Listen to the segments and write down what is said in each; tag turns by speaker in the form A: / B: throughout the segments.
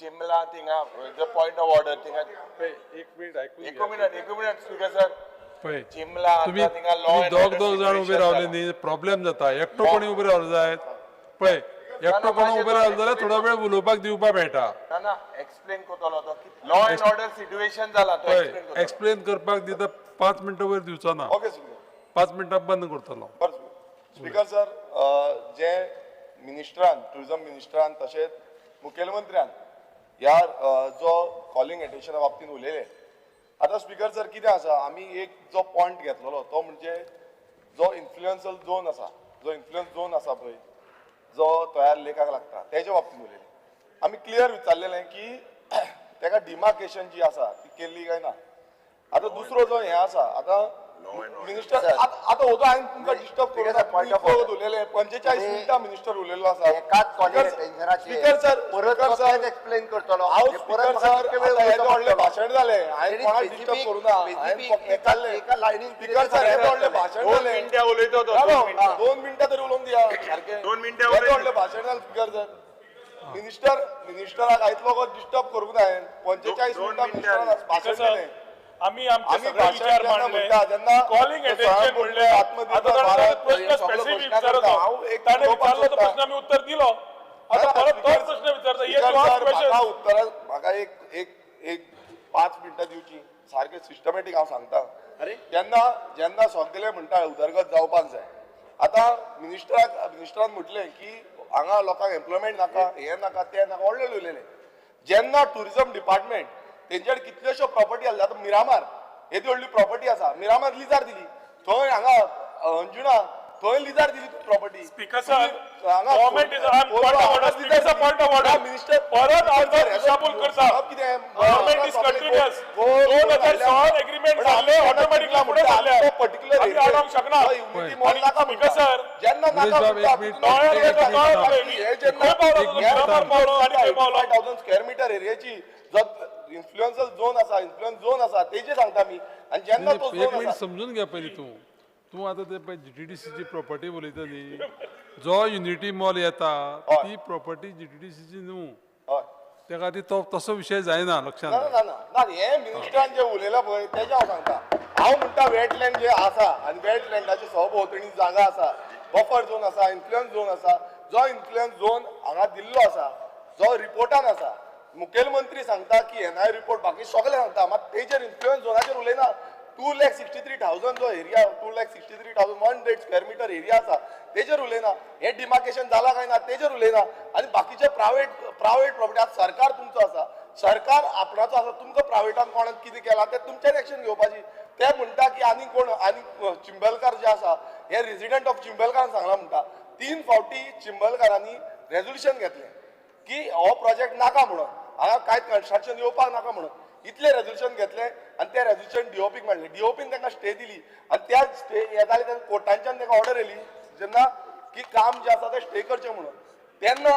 A: चिमला थिंगा point of order थिंगा.
B: पळय, एक मिनिट ऐकून
A: एक
B: घ्या.
A: मिनिट, एक मिनिट, स्पीकर सर.
B: पळय,
A: चिमला
B: तुम्ही
A: आतां थिंगा लॉ
B: तुम्ही दोग दोग जाण उबे रावले न्ही, प्रॉब्लेम जाता. एकटो कोणी उबे रावले जायत, पळय, एकटो कोण उबे रावले जाल्यार थोडो वेळ उलोवपाक दिवपाक मेळटा.
A: ना ना, एक्सप्लेन करतलो तो. लॉ अँड ऑर्डर सिच्युएशन जाला तो
B: पळय,
A: एक्सप्लेन करतलो.
B: एक्सप्लेन करपाक दिता, 5 मिनटां वयर दिवचो ना.
C: Okay speaker.
B: 5 मिनटां बंद करतलो.
C: बरें स्पीकर सर, जे मिनिस्टरान, टुरिझम मिनिस्टरान तशेंच मुखेलमंत्र्यान ह्या जो कॉलिंग एटेन्शना बाबतींत उलयले. आतां स्पीकर सर, कितें आसा, आमी एक जो पॉयंट घेतलेलो तो म्हणजे जो इन्फ्लुएन्सल झोन आसा, जो इन्फ्लुएन्स झोन आसा पळय, जो तयार लेकाक लागता, तेच्या बाबतींत उलयले. आमी क्लियर विचारलेलें की तेका डिमार्केशन जी आसा ती केल्ली काय ना. आतां दुसरो जो हें आसा, आतां मिनिस्टर, आतां हो हांवें तुमकां disturb
D: Speaker sir, point of order.
C: उलयले, 45
D: तुम्ही
C: मिनटां मिनिस्टर उलयल्लो आसा.
D: एकाच कॉलिंग अटेन्शनाचेर
C: स्पीकर सर,
D: परत
C: स्पीकर
D: तो
C: सर,
D: तेच एक्सप्लेन करतलो.
C: हांव
D: म्हणजे परत
C: स्पीकर
D: म्हाका
C: सर,
D: कितके वेळ
C: आतां हें
D: उलोवचो
C: व्हडलें
D: पडटलो.
C: भाशण जालें, हांवें
D: Very
C: कोणाक डिस्टर्ब
D: specific-
C: करूं ना. हांवें
D: specific
C: फक्त
D: एका
C: चाललें.
D: एका लायनीन
C: स्पीकर सर, हें व्हडलें भाशण
A: दोन
C: जालें.
A: मिनटां उलयतो तो,
C: राव,
A: दोन मिनटां.
C: 2 मिनटां तरी उलोवंक दिया सारकें.
A: 2 मिनटां
C: हें
A: उलय.
C: व्हडलें भाशण जालें स्पीकर सर. मिनिस्टराक आयतलो डिस्टर्ब करूंक ना हांवें. 45
A: दोन
C: मिनटां
A: मिनटां.
C: मिनिस्टरान भाशण
E: सर,
C: दिलें.
E: आमी आमचे
C: आमी
E: सगळे
C: भाशण
E: विचार
C: जेन्ना
E: मांडले,
C: म्हणटा तेन्ना
E: कॉलिंग
C: तो
E: अटेन्शन
C: स्वयंपूर्ण
E: म्हणल्यार
C: आत्मनिर्भर
E: आता ताणें
C: भारत
E: प्रश्न
C: हे सगळो
E: स्पेसिफीक
C: घोशणा करता.
E: विचारलो,
C: हांव एक
E: ताणें
C: उलोवपाक
E: विचारलो तो
C: सोदता.
E: प्रश्न आमी उत्तर दिलो. आता परत तोच प्रश्न विचारता. हे
C: स्पीकर
E: तूं
C: सर,
E: क्वेश्चन.
C: म्हाका उत्तरां, म्हाका एक एक एक 5 मिनटां दिवची. सारकें सिस्टमॅटीक हांव सांगता. जेन्ना जेन्ना सगळे म्हणटा उदरगत जावपाक जाय, आतां मिनिस्टरान म्हटलें की हांगा लोकांक एम्प्लॉयमेंट नाका, हें नाका, तें नाका, व्हडलें उलयलें. जेन्ना टुरिझम डिपार्टमेंट तेंच्याकडे कितल्योश्यो प्रॉपर्टी आसल्यो, आतां मिरामार येदी व्हडली प्रॉपर्टी आसा, मिरामार लिजार दिली, थंय हांगा अंजुणा थंय लिजार दिली property.
E: Speaker sir, government is- I'm point of order. Speaker sir, point of order.
C: Minister,
E: परत आमदार दिशाभूल करता.
C: कितें?
E: Government is continuous. 2016 agreement जाल्ले, automatically फुडें सरले.
C: पर्टिक्युलर
E: आमी आडोवंक शकना.
C: मॉल नाका
E: स्पीकर सर,
C: जेन्ना
B: सुरेश
C: नाका
B: बाब, एक मिनिट. एक मिनिट थांब.
C: हे जेन्ना
E: खंय पावलो
B: एक
E: तो?
B: मिनिट
E: मिरामार
B: थांब.
E: पावलो आनी खंय पावलो?
C: 5000 स्क्वेअर मिटर एरियाची जो इन्फ्लुएन्सल झोन आसा, इन्फ्लुएन्स झोन आसा, तेजे सांगता मी. आनी जेन्ना तो
B: एक
C: झोन
B: मिनिट
C: आसा
B: समजून घ्या पयलीं. तूं तूं आतां ते पळय जीटीडीसीची प्रॉपर्टी उलयता न्ही, जो युनिटी मॉल येता ती प्रॉपर्टी जीटीडीसीची न्हू.
C: हय.
B: त्या खातीर तो तसो विशय जायना, लक्षात
C: ना ना ना ना, हे मिनिस्टरान जे उलयला पळय तेजें हांव सांगता. हांव म्हणटा वेटलँड जे आसा आनी वेटलँडाच्या सभोंवतणी जागा आसा, बफर झोन आसा, इन्फ्लुएन्स झोन आसा, जो इन्फ्लुएन्स झोन हांगा दिल्लो आसा, जो रिपोर्टान आसा, मुखेलमंत्री सांगता की एनआय रिपोर्ट, बाकी सगळे सांगता, मात तेजेर इन्फ्लुएन्स झोनाचेर उलयना. 2,63,000 जो एरिया, 2,63,100 square meter area आसा, तेजेर उलयना. हें डिमार्केशन जाला काय ना तेजेर उलयना. आनी बाकीचे प्रायवेट प्रायवेट प्रॉपर्टी, आतां सरकार तुमचो आसा, सरकार आपणाचो आसा, तुमकां प्रायवेटान कोणाक कितें केलां तें तुमच्यान एक्शन घेवपाची. ते म्हणटा की आनी कोण आनी चिंबलकार जे आसा, हे रेजिडंट ऑफ चिंबलकारान सांगलां म्हणटा, तीन फावटी चिंबलकारांनी रेजोल्युशन घेतलें की हो प्रोजेक्ट नाका म्हणून, हांगा कांय कन्स्ट्रक्शन येवपाक नाका म्हणून. इतलें रेजोल्युशन घेतलें आनी तें रेजोल्युशन डीओपीक मेळ्ळें. डीओपीन तांकां स्टे दिली आनी त्या स्टे हें जालें तेन्ना कोर्टांच्यान तांकां ऑर्डर येयली जेन्ना की काम जें आसा तें स्टे करचें म्हणून. तेन्ना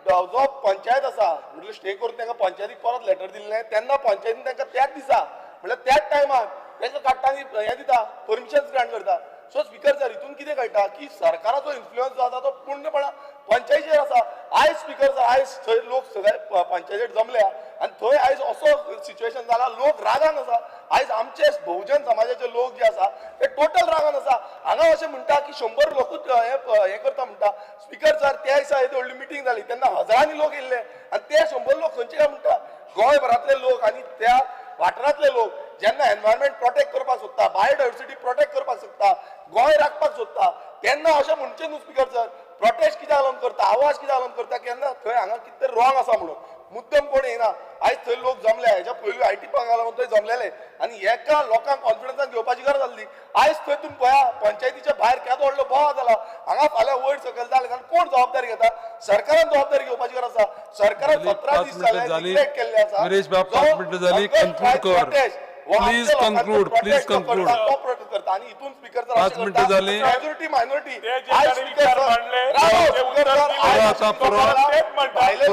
C: जो पंचायत आसा, म्हटल्यार स्टे करून तांकां पंचायतीक परत लेटर दिल्लें, तेन्ना पंचायतीन तांकां त्याच दिसा, म्हळ्यार त्याच टायमार तांकां काडटा आनी हें दिता, परमिशन्स ग्रांट करता. सो स्पीकर सर, हितून कितें कळटा की सरकाराचो इन्फ्लुएन्स जो आसा तो पूर्णपणान पंचायतीचेर आसा. आयज स्पीकर सर, आयज थंय लोक सगळे पंचायतीर जमल्या आनी थंय आयज असो सिच्युएशन जाला, लोक रागान आसा. आयज आमचे बहुजन समाजाचे लोक जे आसा ते टोटल रागान आसा. हांगा अशें म्हणटा की 100 लोकूच हे हे करता म्हणटा. स्पीकर सर, त्या दिसा येदी व्हडली मिटींग जाली तेन्ना हजारांनी लोक येयल्ले आनी ते 100 लोक खंयचे काय म्हणटा? गोंयभरांतले लोक आनी त्या वाठारांतले लोक जेन्ना एनवायरमेंट प्रोटेक्ट करपाक सोदता, बायोडायवर्सिटी प्रोटेक्ट करपाक सोदता, गोंय राखपाक सोदता, तेन्ना अशें म्हणचें न्हू स्पीकर सर. प्रोटेस्ट कित्याक लागून करता, आवाज कित्याक लागून करता? केन्ना थंय हांगा कितें तरी रॉंग आसा म्हणून. मुद्दम कोण येना. आयज थंय लोक जमले, हेच्या पयलू IT पार्का लागून थंय जमलेले आनी एका लोकांक कॉन्फिडन्सान घेवपाची गरज आसली. आयज थंय तुमी पळया, पंचायतीच्या भायर केदो व्हडलो बोवाळ जाला. हांगा फाल्यां वयर सकयल जालें जाल्यार कोण जबाबदारी घेता? सरकारान जबाबदारी घेवपाची गरज आसा. सरकारान
B: जाली,
C: 17
B: पाच
C: दीस
B: मिनिटं
C: जाले
B: झाली.
C: डिक्लेअर केल्ले आसा.
B: विरेश बाब, 5 मिनिटं झाली. Conclude कर. Please conclude, please conclude.
C: तो प्रोटेस्ट करता आणि इथून स्पीकर
B: 5 मिनिटं झाली.
C: Majority minority.
E: ते जे ताणें विचार मांडले, ते उत्तर दिलें.
B: आता पुरो.
E: तेच म्हणटा.
C: तेच.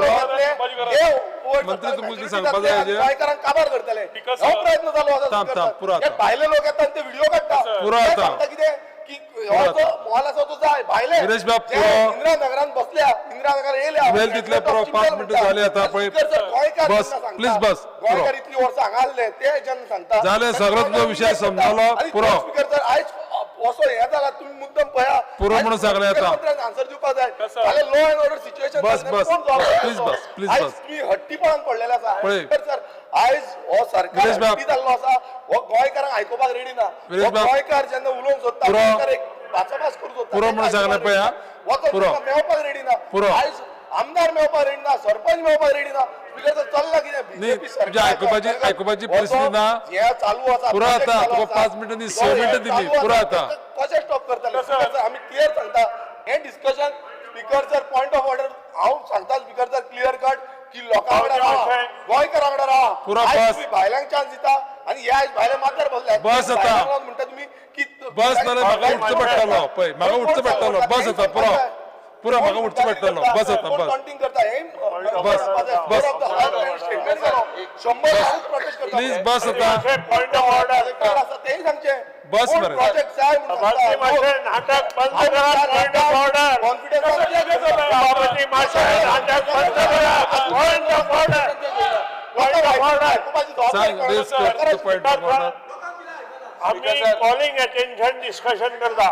B: मंत्री, तुमकां कितें सांगपाक जाय हेजेर?
C: गोंयकारांक काबार करतले
E: Because,
C: हो प्रयत्न चालू आसा
B: थांब,
C: speaker
B: थांब,
C: sir.
B: पुरो
C: हे
B: आता.
C: भायले लोक येता आनी ते व्हिडिओ काडटा.
B: पुरो
C: ते
B: आता.
C: सांगता कितें. की हो जो मॉल आसा तो जाय भायले
B: विरेश बाब,
C: जे
B: पुरो.
C: इंदिरा नगरान बसल्या, इंदिरा नगर येयल्या.
B: उलयल तितले पुरो, 5 मिनटां जाली आतां पळय.
C: गोंयकार
B: बस,
C: जेन्ना सांगता,
B: प्लीज बस, पुरो.
C: गोंयकार इतली वर्सां हांगा आसले ते जेन्ना सांगता
B: जालें, सगळो तुजो विशय समजलो,
C: आनी
B: पुरो.
C: स्पीकर सर, आयज असो हें जाला, तुमी मुद्दम पळया.
B: पुरो म्हणून सांगलें आतां.
C: आन्सर दिवपाक जाय. जाल्यार लॉ अँड ऑर्डर सिच्युएशन
B: बस, बस, प्लीज बस, प्लीज बस.
C: तुमी हट्टीपणान पडलेले आसा.
B: पळय.
C: स्पीकर सर, आयज हो सरकार
B: विरेश बाब.
C: हट्टी जाल्लो आसा. हो गोंयकारांक आयकुपाक रेडी ना.
B: विरेश
C: हो
B: बाब.
C: गोंयकार जेन्ना उलोवंक सोदता,
B: पुरो.
C: गोंयकार एक भासाभास करूंक सोदता,
B: पुरो म्हणून सांगलें पळय, हा.
C: वचोन
B: पुरो.
C: तुमकां मेळपाक रेडी ना.
B: पुरो.
C: आयज आमदार मेळपाक रेडी ना, सरपंच मेळपाक रेडी ना. स्पीकर सर, चल्ला कितें?
B: न्ही,
C: बीजेपी
B: तुज्या
C: सरकार
B: आयकुपाची
C: हो
B: परिस्थिती
C: जो
B: ना.
C: हें चालू आसा,
B: पुरो
C: project
B: आतां,
C: चालू
B: तुका
C: आसा.
B: 5 मिनटां न्ही,
C: जो
B: 6
C: हें
B: मिनटां दिली,
C: चालू
B: पुरो
C: आसा,
B: आतां.
C: कशें स्टॉप करतले? स्पीकर सर, आमी क्लियर सांगता, हें discussion speaker sir point of order हांव सांगता स्पीकर सर क्लियर कट की लोकां वांगडा रावा, गोंयकारां वांगडा रावा.
B: पुरो,
C: आयज
B: बस.
C: तुमी भायल्यांक चान्स दिता आनी हे आयज भायले माथ्यार बसले.
B: बस आतां.
C: भायल्यांक लागून म्हणटा तुमी की
B: बस, नाल्यार म्हाका उठचें पडटलो पळय, म्हाका उठचें पडटलो. बस आतां, पुरो, पुरो, म्हाका उठचें पडटलो. बस आतां,
C: कोण
B: बस.
C: काउंटिंग करता हें
B: बस, बस.
C: स्टेटमेंट केलो, 100 प्रोटेस्ट करता.
B: प्लीज बस आतां.
E: Point of order.
C: आसा तेय सांगचें.
B: बस
C: कोण
B: मरे.
C: प्रोजेक्ट जाय म्हणून
E: सभापती
C: सांगता.
E: माशे, नाटक बंद करा. Point of order.
C: Confidence
E: सभापती माशे, नाटक बंद करा. Point of order. Point of order.
B: सांग, raise कर पॉइंट ऑफ ऑर्डर.
E: आम्ही कॉलिंग अटेन्शन डिस्कशन करता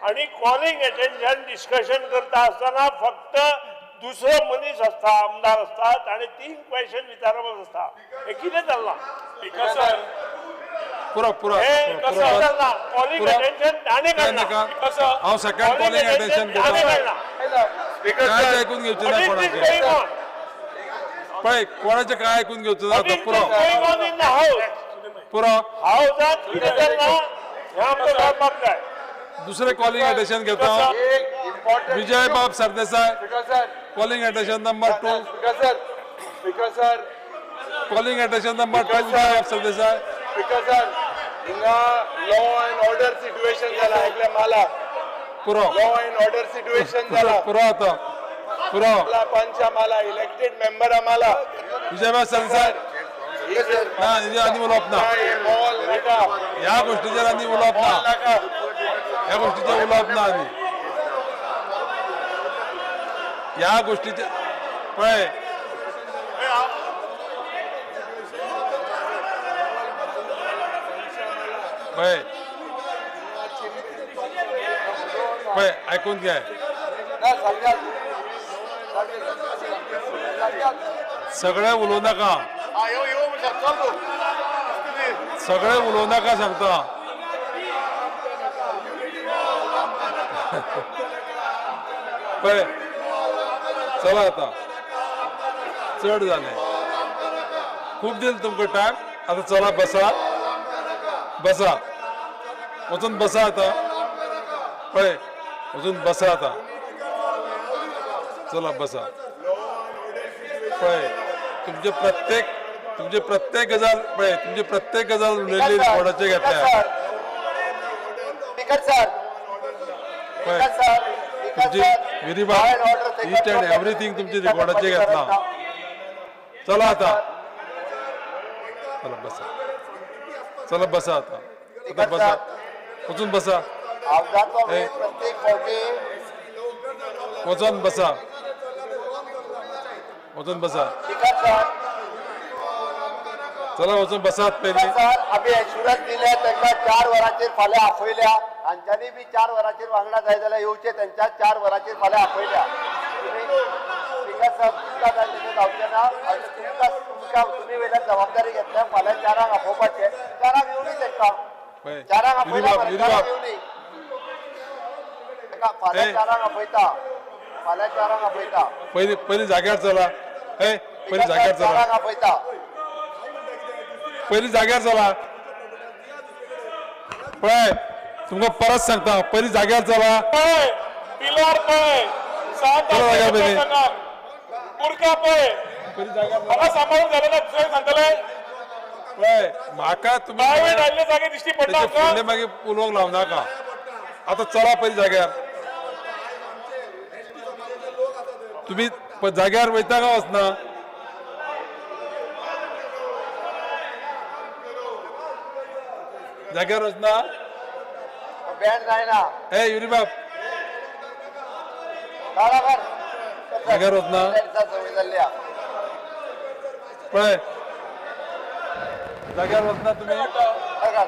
E: आणि कॉलिंग अटेन्शन डिस्कशन करता आसतना फक्त दुसरो मनीस आसता, आमदार आसता, ताणें 3 क्वेश्चन विचारप आसता. हें कितें चल्लां?
B: पुरो, पुरो,
E: हें
B: पुरो,
E: कसं
B: बस.
E: चल्लां? कॉलिंग
B: पुरो.
E: अटेन्शन ताणें
B: काय
E: काडलां.
B: नाका. हांव सेकंड कॉलिंग अटेन्शन
E: ताणें
B: घेता.
E: काडलां.
B: कांयच आयकून घेवचें ना
E: What is this
B: कोणाचें.
E: going on?
B: पळय, कोणाचें काय आयकून घेवचें ना
E: What
B: आतां.
E: is
B: पुरो,
E: this going on in the house?
B: पुरो.
E: हाऊसात कितें चल्लां हें आमकां कळपाक जाय.
B: दुसरें कॉलिंग अटेन्शन घेता.
A: एक important
B: Vijay Bab Sardesai,
A: speaker sir,
B: calling attention number 2.
A: Speaker sir, speaker sir,
B: calling attention number 2, Vijay Bab Sardesai.
A: Speaker sir, हिंगा लॉ अँड ऑर्डर सिच्युएशन जाला एकल्या माला.
B: पुरो,
A: लॉ अँड ऑर्डर सिच्युएशन जाला.
B: पुरो आतां, पुरो.
A: माला पंच आम्हाला, इलेक्टेड मेंबर आम्हाला.
B: विजय बाब सरदेसाय, ना, हेजेर आनी उलोवप ना.
A: मॉल नाका.
B: ह्या गोष्टीचेर आनी उलोवप
A: मॉल
B: ना.
A: नाका.
B: ह्या गोष्टीचेर उलोवप ना आनी ह्या गोष्टीचे पळय. पळय, पळय, आयकून घे. सगळे उलोवं नाका, सगळे उलोवं नाका सांगता. पळय, चला आता, चड जालें, खूब दिल तुमकां टायम. आतां चला, बसा, बसा, वचून बसा आतां. पळय, वचून बसा आतां. चला बसा. पळय, तुमचे प्रत्येक गजाल पळय, तुमची प्रत्येक गजाल उलयल्ली रिकॉर्डाचेर घेतल्या.
D: स्पीकर सर,
B: पळय,
D: स्पीकर सर,
B: तुमची विरीबाब इच अँड एव्हरीथींग तुमची रिकॉर्डाचेर घेतला. चला आता, चला बसा, चला बसा आता, आता बसा, वचून बसा.
D: हावजाचो
B: ए.
D: वेळ प्रत्येक फावटी.
B: वचून बसा, वचून बसा.
D: स्पीकर सर,
B: चला वचून बसात पयलीं.
D: सर, आमी एश्युरन्स दिले तांकां 4 वरांचेर फाल्यां आपयल्या. हांच्यांनी बी 4 वरांचेर वांगडा जाय जाल्यार येवचे. तेंच्या 4 वरांचेर फाल्यां आपयल्या. तुमी स्पीकर सर, तुमकां जाय तशें जावचें ना. आनी तुमकां तुमकां तुमी वयल्यान जबाबदारी घेतल्या फाल्यां 4 आपोवपाचें. 4 येवनी तांकां.
B: पळय,
D: 4 आपयल्या
B: विरीबाब,
D: मरे,
B: विरीबाब.
D: 4 येवनी तांकां. फाल्यां
B: ए.
D: 4 आपयता, फाल्यां 4 आपयता.
B: पयलीं, पयलीं जाग्यार चला. ए, पयलीं जाग्यार चला.
D: 4 आपयता.
B: पयलीं जाग्यार चला. पळय, तुमकां परत सांगता, पयलीं जाग्यार चला.
E: पळय पिलार, पळय सात
B: चला जाग्यार पयलीं.
E: बुरका पळय.
B: पयलीं जाग्यार चला.
E: म्हाका सांबाळून जालें ना, दुसऱ्यांक सांगतले.
B: पळय, म्हाका तुमी
E: प्रायव्हेट आयिल्ले जागे दिश्टी पडटा
B: तेचे
E: आमकां.
B: फुडले मागीर उलोवंक लावं नाका. आतां चला पयलीं जाग्यार. तुमी जाग्यार वयता काय वचना? जाग्यार वचना?
D: बँड जायना.
B: ए युरीबाब
D: बराबर.
B: जाग्यार वचना.
D: सवय जाल्ली आहा.
B: पळय जाग्यार वचना तुमी.
D: बराबर.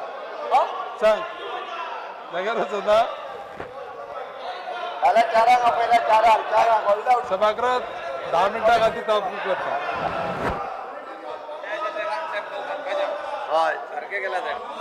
B: सांग, जाग्यार वचना.
D: फाल्यां चारांक आपयला, चारांक चारांक.
B: सभागृह 10 मिनटां खातीर तहकूब करता.
D: हय.
A: सारखे केला साहेब.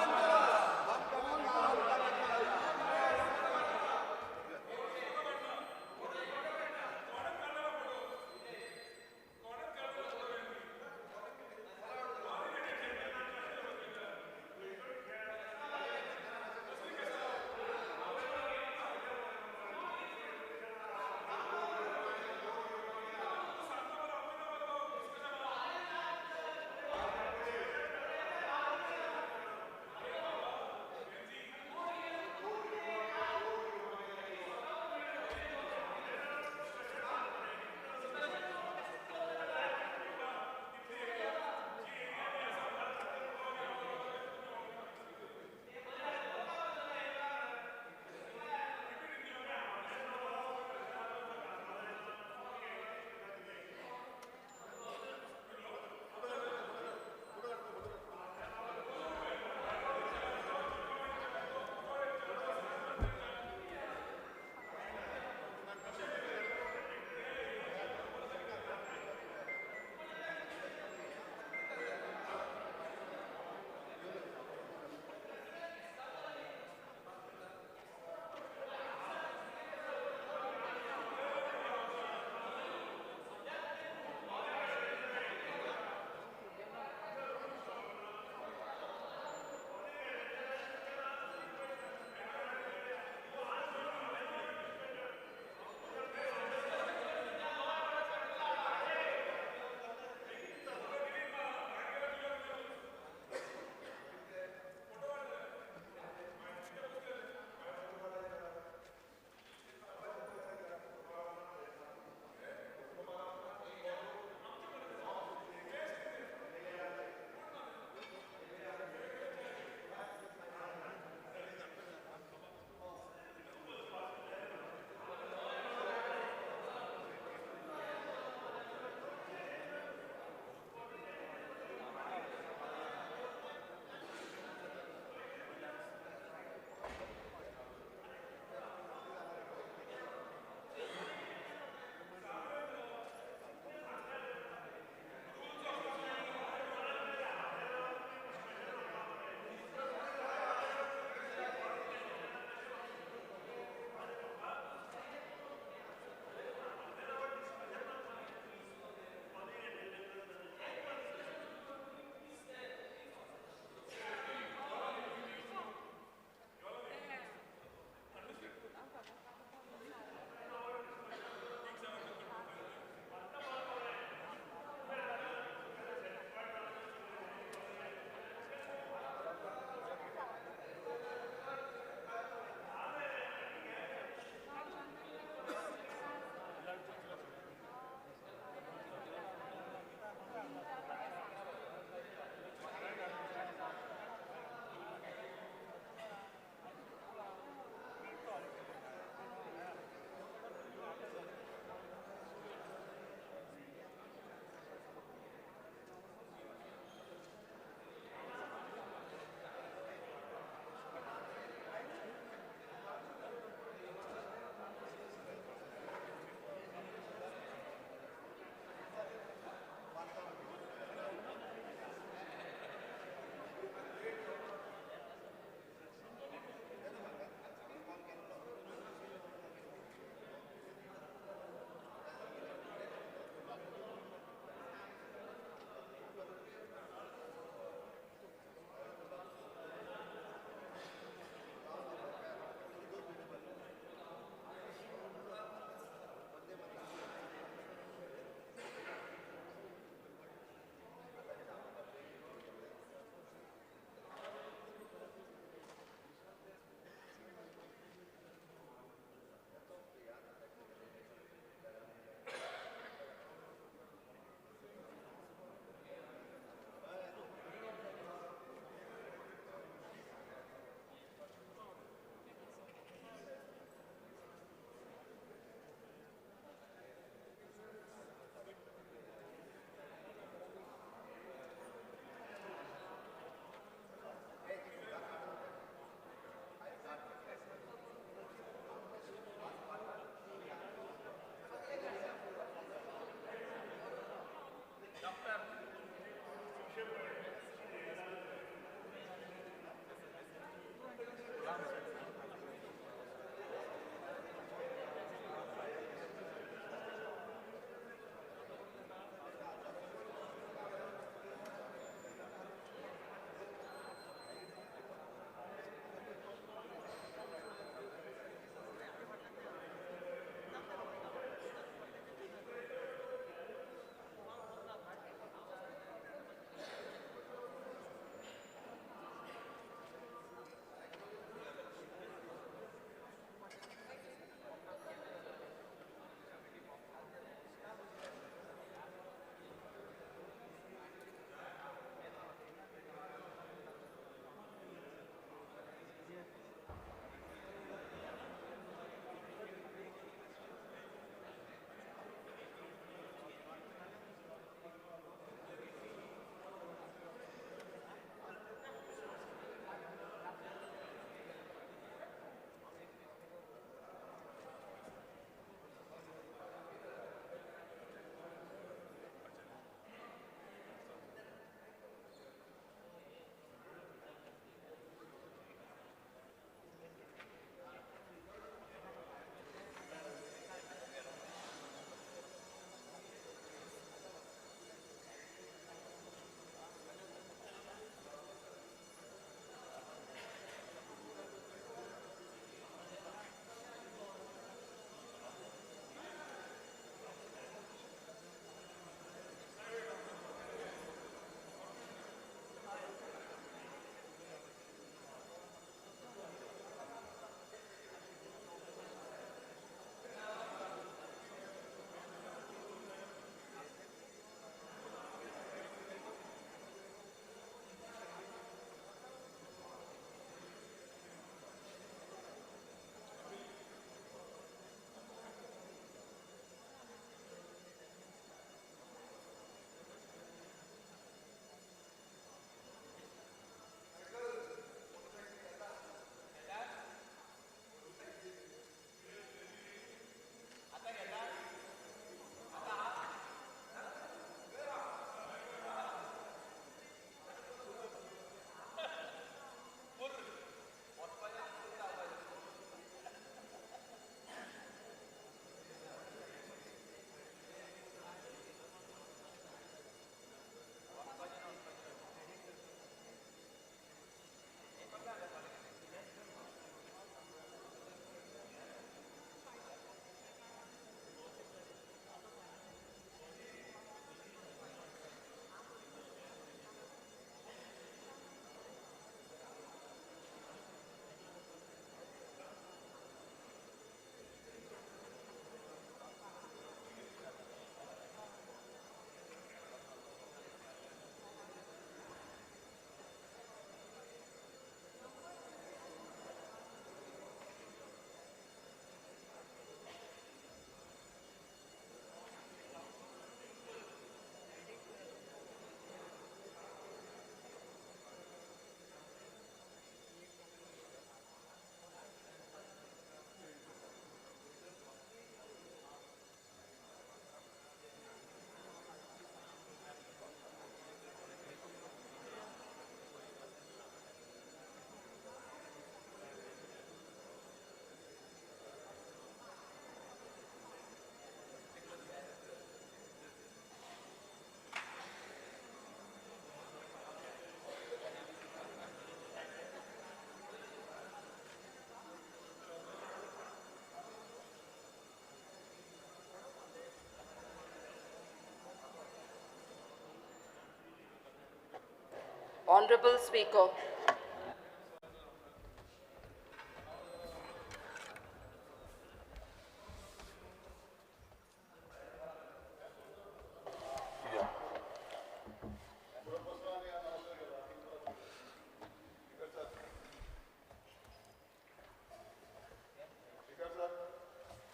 F: Honorable Speaker.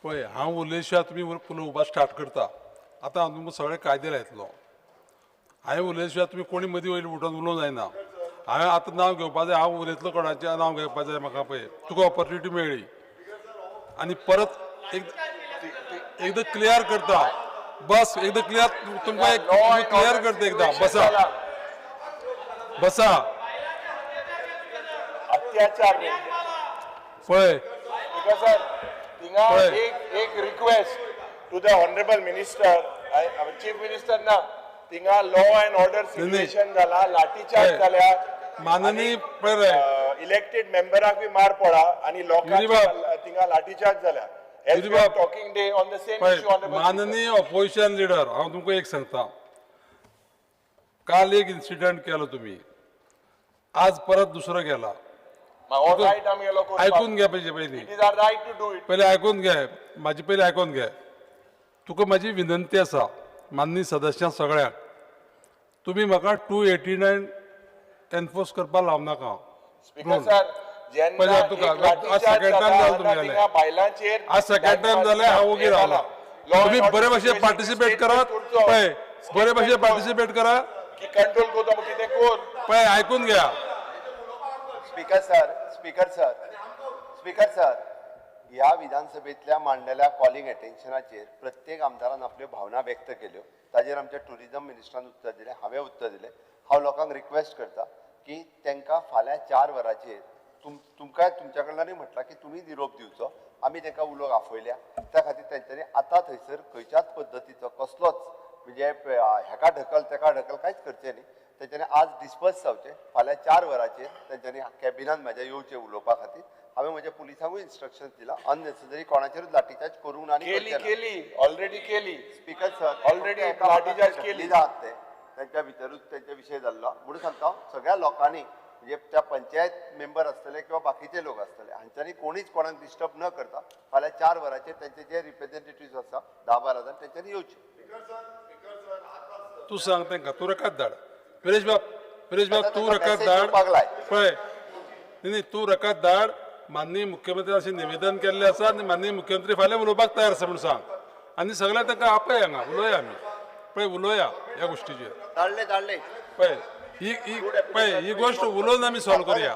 B: पळय हांव उलयशिवाय तुमी उलोवपाक स्टार्ट करता. आतां हांव तुमकां सगळे कायदे लायतलो. हांवें उलयशिवाय तुमी कोणी मदीं वयली उठोवन उलोवंक जायना. हांवें आतां नांव घेवपा जाय, हांव उलयतलो कोणाचें नांव घेवपा जाय म्हाका. पळय तुका ऑपॉर्च्युनिटी मेळ्ळी आनी परत एकदां क्लियर करता. बस एकदां क्लियर तुमकां एक क्लियर करता एकदां. बसा बसा.
A: अत्याचार
B: पळय
A: सर थिंगा एक request to the honourable minister, chief minister ना, थिंगा लॉ अँड ऑर्डर सिच्युएशन जाला, लाठीचार्ज जाल्या,
B: माननीय पळय
A: इलेक्टेड मेंबराक बी मार पडा आनी लोकांक थिंगा लाठीचार्ज जाल्या. Talking day on the same issue.
B: माननीय ऑपोजिशन लिडर, हांव तुमकां एक सांगता, काल एक इन्सिडंट केलो तुमी, आज परत दुसरो केला. आयकून घे पयलीं, पयलीं आयकून घे म्हाजी, पयलीं आयकून घे. तुका म्हाजी विनंती आसा माननीय सदस्यां सगळ्यांक, तुमी म्हाका 289 एनफोर्स करपाक लावं नाका. पळय तुका आज सेकंड टायम जालें तुमगेलें, आज सेकंड टायम जालें, हांव ओगी रावला. तुमी बरे भाशेन पार्टिसिपेट करात. पळय बरे भाशेन पार्टिसिपेट करा.
A: कंट्रोल करता कितें कर.
B: पळय आयकून घ्या.
D: Speaker sir, speaker sir, speaker sir, ह्या विधानसभेंतल्या मांडलेल्या कॉलिंग अटेन्शनाचेर प्रत्येक आमदारान आपल्यो भावना व्यक्त केल्यो. ताजेर आमच्या ट्युरिजम मिनिस्टरान उत्तर दिलें, हांवें उत्तर दिलें. हांव लोकांक रिक्वेस्ट करता की तांकां फाल्यां 4 वरांचेर तुमकां तुमच्या कडल्यानूय म्हटलां की तुमी निरोप दिवचो. आमी तांकां उलोवंक आफयल्या, त्या खातीर तेंच्यांनी आतां थंयसर खंयच्याच पद्दतीचो कसलोच म्हणजे हेका ढकल तेका ढकल कांयच करचें न्ही. तेंच्यांनी आज डिस्पर्स जावचें, फाल्यां 4 वरांचेर तेंच्यांनी कॅबिनान म्हाज्या येवचें उलोवपा खातीर. हांवें म्हज्या पुलिसांकूय इन्स्ट्रक्शन्स दिला, अननेसेसरी कोणाचेरूच लाठीचार्ज करूंक ना.
A: केली ऑलरेडी केली
D: स्पीकर सर,
A: ऑलरेडी लाठीचार्ज केली.
D: जात ते तेंच्या भितरूच तेंच्या विशय जाल्लो. म्हणून सांगता सगळ्या लोकांनी, म्हणजे त्या पंचायत मेंबर आसतले किंवा बाकीचे लोक आसतले, हांच्यांनी कोणीच कोणाक डिस्टर्ब न करता फाल्यां 4 वरांचेर तेंचे जे रिप्रेझेंटेटिव्ह आसा 10-12 जाण तेंच्यांनी येवचे.
B: तूं सांग तांकां, तूं रकाद धाड. विरेश बाब, विरेश बाब तूं रकाद धाड. पळय न्ही, तूं रकाद धाड. माननीय मुख्यमंत्री अशें निवेदन केल्लें आसा आनी माननीय मुख्यमंत्री फाल्यां उलोवपाक तयार आसा म्हूण सांग. आनी सगळ्यांक तांकां आपय हांगा, उलोवया आमी. पळय उलोवया ह्या गोश्टीचेर.
D: धाडले धाडले.
B: पळय ही पळय ही गोश्ट उलोवन आमी सॉल्व करुया,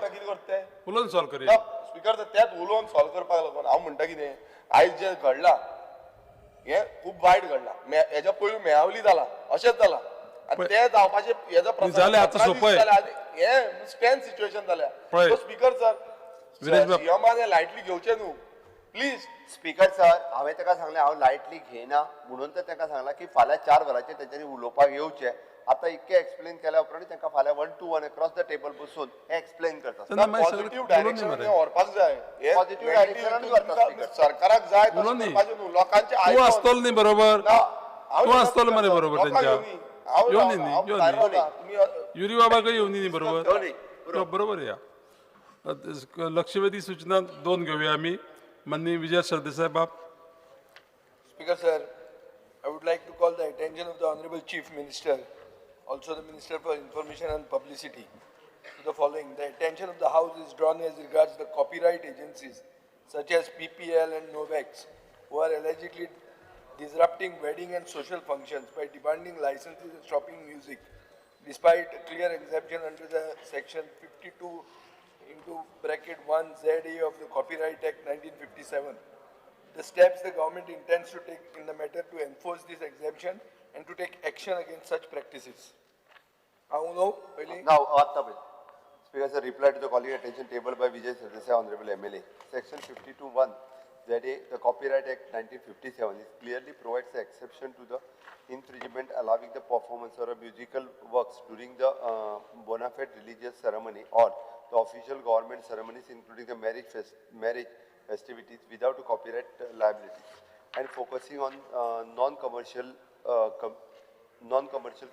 B: उलोवन सॉल्व करुया.
C: स्पीकर त्याच उलोवन सॉल्व करपाक लागून हांव म्हणटा कितें, आयज जें घडलां हें खूब वायट घडलां. हेज्या पयलू मेळावली जालां, अशेंच जालां आनी तें जावपाचें हेजो
B: जालें आतां सोंपय
C: हें स्टॅन सिच्युएशन जाल्या. स्पीकर सर, सीएमान हें लायटली घेवचें न्हू प्लीज.
D: स्पीकर सर, हांवें ताका सांगलें हांव लायटली घेयना म्हणून तर ताका सांगलां की फाल्यां 4 वरांचेर तेंच्यांनी उलोवपाक येवचें. आतां इतकें एक्सप्लेन केल्या उपरांत तांकां फाल्यां 1 to 1 across the table बसून हें एक्सप्लेन करता.
C: पॉझिटिव्ह डायरेक्शन व्हरपाक जाय,
D: पॉझिटिव्ह डायरेक्शनान व्हरता
C: सरकाराक जाय तशें लोकांचें.
B: तूं आसतलो न्ही बरोबर, तूं आसतलो मरे बरोबर तेंच्या. येवनी न्ही, येवनी युरी बाबाकय येवनी न्ही बरोबर, बरोबर. या लक्षवेधी सूचना 2 घेवया आमी. माननीय विजय सरदेसाय बाब.
G: Speaker sir, I would like to call the attention of the honourable chief minister, also the Minister for Information and Publicity, to the following. The attention of the House is drawn as regards the copyright agencies such as PPL and Novex, who are allegedly disrupting wedding and social functions by demanding licenses and stopping music, despite a clear exemption under the section 52 into bracket 1 ZA of the Copyright Act 1957. The steps the government intends to take in the matter to enforce this exemption and to take action against such practices.
D: Now, Speaker sir, reply to the calling attention table by Vijay Sardesai, Honorable MLA. Section 52(1) ZA, the Copyright Act 1957, is clearly provides the exception to the infringement allowing the performance or a musical works during the bona fide religious ceremony or the official government ceremonies, including the marriage festivities, without copyright liability, and focusing on non-commercial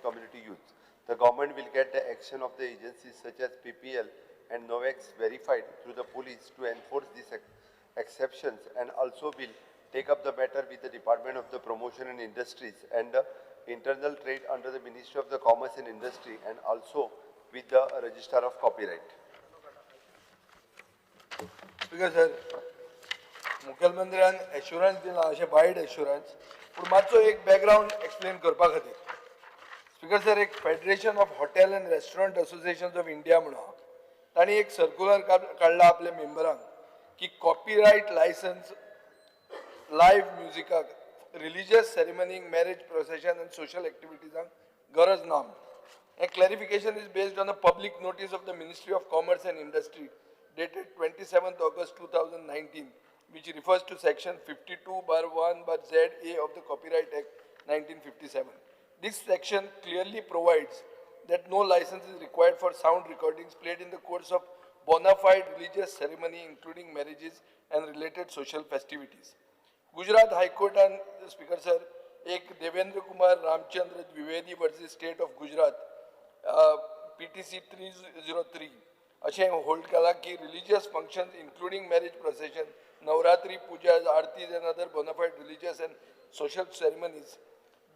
D: community use. The government will get the action of the agencies such as PPL and Novex verified through the police to enforce these exceptions, and also will take up the matter with the Department of the Promotion and Industries and the Internal Trade under the Ministry of the Commerce and Industry, and also with the Registrar of Copyright.
G: Speaker sir, मुखेलमंत्र्यान assurance दिला अशें wide assurance, पूण मातसो एक background explain करपा खातीर. Speaker sir, एक Federation of Hotel and Restaurant Association of India म्हणून आहा, तांणी एक सर्कुलर काडला आपल्या मेंबरांक की कॉपीरायट लायसन्स लायव्ह म्युजिकाक, रिलिजियस सेरेमनीक, मॅरेज प्रोसेशन आनी सोशल एक्टिविटीजांक गरज ना म्हणून. हें clarification is based on a public notice of the Ministry of Commerce and Industry dated 27th August 2019, which refers to section 52/1/ZA of the Copyright Act 1957. This section clearly provides that no license is required for sound recordings played in the course of bona fide religious ceremony, including marriages and related social festivities. Gujarat हायकोर्टान, speaker sir, एक Devendra Kumar Ramchandra Dwivedi versus State of Gujarat, PTC 303 अशें hold केलां की religious functions including marriage procession, Navratri puja, aartis and other bonafide religious and social ceremonies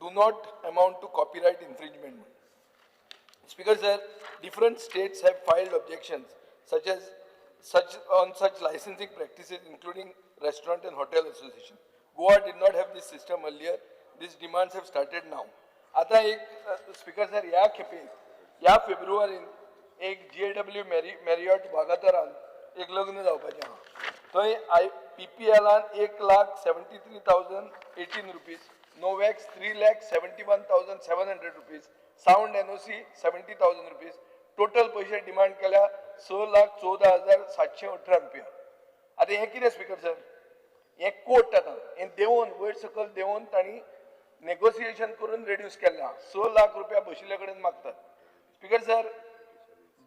G: do not amount to copyright infringement. Speaker sir, different states have filed objections such as such on such licensing practices, including Restaurant and Hotel Association. Goa did not have this system earlier. These demands have started now. आता एक, speaker sir, ह्या खेपे ह्या फेब्रुवारीन एक जीएडब्ल्यू Marriott वागातरान एक लग्न जावपाचें आहा. थंय I पी पी एलान 1,73,018 rupees, Novex 3,71,700 rupees, sound NOC 70,000 rupees, total पयशे डिमांड केल्या 6,14,718 रुपया. आतां हें कितें, स्पीकर सर? हें कोर्ट आतां हें देंवोवन, वयर सकयल देंवोवन तांणी नेगोसिएशन करून रेड्यूस केल्लें आहा. 6 लाख रुपया बशिल्ले कडेन मागतात. Speaker sir,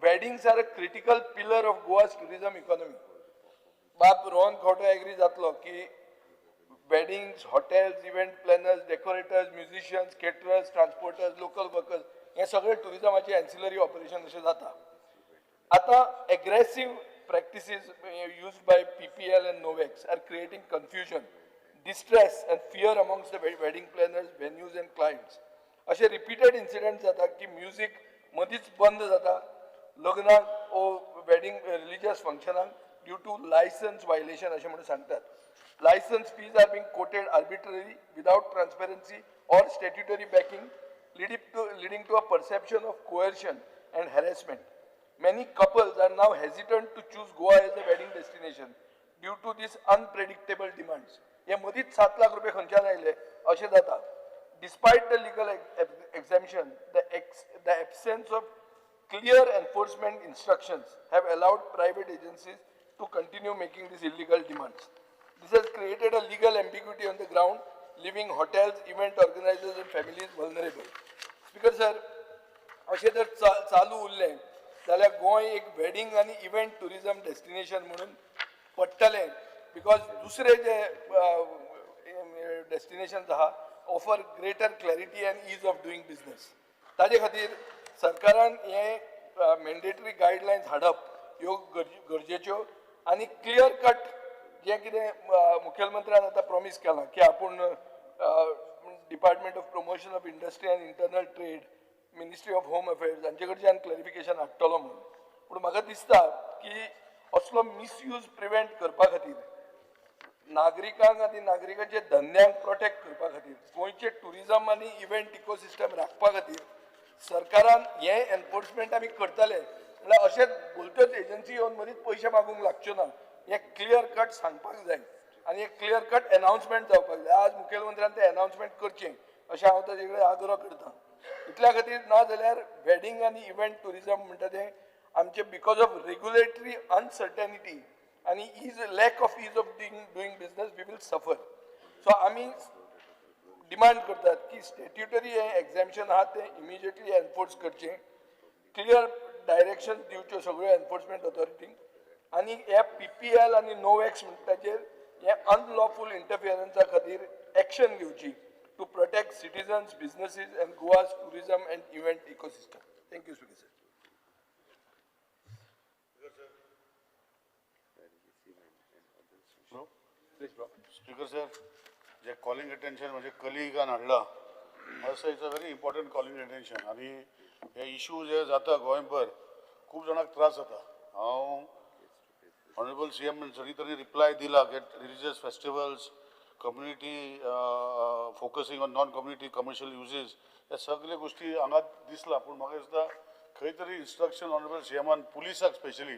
G: weddings are a critical pillar of Goa's tourism economy. बाब रोहन खंवटे एग्री जातलो की weddings, hotels, event planners, decorators, musicians, caterers, transporters, local workers हे सगळे टुरिजमाचे एन्सिलरी ऑपरेशन अशें जाता. आतां aggressive practices used by PPL and Novex are creating confusion, distress and fear amongst the wedding planners, venues and clients. अशे repeated incident जाता की music मदींच बंद जाता लग्नाक ओ वेडिंग रिलिजियस फंक्शनाक ड्यू टू लायसन्स वायलेशन अशें म्हणून सांगतात. License fees are being quoted arbitrarily without transparency or statutory backing, leading to a perception of coercion and harassment. Many couples are now hesitant to choose Goa as a wedding destination due to these unpredictable demands. हे मदींच 7 लाख रुपये खंयच्यान आयले अशें जाता. Despite the legal exemption, the absence of clear enforcement instructions have allowed private agencies to continue making these illegal demands. This has created a legal ambiguity on the ground, leaving hotels, event organizers and families vulnerable. Speaker sir, अशें जर चालू उरलें जाल्यार गोंय एक wedding आनी event tourism destination म्हणून पडटलें, because दुसरे जे डेस्टिनेशन्स आहा offer greater clarity and ease of doing business. ताजे खातीर सरकारान हे मॅन्डेटरी गायडलायन्स हाडप ह्यो गरजेच्यो आनी क्लियर कट जें कितें मुखेलमंत्र्यान आतां प्रॉमीस केलां की आपूण Department of Promotion of Industry and Internal Trade, Ministry of Home Affairs हांचे कडच्यान क्लॅरिफिकेशन हाडटलो म्हणून. पूण म्हाका दिसता की असलो मिसयूज प्रिवेंट करपा खातीर, नागरिकांक आनी नागरिकांच्या धंद्यांक प्रोटेक्ट करपा खातीर, गोंयचें टुरिजम आनी इव्हेंट इकोसिस्टम राखपा खातीर सरकारान हें एनफोर्समेंट आमी करतले म्हणल्यार अशेंच भलत्योच एजन्सी येवन मदींच पयशे मागूंक लागच्यो ना, हें क्लियर कट सांगपाक जाय आनी एक क्लियर कट एनाउन्समेंट जावपाक जाय. आज मुखेलमंत्र्यान तें एनाउन्समेंट करचें अशें हांव ताजे कडेन आग्रो करता. इतल्या खातीर, ना जाल्यार वेडिंग आनी इव्हेंट टुरिजम म्हणटा तें आमचें because of regulatory uncertainty आनी ease lack of ease of doing business, we will suffer. So आमी डिमांड करतात की स्टॅट्युटरी हें एग्जॅम्पशन आहा तें इमिजिएटली एनफोर्स करचें, क्लियर डायरेक्शन दिवच्यो सगळ्यो एनफोर्समेंट ऑथॉरिटींक आनी हे पीपीएल आनी नोवेक्स म्हणटाचेर हे अनलॉफूल इंटरफियरन्सा खातीर एक्शन घेवची to protect citizens, businesses and Goa's tourism and event ecosystem. Thank you Speaker sir.
F: Speaker sir, J calling attention म्हणजे कलिगान हाडला असो it's a very important calling attention. आनी हे इशू जे जाता गोंयभर खूब जाणांक त्रास जाता. हांव ऑनरेबल सी एम सगळी तरी रिप्लाय दिला की religious festivals, community focusing on non community commercial uses, ह्या सगळे गोष्टी हांगा दिसला. पूण म्हाका दिसता खंय तरी इन्स्ट्रक्शन ऑनरेबल सी एमान पुलिसाक स्पेशली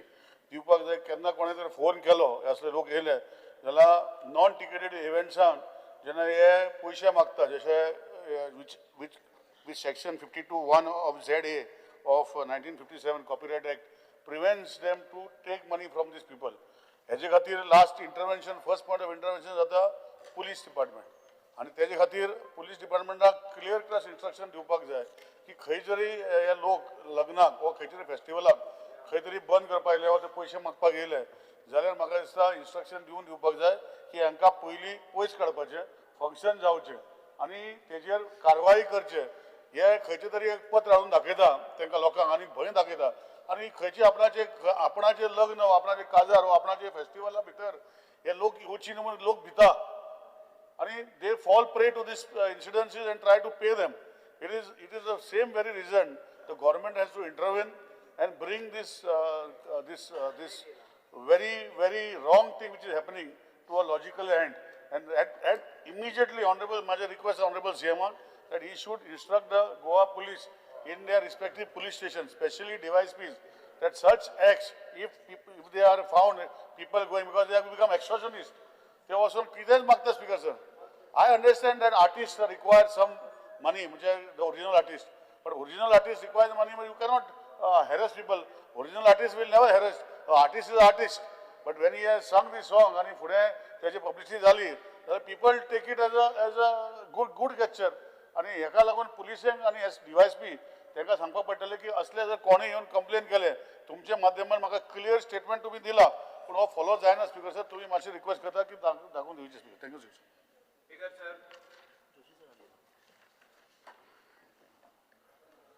F: दिवपाक जाय. केन्ना कोणें तरी फोन केलो असले लोक येयले जाल्यार नॉन टिकेटेड इव्हेंट्सान जेन्ना हे पयशे मागता, जशे which which which section 52(1) of ZA of 1957 Copyright Act prevents them to take money from these people. हेजे खातीर last intervention, first point of intervention जाता पुलीस डिपार्टमेंट. आनी तेजे खातीर पुलीस डिपार्टमेंटाक क्लियर कट इन्स्ट्रक्शन दिवपाक जाय की खंय जरी हे लोक लग्नाक वा खंय तरी फेस्टिवलाक खंय तरी बंद करपाक येयले वा ते पयशे मागपाक येयले जाल्यार म्हाका दिसता इन्स्ट्रक्शन दिवन दिवपाक जाय की हांकां पयलीं पयस काडपाचें, फंक्शन जावचें आनी तेजेर कारवाय करचे. हे खंयचे तरी एक पत्र हाडून दाखयता तांकां लोकांक आनी भंय दाखयता. आनी खंयचे आपणाचे आपणाचे लग्न वा आपणाचे काजार वा आपणाचे फेस्टिवला भितर हे लोक येवची न्हू म्हणून लोक भिता आनी they fall prey to this incidences and try to pay them. It is the same very reason the government has to intervene and bring this this this very very wrong thing which is happening to a logical end. And at immediately honorable, my request honorable CM on that he should instruct the Goa police in their respective police stations, especially DYSPs, that such acts, if they are found, people going, because they have become extortionists, they also कितेंच मागता. Speaker sir, I understand that artists require some money, म्हणजे the original artist, but original artist requires money, but you cannot harass people. Original artist will never harass. Artist is artist, but when he has sung the song आनी फुडें तेजी publicity जाली जाल्यार people take it as a good gesture. आनी हेका लागून पुलिसेंक आनी S DySP तांकां सांगपाक पडटलें की असले जर कोणें येवन कंप्लेन केलें तुमच्या माध्यमान म्हाका क्लियर स्टेटमेंट तुमी दिला, पूण हो फॉलो जायना. स्पीकर सर, तुमी मातशी रिक्वेस्ट करता की दाखोवन दिवची. Speaker, thank you sir.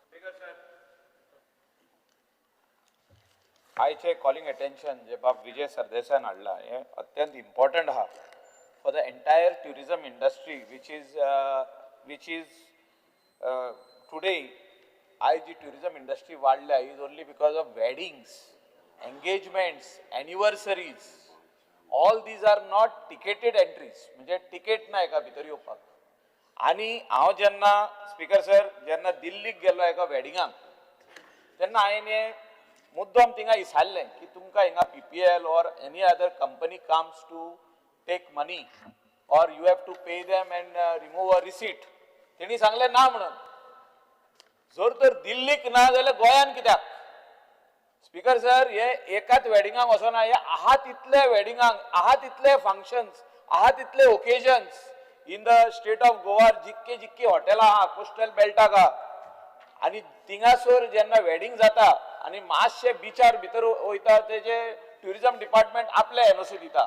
H: Speaker sir, आयचे कॉलिंग अटेन्शन जे बाब विजय सरदेसायान हाडला हें अत्यंत इम्पॉर्टंट आहा for the entire tourism industry which is today. आयज जी ट्युरिजम इंडस्ट्री वाडल्या is only because of weddings, engagements, anniversaries. All these are not ticketed entries, म्हणजे तिकेट ना एका भितर येवपाक. आनी हांव जेन्ना, स्पीकर सर, जेन्ना दिल्लीक गेलो एका वेडिंगाक तेन्ना हांवें हें मुद्दम थिंगा विचारलें की तुमकां हिंगा PPL or any other company comes to take money or you have to pay them and remove a receipt? तेणी सांगलें ना म्हणून. जर तर दिल्लीक ना जाल्यार गोंयान कित्याक? स्पीकर सर, हे एकाच वेडिंगाक वचना, हे आहा तितले वेडिंगांक, आहा तितले फंक्शन्स, आहा तितले occasions in the state of Goa, जितके जितकी हॉटेलां आहा कोस्टल बेल्टाक आहा आनी थिंगासर जेन्ना वेडिंग जाता आनी मातशे बिचार भितर वयता, तेजे ट्युरिजम डिपार्टमेंट आपले एनओसी दिता,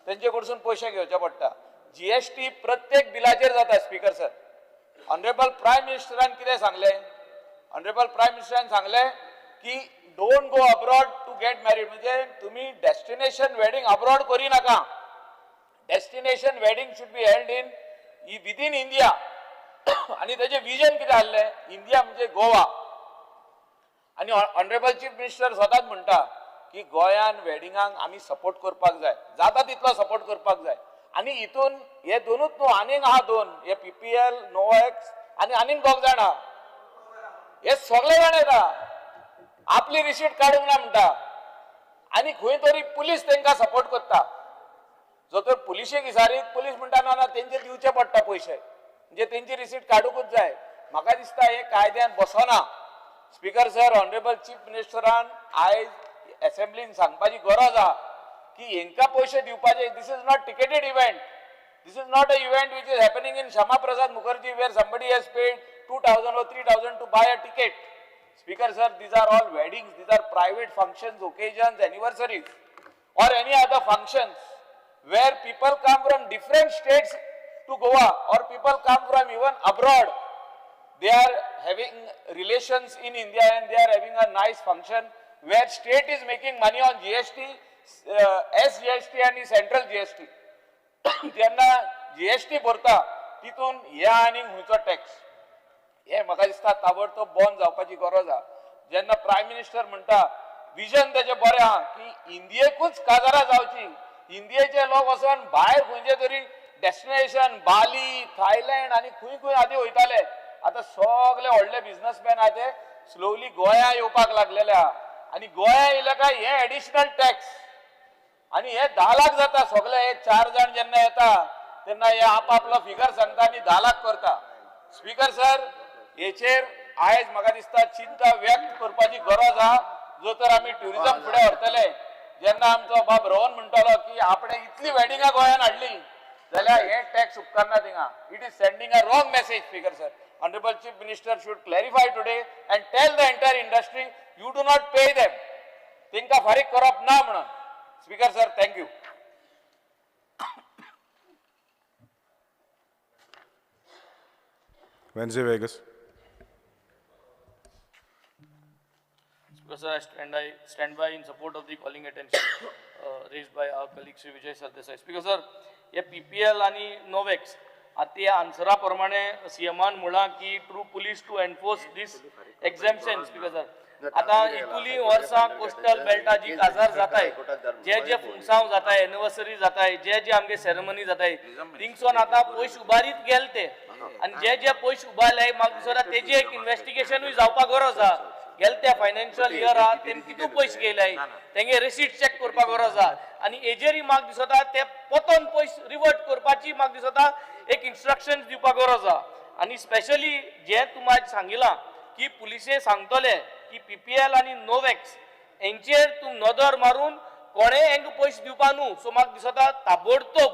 H: तेंचे कडसून पयशे घेवचे पडटा. जीएसटी प्रत्येक बिलाचेर जाता. स्पीकर सर, ऑनरेबल प्रायम मिनिस्टरान कितें सांगलें? ऑनरेबल प्रायम मिनिस्टरान सांगलें की don't go abroad to get married, म्हणजे तुम्ही डेस्टिनेशन वेडिंग अब्रॉड करी नाका. Destination wedding should be held in within India. आणि त्याचे विजन कितें आहलें? इंडिया म्हणजे गोवा. आनी ऑनरेबल चीफ मिनिस्टर स्वताच म्हणटा की गोंयान वेडिंगांक आमी सपोर्ट करपाक जाय, जाता तितलो सपोर्ट करपाक जाय. आनी हितून हे दोनूच न्हू, आनीक आहा दोन, हे पीपीएल नोएक्स आनी आनीक दोग जाण आहा. हे सगळे जाण येता, आपली रिसीट काडूंक ना म्हणटा आनी खंय तरी पुलीस तांकां सपोर्ट करता. जो तर पुलिशेक विचारीत, पुलीस म्हणटा ना ना, तेंचे दिवचे पडटा पयशे, म्हणजे तेंची रिसीट काडूंकूच जाय. म्हाका दिसता हे कायद्यान बसना. स्पीकर सर, ऑनरेबल चीफ मिनिस्टरान आयज एसेंब्लीन सांगपाची गरज आहा की हेंकां पयशे दिवपाचे. This is not ticketed event. This is not a event which is happening in Shyama Prasad Mukherjee where somebody has paid 2000 or 3000 to buy a ticket. Speaker sir, these are all weddings, these are private functions, occasions, anniversaries, or any other functions where people come from different states to Goa or people come from even abroad. They are having relations in India and they are having a nice function where state is making money on GST, SGST आनी central GST. जेन्ना GST भरता तितून हे आनी खंयचो tax, हे म्हाका दिसता ताबडतोब बंद जावपाची गरज आहा. जेन्ना प्रायम मिनिस्टर म्हणटा विजन तेजें बरें आहा की इंडियेकूच काजारां जावची, इंडियेचे लोक वचोन भायर खंयचे तरी डेस्टिनेशन बाली, थायलंड आनी खंय खंय आदी वयताले. आतां सगळे व्हडले बिजनसमॅन आहा ते स्लोवली गोंया येवपाक लागलेले आहा आनी गोंया येयले काय हे एडिशनल टॅक्स आनी हे 10 लाख जाता. सगळे हे 4 जाण जेन्ना येता तेन्ना हे आपआपलो फिगर सांगता आनी 10 लाख करता. स्पीकर सर, हेचेर आयज म्हाका दिसता चिंता व्यक्त करपाची गरज आहा. जो तर आमी ट्युरिजम फुडें व्हरतले, जेन्ना आमचो बाब रोहन म्हणटालो की आपणे इतली वेडिंगां गोंयान हाडली जाल्यार हे टॅक्स उपकारना थिंगा. It is sending a wrong message. Speaker sir, honourable chief minister should clarify today and tell the entire industry you do not pay them, तेंकां फारीक करप ना म्हणून. Speaker sir, thank you.
I: Venzy Vegas.
J: Speaker sir, I stand by in support of the calling attention raised by our colleague Shri Vijay Sardesai. Speaker sir, हे PPL आणि नोवेक्स आतां ह्या आन्सरा प्रमाणे सीएमान म्हळां की true police to enforce this exemption. Speaker sir, आतां इतुली वर्सां coastal बेल्टा जी काजार जाताय, जे जे फुंगसांव जाताय, एनिवर्सरी जाताय, जे जे आमगे सेरेमनी जाताय, थिंगसोन आतां पयशे उबारीत गेले ते आनी जे जे पयशे उबारले म्हाका दिसता तेजी एक इन्वेस्टिगेशनूय जावपाक गरज आहा. गेले त्या फायनान्शियल इयराक तेम कितू पयशे गेले तेंगे रिसीट चॅक करपाक गरज आहा आनी हेजेरय म्हाका दिसता ते पोतोन पयशे रिवर्ट करपाची म्हाका दिसता एक इन्स्ट्रक्शन दिवपाक गरज आहा. आनी स्पेशली जे तुमी आयज सांगिलां की पुलिसे सांगतले की PPL आनी नोवेक्स हेंचेर तूं नदर मारून कोणें हेंकां पयशे दिवपा न्हू. सो म्हाका दिसता ताबडतोब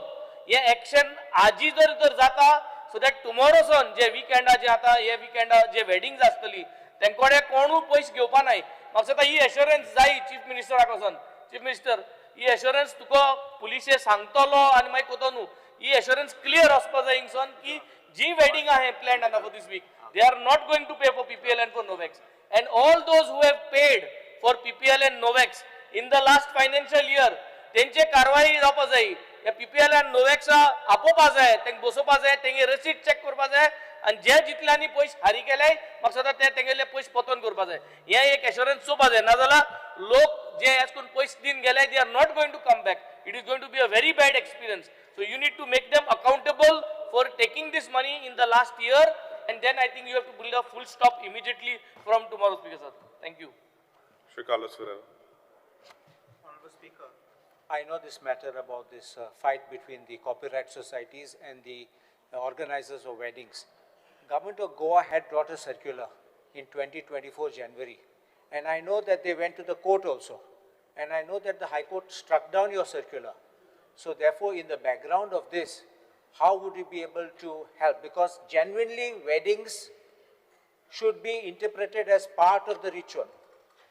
J: हें एक्शन आजी जर तर जाता सो that tomorrow सन जे विकेंडा जे आतां हे विकेंडा जे वेडिंग्स आसतली तेंकोडे कोणूय पयशे घेवपा नाय. म्हाका दिसता ही एश्योरन्स जाय चीफ मिनिस्टराक वचोन. चीफ मिनिस्टर, ही एश्योरन्स तुका पुलिसे सांगतलो आनी मागीर कोतो न्हू, ही एश्योरन्स क्लियर वचपा जाय हिंगसून की जी वेडिंग आहे प्लॅन आतां for this week, they are not going to pay for PPL and for Novex, and all those who have paid for PPL and Novex in the last financial year तेंचे कारवाई जावपा जाय. ह्या PPL आनी नोवेक्सा आपोवपा जाय, तेंकां बसोवपा जाय, तेंगे रसीद चॅक करपा जाय आनी जे जितल्यांनी पयशे फारीक केले म्हाका दिसता ते तेंगेले पयशे पोतोन करपा जाय. हें एक एश्योरन्स चोवपा जाय, नाजाल्यार लोक जे एश करून पयशे दिवन गेले they are not going to come back. It is going to be a very bad experience. So you need to make them accountable for taking this money in the last year, and then I think you have to build a full stop immediately from tomorrow. Speaker sir, thank you.
I: Shri Carlos Ferreira.
K: Honorable Speaker, I know this matter about this fight between the copyright societies and the organizers of weddings. Government of Goa had brought a circular in 2024 January, and I know that they went to the court also, and I know that the High Court struck down your circular. So therefore, in the background of this, how would you be able to help? Because genuinely weddings should be interpreted as part of the ritual.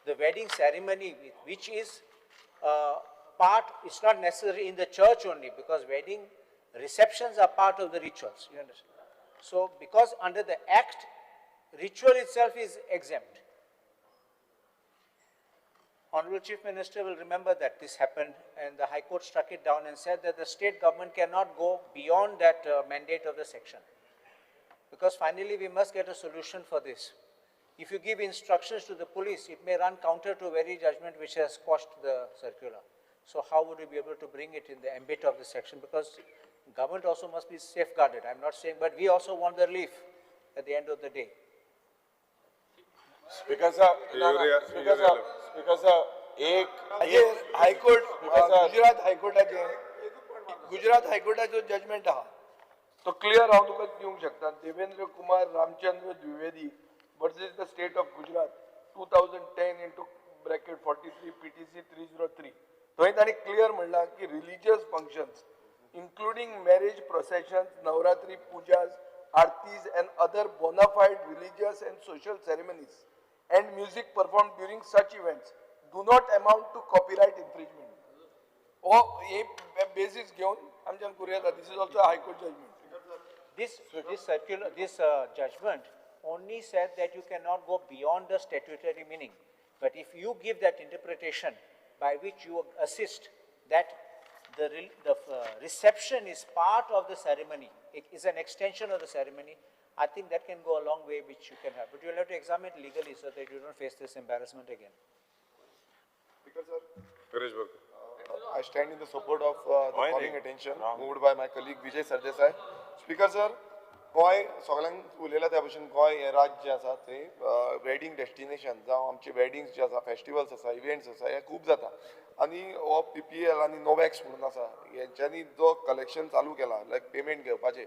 K: The wedding ceremony, which is part, it's not necessary in the church only, because wedding receptions are part of the rituals, you understand? So, because under the Act, ritual itself is exempt. Honorable Chief Minister will remember that this happened and the High Court struck it down and said that the state government cannot go beyond that mandate of the section. Because finally we must get a solution for this. If you give instructions to the police, it may run counter to very judgment which has quashed the circular. So how would you be able to bring it in the ambit of the section? Because government also must be safeguarded. I'm not saying, but we also want the relief at the end of the day.
A: Speaker sir, speaker sir, speaker sir, एक high court, Gujarat हायकोर्टाचे, Gujarat हायकोर्टाचो judgement आहा तो clear हांव तुका दिवंक शकता. Devendra Kumar Ramchandra Dwivedi versus the state of Gujarat 2010 into bracket 43 PTC 303. थंय ताणें clear म्हणलां की religious functions including marriage processions, Navratri pujas, aartis and other bonafide religious and social ceremonies and music performed during such events do not amount to copyright infringement. हो हे basis घेवन आमच्यान करूं येता. This is also high court judgment.
K: This circular, this judgment only said that you cannot go beyond the statutory meaning. But if you give that interpretation by which you assist that the reception is part of the ceremony, it is an extension of the ceremony, I think that can go a long way, which you can have. But you'll have to examine it legally so that you don't face this embarrassment again.
I: Paresh Borkar.
C: I stand in the support of the calling attention moved by my colleague Vijay Sardesai. Speaker sir, Goa सगळ्यांक उलयला त्या भशेन गोंय हें राज्य जें आसा थंय wedding destination जावं आमचे वेडींग्स जे आसा, फेस्टिवल्स आसा, इव्हेंट्स आसा, हे खूब जाता. आनी हो PPL आनी नोवॅक्स म्हणून आसा, हेंच्यांनी जो कलेक्शन चालू केला लायक पेमेंट घेवपाचें,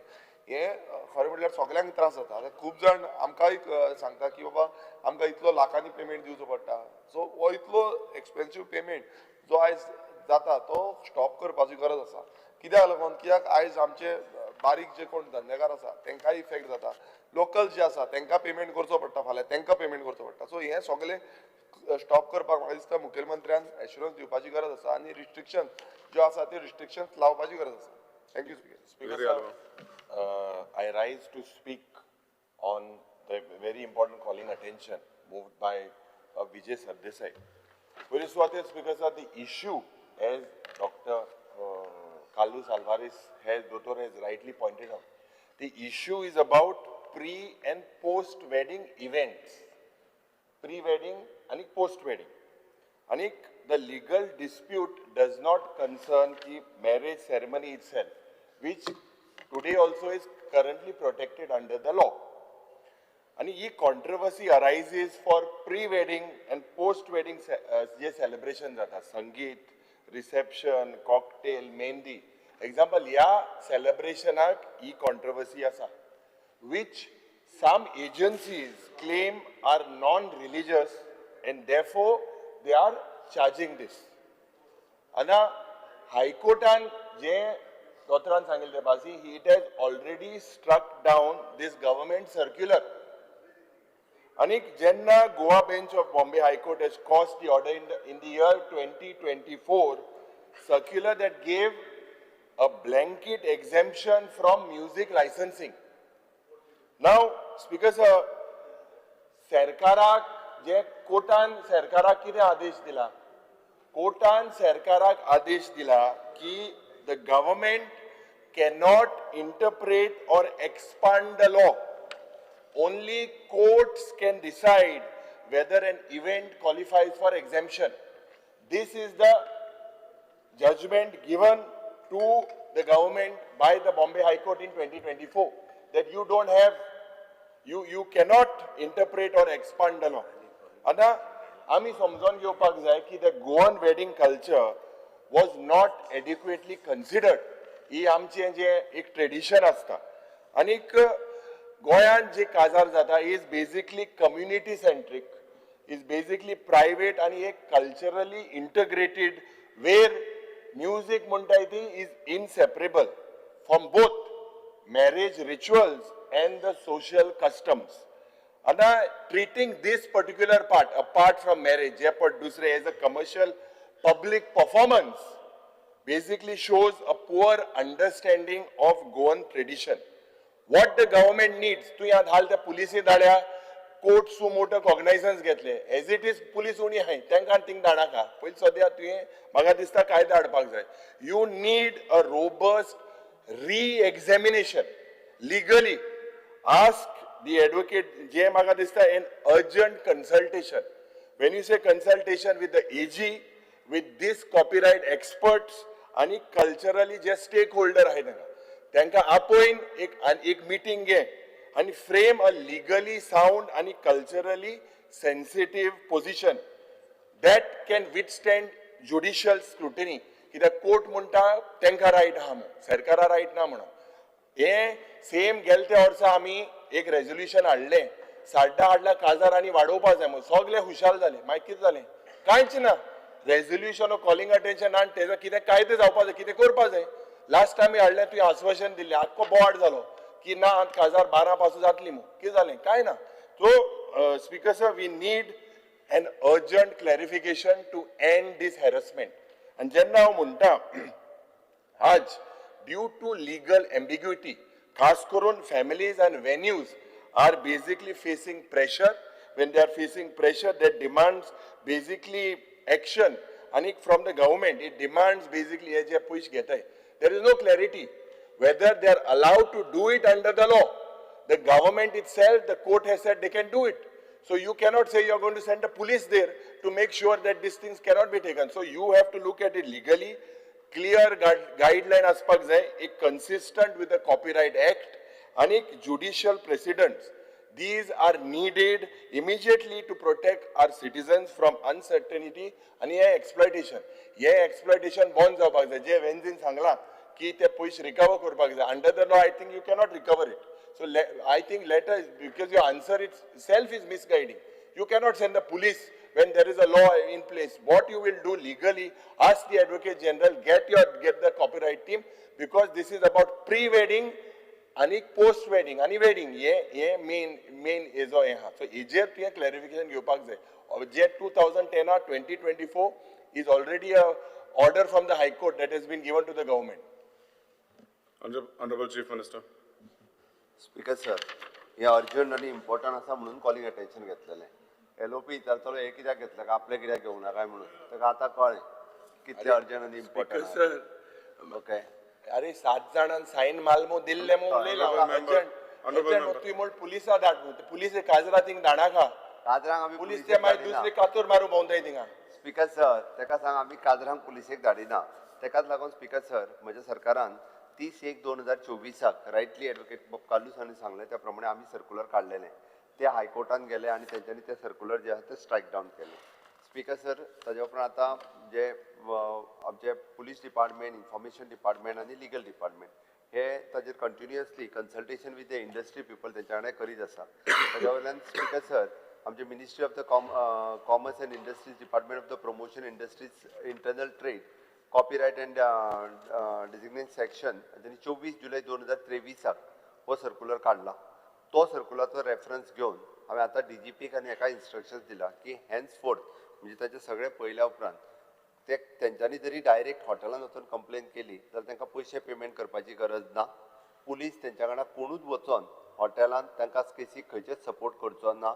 C: हें खरें म्हटल्यार सगळ्यांक त्रास जाता. आतां खूब जाण आमकांय सांगता की बाबा आमकां इतलो लाखांनी पेमेंट दिवचो पडटा. सो हो इतलो एक्सपेन्सीव पेमेंट जो आयज जाता तो स्टॉप करपाची गरज आसा. कित्याक लागून, कित्याक आयज आमचे बारीक जे कोण धंदेकार आसा तेंकांय इफेक्ट जाता, लोकल जे आसा तेंकां पेमेंट करचो पडटा, फाल्यां तेंकां पेमेंट करचो पडटा. सो हें सगळें स्टॉप करपाक म्हाका दिसता मुखेलमंत्र्यान एश्युरन्स दिवपाची गरज आसा आनी रिस्ट्रिक्शन ज्यो आसा त्यो रिस्ट्रिक्शन्स लावपाची गरज आसा. Thank you speaker.
L: Speaker sir, I rise to speak on the very important calling attention moved by Vijay Sardesai. पयली सुवातेर speaker sir, the issue as Doctor Carlos Alvarez has, Doctor has rightly pointed out, the issue is about pre and post wedding events, pre-wedding and post-wedding. And the legal dispute does not concern the marriage ceremony itself, which today also is currently protected under the law. And this controversy arises for pre-wedding and post-wedding celebration jata, sangeet, reception, cocktail, mehndi. Example, ya celebration ak e controversy asa, which some agencies claim are non-religious and therefore they are charging this. Ana High Court and je Dotran sangil te basi, it has already struck down this government circular. Anik jenna Goa bench of Bombay High Court has caused the order in the year 2024 circular that gave a blanket exemption from music licensing. Now, Speaker sir, सरकाराक जे कोर्टान सरकाराक कितें आदेश दिला, कोर्टान सरकाराक आदेश दिला की the government cannot interpret or expand the law. Only courts can decide whether an event qualifies for exemption. This is the judgment given to the government by the Bombay High Court in 2024, that you don't have, you cannot interpret or expand the law. आता आमी समजून घेवपाक जाय की the Goan wedding culture was not adequately considered. ही आमचें जें एक tradition आसता आनीक गोंयांत जे काजार जाता is basically community centric, is basically private आनी एक कल्चरली इंटग्रेटेड वेर म्युजीक म्हणटाय ती is inseparable from both marriage rituals and the social customs. आतां treating this particular part apart from marriage, जे पट दुसरे as a commercial public performance basically shows a poor understanding of Goan tradition. What the government needs, तुवें आतां हाल त्या पुलिसी धाड्या, court सु मोटो कॉग्नायझन्स घेतले, एज it is police उणी आहाय तांकां थिंग धाडाका. पयलीं सद्या तुवें म्हाका दिसता कायदो हाडपाक जाय. You need a robust re-examination legally. Ask the advocate जे म्हाका दिसता an urgent consultation. When you say consultation with the AG, with this copyright experts आनी कल्चरली जे स्टेक होल्डर आहाय तांकां आपोवन एक मिटींग घे आनी फ्रेम अ लिगली सावंड आनी culturally sensitive position that can withstand judicial scrutiny. कित्याक कोर्ट म्हणटा तांकां रायट आहा म्हूण, सरकारा रायट ना म्हणून. हें सेम गेले त्या वर्सा आमी एक रेजोल्युशन हाडलें, साड्डा हाडला काजार आनी वाडोवपा जाय म्हूण, सगळे हुशाल जाले. मागीर कितें जालें, कांयच ना. रेजोल्युशन कॉलिंग अटेन्शन आनी तेजो कितें कायदे जावपा जाय, कितें करपा जाय. लास्ट टायम हाडलें, तुवें आश्वासन दिल्लें, आख्खो बोवाळ जालो की ना आतां काजार 12 पासून जातली म्हूण. कितें जालें, कांय ना. So speaker sir, we need an urgent clarification to end this harassment. आनी जेन्ना हांव म्हणटा आज ड्यू टू लिगल एम्बिग्युटी, खास करून families and venues are basically facing pressure. When they are facing pressure that demands basically action आनी from the government, it demands basically हे जे पयशे घेताय, there is no clarity whether they are allowed to do it under the law. The government itself, the court has said they can do it. So you cannot say you are going to send the police there to make sure that these things cannot be taken. So you have to look at it legally, clear guideline आसपाक जाय, एक consistent with the Copyright Act आनी judicial precedents. These are needed immediately to protect our citizens from uncertainty आनी हे exploitation. हे exploitation बंद जावपाक जाय. जे वेन्झीन सांगलां की ते पयशे रिकवर करपाक जाय. Under the law, I think you cannot recover it. So I think letter, because your answer itself is misguiding. You cannot send the police when there is a law in place. What you will do legally, ask the Advocate General, get the copyright team, because this is about pre-wedding आनी post wedding आनी wedding हे हे main main हेजो हें आहा. So हेजेर तुवें clarification घेवपाक जाय. जे 2010 2024 is already a order from the High Court that has been given to the government.
I: Honorable Chief Minister.
D: Speaker sir, हे अर्जंट आनी इम्पॉर्टंट आसा म्हणून कॉलिंग अटेन्शन घेतलेलें. एलओपी विचारतलो हे कित्याक घेतलें काय, आपलें कित्याक घेवंक ना काय म्हणून. ताका आतां कळ्ळें कितलें अर्जंट आनी इम्पॉर्टंट.
A: Sir,
D: okay.
A: अरे, सात जाणांन सायन माल मो दिल्ले मो उलयला.
I: Honorable member.
A: तुवें म्हण पुलिसा धाड म्हणून, पुलीस काजरा थिंग धाडनाका.
D: काजरांक आमी
A: पुलीस ते मागीर दुसरे कातोर मारूंक भोंवताय थिंगा.
D: स्पीकर सर, ताका सांग, आमी काजरांक पुलिसेक धाडिना. ताकाच लागून स्पीकर सर, म्हज्या सरकारान 30/1/2024 रायटली एडवोकेट कार्लूस हांणी सांगलें त्या प्रमाणे आमी सर्कुलर काडलेलें. ते हायकोर्टान गेले आनी तेंच्यांनी ते सर्कुलर जे आसा ते स्ट्रायक डावन केले. स्पीकर सर, ताज्या उपरांत आतां जे आमचे पुलीस डिपार्टमेंट, इन्फॉर्मेशन डिपार्टमेंट आनी लिगल डिपार्टमेंट हे ताजेर continuously consultation with the industry people तेंच्या कडेन करीत आसा. ताज्या वयल्यान स्पीकर सर, आमचे Ministry of the Commerce and Industries, Department of the Promotion Industries, Internal Trade, Copyright and Designation Section तेणी 24 जुलय 2023 हो सर्कुलर काडला. तो सर्कुलराचो रेफरन्स घेवन हांवें आतां डी जी पीक आनी हेका इन्स्ट्रक्शन्स दिला की हेन्स फोर्थ, म्हणजे ताचे सगळे पळयल्या उपरांत ते तेंच्यांनी जरी डायरेक्ट हॉटेलान वचून कंप्लेन केली जाल्यार तांकां पयशे पेमेंट करपाची गरज ना. पुलीस तेंच्या वांगडा कोणूच वचोन हॉटेलान तांकां केसीक खंयचेच सपोर्ट करचो ना.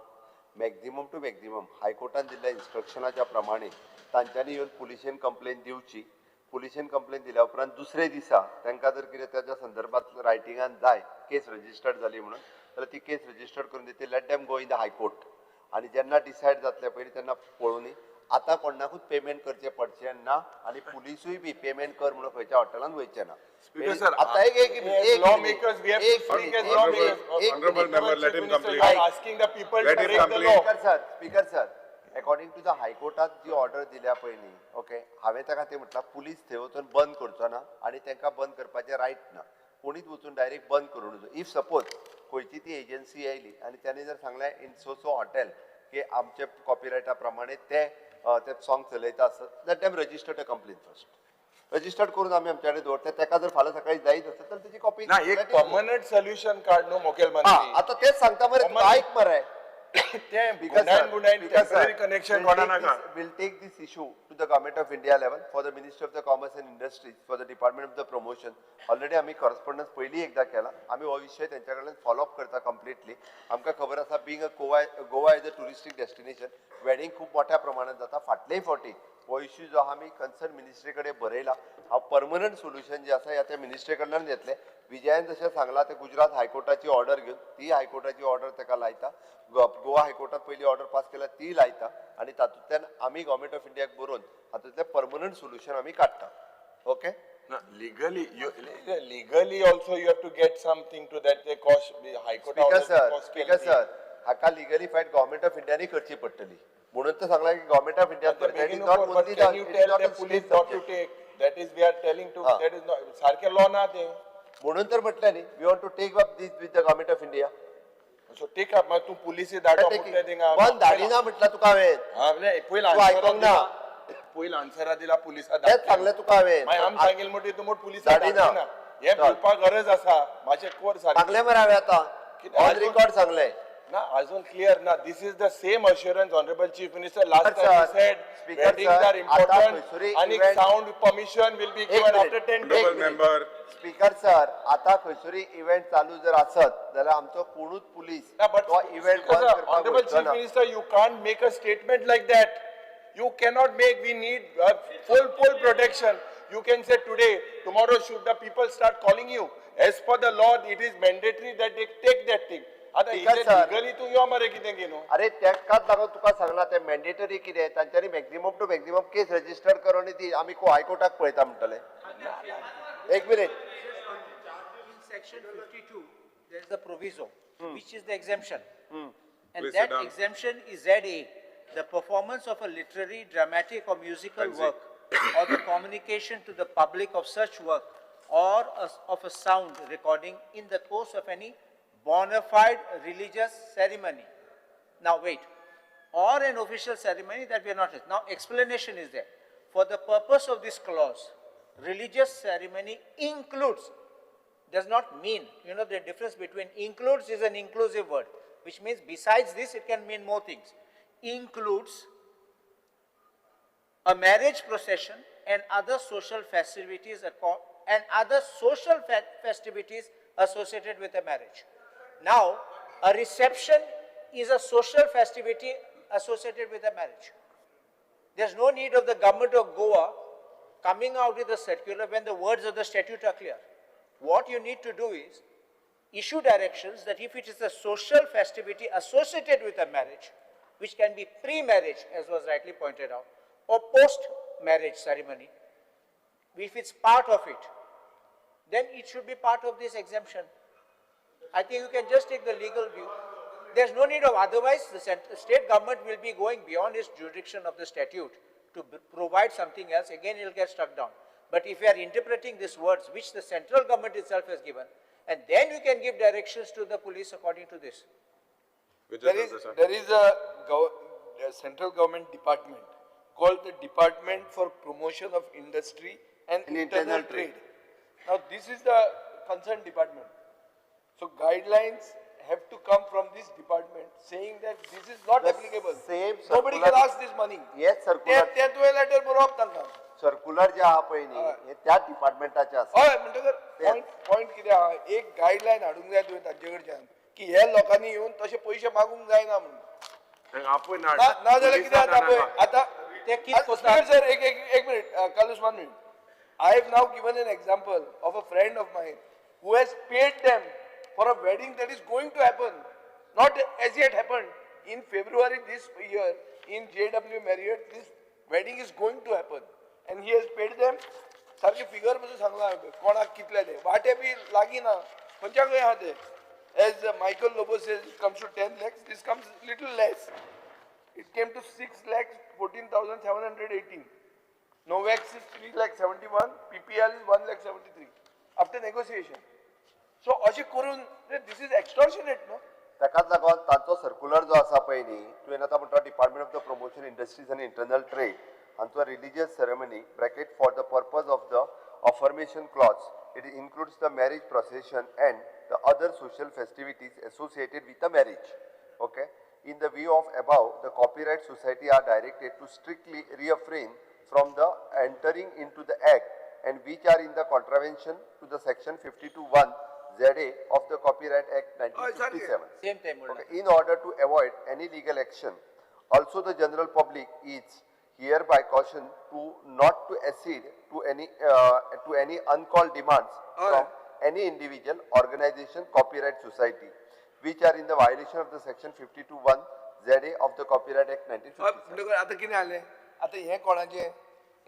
D: मॅक्झिमम टू मॅक्झिमम हायकोर्टान दिल्ल्या इन्स्ट्रक्शनाच्या प्रमाणे तांच्यांनी येवन पुलिशेन कंप्लेन दिवची. पुलिशेन कंप्लेन दिल्या उपरांत दुसरे दिसा तांकां जर कितें ताच्या संदर्भात रायटिंगान जाय, केस रजिस्टर्ड जाली म्हणून, जाल्यार ती केस रजिस्टर्ड करून दितली. Let them go in the High Court आनी जेन्ना डिसायड जातलें पयलीं तेन्ना पळोवनी. आतां कोणाकूच पेमेंट करचें पडचें ना आनी पुलिसूय बी पेमेंट कर म्हणून खंयच्या हॉटेलान वयचें ना.
A: Speaker sir,
D: आतां एक एक
A: as lawmakers, we have to speak as lawmakers.
I: Honorable member, let him complete.
A: You are asking the people
I: Let
A: to
I: him
A: break the
I: complete.
A: law.
D: Speaker sir, Speaker sir, according to the हायकोर्टात जी order दिल्या पळय न्ही, okay, हांवें ताका तें म्हटलां, police थंय वचून बंद करचो ना आनी तांकां बंद करपाचें रायट ना. कोणीच वचून डायरेक्ट बंद करूं नजो. If suppose खंयची ती एजन्सी आयली आनी तांणी जर सांगलें इन सो सो हॉटेल की आमचे कॉपिरायटा प्रमाणे ते ते सॉंग चलयता आसत, let them register the complain first. Registered करून आमी आमच्या कडेन दवरता. ताका जर फाल्यां सकाळी जायच आसत तर तेची कॉपी.
A: ना, एक परमनंट सोल्युशन काड न्हू मुखेलमंत्री.
D: आतां तेच सांगता मरे तुका, आयक मरे.
A: ते गुंडायन गुंडायन टेम्पररी कनेक्शन कोणा नाका.
D: We'll take this issue to the Government of India level for the Ministry of the Commerce and Industries, for the Department of the Promotion. Already आमी correspondence पयलीं एकदां केला. आमी हो विशय तेंच्या कडल्यान फॉलो अप करता कंप्लिटली. आमकां खबर आसा, being a Goa, Goa is a touristic destination, wedding खूब मोठ्या प्रमाणात जाता. फाटलेय फावटी हो इश्यू जो आहा आमी कन्सर्न मिनिस्ट्री कडेन बरयला. हांव परमनंट सोल्युशन जें आसा ह्या त्या मिनिस्ट्री कडल्यान येतलें. विजयान जशें सांगलां तें गुजरात हायकोर्टाची ऑर्डर घेवन, ती हायकोर्टाची ऑर्डर ताका लायता. गोवा हायकोर्टात पयली ऑर्डर पास केल्या ती लायता आनी तातूंतल्यान आमी गव्हर्मेंट ऑफ इंडियाक बरोवन हातूंतलें परमनंट सोल्युशन आमी काडटा. Okay.
A: No, legally also you have to get something to that. They cost the High Court
D: speaker
A: order
D: sir,
A: cost
D: speaker sir, हाका legally fight government of इंडियानी करची पडटली. म्हणून तर सांगलां की government of India
A: But can you tell the police not to take? That is we are telling to, that is not, सारखे law ना ते.
D: म्हणून तर म्हटलं न्ही, we want to take up this with the Government of India.
A: So take up, मागीर तूं पुलिसी धाडो म्हटलें थिंगा.
D: बंद धाडिना म्हटलं तुका हांवें.
A: हा, म्हणजे पयलीं
D: तूं आयकोंक ना.
A: पयलीं आन्सरा दिला पुलिसा.
D: तेच सांगलें तुका हांवें.
A: मागीर आमी सांगील म्हणटकीर तूं म्हण पुलिसा
D: धाडिना.
A: धाडिना. हें
D: चल.
A: भिवपाक गरज आसा. मातशें कर सारकें.
D: सांगलें मरे हांवें आतां.
A: कितें?
D: ऑन रिकॉर्ड सांगलें.
A: ना, अजून क्लियर ना. This is the same assurance, Honourable Chief Minister, last
D: Sir,
A: time said
D: Speaker
A: weddings
D: sir,
A: are
D: आता
A: important
D: खंयसरूय
A: आणि
D: event-
A: sound permission will be
D: एक
A: given
D: minute.
A: After 10
I: Honorable
A: days.
I: member.
D: Speaker sir, आता खंयसरूय event चालू जर आसत जाल्यार आमचो कोणूच पुलीस तो इव्हेंट बंद करपाक
L: Honorable
D: वचचो
L: Chief
D: ना.
L: Minister, you can't make a statement like that. You cannot make, we need full protection. You can say today, tomorrow should the people start calling you. As per the law, it is mandatory that they take that thing. आता
D: Speaker sir.
L: Legally तूं यो मरे कितें की न्हू.
D: अरे तेकाच लागून तुका सांगला ते मॅन्डेटरी कितें तांच्यांनी maximum to maximum case register करून ती आमी हायकोर्टाक पळयता म्हणटले. एक minute.
K: In section 52, there is a proviso, which is the exemption. And
I: Please sit
K: that
I: down.
K: exemption is ZA, the performance of a literary, dramatic or musical
I: Fancy.
K: Work or the communication to the public of such work or of a sound recording in the course of any bona fide religious ceremony. Now wait, or an official ceremony that we are not. Now explanation is there. For the purpose of this clause, religious ceremony includes, does not mean, you know the difference between includes is an inclusive word, which means besides this it can mean more things. Includes a marriage procession and other social festivities and other social festivities associated with a marriage. Now, a reception is a social festivity associated with a marriage. There's no need of the government of Goa coming out with a circular when the words of the statute are clear. What you need to do is issue directions that if it is a social festivity associated with a marriage, which can be pre-marriage, as was rightly pointed out, or post-marriage ceremony, if it's part of it, then it should be part of this exemption. I think you can just take the legal view. There's no need of otherwise, the state government will be going beyond its jurisdiction of the statute to provide something else. Again, it will get struck down. But if you are interpreting these words, which the central government itself has given, and then you can give directions to the police according to this.
G: There is a central government department called the Department for Promotion of Industry and Internal Trade. Now, this is the concerned department. So, guidelines have to come from this department saying that this is not applicable.
D: Same
G: Nobody can ask this money.
D: Yes, circular.
G: ते तुवें letter बरोवप तांकां.
D: Circular जे आहा पळय न्ही हे त्याच डिपार्टमेंटाचे आसा.
G: हय, म्हणटकर पॉयंट कितें आहा, एक गायडलायन हाडूंक जाय तुवें तांचे कडच्यान की हे लोकांनी येवन तशे पयशे मागूंक जायना म्हणून. ना जाल्यार कितें जाता पळय आतां. सर एक minute, Carlos, 1 minute. I have now given an example of a friend of mine who has paid them for a wedding that is going to happen, not as yet happened, in February this year in JW Marriott, this wedding is going to happen and he has paid them. सारखे figure पासून सांगला कोणाक कितले ते वाटे बी लागीं ना खंयच्या खंय आहा ते. As Michael Lobo says, it comes to 10 lakhs, this comes little less. It came to 6,14,718. Novex is 3,71,000, PPL is 1,73,000 after negotiation. So अशें करून this is extortionate no.
D: ताकाच लागून तांचो सर्क्युलर जो आसा पळय न्ही, तुवें आतां म्हणटा department of the promotion industries आनी इंटरनल ट्रेड हांचो religious ceremony bracket for the purpose of the affirmation clause it includes the marriage procession and the other social festivities associated with the marriage. Okay, in the view of above the copyright society are directed to strictly refrain from the entering into the act and which are in the contravention to the section 52(1) ZA of the Copyright Act 1957.
K: Same time.
D: Okay, in order to avoid any legal action, also the general public is hereby cautioned to not to accede to any uncalled demands from any individual, organization, copyright society, which are in the violation of the section 52(1) ZA of the Copyright Act 1957.
G: आता कितें जालें आतां हें कोणाचें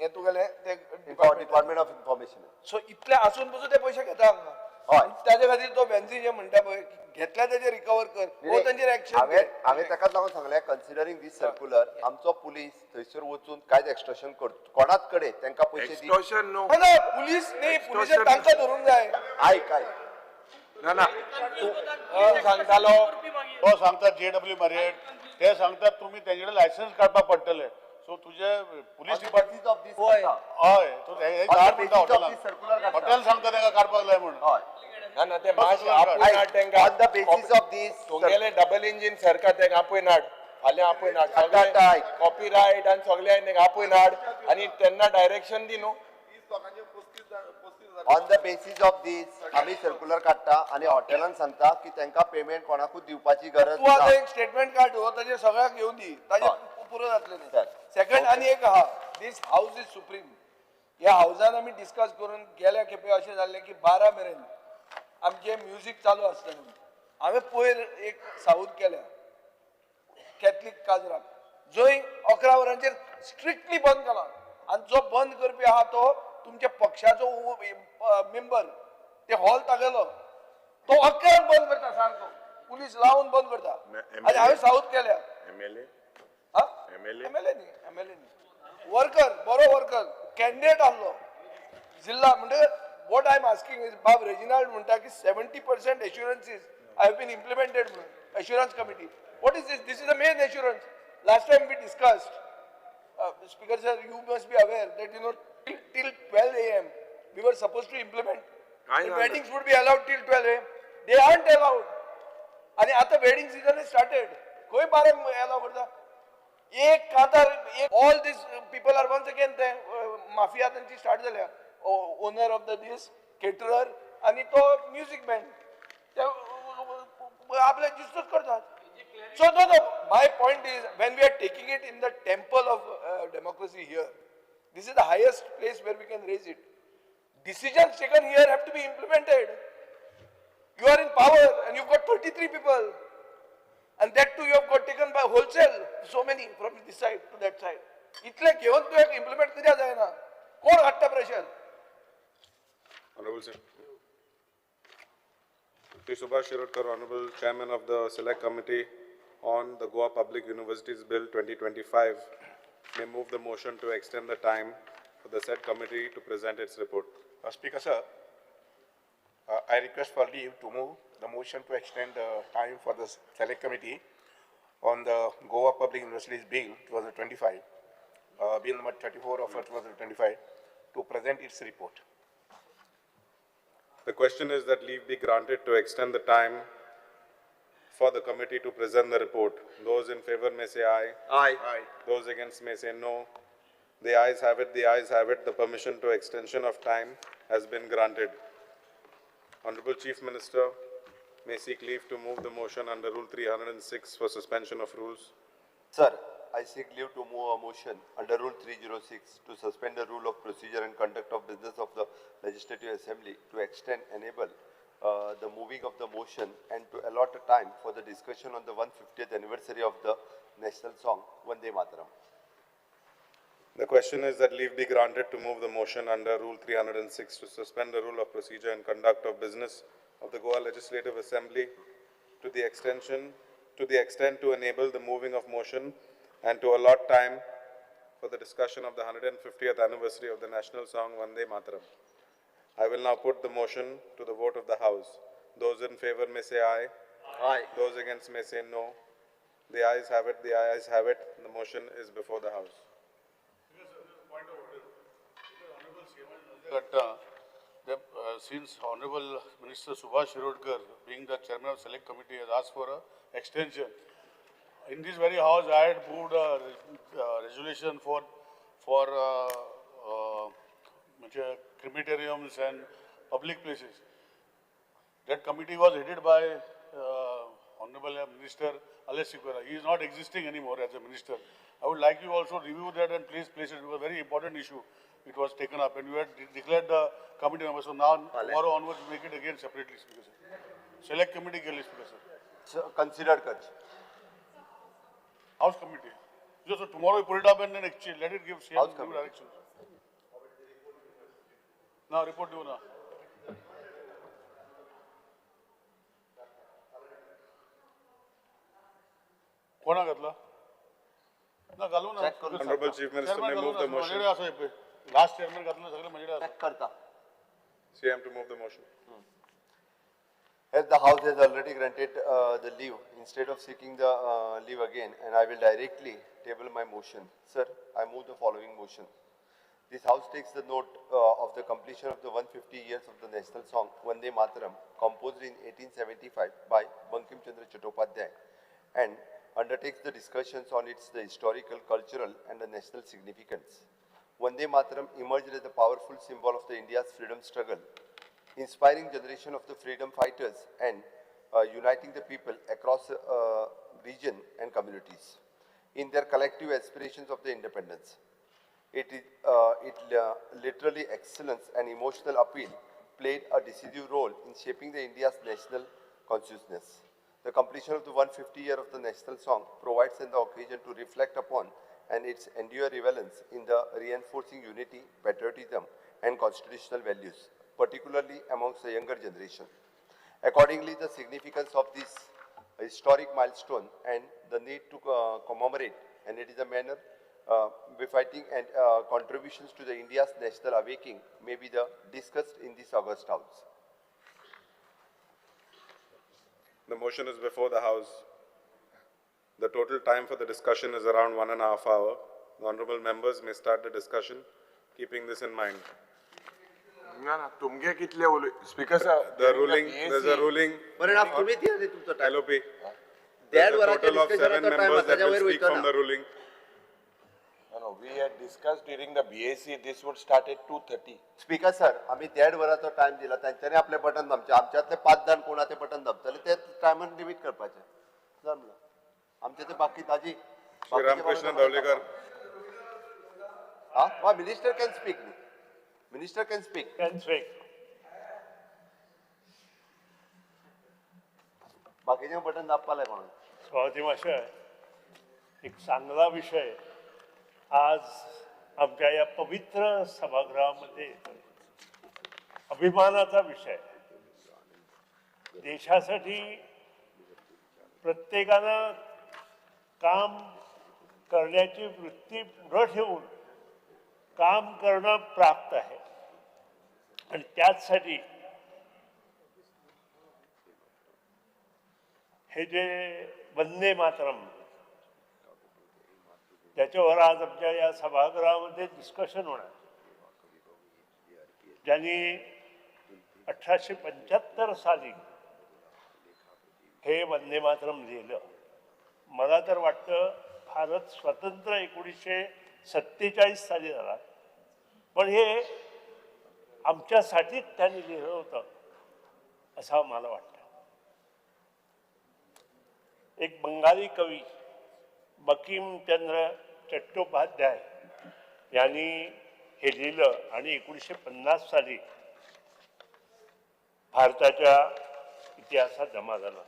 G: हें तुगेलें तें
D: department of information.
G: So इतलें आसून पसून ते पयशे घेता हांगा.
D: हय.
G: ताजे खातीर तो वेन्सी जे म्हणटा पळय घेतल्या तेजे रिकवर कर वो तांचेर एक्शन.
D: हांवें ताकाच लागून सांगलें कन्सिडरींग दीस सर्क्युलर आमचो पुलीस थंयसर वचून कांयच एक्स्ट्रोशन करता कोणाच कडेन तांकां पयशे दी.
I: Extortion no.
G: ना पुलीस न्ही, पुलिसान तांकां धरूंक जाय.
D: आयक आयक.
I: ना ना
F: तो सांगतालो, तो सांगता JW Marriott, ते सांगतात तुमी तेंचे कडेन लायसन्स काडपाक पडटलें. सो तुजे पुलीस डिपार्टमेंट हय, धाड म्हणटा हॉटेलान, हॉटेल सांगता तांकां काडपाक जाय म्हणून.
D: हय
L: ना ना ते मातशें आपूय नाड तांकां.
D: On the basis of this
L: तुमगेलें डबल इंजीन सरकार तांकां आपूय नाड, फाल्यां आपूय नाड, सगळे कॉपीरायट आनी सगळे तांकां आपूय नाड आनी तेन्ना डायरेक्शन दी न्हू.
C: लोकांचे 35,000.
D: On the basis of this आमी सर्क्युलर काडटा आनी हॉटेलान सांगता की तांकां पेमेंट कोणाकूच दिवपाची गरज
A: तूं आतां
D: ना.
A: एक स्टेटमेंट काड हो ताजेर सगळ्याक घेवन दी, ताजेर पुरो जातलें.
D: सर.
A: सेकंड आनी एक आहा, दीस हावज is supreme. ह्या हावजान आमी डिस्कस करून गेल्या खेपे अशें जाल्लें की 12 मेरेन आमचें म्युजीक चालू आसतलें. हांवें पयर एक साऊद केल्या कॅथलीक काजराक, जंय 11 वरांचेर स्ट्रिक्टली बंद केला आनी जो बंद करपी आहा तो तुमच्या पक्षाचो मेंबर, ते हॉल तागेलो, तो 11 बंद करता, सारको पुलीस लावन बंद करता. आनी हांवें साऊद केल्या.
L: एमएलए
A: एमएलए न्ही, एमएलए न्ही, वर्कर, बरो वर्कर कॅन्डिडेट आहलो जिल्ला. म्हणजे what I am asking is, बाब रेजिनाल्ड म्हणटा की 70% assurances I have been implemented म्हणून assurance committee. What is this? This is the main assurance. Last time we discussed, Speaker sir, you must be aware that you know till 12 AM we were supposed to implement. The weddings would be allowed till 12 AM. They aren't allowed. आणि आता wedding season is started. खंय बारांक allow करता? एक कांतार एक all these people are once again ते mafia तांची स्टार्ट जाल्या. Owner of the this caterer आणि तो म्युजीक बँड ते आपले जिस्तूच करतात. So no, no, my point is, when we are taking it in the temple of democracy here, this is the highest place where we can raise it. Decisions taken here have to be implemented. You are in power and you've got 33 people. And that too you have got taken by wholesale, so many from this side to that side. इतले घेवन तुवें implement कित्याक जायना? कोण हाडटा pressure?
I: Honorable sir. Shri Subhash Shirodkar, Honorable Chairman of the Select Committee on the Goa Public Universities Bill 2025, may move the motion to extend the time for the said committee to present its report.
M: Speaker sir, I request for leave to move the motion to extend the time for the Select Committee on the Goa Public Universities Bill 2025, Bill number 34 of 2025, to present its report.
I: The question is that leave be granted to extend the time for the committee to present the report. Those in favor may say aye.
D: Aye.
M: Aye.
I: Those against may say no. The ayes have it, the ayes have it. The permission to extension of time has been granted. Honorable Chief Minister may seek leave to move the motion under Rule 306 for suspension of rules.
D: Sir, I seek leave to move a motion under Rule 306 to suspend the rule of procedure and conduct of business of the Legislative Assembly to extend, enable the moving of the motion and to allot a time for the discussion on the 150th anniversary of the national song, Vande Mataram.
I: The question is that leave be granted to move the motion under Rule 306 to suspend the rule of procedure and conduct of business of the Goa Legislative Assembly to the extent to enable the moving of motion and to allot time for the discussion of the 150th anniversary of the national song Vande Mataram. I will now put the motion to the vote of the House. Those in favor may say aye.
D: Aye.
I: Those against may say no. The ayes have it, the ayes have it. The motion is before the House.
F: But since Honorable Minister Subhash Shirodkar, being the chairman of Select Committee, has asked for an extension. In this very house, I had moved a resolution for crematoriums and public places. That committee was headed by Honorable Minister Alex Sequeira. He is not existing anymore as a minister. I would like you also review that and please place it. It was a very important issue. It was taken up and you had declared the committee member. So now, tomorrow onwards, make it again separately, Speaker sir. Select committee, Speaker sir.
D: So, considered, Kutch.
F: House committee. So tomorrow you put it up and then exchange. Let it give same new directions. Now report you now. Kona ghatla? Na ghalu na.
I: Honorable Chief Minister may move the motion.
F: Last chairman ghatla sagle majede asa.
D: Check karta.
I: CM to move the motion.
D: As the House has already granted the leave, instead of seeking the leave again, and I will directly table my motion. Sir, I move the following motion. This House takes the note of the completion of the 150 years of the national song Vande Mataram, composed in 1875 by Bankim Chandra Chattopadhyay, and undertakes the discussions on its the historical, cultural, and the national significance. Vande Mataram emerged as a powerful symbol of the India's freedom struggle, inspiring generation of the freedom fighters and uniting the people across region and communities in their collective aspirations of the independence. It literally excellence and emotional appeal played a decisive role in shaping the India's national consciousness. The completion of the 150 year of the national song provides an occasion to reflect upon and its enduring relevance in the reinforcing unity, patriotism, and constitutional values, particularly amongst the younger generation. Accordingly, the significance of this historic milestone and the need to commemorate, and it is a manner befitting and contributions to the India's national awakening may be the discussed in this August House.
I: The motion is before the House. The total time for the discussion is around 1.5 hours. The honorable members may start the discussion, keeping this in mind.
L: ना ना तुमगे कितले उलय speaker sir,
I: The ruling, there's a ruling. LOP. There's a total of 7 members that will speak from the ruling.
L: No, we had discussed during the BAC this would start at 2:30.
D: Speaker sir, आम्ही 1.5 वराचो time दिला, तांच्यांनी आपले button दामचे, आमच्यातले 5 जाण कोण ते button दामतले, ते टायमान limit करपाचे जमलं. आमचे ते बाकी ताजी
I: Shri Ramakrishna Dhavlekar.
D: हा, minister can speak, minister can speak.
E: Can speak.
D: बाकीचे बटन दाबपाक लाय कोणाक.
E: सभापती महाशय, एक चांगला विषय आज आमच्या या पवित्र सभागृहामध्ये येतोय. अभिमानाचा विषय. देशासाठी प्रत्येकानं काम करण्याची वृत्ती पुढं ठेवून काम करणं प्राप्त आहे आणि त्याचसाठी हे जे वंदे मातरम त्याच्यावर आज आमच्या या सभागृहामध्ये डिस्कशन होणार, ज्यांनी 1875 साली हे वंदे मातरम लिहिलं. मला तर वाटतं भारत स्वतंत्र 1947 साली झाला, पण हे आमच्यासाठीच त्यांनी लिहिलं होतं असं मला वाटतं. एक बंगाली कवी बंकिमचंद्र चट्टोपाध्याय यांनी हे लिहिलं आणि 1950 साली भारताच्या इतिहासात जमा झाला.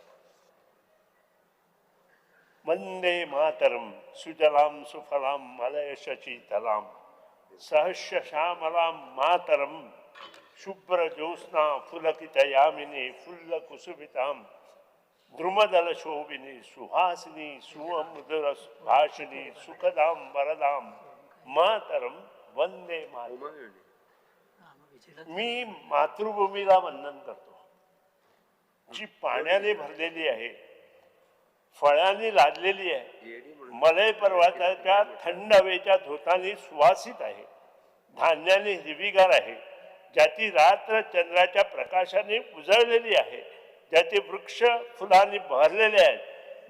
E: वंदे मातरम सुजलाम सुफलाम मलयशची तलाम सहस्य श्यामलाम मातरम शुभ्र ज्योत्स्ना फुलकित यामिनी फुल्ल कुसुमिताम द्रुमदल शोभिनी सुहासिनी सुमधुर भाषिणी सुखदाम वरदाम मातरम वंदे मातरम. मी मातृभूमीला वंदन करतो, जी पाण्याने भरलेली आहे, फळांनी लादलेली आहे, मलय पर्वताच्या थंड हवेच्या धोताने सुवासित आहे, धान्याने हिरवीगार आहे, ज्याची रात्र चंद्राच्या प्रकाशाने उजळलेली आहे, ज्याचे वृक्ष फुलांनी बहरलेले आहेत,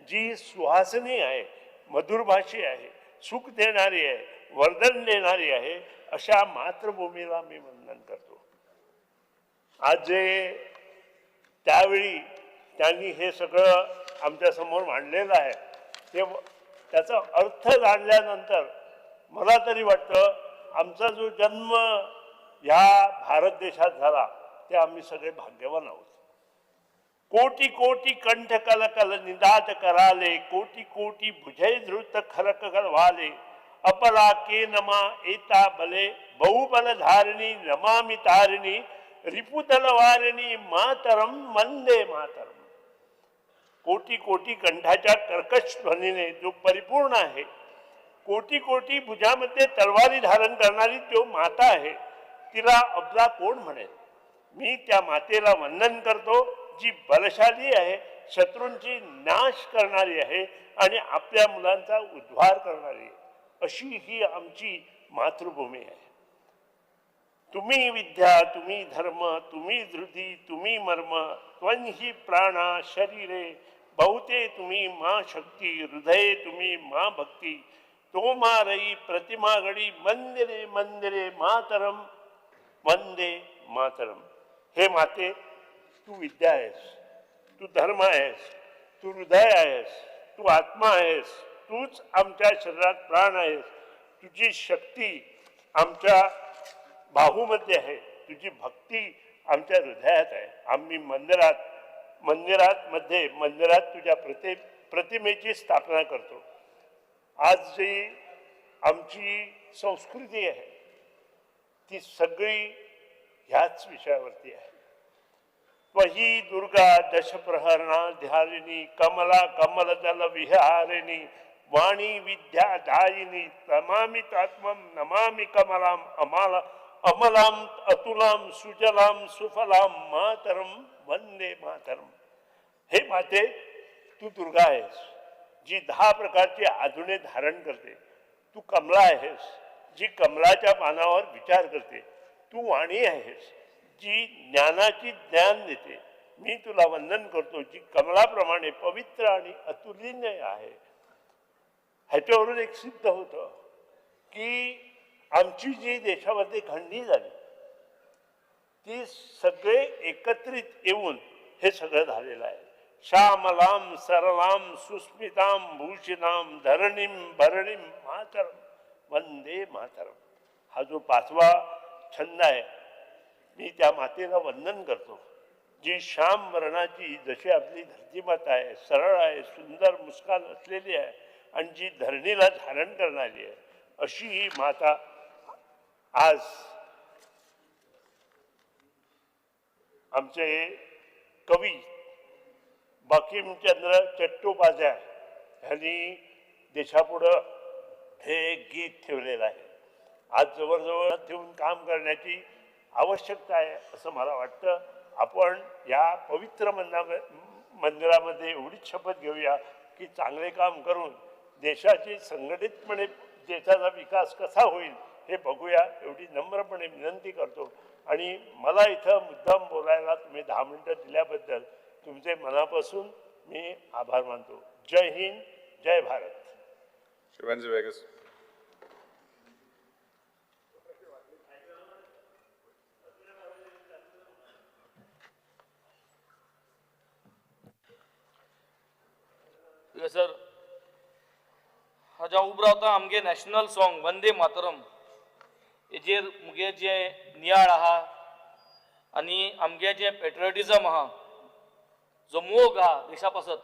E: जी सुहासिनी आहे, मधुरभाषी आहे, सुख देणारी आहे, वर्धन देणारी आहे, अशा मातृभूमीला मी वंदन करतो. आज जे त्यावेळी त्यांनी हे सगळं आमच्यासमोर मांडलेलं आहे ते त्याचा अर्थ जाणल्यानंतर मला तरी वाटतं आमचा जो जन्म ह्या भारत देशात झाला ते आम्ही सगळे भाग्यवान आहोत. कोटी कोटी कंठ कल कल निदात कराले, कोटी कोटी भुजय धृत खरक वाले, अपरा के नमा एता बले, बहुबल धारिणी नमामि तारिणी, रिपुतलवारिणी मातरम वंदे मातरम. कोटी कोटी कंठाच्या कर्कश ध्वनीने जो परिपूर्ण आहे, कोटी कोटी भुजामध्ये तलवारी धारण करणारी जो माता आहे तिला अबला कोण म्हणेल. मी त्या मातेला वंदन करतो जी बलशाली आहे, शत्रूंची नाश करणारी आहे आणि आपल्या मुलांचा उद्धार करणारी आहे. अशी ही आमची मातृभूमी आहे. तुम्ही विद्या, तुम्ही धर्म, तुम्ही धृती, तुम्ही मर्म, त्वं हि प्राणा शरीरे बहुते तुम्ही मा शक्ती, हृदये तुम्ही मा भक्ती, तोमारई प्रतिमा घडी मंदिरे मंदिरे मातरम वंदे मातरम. हे माते, तू विद्या आहेस, तू धर्म आहेस, तू हृदय आहेस, तू आत्मा आहेस, तूच आमच्या शरीरात प्राण आहेस. तुझी शक्ती आमच्या बाहूमध्ये आहे, तुझी भक्ती आमच्या हृदयात आहे. आम्ही मंदिरात मंदिरात मध्ये मंदिरात तुझ्या प्रतिमेची स्थापना करतो. आज जी आमची संस्कृती आहे ती सगळी ह्याच विषयावरती आहे. त्वही दुर्गा दशप्रहरणा ध्यारिणी कमला कमलदल विहारिणी वाणी विद्या दायिनी तमामि तात्मम नमामि कमलाम अमाला अमलाम अतुलाम सुजलाम सुफलाम मातरम वंदे मातरम. हे माते, तू दुर्गा आहेस जी 10 प्रकारची आधुने धारण करते. तू कमला आहेस जी कमलाच्या पानावर विचार करते. तू वाणी आहेस जी ज्ञानाची ज्ञान देते. मी तुला वंदन करतो जी कमलाप्रमाणे पवित्र आणि अतुलनीय आहे. ह्याच्यावरून एक सिद्ध होतं की आमची जी देशामध्ये खंडणी झाली ती सगळे एकत्रित येऊन हे सगळं झालेलं आहे. श्यामलाम सरलाम सुस्मिताम भूषिताम धरणीम भरणीम मातरम वंदे मातरम. हा जो 5वा छंद आहे, मी त्या मातेला वंदन करतो जी श्याम वर्णाची जशी आपली धरतीमाता आहे, सरळ आहे, सुंदर मुस्कान असलेली आहे आणि जी धरणीला धारण करणारी आहे, अशी ही माता आज आमचे कवी बंकिमचंद्र चट्टोपाध्याय यांनी देशापुढं हे गीत ठेवलेलं आहे. आज जवळजवळ ठेवून काम करण्याची आवश्यकता आहे असं मला वाटतं. आपण या पवित्र मंदिरामध्ये एवढीच शपथ घेऊया की चांगले काम करून देशाची संघटितपणे देशाचा विकास कसा होईल हे बघूया, एवढी नम्रपणे विनंती करतो. आणि मला इथं मुद्दाम बोलायला तुम्ही 10 मिनटं दिल्याबद्दल तुमचे मनापासून मी आभार मानतो. जय हिंद, जय भारत.
I: Shri Viegas.
J: Sir, हाज्या उबो रावता आमगे नॅशनल सॉंग वंदे मातरम हेजेर मुगे जे नियाळ आहा आनी आमगे जे पेट्रियोटिजम आहा, जो मोग आहा देशा पासत,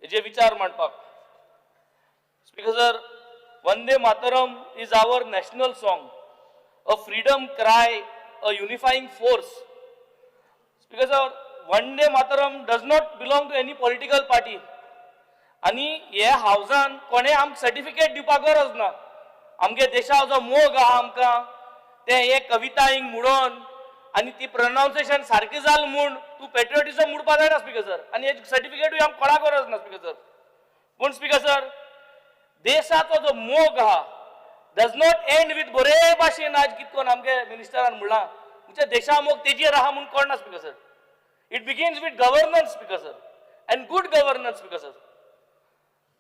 J: हेजे विचार मांडपाक. Speaker sir, Vande Mataram is our national song, a freedom cry, a unifying force. Speaker sir, Vande Mataram does not belong to any political party. आनी हे हावजान कोणें आमकां सर्टिफिकेट दिवपाक गरज ना. आमगे देशा जो मोग आहा आमकां ते हे कविता हिंग म्हणून आनी ती प्रोनावन्सिएशन सारकी जाल म्हूण तूं पेट्रियोटिजम म्हणपाक जायना स्पीकर सर. आनी हे सर्टिफिकेटूय आमकां कोणाक गरज ना स्पीकर सर. पूण स्पीकर सर, देशाचो जो मोग आहा डज not and with बरे भाशेन आज कितकोन आमगे मिनिस्टरान म्हणलां म्हणजे देशा मोग तेजेर आहा म्हूण कळना speaker sir. It begins with governance speaker sir, and good governance speaker sir.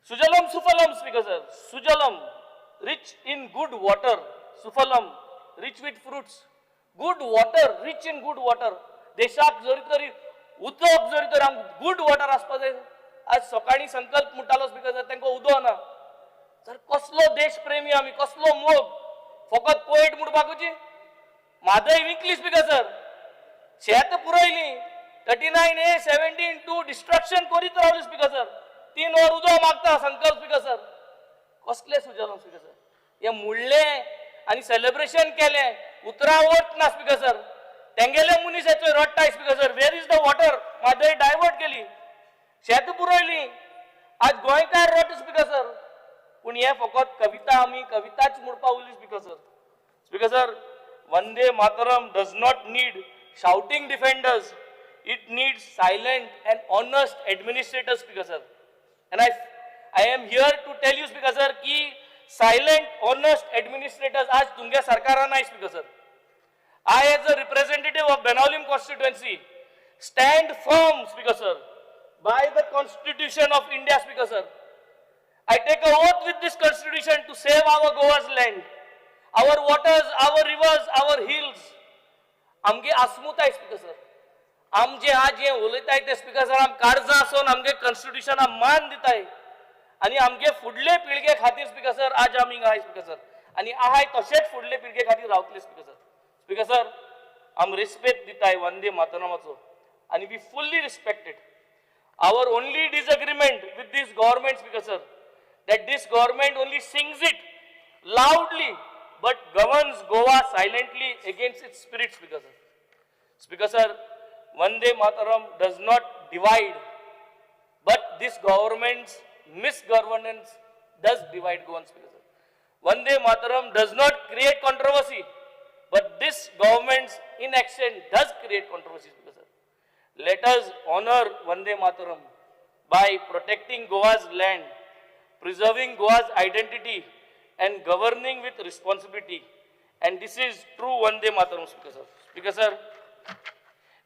J: Sujalam Sufalam speaker sir, Sujalam rich in good water, Sufalam rich with fruits, good water, rich in good water. देशाक जरी तरी उदक जरी तर आमकां good water आसपा जाय. आज सकाळीं संकल्प म्हणटालो स्पीकर सर, तांकां उदक ना. सर, कसलो देशप्रेमी आमी, कसलो मोग, फकत पोएट म्हणपाकूची. म्हादय विकली स्पीकर सर, शेत पुरयली, 39A 17(2) destruction करीत रावली स्पीकर सर. 3 वर उदक मागता संकल्प स्पीकर सर. कसले सुजलाम स्पीकर सर, हे म्हणलें आनी सेलिब्रेशन केलें, उतरां वत ना स्पीकर सर. तेंगेले मनीस येतोय रडटाय speaker sir, where is the water. Mhadei divert केली, शेत पुरयली, आज गोंयकार रडटा स्पीकर सर. पूण हे फकत कविता, आमी कविताच म्हणपा उरली speaker sir. Speaker sir, Vande Mataram does not need shouting defenders, it needs silent and honest administrators speaker sir. And I am here to tell you speaker sir की सायलंट ऑनेस्ट एडमिनिस्ट्रेटर्स आज तुमच्या सरकारान नाय speaker sir. I as a representative of Benaulim constituency stand firm speaker sir by the constitution of India speaker sir. I take a oath with this constitution to save our Goa's land, our waters, our rivers, our hills. आमगे आस्मुताय speaker sir, आमचे आज जे उलयताय ते speaker sir आम काळजां आसून आमगे कॉन्स्टिट्युशनाक मान दिताय आनी आमगे फुडले पिळगे खातीर स्पीकर सर आज आमी हिंगा आहाय स्पीकर सर, आनी आहाय तशेंच फुडले पिळगे खातीर रावतले स्पीकर सर. स्पीकर सर, आम रिस्पेक्ट दिताय वंदे मातरमाचो आनी we fully respected. Our only disagreement with this government, Speaker sir, that this government only sings it loudly but governs Goa silently against its spirit, Speaker sir. Speaker sir, Vande Mataram does not divide, but this government's misgovernance does divide Goan, Speaker sir. Vande Mataram does not create controversy, but this government's inaction does create controversy, Speaker sir. Let us honor Vande Mataram by protecting Goa's land, preserving Goa's identity, and governing with responsibility. And this is true Vande Mataram, Speaker sir. Speaker sir,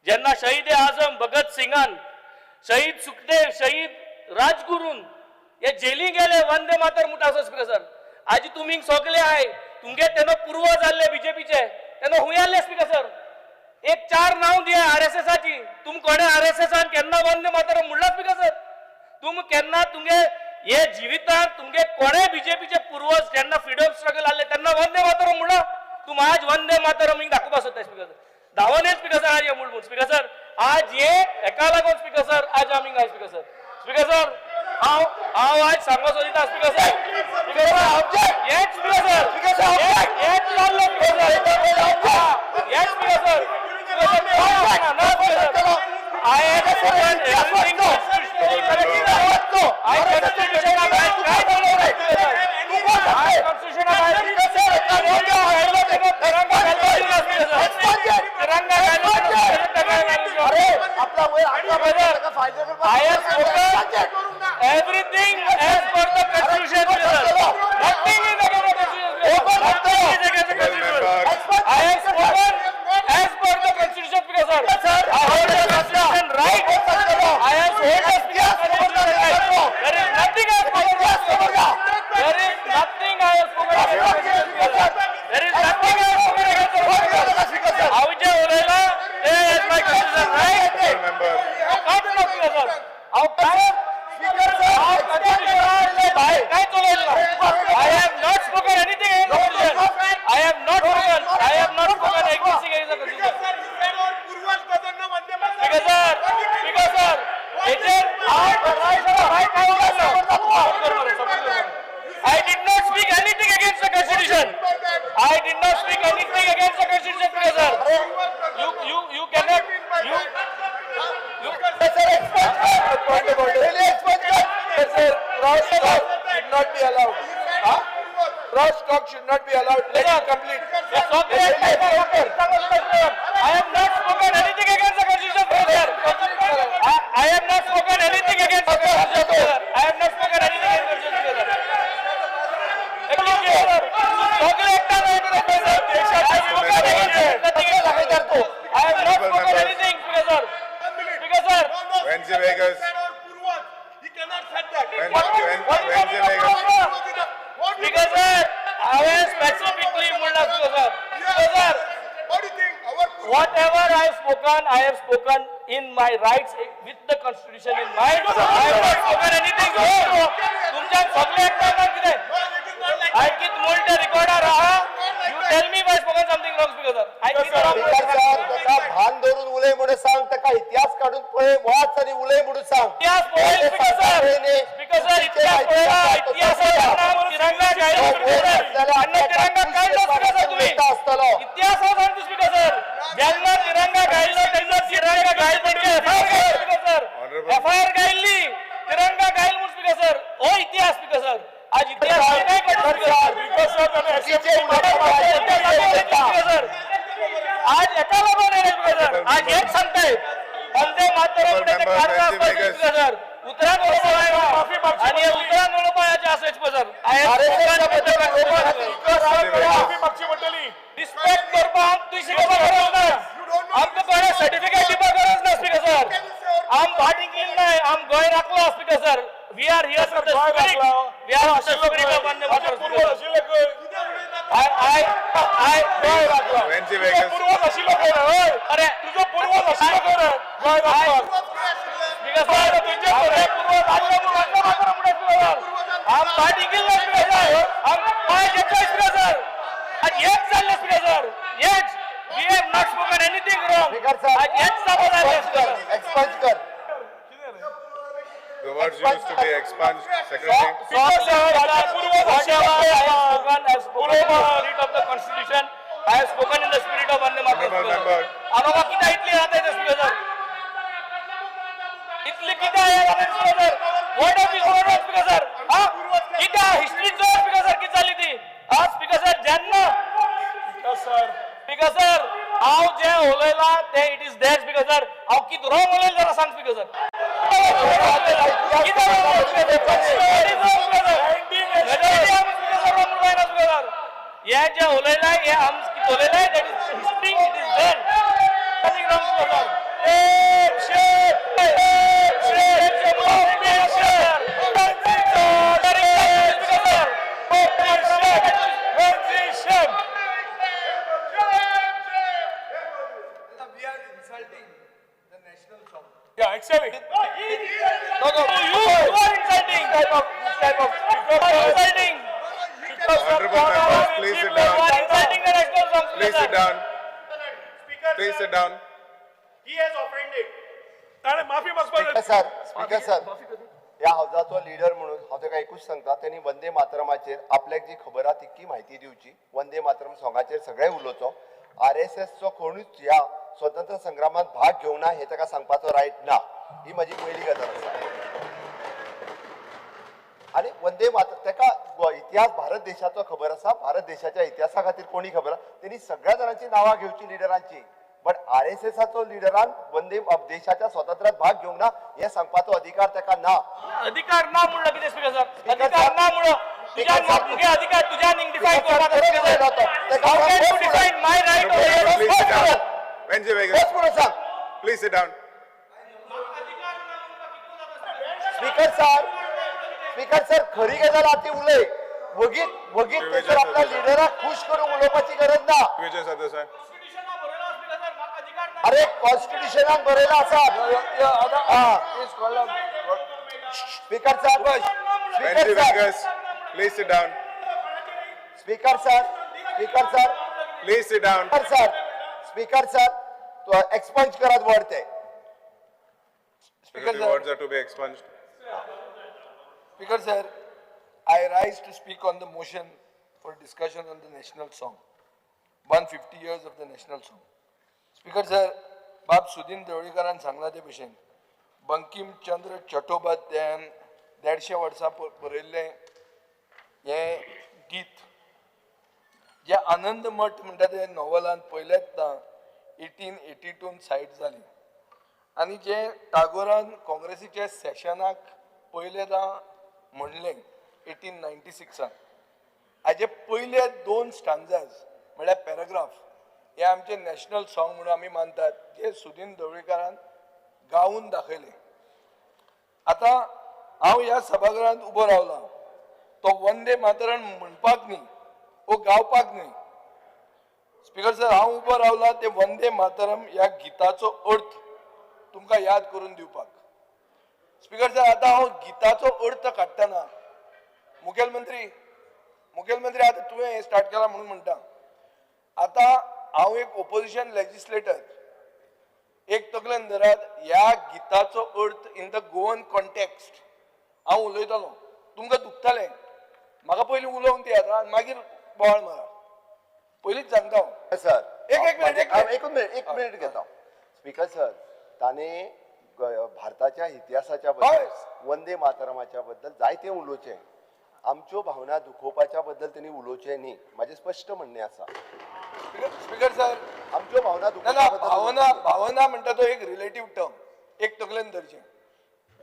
J: जेन्ना शहीद आझम भगत सिंगान, शहीद सुखदेव, शहीद राजगुरून हे jelly गेले वंदे मातरम म्हणटा आसो speaker sir. आजी तुमी सगळे आहाय, तुमगे तेन्ना पूर्वज आहले बीजेपीचे, तेन्ना हुंय आहले स्पीकर सर? एक चार नांव दिया आरएसएसाची. तुम कोणे आरएसएसान केन्ना वंदे मातरम म्हणलां स्पीकर सर? तुम केन्ना तुमगे हे जिवितांत तुमगे कोणे बीजेपीचे पूर्वज जेन्ना फ्रिडम स्ट्रगल आहले तेन्ना वंदे मातरम म्हणलां? तुम आज वंदे मातरम हिंग दाखोवपा सोदता स्पीकर सर. धांवन येत स्पीकर सर आज हे म्हूण स्पीकर सर, आज हे हेका लागून स्पीकर सर आज आमी हिंगा स्पीकर सर. स्पीकर सर, हांव हांव आज सांगपाक सोदिता स्पीकर सर, स्पीकर सर, हेच स्पीकर सर, हेच चल्लो स्पीकर सर, हेच speaker sir. I have spoken everything constitutionally correct. I constitution I constitution तिरंगा.
D: अरे आपला वय आपला फायदा.
J: I have spoken everything as per the constitution. Nothing is against the constitution. Nothing is against the constitution. I have spoken as per the constitution, Speaker sir. I hold the constitution right. I have hold the constitution right. There is nothing I have spoken. There is nothing I have spoken against the constitution. There is nothing I have spoken against the constitution. हांव जें उलयलां तें as my constitution right. कांयच ना speaker sir. हांव कांय हांव constitution भायर कांयच उलयलें ना. I have not spoken anything against the constitution. I have not spoken. I have not spoken anything against the constitution. Speaker sir, Speaker sir, हेचेर हांव constitution भायर कांय उलयलें ना. I did not speak anything against the constitution. I did not speak anything against the constitution, Speaker sir. You cannot, you
A: Point of order. Sir, cross talk should not be allowed. Huh? Cross talk should not be allowed. Let him complete.
J: I have not spoken anything against the constitution, sir. I have not spoken anything against the constitution, sir. I have not spoken anything against the constitution, sir. सगळे एकटा नाही sir. I have spoken against nothing against the I have not spoken anything, Speaker sir. Speaker sir.
I: Venzi Vegas. Venzi Vegas.
J: Speaker sir, हांवें specifically म्हणलां Speaker sir. Speaker sir, whatever I have spoken, I have spoken in my rights with the constitution in mind. I have not spoken anything wrong. तुमच्यान सगळे एकटा कितें? I कित म्हणटा रिकॉर्डार आहा. You tell me if I spoken something wrong, Speaker sir. I कित wrong.
D: Speaker sir, ताका भान दवरून उलय म्हणून सांग, ताका इतिहास काडून पळय, वाच आनी उलय म्हणून सांग.
J: इतिहास पळयल स्पीकर सर. स्पीकर सर, इतिहास पळयला. इतिहासात तिरंगा गायलो स्पीकर सर. तेन्ना तिरंगा काडलो स्पीकर सर तुम्ही.
D: आसतलो
J: इतिहास सांगतो स्पीकर सर. जेन्ना तिरंगा गायलो तेन्ना तिरंगा गायल म्हणजे एफआयआर गायली स्पीकर सर. एफआयआर गायली, तिरंगा गायल म्हूण स्पीकर सर. हो इतिहास स्पीकर सर. आज इतिहास काय काडलो स्पीकर सर? सर, आज एका लागून येयले स्पीकर सर. आज हेच सांगताय वंदे मातरम म्हणटा ते काडता स्पीकर सर. उतरान उलोवपा आनी हे उतरान उलोवपा आसा स्पीकर सर. रिस्पेक्ट करपाक तुवें शिकोवपाक गरज ना. आमकां कोणें सर्टिफिकेट दिवपाक गरज ना स्पीकर सर. आम भाट इंगलीन नाय, आम गोंय राखलो speaker sir. We are here for the spirit. We are I I
I: Venzy Viegas.
E: पूर्वज आशिल्लो खंय हय.
J: अरे
E: तुजो पूर्वज आशिल्लो खंय रे गोंय राखपाक.
J: स्पीकर सर, आमचे पूर्वज आदले पूर्वज मात्र फुडें स्पीकर सर. आम पार्टी केल्लो स्पीकर सर. आम पांय घेतलो स्पीकर सर. आज हेच जाल्लें स्पीकर सर. हेच. We have not spoken anything wrong.
D: Speaker sir,
J: आज हेच जापो जाल्लें
D: एक्सपंज कर,
J: स्पीकर सर.
D: एक्सपंज कर.
I: The words used to be expunged, Secretary.
J: Speaker sir, whatever I have spoken, I have spoken in the spirit of the Constitution. I have spoken in the spirit of Vande Mataram.
I: Honorable member.
J: आमकां कित्याक इतली जाता येता speaker sir? इतली कित्याक हे जाता speaker sir? What have you spoken, speaker sir? हा? कित्याक हिस्ट्री चोय स्पीकर सर कितें जाली ती? हा स्पीकर सर, जेन्ना स्पीकर सर हांव जें उलयलां तें it is there speaker sir. हांव कितें रॉंग उलयलें जाल्यार सांग स्पीकर सर. कितें wrong उलयलें speaker sir? What is wrong, speaker sir? Majority आम स्पीकर सर wrong उलयना स्पीकर सर. हे जें उलयलां हें आम कितें उलयलां that is history, it is there. Nothing wrong, speaker sir.
G: We are insulting the national song.
E: Yeah, accept it.
G: No, no.
J: You are insulting.
G: This type of.
J: You are insulting.
I: Honorable members, please sit
J: You
I: down.
J: are insulting the national song, speaker
I: Please
J: sir.
I: sit down. Please sit down.
E: ताणें माफी मागपाक
D: speaker sir, speaker sir, ह्या हावजाचो leader म्हणून हांव ताका एकूच सांगता, तेणी वंदे मातरमाचेर आपल्याक जी खबर आहा तितकी म्हायती दिवची. वंदे मातरम सोंगाचेर सगळे उलोवचो. आर एस एसचो कोणूच ह्या स्वतंत्र संग्रामात भाग घेवना हे ताका सांगपाचो रायट ना. ही म्हजी पयली गजाल आसा. आनी वंदे मातर ताका इतिहास भारत देशाचो खबर आसा. भारत देशाच्या इतिहासा खातीर कोणी खबर आसा तेणी सगळ्या जाणांची नांवां घेवची लिडरांची, बट आर एस एसाचो लिडरान वंदे देशाच्या स्वातंत्र्यात भाग घेवंक ना हे सांगपाचो अधिकार ताका ना.
J: अधिकार ना म्हणलं कितें स्पीकर सर?
D: स्पीकर
J: अधिकार
D: सर,
J: ना म्हणलं तुझ्यान
D: स्पीकर सर,
J: मुगे अधिकार तुझ्यान डिफाइन
D: स्पीकर सर,
J: करपाक
D: परत
J: स्पीकर सर.
D: उलयलो तो. ताका
J: How can you
D: bus
J: define my right
I: Honorable member, please sit down. Venzy Viegas,
D: बस म्हणून सांग.
I: please sit down.
D: Speaker sir, speaker sir, खरी गजाल आहा ती उलय. वगीत वगीत थंयसर आपल्या लिडराक खुश करूंक उलोवपाची गरज ना.
I: Vijay Sardesai.
D: अरे कॉन्स्टिट्युशनान बरयलां आसा.
G: Please call out.
D: Speaker sir, speaker
I: Venzy
D: sir,
I: Viegas, please sit down.
D: Speaker sir, speaker sir,
I: Please sit down.
D: Speaker sir, speaker sir, expunge करात वर्ड ते.
G: Speaker
I: The
G: sir.
I: words are to be expunged.
G: Speaker sir, I rise to speak on the motion for discussion on the national song. 150 years of the national song. Speaker sir, बाब सुदीन देवळीकारान सांगला ते भशेन बंकीम चंद्र चट्टोपाध्यायान 150 वर्सां बरयल्लें हें गीत जें आनंद मठ म्हणटा ते नॉव्हलान पयलेंच 1882 सायट जाली आनी जें टागोरान काँग्रेसीच्या सेशनाक पयलेंदा म्हणलें 1896 हाजे पयले 2 स्टांजाज म्हळ्यार पॅराग्राफ हे आमचे नॅशनल सॉंग म्हणून आमी मानतात, जे सुदीन ढवळीकारान गावून दाखयले. आतां हांव ह्या सभाघरांत उबो रावला तो वंदे मातरम म्हणपाक न्ही वो गावपाक न्ही. स्पीकर सर, हांव उबो रावला ते वंदे मातरम ह्या गिताचो अर्थ तुमकां याद करून दिवपाक. स्पीकर सर, आतां हांव गिताचो अर्थ काडटना मुखेलमंत्री, मुखेलमंत्री आतां तुवें हें स्टार्ट केलां म्हणून म्हणटा, आतां हांव एक ओपोजिशन लेजिस्लेटर, एक तकलेन धरात ह्या गिताचो अर्थ इन the Goan context हांव उलयतलो. तुमकां दुखतलें, म्हाका पयलीं उलोवंक दियात आनी मागीर बोवाळ मारा. पयलींच सांगता हांव.
D: सर,
G: एक एक मिनिट, एक मिनिट.
D: एक मिनिट, एक मिनिट घेता. स्पीकर सर, ताणें भारताच्या इतिहासाच्या बद्दल, वंदे मातरमाच्या बद्दल जायतें उलोवचें. आमच्यो भावना दुखोवपाच्या बद्दल तेणी उलोवचें न्ही, म्हाजें स्पश्ट म्हणणें आसा.
G: स्पीकर सर,
D: आमच्यो भावना
G: ना ना,
D: दुखोवपा बद्दल
G: भावना, भावना म्हणटा तो एक रिलेटीव टर्म, एक तकलेन धरचें.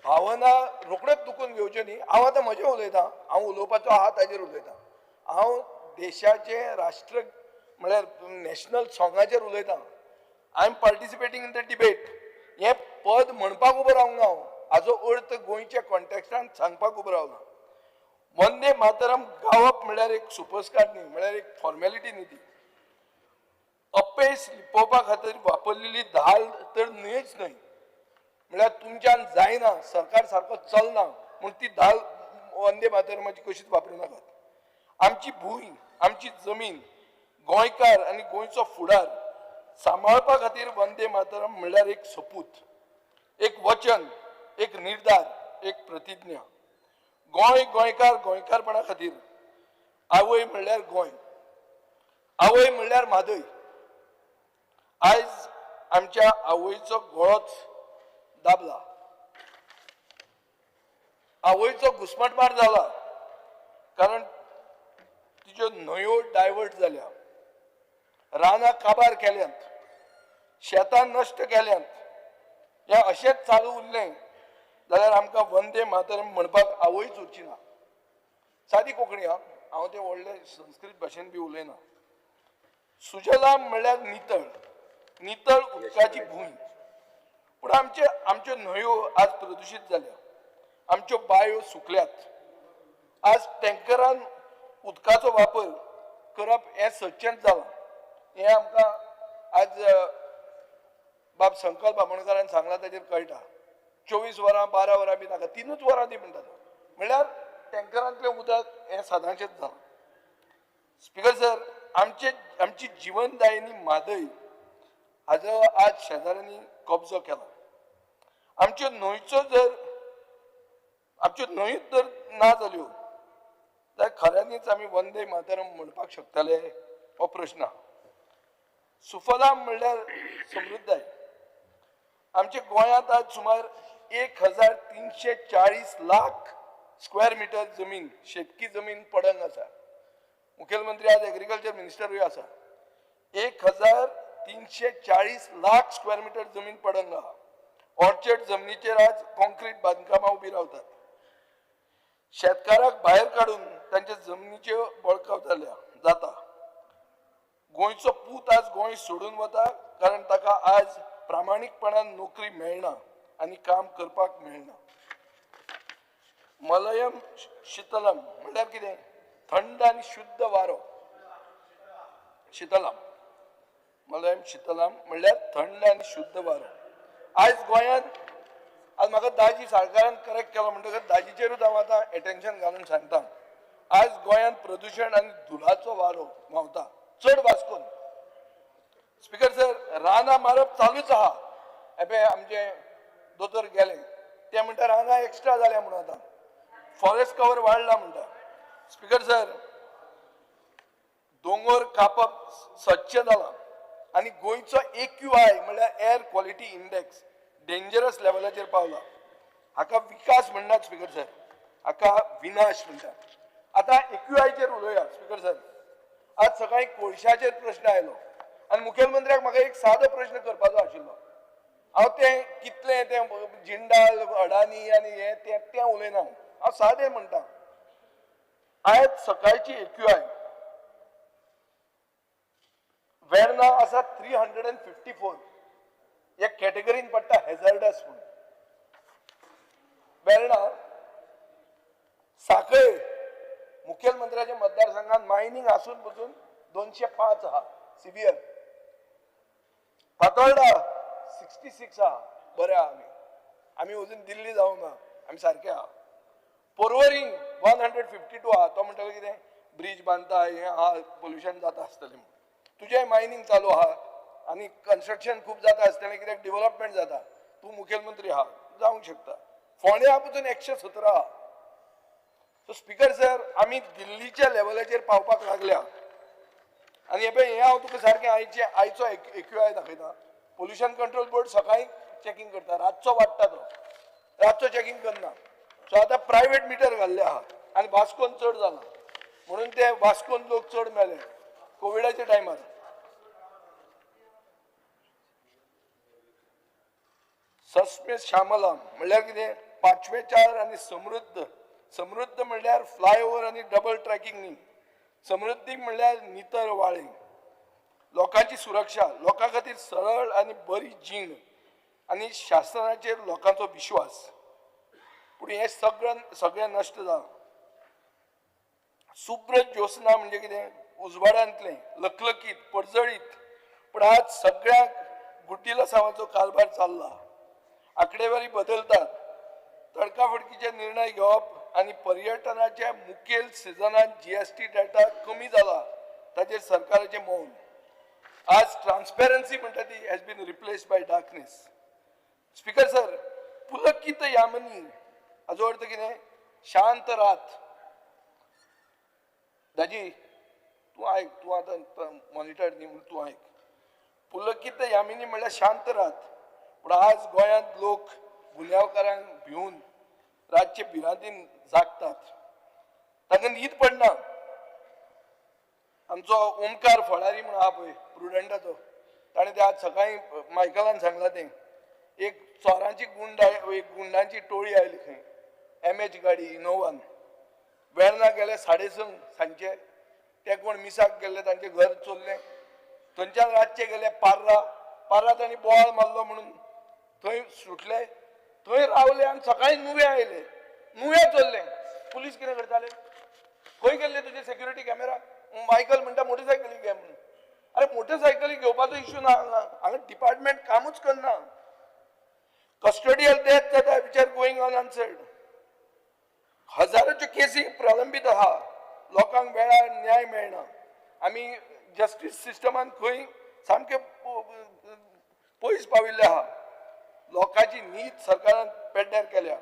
G: भावना रोखड्योच दुखून घेवच्यो न्ही. हांव आतां म्हजें उलयतां, हांव उलोवपाचो आहा ताजेर उलयतां. हांव देशाचें राष्ट्र म्हळ्यार नॅशनल सॉंगाचेर उलयतां. I am participating in the debate. हें पद म्हणपाक उबो रावंक ना हांव, हाजो अर्थ गोंयच्या कॉन्टेक्स्टान सांगपाक उबो रावला.
A: वंदे मातरम गावप म्हळ्यार एक सुपरस्कार न्ही, म्हळ्यार एक फॉर्मेलिटी न्ही ती. अपेस लिपोवपा खातीर वापरलेली धाल तर न्हयच न्हय. म्हळ्यार तुमच्यान जायना, सरकार सारको चलना म्हूण ती धाल वंदे मातरमाची कशीच वापरूं नाकात. आमची भूंय, आमची जमीन, गोंयकार आनी गोंयचो फुडार सांबाळपा खातीर वंदे मातरम म्हणल्यार एक सपूत, एक वचन, एक निर्धार, एक प्रतिज्ञा. गोंय, गोंयकार, गोंयकारपणा खातीर. आवय म्हणल्यार गोंय, आवय म्हणल्यार म्हादय. आयज आमच्या आवयचो गळोच दाबला, आवयचो घुस्मटमार जाला, कारण तिच्यो न्हंयो डायवर्ट जाल्या, रानां काबार केल्यांत, शेतां नश्ट केल्यांत. हें अशेंच चालू उरलें जाल्यार आमकां वंदे मातरम म्हणपाक आवयच उरची ना. सादी कोंकणी हा, हांव ते व्हडले संस्कृत भाशेन बी उलयना. सुजलाम म्हणल्यार नितळ, नितळ उदकाची भूंय. पूण आमच्यो न्हंयो आज प्रदुशीत जाल्या, आमच्यो बांयो सुकल्यात. आज टँकरान उदकाचो वापर करप हें सदचेंच जालां. हें आमकां आज बाब संकल्प आमोणकारान सांगलां ताचेर कळटा. 24 वरां 12 वरां बी नाका, 3 वरां दी म्हणटा तो. म्हणल्यार टँकरांतलें उदक हें सदांचेंच जालां. स्पिकर सर, आमची जिवनदायिनी म्हादय हाजो आज शेजाऱ्यांनी कब्जो केला. आमच्यो न्हंयचो जर आमच्यो न्हंयूच जर ना जाल्यो जाल्यार खऱ्यांनीच आमी वंदे मातरम म्हणपाक शकतले हो प्रश्न. सुफलाम म्हणल्यार समृद्धाय. आमच्या गोंयांत आज सुमार 1340 लाख स्क्वेअर मिटर जमीन, शेतकी जमीन पडंग आसा. मुखेलमंत्री आज एग्रीकल्चर मिनिस्टरूय आसा. 1340 लाख स्क्वेअर मिटर जमीन पडंग आहा. ऑर्चर्ड जमनीचेर आज कॉन्क्रीट बांदकामां उबी रावतात. शेतकाराक भायर काडून तांच्या जमनीच्यो बळकाव जाता. गोंयचो पूत आज गोंय सोडून वता, कारण ताका आज प्रामाणीकपणान नोकरी मेळना आनी काम करपाक मेळना. मलयम शीतलम म्हणल्यार कितें? थंड आनी शुद्ध वारो. शीतलम, मलयम शीतलम म्हणल्यार थंड आनी शुद्ध वारो. आयज गोंयांत आज म्हाका दाजी साळकारान करेक्ट केलो म्हणटकच दाजीचेरूच हांव आतां एटेन्शन घालून सांगता. आयज गोंयांत प्रदुशण आनी धुलाचो वारो व्हांवता, चड वास्कोन. स्पिकर सर, रानां मारप चालूच आहा. हें आमचे दोतोर गेले ते म्हणटा रानां एक्स्ट्रा जाल्या म्हणून, आतां फॉरेस्ट कवर वाडला म्हणटा. स्पिकर सर, दोंगर कापप सदचें जालां आनी गोंयचो AQI म्हणल्यार एअर क्वॉलिटी इंडेक्स डेंजरस लेवलाचेर पावला. हाका विकास म्हणनात स्पिकर सर, हाका विनाश म्हणटात. आतां AQIचेर उलोवया स्पिकर सर. आज सकाळी कोळशाचेर प्रश्न आयलो आनी मुखेलमंत्र्याक म्हाका एक सादो प्रश्न करपाचो आशिल्लो. हांव तें कितलें तें जिंडाल अडानी आनी हें तें तें उलयना, हांव सादें म्हणटा. आयज सकाळची AQI Verna आसा 354, ह्या कॅटेगरीन पडटा हॅझर्डस म्हणून. वेर्णा, साखळे मुखेलमंत्र्याच्या मतदारसंघात मायनिंग आसून पसून 205 आहा सिवियर. फातोर्डा 66 आहा, बरें आहा. आमी अजून दिल्ली जावंक ना, आमी सारके आहा. पोरवरी 152 आहा. तो म्हणटालो कितें ब्रीज बांदता, हें आहा, पोल्युशन जाता आसतलें म्हणून. तुजें मायनिंग चालू आहा आनी कन्स्ट्रक्शन खूब जाता आसतलें, कित्याक डेव्हलपमेंट जाता. तूं मुखेलमंत्री आहा, जावंक शकता. फोंड्या पसून 117 आहा. सो स्पिकर सर, आमी दिल्लीच्या लेवलाचेर पावपाक लागल्या. आनी हे पळय, हें हांव तुका सारकें आयचो AQI दाखयता. पोल्युशन कंट्रोल बोर्ड सकाळी चॅकिंग करता, रातचो वाडटा तो, रातचो चॅकिंग करना. सो आतां प्रायवेट मिटर घाल्ले आहा आनी वास्कोन चड जाला म्हणून ते वास्कोन लोक चड मेले कोविडाच्या टायमार. सस्म्य श्यामलम म्हणल्यार कितें? पांचवेचार आनी समृद्ध. समृद्ध म्हणल्यार फ्लायओवर आनी डबल ट्रॅकिंग न्ही. समृद्धी म्हणल्यार नितळ वाळे, लोकांची सुरक्षा, लोकां खातीर सरळ आनी बरी जीण आनी शासनाचेर लोकांचो विश्वास. पूण हें सगळें नश्ट जालां. शुभ्र ज्योत्स्ना म्हणजे कितें? उजवाडांतलें, लखलखीत, परजळीत. पूण आज सगळ्याक गुड्डीलसांवाचो कारभार चल्ला. आंकडेवारी बदलतात. तडकाफडकीचे निर्णय घेवप आनी पर्यटनाच्या मुखेल सिजनांत जीएसटी डेटा कमी जाला ताचेर सरकाराचें मौन. आज ट्रान्सपेरन्सी म्हणटा ती has been replaced by darkness. Speaker sir, Pulkit Yamini हाजो अर्थ कितें? शांत रात. दाजी तूं आयक, तूं आतां मॉनिटर न्ही म्हणून तूं आयक. पुलकीत यामिनी म्हणल्यार शांत रात. पूण आज गोंयांत लोक गुन्यांवकारांक भिवन रातचे भिरांतीन जागतात, तांकां न्हीद पडना. आमचो ओमकार फळारी म्हणून आहा पळय प्रुडंटाचो, ताणें ते आज सकाळीं मायकलान सांगलां तें. एक चोरांची गुंड, एक गुंडांची टोळी आयली खंय, एमएच गाडी इनोवान. वेर्ना गेले 6:30 सांजचे, ते कोण मिसाक गेल्ले तांचें घर चोरलें. थंयच्यान रातचे गेले पार्रा, पार्रा तांणी बोवाळ मारलो म्हणून थंय सुटले, थंय रावले आनी सकाळीं नुवें आयले, नुवें चोरलें. पुलीस कितें करताले? खंय गेल्ले तुजे सेक्युरिटी कॅमेरा? मायकल म्हणटा मोटरसायकली घे म्हणून. अरे मोटरसायकली घेवपाचो इश्यू ना हांगा, हांगा डिपार्टमेंट कामूच करना. कस्टडियल डेथ जाता which are going unanswered. हजाराच्यो केसी प्रलंबीत आहा, लोकांक वेळार न्याय मेळना. आमी जस्टीस सिस्टमान खंय सामके पयस पाविल्ले आहा. लोकांची न्हीद सरकारान पेड्ड्यार केल्या.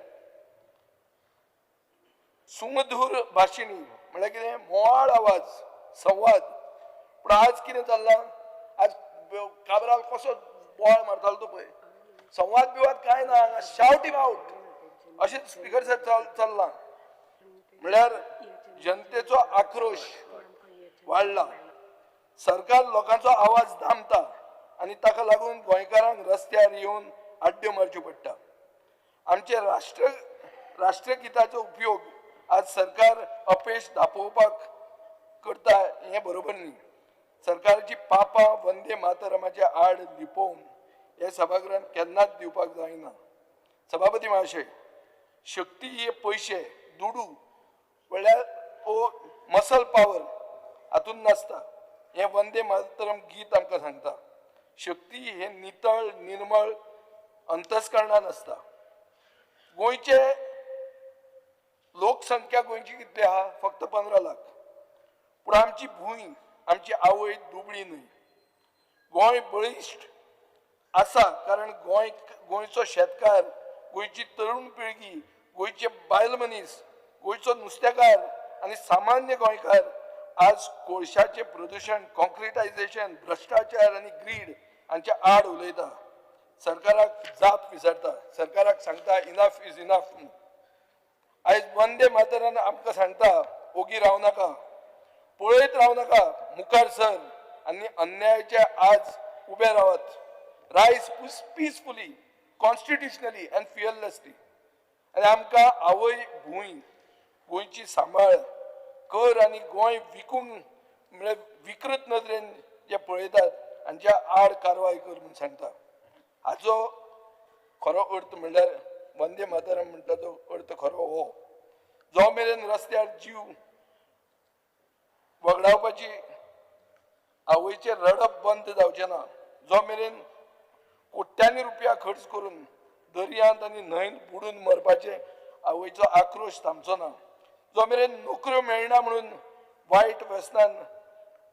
A: सुमधूर भाशिणी म्हणल्यार कितें? मोवाळ आवाज, संवाद. पूण आज कितें चल्लां? आज काबराल कसो बोवाळ मारतालो तो पळय, संवाद बिवाद कांय ना हांगा, शावट हिम आवट अशें स्पिकर साहेब चल्लां. म्हणल्यार जनतेचो आक्रोश वाडला, सरकार लोकांचो आवाज दामता आनी ताका लागून गोंयकारांक रस्त्यार येवन आड्ड्यो मारच्यो पडटा. आमचे राष्ट्रगिताचो उपयोग आज सरकार अपेश दाखोवपाक करता हें बरोबर न्ही. सरकाराची पापां वंदे मातरमाच्या आड लिपोवन हे सभागृहान केन्नाच दिवपाक जायना. सभापती महाशय, शक्ती हे पयशे दुडू म्हणल्यार हो मसल पावर हातून नासता. हें वंदे मातरम गीत आमकां सांगता. शक्ती हे नितळ निर्मळ अंतस्करणान आसता. गोंयचे लोकसंख्या गोंयची कितली आहा? फक्त 15 लाख. पूण आमची भूंय, आमची आवय दुबळी न्हय. गोंय बळिश्ट आसा कारण गोंयचो शेतकार, गोंयची तरुण पिळगी, गोंयचे बायल मनीस, गोंयचो नुस्तेकार आनी सामान्य गोंयकार आज कोळशाचें प्रदुशण, कॉन्क्रिटायझेशन, भ्रश्टाचार आनी ग्रीड हांच्या आड उलयता. सरकाराक जाप विचारता, सरकाराक सांगता इनफ is enough. आयज वंदे मातरान आमकां सांगता ओगी राव नाका, पळयत राव नाका, मुखार सर आनी अन्यायाच्या आज उबे रावात. Rise peacefully, constitutionally and fearlessly. आनी आमकां आवय भूंय गोंयची सांबाळ कर आनी गोंय विकूंक म्हळ्यार विकृत नदरेन जे पळयतात हांच्या आड कारवाय कर म्हूण सांगता. हाचो खरो अर्थ म्हणल्यार वंदे मातरम म्हणटा तो अर्थ खरो हो. जो मेरेन रस्त्यार जीव वगडावपाची आवयचें रडप बंद जावचें ना, जो मेरेन कोट्यांनी रुपया खर्च करून दर्यांत आनी न्हंयत बुडून मरपाचें आवयचो आक्रोश थांबचो ना, जो मेरेन नोकऱ्यो मेळना म्हणून वायट व्यसनान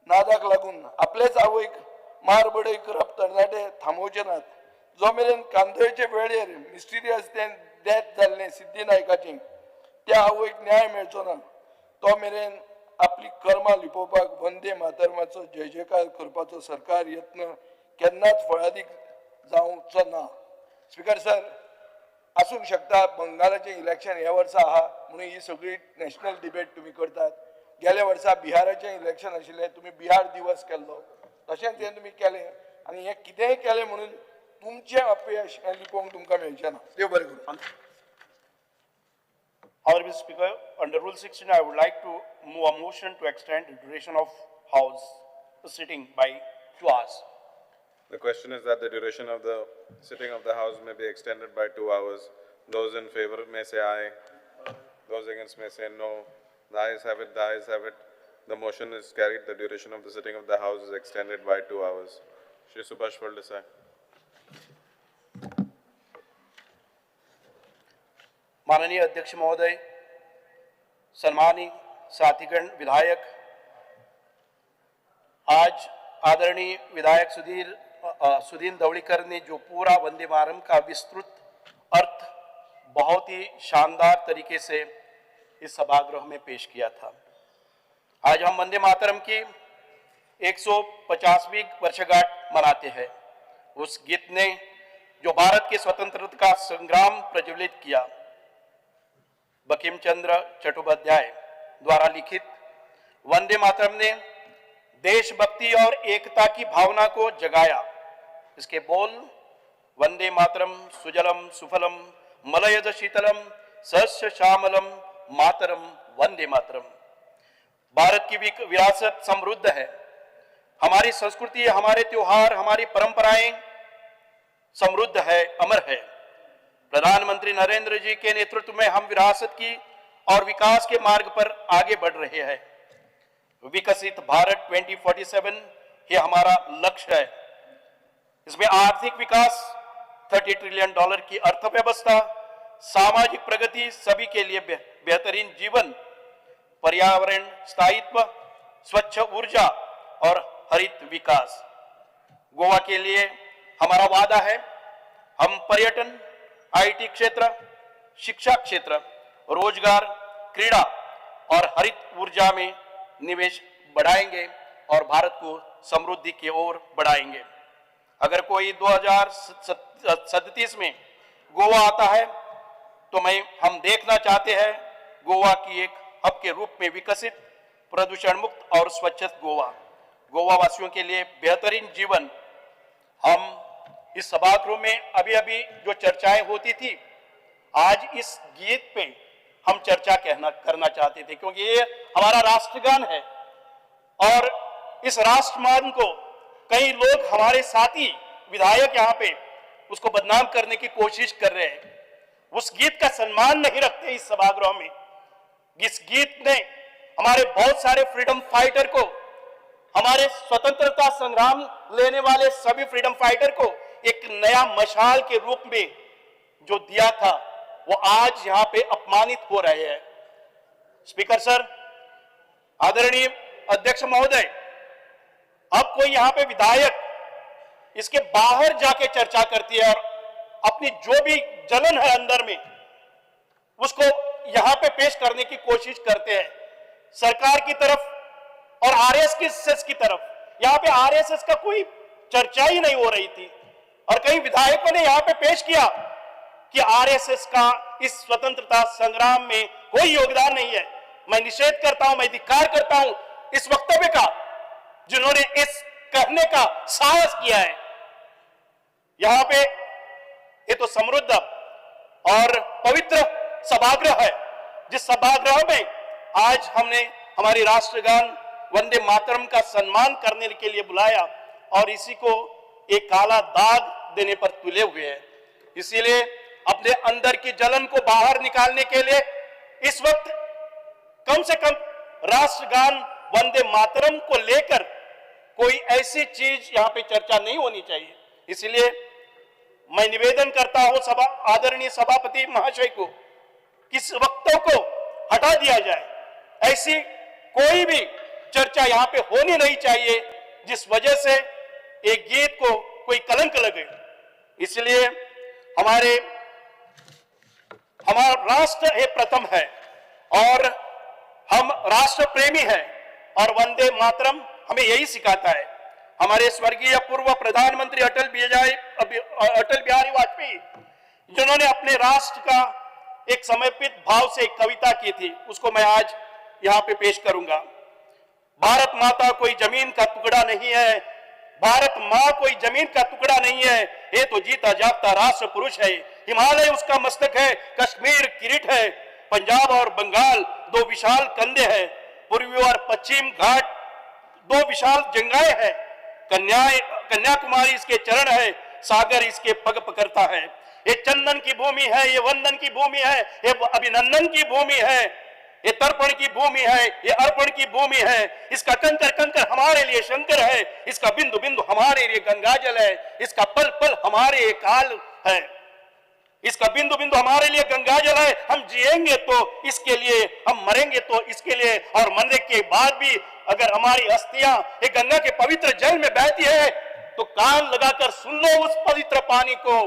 A: नादाक लागून आपलेच आवयक मार बडय करप तरणाटे थांबोवचे नात, जो मेरेन कांदळचे वेळेर मिस्टिरियस तें डेथ जाल्लें सिद्धी नायकाचें त्या आवयक न्याय मेळचो ना, तो मेरेन आपली कर्मां लिपोवपाक वंदे मातरमाचो जय जयकार करपाचो सरकार यत्न केन्नाच फळादीक जावचो ना. स्पिकर सर, आसूंक शकता बंगालाचें इलेक्शन ह्या वर्सा आहा म्हणून ही सगळी नॅशनल डिबेट तुमी करतात. गेल्या वर्सा बिहाराचें इलेक्शन आशिल्लें, तुमी बिहार दिवस केल्लो, तशेंच हें तुमी केलें आनी हें कितेंय केलें म्हणून तुमचें अपयश हें लिपोवंक तुमकां मेळचें ना. देव बरें करूं.
N: Honorable Speaker, under Rule 16, I would like to move a motion to extend the duration of House sitting by 2 hours.
I: The question is that the duration of the sitting of the House may be extended by 2 hours. Those in favor may say aye. Those against may say no. The ayes have it, the ayes have it. The motion is carried. The duration of the sitting of the House is extended by 2 hours. Shri Subhash Phaldesai.
N: माननीय अध्यक्ष महोदय, सम्मानीय साथीगण विधायक, आज आदरणीय विधायक सुधीर ढवळीकर ने जो पूरा वंदे मातरम का विस्तृत अर्थ बहुत ही शानदार तरीके से इस सभागृह में पेश किया था। आज हम वंदे मातरम की 150वीं वर्षगांठ मनाते हैं। उस गीत ने जो भारत के स्वतंत्रता का संग्राम प्रज्वलित किया, बंकिम चंद्र चट्टोपाध्याय द्वारा लिखित वंदे मातरम ने देशभक्ति और एकता की भावना को जगाया। इसके बोल वंदे मातरम सुजलम सुफलम मलयज शीतलम सस्य श्यामलम मातरम वंदे मातरम। भारत की विरासत समृद्ध है। हमारी संस्कृति, हमारे त्योहार, हमारी परंपराएं समृद्ध है, अमर है। प्रधानमंत्री नरेंद्र जी के नेतृत्व में हम विरासत की और विकास के मार्ग पर आगे बढ़ रहे हैं। विकसित भारत 2047 ये हमारा लक्ष्य है। इसमें आर्थिक विकास, $30 ट्रिलियन की अर्थव्यवस्था, सामाजिक प्रगति, सभी के लिए बेहतरीन जीवन, पर्यावरण स्थायित्व, स्वच्छ ऊर्जा और हरित विकास। गोवा के लिए हमारा वादा है, हम पर्यटन, IT क्षेत्र, शिक्षा क्षेत्र, रोजगार, क्रीड़ा और हरित ऊर्जा में निवेश बढ़ाएंगे और भारत को समृद्धि की ओर बढ़ाएंगे। अगर कोई 2037 में गोवा आता है तो हम देखना चाहते हैं गोवा की एक हब के रूप में विकसित, प्रदूषण मुक्त और स्वच्छ गोवा, गोवा वासियों के लिए बेहतरीन जीवन। हम इस सभागृह में अभी अभी जो चर्चाएं होती थी, आज इस गीत पे हम चर्चा करना चाहते थे, क्योंकि ये हमारा राष्ट्रगान है और इस राष्ट्रगान को कई लोग, हमारे साथी विधायक यहाँ पे उसको बदनाम करने की कोशिश कर रहे हैं। उस गीत का सम्मान नहीं रखते इस सभागृह में। इस गीत ने हमारे बहुत सारे फ्रीडम फाइटर को, हमारे स्वतंत्रता संग्राम लेने वाले सभी फ्रीडम फाइटर को एक नया मशाल के रूप में जो दिया था, वो आज यहां पे अपमानित हो रहे हैं। स्पीकर सर, आदरणीय अध्यक्ष महोदय, अब कोई यहां पे विधायक इसके बाहर जाके चर्चा करती है और अपनी जो भी जलन है अंदर में उसको यहां पे पेश करने की कोशिश करते हैं, सरकार की तरफ और आरएसएस की तरफ। यहां पे आरएसएस का कोई चर्चा ही नहीं हो रही थी और कई विधायकों ने यहां पे पेश किया कि आरएसएस का इस स्वतंत्रता संग्राम में कोई योगदान नहीं है। मैं निषेध करता हूं, मैं धिक्कार करता हूं इस वक्तव्य का, जिन्होंने इस कहने का साहस किया है। यहां पे ये तो समृद्ध और पवित्र सभागृह है, जिस सभागृह में आज हमने हमारी राष्ट्रगान वंदे मातरम का सम्मान करने के लिए बुलाया और इसी को एक काला दाग देने पर तुले हुए हैं। इसीलिए अपने अंदर की जलन को बाहर निकालने के लिए इस वक्त कम से कम राष्ट्रगान वंदे मातरम को लेकर कोई ऐसी चीज यहां पे चर्चा नहीं होनी चाहिए। इसलिए मैं निवेदन करता हूं आदरणीय सभापति महाशय को कि इस वक्तव्य को हटा दिया जाए। ऐसी कोई भी चर्चा यहां पे होनी नहीं चाहिए जिस वजह से एक गीत को कोई कलंक लगे। इसलिए हमारा राष्ट्र ये प्रथम है और हम राष्ट्र प्रेमी हैं और वंदे मातरम हमें यही सिखाता है। हमारे स्वर्गीय पूर्व प्रधानमंत्री अटल बिहारी वाजपेयी, जिन्होंने अपने राष्ट्र का एक समर्पित भाव से एक कविता की थी, उसको मैं आज यहां पे पेश करूंगा। भारत माता कोई जमीन का टुकड़ा नहीं है, भारत मां कोई जमीन का टुकड़ा नहीं है, ये तो जीता जागता राष्ट्र पुरुष है। हिमालय उसका मस्तक है, कश्मीर किरीट है, पंजाब और बंगाल दो विशाल कंधे हैं, पूर्वी और पश्चिम घाट दो विशाल जंगाएं हैं, कन्याकुमारी इसके चरण है, सागर इसके पग पकड़ता है। ये चंदन की भूमि है, ये वंदन की भूमि है, ये अभिनंदन की भूमि है। ये तर्पण की भूमि है, ये अर्पण की भूमि है। इसका कंकर कंकर हमारे लिए शंकर है, इसका बिंदु बिंदु हमारे लिए गंगाजल है, इसका पल पल हमारे लिए काल है, इसका बिंदु बिंदु हमारे लिए गंगाजल है। हम जिएंगे तो इसके लिए, हम मरेंगे तो इसके लिए, और मरने के बाद भी अगर हमारी अस्थियां एक गंगा के पवित्र जल में बहती है तो कान लगाकर सुन लो उस पवित्र पानी को,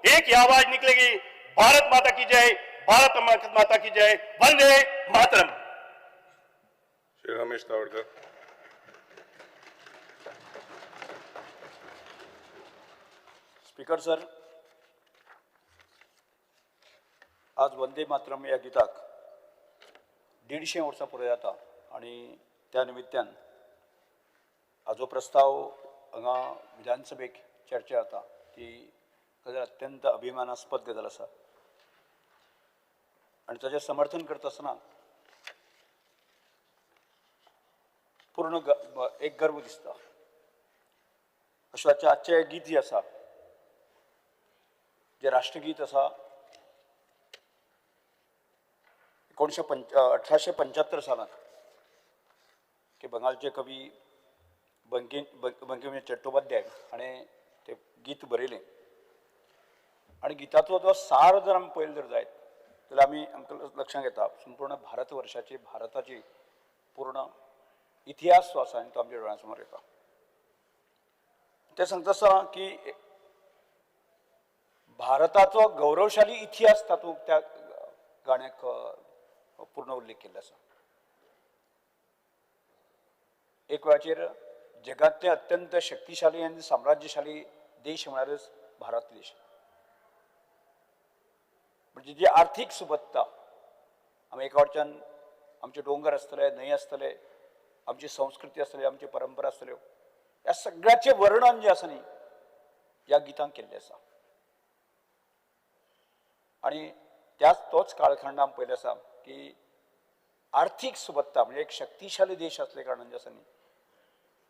N: एक ही आवाज निकलेगी, भारत माता की जय, भारत माता की जय, Vande Mataram.
I: Shri Ramesh Tawadkar.
O: Speaker sir, आज वंदे मातरम ह्या गिताक 150 वर्सां पुराय जाता आनी त्या निमित्यान हाजो प्रस्ताव हांगा विधानसभेक चर्चा जाता ती गजाल अत्यंत अभिमानास्पद गजाल आसा आनी ताजें समर्थन करता आसतना पूर्ण एक गर्व दिसता। अशें आजचें गीत जें आसा, जें राष्ट्रगीत आसा, 1875 सालांत की बंगालचे कवी बंकिम चट्टोपाध्याय हाणें तें गीत बरयलें आनी गिताचो जो सार जर आमी पळयलो जर जायत जाल्यार आमी आमकां लक्षांत येता संपूर्ण भारतवर्षाची, भारताची पूर्ण इतिहास जो आसा आनी तो आमच्या दोळ्यां समोर येता। तें सांगता आसतना की भारताचो गौरवशाली इतिहास तातूंत त्या गाण्याक पूर्ण उल्लेख केल्लो आसा। एक वेळाचेर जगांतले अत्यंत शक्तिशाली आनी साम्राज्यशाली देश म्हळ्यारच भारत देश, म्हणजे जी आर्थीक सुबत्ता आमी एका वटच्यान आमचे दोंगर आसतले, न्हंय आसतले, आमची संस्कृती आसतली, आमची परंपरा आसतल्यो, ह्या सगळ्याचें वर्णन जें आसा न्ही ह्या गितांत केल्लें आसा। आनी त्याच तोच काळखंड आमी पळयलो आसा की आर्थीक सुबत्ता म्हणजे एक शक्तिशाली देश आसले कारणान जें आसा न्ही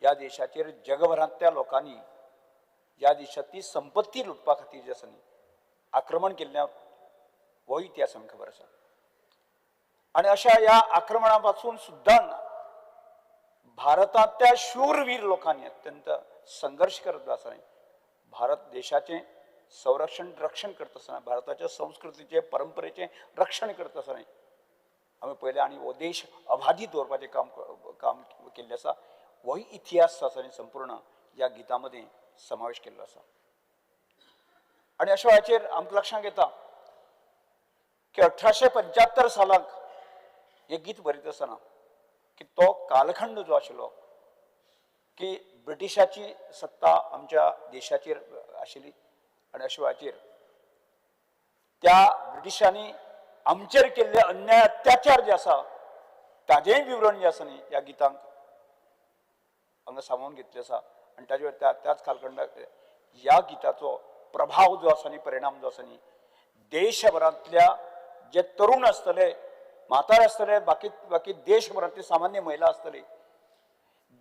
O: ह्या देशाचेर जगभरांतल्या लोकांनी ह्या देशांतली संपत्ती लुटपा खातीर जें आसा न्ही आक्रमण केल्ल्या हो इतिहास आमकां खबर आसा। आनी अशा ह्या आक्रमणा पासून सुद्दां भारतांतल्या शूरवीर लोकांनी अत्यंत संघर्श करत आसतना भारत देशाचें संरक्षण रक्षण करता आसतना, भारताच्या संस्कृतीचें परंपरेचें रक्षण करता आसतना आमी पळयलें आनी हो देश अबाधीत दवरपाचें काम काम केल्लें आसा। होय इतिहास आसा आनी संपूर्ण ह्या गितां मदीं समावेश केल्लो आसा। आनी अशा वेळाचेर आमकां लक्षांत येता की 1875 सालाक हें गीत बरयता आसतना की तो कालखंड जो आशिल्लो की ब्रिटिशाची सत्ता आमच्या देशाचेर आशिल्ली आनी अशा वेळाचेर त्या ब्रिटिशांनी आमचेर केल्ले अन्याय अत्याचार जे आसा ताजेंय विवरण जें आसा न्ही ह्या गितांक हांगा सामावून घेतलें आसा। आनी ताजे त्याच कालखंडाक ह्या गिताचो प्रभाव जो आसा न्ही, परिणाम जो आसा न्ही, देशभरांतल्या जे तरुण आसतले, म्हातारे आसतले, बाकी बाकी देशभरांतली सामान्य महिला आसतली,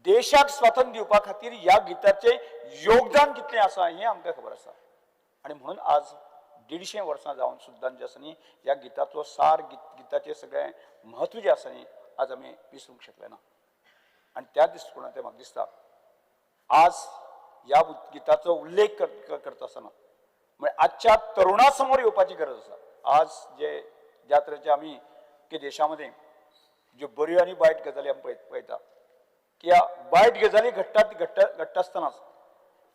O: देशाक स्वातंत्र्य दिवपा खातीर ह्या गिताचें योगदान कितलें आसा हें आमकां खबर आसा। आनी म्हणून आज 150 वर्सां जावन सुद्दां जें आसा न्ही ह्या गिताचो सार, गिताचें सगळें म्हत्व जें आसा न्ही आज आमी विसरूंक शकले ना। आनी त्या दृश्टिकोणांतल्यान म्हाका दिसता आज ह्या गिताचो उल्लेख करता आसतना म्हणजे आजच्या तरुणा समोर येवपाची गरज आसा। आज जे ज्या तरेचे आमी की देशामध्ये ज्यो बऱ्यो आनी वायट गजाली आमी पळयता की ह्या वायट गजाली घडटात घडटा आसतनाच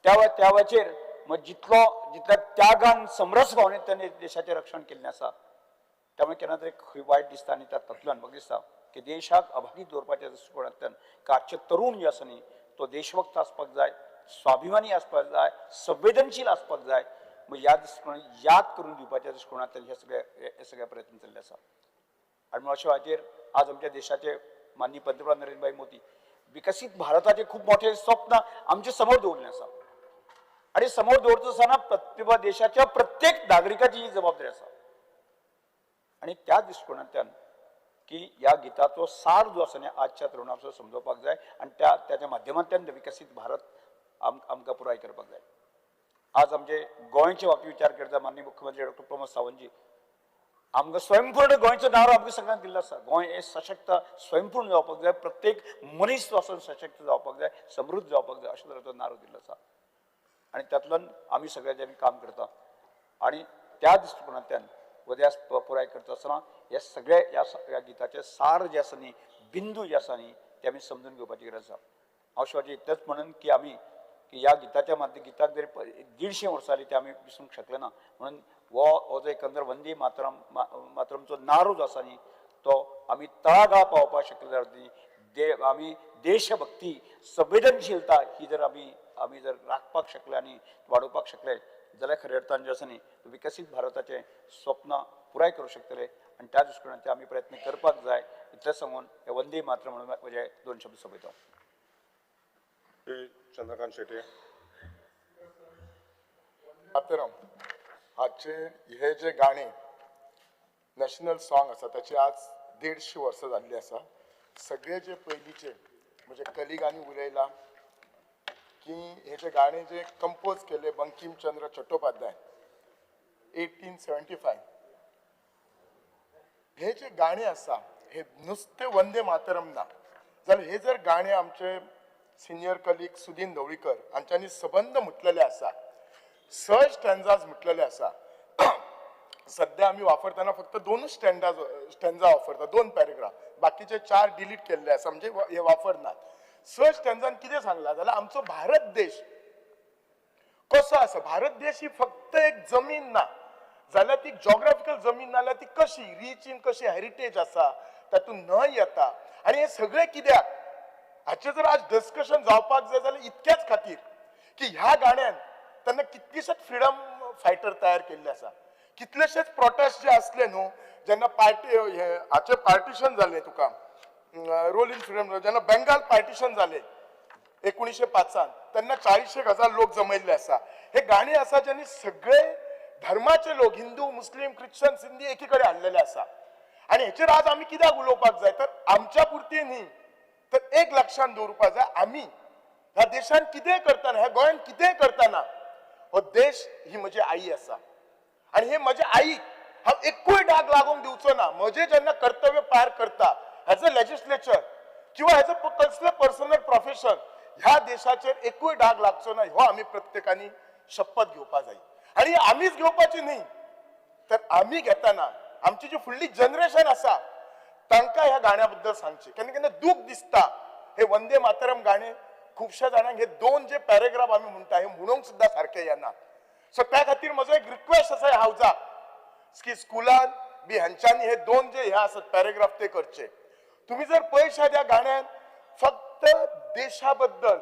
O: त्या वेळाचेर मग जितलो जितल्या त्यागान समरस भावनेन तांणी देशाचें रक्षण केल्लें आसा त्यामुळे केन्ना तरी खंय वायट दिसता आनी तातूंतल्यान म्हाका दिसता की देशाक अबाधीत दवरपाच्या दृश्टिकोणांतल्यान आजचे तरुण जे आसा न्ही तो देशभक्त आसपाक जाय, स्वाभिमानी आसपाक जाय, संवेदनशील आसपाक जाय। मग ह्या दृश्टिकोणान याद करून दिवपाच्या दृश्टिकोणांतल्यान हे सगळे प्रयत्न चल्ले आसा। आनी अशा हाचेर आज आमच्या देशाचे माननीय पंतप्रधान नरेंद्रभाई मोदी विकसीत भारताचे खूब मोठे स्वप्न आमचे समोर दवरलें आसा आनी समोर दवरता आसतना प्रतिभा देशाच्या प्रत्येक नागरिकाची ही जबाबदारी आसा। आनी त्या दृश्टिकोणांतल्यान की ह्या गिताचो सार जो आसा न्ही आजच्या तरुणांक समजोवपाक जाय आनी त्या त्याच्या माध्यमांतल्यान विकसीत भारत आमकां पुराय करपाक जाय। आज आमचे गोंयचे बाबतींत विचार करता माननीय मुख्यमंत्री डॉक्टर प्रमोद सावंतजी आमकां स्वयंपूर्ण गोंयचो नारो आमकां सगळ्यांक दिल्लो आसा. गोंय हें सशक्त स्वयंपूर्ण जावपाक जाय, प्रत्येक मनीस जो आसा सशक्त जावपाक जाय, समृद्ध जावपाक जाय अशें तरेचो नारो दिल्लो आसा आनी तातूंतल्यान आमी सगळे काम करता आनी त्या दृश्टिकोनांतल्यान उद्यास पुराय करता आसतना हे सगळे ह्या गिताचे सार जे आसा न्ही, बिंदू जे आसा न्ही, ते आमी समजून घेवपाची गरज आसा. हांव शिवाजी इतलेंच म्हणून की आमी की ह्या गिताच्या माध्यम गिताक जरी 150 वर्सां जालीं ते आमी विसरूंक शकले ना, म्हणून हो जो एकंदर वंदे मातरम मातरमचो नारो जो आसा न्ही तो आमी तळागाळ पावोवपाक शकले जाल्यार न्ही आमी देशभक्ती संवेदनशीलता ही जर आमी जर राखपाक शकले आनी वाडोवपाक शकले जाल्यार खऱ्या अर्थान जे आसा न्ही विकसीत भारताचें स्वप्न पुराय करूं शकतले आनी त्या दृश्टिकोनांतल्यान आमी प्रयत्न करपाक जाय. इतलें सांगून हे वंदे मातरम म्हणून म्हजे 2 शब्द सोंपयता.
I: चंद्रकांत शेट्ये.
C: मातरम हाचे हे जे गाणे नॅशनल सॉंग आसा ताचे आज 150 वर्सां जाल्ली आसा. सगळे जे पयलींचे म्हणजे कलिगांनी उलयला की हे जे गाणे जे कंपोज केले बंकिमचंद्र चट्टोपाध्याय 1875, हे जे गाणे आसा हे नुस्ते वंदे मातरम ना जाल्यार हे जर गाणे आमचे सिनियर कलीग सुदीन ढवळीकर हांच्यांनी सबंद म्हटलेले आसा, 6 स्टँजाज म्हटलेले आसा. सध्या आमी वापरतना फक्त 2 स्टँजा वापरता, 2 पॅरेग्राफ, बाकीचे 4 डिलीट केल्ले आसा, म्हणजे हे वापरनात. 6 स्टँजान कितें सांगला जाल्यार आमचो भारत देश कसो आसा, भारत देश ही फक्त एक जमीन ना जाल्यार ती जॉग्राफिकल जमीन ना जाल्यार ती कशी रीच इन कशी हेरिटेज आसा, तातूंत न्हंय येता आनी हे सगळें कित्याक हाचें जर आज डिस्कशन जावपाक जाय जाल्यार इतक्याच खातीर की ह्या गाण्यान तेन्ना कितलेशेच फ्रिडम फायटर तयार केल्ले आसा, कितलेशेच प्रोटेस्ट जे आसले न्हू जेन्ना पार्टी हाचें पार्टिशन जालें तुका रोल इन फ्रिडम, जेन्ना बेंगाल पार्टिशन जालें 1905 तेन्ना 40,000 लोक जमयल्ले आसा. हे गाणे आसा ज्यांनी सगळे धर्माचे लोक हिंदू मुस्लीम ख्रिश्चन सिंधी एकी कडेन हाडलेले आसा आनी हेचेर आज आमी कित्याक उलोवपाक जाय तर आमच्या पुरती न्ही तर एक लक्षांत दवरपाक जाय आमी ह्या देशान कितें करतना, ह्या गोंयान कितें करतना हो देश ही म्हजी आई आसा आनी हे म्हजे आईक हांव एकूय डाग लागूंक दिवचो ना. म्हजें जेन्ना कर्तव्य पार करता एज अ लेजिस्लेचर किंवा एज अ कसलें पर्सनल प्रोफेशन ह्या देशाचेर एकूय डाग लागचो ना हो आमी प्रत्येकानी शपथ घेवपाक जाय आनी आमीच घेवपाची न्ही तर आमी घेतना आमची जी फुडली जनरेशन आसा तांकां ह्या गाण्या बद्दल सांगचें. केन्ना केन्ना दूख दिसता हे वंदे मातरम गाणें खुबश्या जाणांक हे 2 जे पॅरेग्राफ आमी म्हणटा हे म्हणूंक सुद्दां सारकें येना. सो त्या खातीर म्हजो एक रिक्वेस्ट आसा ह्या हावजाक की स्कुलान बी हांच्यांनी हे 2 जे हे आसात पॅरेग्राफ ते करचे. तुम्ही जर पळयशात ह्या गाण्यान फक्त देशा बद्दल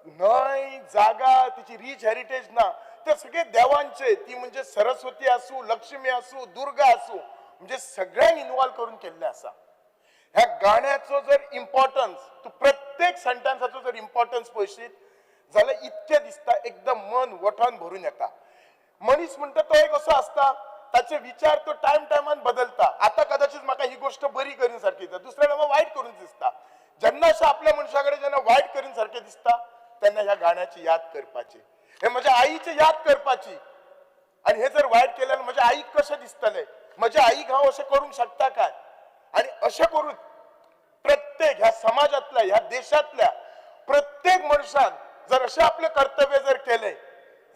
C: न्हंय जागा तिची रीच हेरिटेज ना तर सगळे देवांचे, ती म्हणजे सरस्वती आसूं, लक्ष्मी आसूं, दुर्गा आसूं, म्हणजे सगळ्यांक इन्वॉल्व करून केल्लें आसा. ह्या गाण्याचो जर इम्पॉर्टन्स तूं प्रत्येक सेंटन्साचो जर इम्पॉर्टन्स पळयशीत जाल्यार इतकें दिसता एकदम मन वठान भरून येता. मनीस म्हणटा तो एक असो आसता ताचे विचार तो टायम टायमान बदलता. आतां कदाचित म्हाका ही गोश्ट बरी करीन सारकी दिसता, दुसऱ्या टायमार वायट करून दिसता. जेन्ना अशें आपल्या मनशा कडेन जेन्ना वायट करीन सारकें दिसता तेन्ना ह्या गाण्याची याद करपाची, हे म्हज्या आईची याद करपाची आनी हे जर वायट केल्यार म्हज्या आईक कशें दिसतलें, म्हज्या आईक हांव अशें करूंक शकता काय? आनी अशें करून प्रत्येक ह्या समाजांतल्या ह्या देशांतल्या प्रत्येक मनशान जर अशें आपलें कर्तव्य जर केलें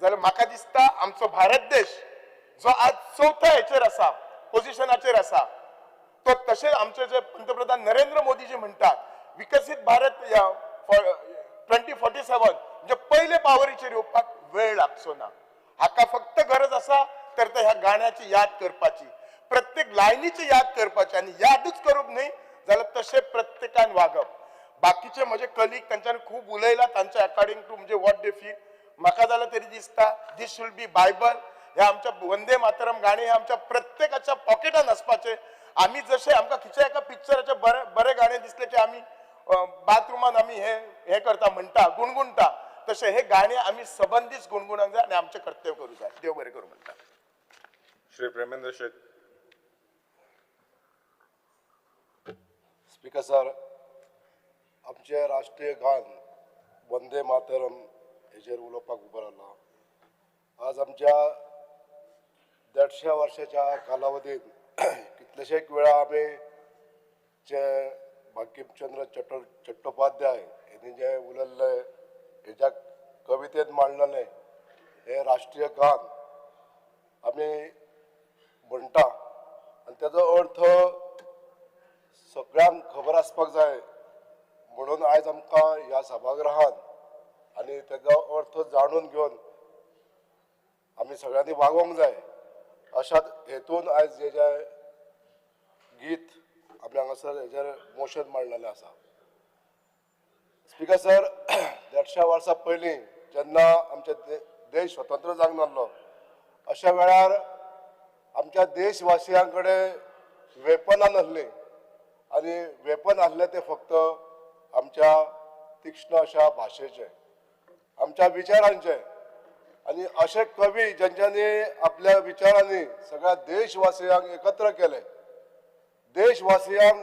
C: जाल्यार म्हाका दिसता आमचो भारत देश जो आज 4थ्या हेचेर आसा, पोजिशनाचेर आसा, तो तशेंच आमचे जे पंतप्रधान नरेंद्र मोदीजी म्हणटात विकसीत भारत 2047 म्हणजे पयले पावरीचेर येवपाक वेळ लागचो ना. हाका फक्त गरज आसा तर ह्या गाण्याची याद करपाची, प्रत्येक लायनीची याद करपाची आनी यादूच करूंक न्ही जाल्यार तशें प्रत्येकान वागप. बाकीचे म्हजे कलीग तांच्यानी खूब उलयला तांच्या अकॉर्डिंग टू म्हणजे what they feel. म्हाका जाल्यार तरी दिसता these should be Bible. हे आमच्या वंदे मातरम गाणें हे आमच्या प्रत्येकाच्या पॉकेटान आसपाचें. आमी जशें आमकां खंयच्या एका पिक्चराचें बरें बरें गाणें दिसलें की आमी बाथरुमान आमी हे हे करता म्हणटा गुणगुणटा, तशें हे गाणें आमी सबंदीच गुणगुणूंक जाय आनी आमचें कर्तव्य करूंक जाय. देव बरें करूं म्हणटा.
I: श्री प्रेमेंद्र शेट.
P: स्पीकर सर, आमचें राष्ट्रीय गान वंदे मातरम हेजेर उलोवपाक उबो रावला. आज आमच्या 150 वर्साच्या कालावधीत कितलेशेच वेळा आमी जे बंकिमचंद्र चट्टोपाध्याय हेणी जे उलयल्ले हेज्या कवितेंत मांडलेलें हें राष्ट्रीय गान आमी म्हणटा आनी तेजो अर्थ सगळ्यांक खबर आसपाक जाय म्हणून आयज आमकां ह्या सभागृहांत आनी तेजो अर्थ जाणून घेवन आमी सगळ्यांनी वागोवंक जाय अशा हेतून आयज हे जे गीत आमी हांगासर हेजेर मोशन मांडलेलें आसा. स्पीकर सर, 150 वर्सां पयलीं जेन्ना आमचे देश स्वतंत्र जावंक नासलो अशा वेळार आमच्या देशवासियां कडेन वेपनां नासलीं आनी वेपन आसलें तें फक्त आमच्या तीक्ष्ण अशा भाशेचें, आमच्या विचारांचें. आनी अशे कवी ज्यांच्यानी आपल्या विचारांनी सगळ्या देशवासियांक एकत्र केले, देशवासियांक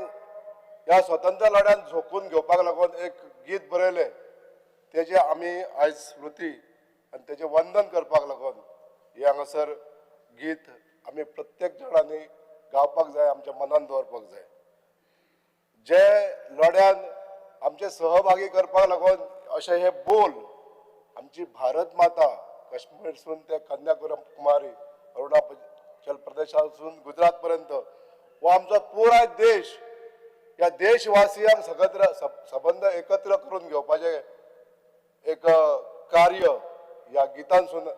P: ह्या स्वतंत्र लढ्यान झोकून घेवपाक लागून एक गीत बरयलें, तेजें आमी आयज स्मृती आनी तेजें वंदन करपाक लागून हें हांगासर गीत आमी प्रत्येक जाणांनी गावपाक जाय, आमच्या मनान दवरपाक जाय. जे लढ्यान आमचे सहभागी करपाक लागून अशे हे बोल आमची भारत माता काश्मीरसून ते कन्याकुमारी, अरुणाचल प्रदेशासून गुजरात पर्यंत हो आमचो पुराय देश, ह्या देशवासियांक सगत्र सबंद एकत्र करून घेवपाचें एक कार्य ह्या गितांसून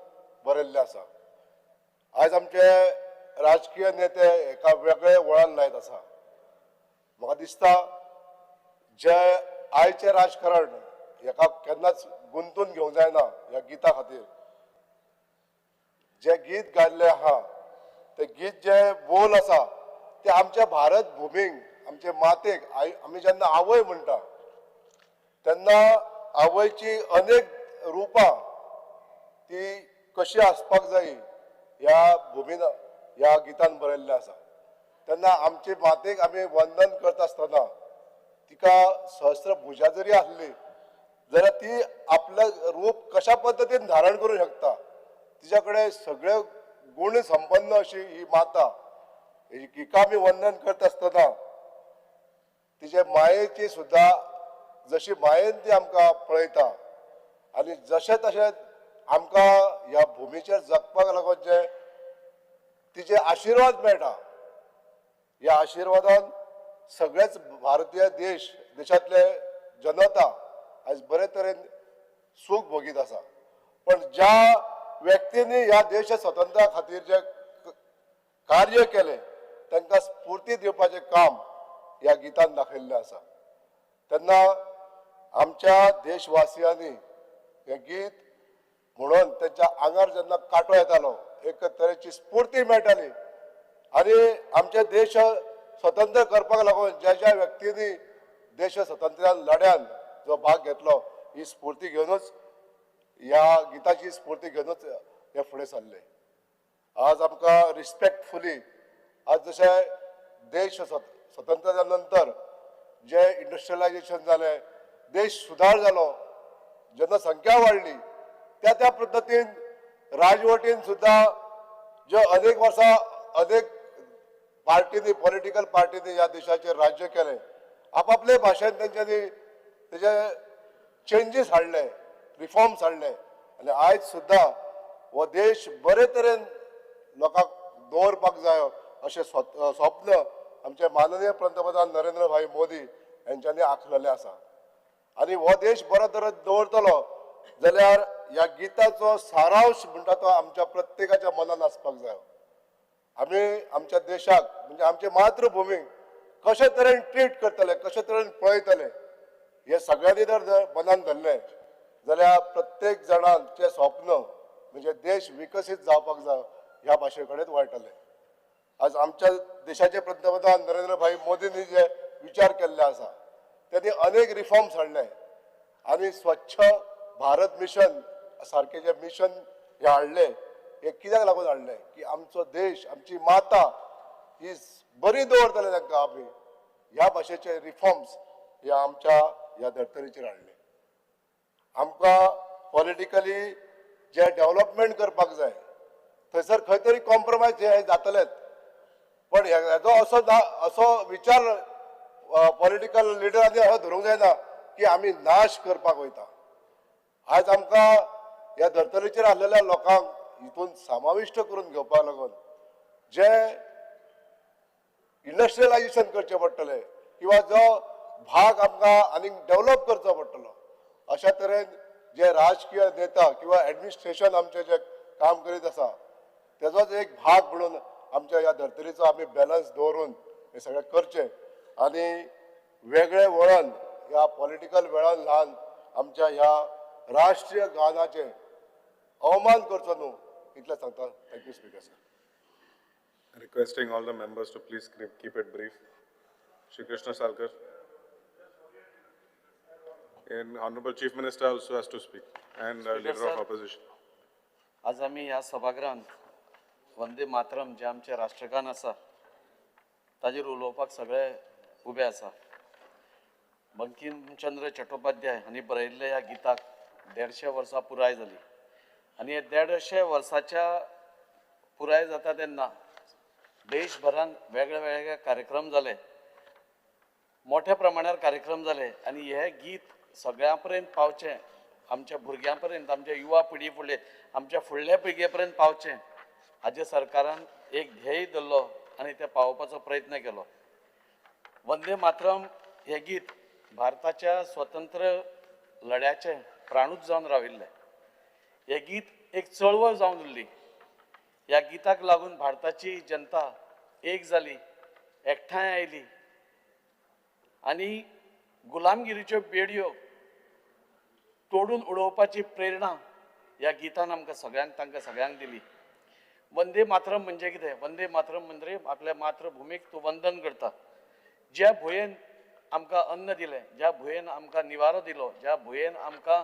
P: बरयल्लें आसा. आयज आमचे राजकीय नेते एका वेगळे वळण लायत आसा. म्हाका दिसता जे आयचें राजकारण हेका केन्नाच गुंतून घेवंक जायना. ह्या गिता खातीर जे गीत गायल्लें आहा तें गीत जे बोल आसा ते आमच्या भारत भुमीक, आमचे मातेक, आमी जेन्ना आवय म्हणटा तेन्ना आवयची अनेक रुपां ती कशी आसपाक जाय ह्या भुमीन ह्या गितान बरयल्लें आसा. तेन्ना आमचे मातेक आमी वंदन करता आसतना तिका सहस्र भुजा जरी आसली जाल्यार ती आपलें रूप कशा पद्दतीन धारण करूं शकता, तिच्या कडेन सगळे गुण संपन्न अशी ही माता, हिका आमी वंदन करता आसतना तिचे मायेची सुद्दां जशी मायेन ती आमकां पळयता आनी जशें तशें आमकां ह्या भुमीचेर जगपाक लागून जे तिचे आशिर्वाद मेळटा, ह्या आशिर्वादान सगळेच भारतीय देशांतले जनता आयज बरे तरेन सूख भोगीत आसा. पण ज्या व्यक्तींनी ह्या देश स्वतंत्र्या खातीर जे कार्य केलें तांकां स्फूर्ती दिवपाचें काम ह्या गितान दाखयल्लें आसा. तेन्ना आमच्या देशवासियांनी हें गीत म्हणून तेच्या आंगार जेन्ना कांटो येतालो एक तरेची स्फूर्ती मेळटाली आनी आमचे देश स्वतंत्र करपाक लागून ज्या ज्या व्यक्तींनी देश स्वतंत्र लढ्यान जो भाग घेतलो ही स्फूर्ती घेवनूच, ह्या गिताची स्फूर्ती घेवनूच हे फुडें सरले. आज आमकां रिस्पेक्टफुली आज जशें देश स्वतंत्र जाल्या नंतर जे इंडस्ट्रियलायजेशन जालें, देश सुधार जालो, जनसंख्या वाडली, त्या त्या पद्दतीन राजवटीन सुद्दां ज्यो अनेक वर्सां अनेक पार्टींनी, पॉलिटिकल पार्टींनी ह्या देशाचेर राज्य केलें, आपापले भाशेन तेंच्यांनी तेजे चेंजीस हाडले, रिफॉर्म्स हाडले आनी आयज सुद्दां हो देश बरे तरेन लोकांक दवरपाक जाय अशें स्वप्न आमचे माननीय पंतप्रधान नरेंद्र भाई मोदी हेंच्यांनी आखलेलें आसा. आनी हो देश बरो तरेन दवरतलो जाल्यार ह्या गिताचो सारांश म्हणटा तो आमच्या प्रत्येकाच्या मनान आसपाक जाय. आमी आमच्या देशाक म्हणजे आमचे मातृभुमीक कशे तरेन ट्रीट करतले, कशे तरेन पळयतले हे सगळ्यांनी जर मनान धरलें जाल्यार प्रत्येक जाणांचें स्वप्न म्हणजे देश विकसीत जावपाक जाय ह्या भाशे कडेन वळटले. आज आमच्या देशाचे पंतप्रधान नरेंद्र भाई मोदींनी जे विचार केल्ले आसा त्यांनी अनेक रिफॉर्म्स हाडले आनी स्वच्छ भारत मिशन सारके जे मिशन हे हाडले, हे कित्याक लागून हाडले की आमचो देश, आमची माता ही बरी दवरतले तांकां आमी ह्या भाशेचे रिफॉर्म्स हे आमच्या ह्या धर्तरेचेर हाडले. आमकां पॉलिटिकली जे डेव्हलपमेंट करपाक जाय थंयसर खंय तरी कॉम्प्रोमायज हे जातलेच, पण हेजो असो ना, असो विचार पॉलिटिकल लिडरांनी असो धरूंक जायना की आमी नाश करपाक वयता. आयज आमकां ह्या धर्तरेचेर आसलेल्या लोकांक हितून समाविश्ट करून घेवपाक लागून जे इंडस्ट्रियलायजेशन करचें पडटलें किंवा जो भाग आमकां आनीक डेवलप करचो पडटलो, अशा तरेन जे राजकीय नेता किंवा एडमिनिस्ट्रेशन आमचें जे काम करीत आसा तेजोच एक भाग म्हणून आमच्या ह्या धर्तरेचो आमी बॅलन्स दवरून हें सगळें करचें आनी वेगळें वळण ह्या पॉलिटिकल वळण ल्हान आमच्या ह्या राष्ट्रीय गानाचें अवमान करचो न्हू इतलें सांगता. Thank you speaker sir.
I: Requesting all the members to please keep it brief. Shri Krishna Salkar. And Honorable Chief Minister also has to speak, and Leader of Opposition.
Q: आज आमी ह्या सभागृहांत वंदे मातरम जें आमचें राष्ट्रगान आसा ताजेर उलोवपाक सगळे उबे आसा. बंकिमचंद्र चट्टोपाध्याय हांणी बरयल्ल्या ह्या गिताक 150 वर्सां पुराय जाली आनी हे 150 वर्साच्या पुराय जाता तेन्ना देशभरान वेगळे वेगळे कार्यक्रम जाले, मोठ्या प्रमाणार कार्यक्रम जाले आनी हे गीत सगळ्यां पर्यंत पावचें, आमच्या भुरग्यां पर्यंत, आमच्या युवा पिढी फुडले, आमच्या फुडल्या पिळगे पर्यंत पावचें हाजे सरकारान एक ध्येय धरलो आनी तें पावोवपाचो प्रयत्न केलो. वंदे मातरम हें गीत भारताच्या स्वतंत्र लढ्याचें प्राणूच जावन राविल्लें. हें गीत एक चळवळ जावन उरली. ह्या गिताक लागून भारताची जनता एक जाली, एकठांय आयली आनी गुलामगिरीच्यो बेडयो तोडून उडोवपाची प्रेरणा ह्या गितान आमकां सगळ्यांक, तांकां सगळ्यांक दिली. वंदे मातरम म्हणजे कितें? वंदे मातरम म्हणजे आपल्या मातृभुमीक तूं वंदन करता. ज्या भुंयेन आमकां अन्न दिलें, ज्या भुंयेन आमकां निवारो दिलो, ज्या भुंयेन आमकां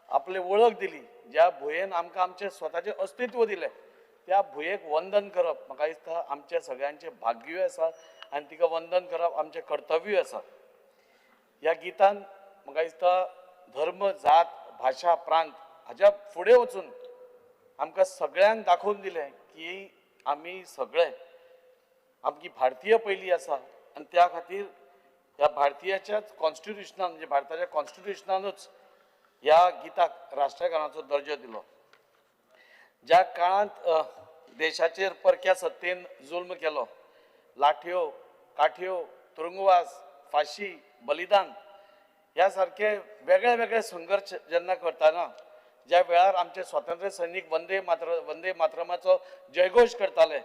Q: आपली वळख दिली, ज्या भुंयेन आमकां आमचें स्वताचें अस्तित्व दिलें, त्या भुंयेक वंदन करप म्हाका दिसता आमच्या सगळ्यांचें भाग्यूय आसा आनी तिका वंदन करप आमचें कर्तव्यूय आसा. ह्या गितान म्हाका दिसता धर्म, जात, भाशा, प्रांत हाज्या फुडें वचून आमकां सगळ्यांक दाखोवन दिलें की आमी सगळे आमची भारतीय पयली आसा आनी त्या खातीर ह्या भारतीयाच्याच कॉन्स्टिट्युशनान, म्हणजे भारताच्या कॉन्स्टिट्युशनानूच ह्या गिताक राष्ट्रगानाचो दर्जो दिलो. ज्या काळांत देशाचेर परक्या सत्तेन जुल्म केलो, लाठयो, काठयो, तुरुंगवास, फाशी, बलिदान ह्या सारके वेगळे वेगळे संघर्श जेन्ना करतना, ज्या वेळार आमचे स्वातंत्र्य सैनीक वंदे मातर वंदे मातरमाचो जयघोश करताले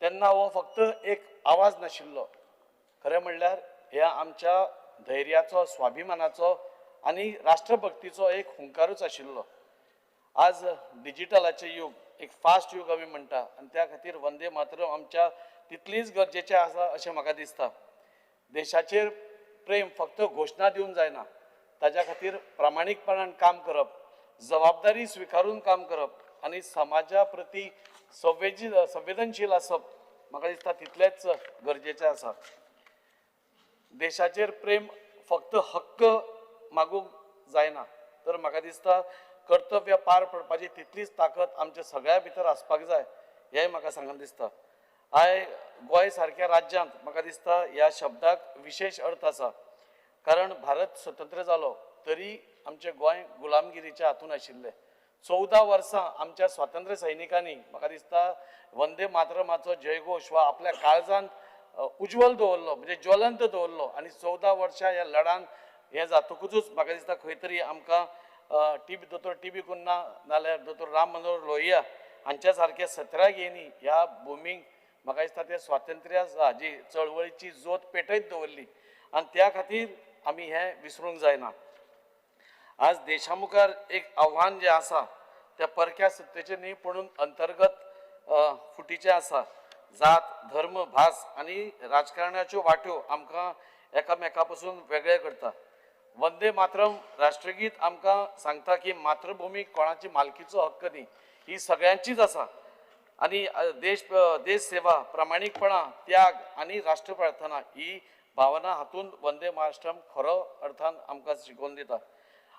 Q: तेन्ना हो फक्त एक आवाज नाशिल्लो. खरें म्हणल्यार ह्या आमच्या धैर्याचो, स्वाभिमानाचो आनी राष्ट्रभक्तीचो एक हुंकारूच आशिल्लो. आज डिजिटलाचें युग, एक फास्ट युग आमी म्हणटा आनी त्या खातीर वंदे मातरम आमच्या तितलीच गरजेचें आसा अशें म्हाका दिसता. देशाचेर प्रेम फक्त घोशणा दिवन जायना, ताज्या खातीर प्रामाणीकपणान काम करप, जबाबदारी स्विकारून काम करप आनी समाजा प्रती संवेदनशील आसप म्हाका दिसता तितलेंच गरजेचें आसा. देशाचेर प्रेम फक्त हक्क मागूंक जायना, तर म्हाका दिसता कर्तव्य पार पडपाची तितलीच ताकद आमच्या सगळ्या भितर आसपाक जाय हेंय म्हाका सांगन दिसता. I Goa सारक्या राज्यांत म्हाका दिसता ह्या शब्दाक विशेश अर्थ आसा, कारण भारत स्वतंत्र जालो तरी आमचें गोंय गुलामगिरीच्या हातून आशिल्लें. 14 वर्सां आमच्या स्वातंत्र्य सैनिकांनी म्हाका दिसता वंदे मातरमाचो जयघोश वा आपल्या काळजांत उज्ज्वल दवरलो, म्हणजे ज्वलंत दवरलो आनी 14 वर्सां ह्या लढान हें जातकूच म्हाका दिसता खंय तरी आमकां दोतोर टी बी कुन्हा नाल्यार दोतोर राम मनोहर लोहिया हांच्या सारके सत्याग्रही ह्या भुमीक म्हाका दिसता ते स्वातंत्र्य हाजी चळवळीची जोत पेटयत दवरली आनी त्या खातीर आमी हें विसरूंक जायना. आज देशा मुखार एक आव्हान जें आसा त्या परक्या सत्तेचें न्ही पूण अंतर्गत फुटीचें आसा. जात, धर्म, भास आनी राजकारणाच्यो वाट्यो आमकां एकामेका पसून वेगळे करता. वंदे मातरम राष्ट्रगीत आमकां सांगता की मातृभूमी कोणाची मालकीचो हक्क न्ही, ही सगळ्यांचीच आसा आनी देश सेवा, प्रामाणीकपणा, त्याग आनी राष्ट्रप्रार्थना ही भावना हातूंत वंदे मातरम खरो अर्थान आमकां शिकोवन दिता.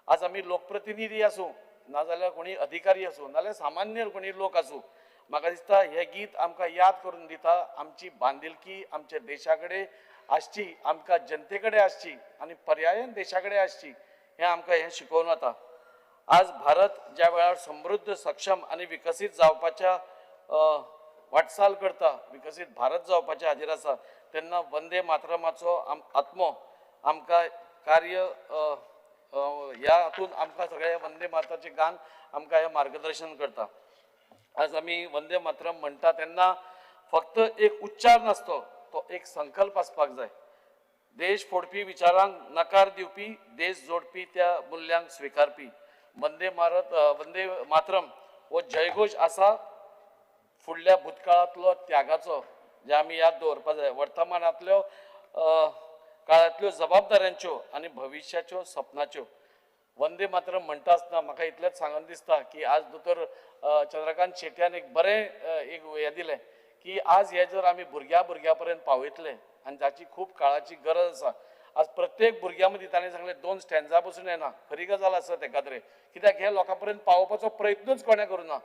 Q: आज आमी लोकप्रतिनिधी आसूं नाजाल्यार कोणी अधिकारी आसूं नाजाल्यार सामान्य कोणी लोक आसूं, म्हाका दिसता हें गीत आमकां याद करून दिता आमची बांदिलकी आमच्या देशा कडेन आसची, आमकां जनते कडेन आसची आनी पर्यायन देशा कडेन आसची, हें आमकां हें शिकोवन वता. आज भारत ज्या वेळार समृद्ध, सक्षम आनी विकसीत जावपाच्या वाटचाल करता, विकसीत भारत जावपाच्या हाजेर आसा, तेन्ना वंदे मातरमाचो आत्मो आमकां कार्य ह्या हातून आमकां सगळे वंदे मातराचें गान आमकां हें मार्गदर्शन करता. आज आमी वंदे मातरम म्हणटा तेन्ना फक्त एक उच्चार नासतो, तो एक संकल्प आसपाक जाय. देश फोडपी विचारांक नकार दिवपी, देश जोडपी त्या मुल्यांक स्विकारपी वंदे वंदे मातरम हो जयघोश आसा फुडल्या भूतकाळांतलो त्यागाचो, जे आमी याद दवरपा जाय, वर्तमानांतल्यो काळांतल्यो जबाबदाऱ्यांच्यो आनी भविश्याच्यो सपनाच्यो. वंदे मातरम म्हणटा आसतना म्हाका इतलेंच सांगन दिसता की आज दोतोर चंद्रकांत शेट्यान एक बरें एक हें दिलें की आज हे जर आमी भुरग्या भुरग्या पर्यंत पावयतले आनी जाची खूब काळाची गरज आसा. आज प्रत्येक भुरग्या मदीं ताणें सांगलें 2 स्टँजा पसून येना, खरी गजाल आसा तेकाद्रे, कित्याक हे लोकां पर्यंत पावोवपाचो प्रयत्नूच कोणें करूं ना.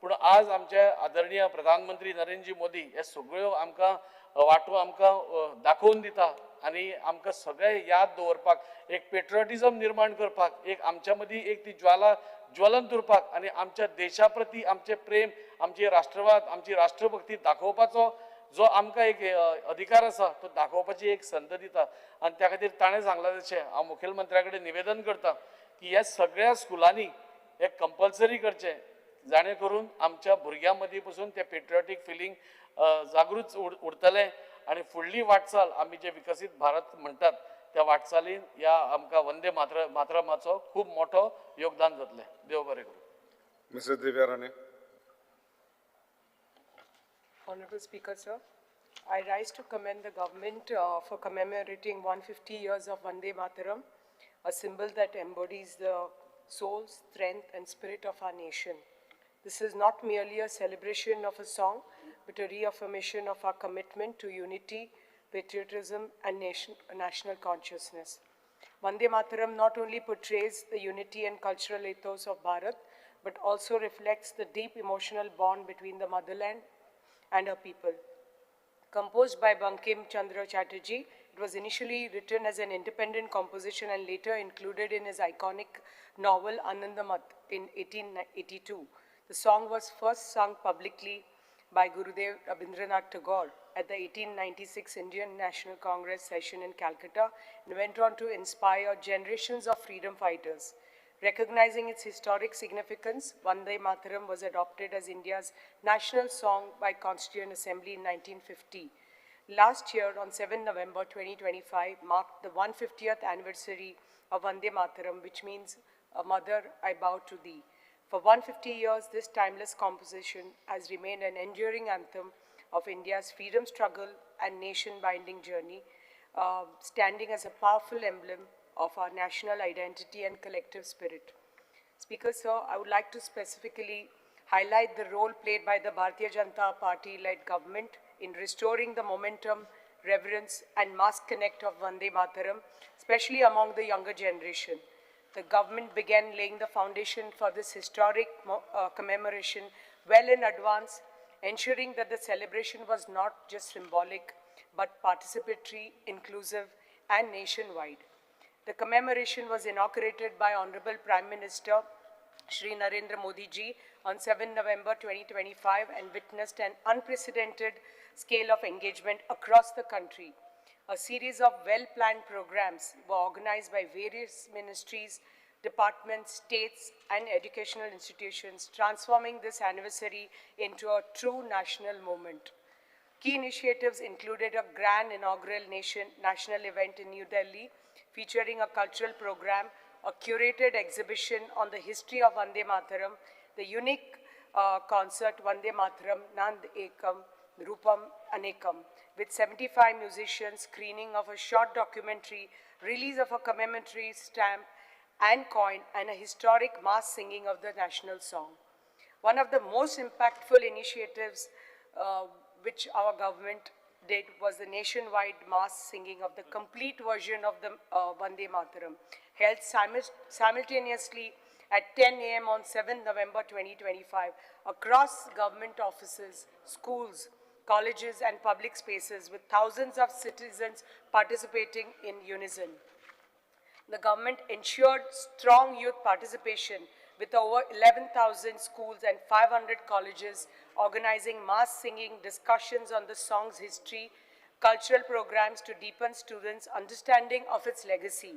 Q: पूण आज आमचे आदरणीय प्रधानमंत्री नरेंद्र मोदी हे सगळ्यो आमकां वाटो आमकां दाखोवन दिता आनी आमकां सगळें याद दवरपाक, एक पेट्रियोटिजम निर्माण करपाक, एक आमच्या मदीं एक ती ज्वाला ज्वलन उरपाक आनी आमच्या देशा प्रती आमचें प्रेम, आमची राष्ट्रवाद, आमची राष्ट्रभक्ती दाखोवपाचो जो आमकां एक अधिकार आसा तो दाखोवपाची एक संद दिता. आनी त्या खातीर ताणें सांगलां तशें हांव मुखेलमंत्र्या कडेन निवेदन करता की ह्या सगळ्या स्कुलांनी हे कंपल्सरी करचें, जाणें करून आमच्या भुरग्यां मदीं पसून तें पेट्रियोटीक फिलींग जागृत उरतलें आनी फुडली वाटचाल आमी जे विकसीत भारत म्हणटात त्या वाटचालीन ह्या आमकां वंदे मातरमाचो खूब मोठो योगदान जातलें. देव बरें करूं.
I: Mrs. Divya Rane.
R: Honorable Speaker, sir, I rise to commend the government for commemorating 150 years of Vande Mataram, a symbol that embodies the soul, strength, and spirit of our nation. This is not merely a celebration of a song, but a reaffirmation of our commitment to unity, patriotism, and national consciousness. Vande Mataram not only portrays the unity and cultural ethos of Bharat, but also reflects the deep emotional bond between the motherland and her people. Composed by Bankim Chandra Chatterjee, it was initially written as an independent composition and later included in his iconic novel Anandamath in 1882. The song was first sung publicly by Gurudev Rabindranath Tagore at the 1896 Indian National Congress session in Calcutta and went on to inspire generations of freedom fighters. Recognizing its historic significance, Vande Mataram was adopted as India's national song by Constituent Assembly in 1950. Last year, on 7 November 2025, marked the 150th anniversary of Vande Mataram, which means, "Mother, I bow to thee." For 150 years, this timeless composition has remained an enduring anthem of India's freedom struggle and nation-binding journey, standing as a powerful emblem of our national identity and collective spirit. Speaker, sir, I would like to specifically highlight the role played by the Bharatiya Janata Party-led government in restoring the momentum, reverence, and mass connect of Vande Mataram, especially among the younger generation. The government began laying the foundation for this historic commemoration well in advance, ensuring that the celebration was not just symbolic, but participatory, inclusive, and nationwide. The commemoration was inaugurated by Honorable Prime Minister Shri Narendra Modi ji on 7 November 2025 and witnessed an unprecedented scale of engagement across the country. A series of well-planned programs were organized by various ministries, departments, states, and educational institutions, transforming this anniversary into a true national moment. Key initiatives included a grand inaugural national event in New Delhi, featuring a cultural program, a curated exhibition on the history of Vande Mataram, the unique concert Vande Mataram Nand Ekam Rupam Anekam, with 75 musicians, screening of a short documentary, release of a commemorative stamp and coin, and a historic mass singing of the national song. One of the most impactful initiatives which our government did was the nationwide mass singing of the complete version of the Vande Mataram, held simultaneously at 10 a.m. on 7 November 2025 across government offices, schools, colleges, and public spaces, with thousands of citizens participating in unison. The government ensured strong youth participation with over 11,000 schools and 500 colleges organizing mass singing discussions on the song's history, cultural programs to deepen students' understanding of its legacy.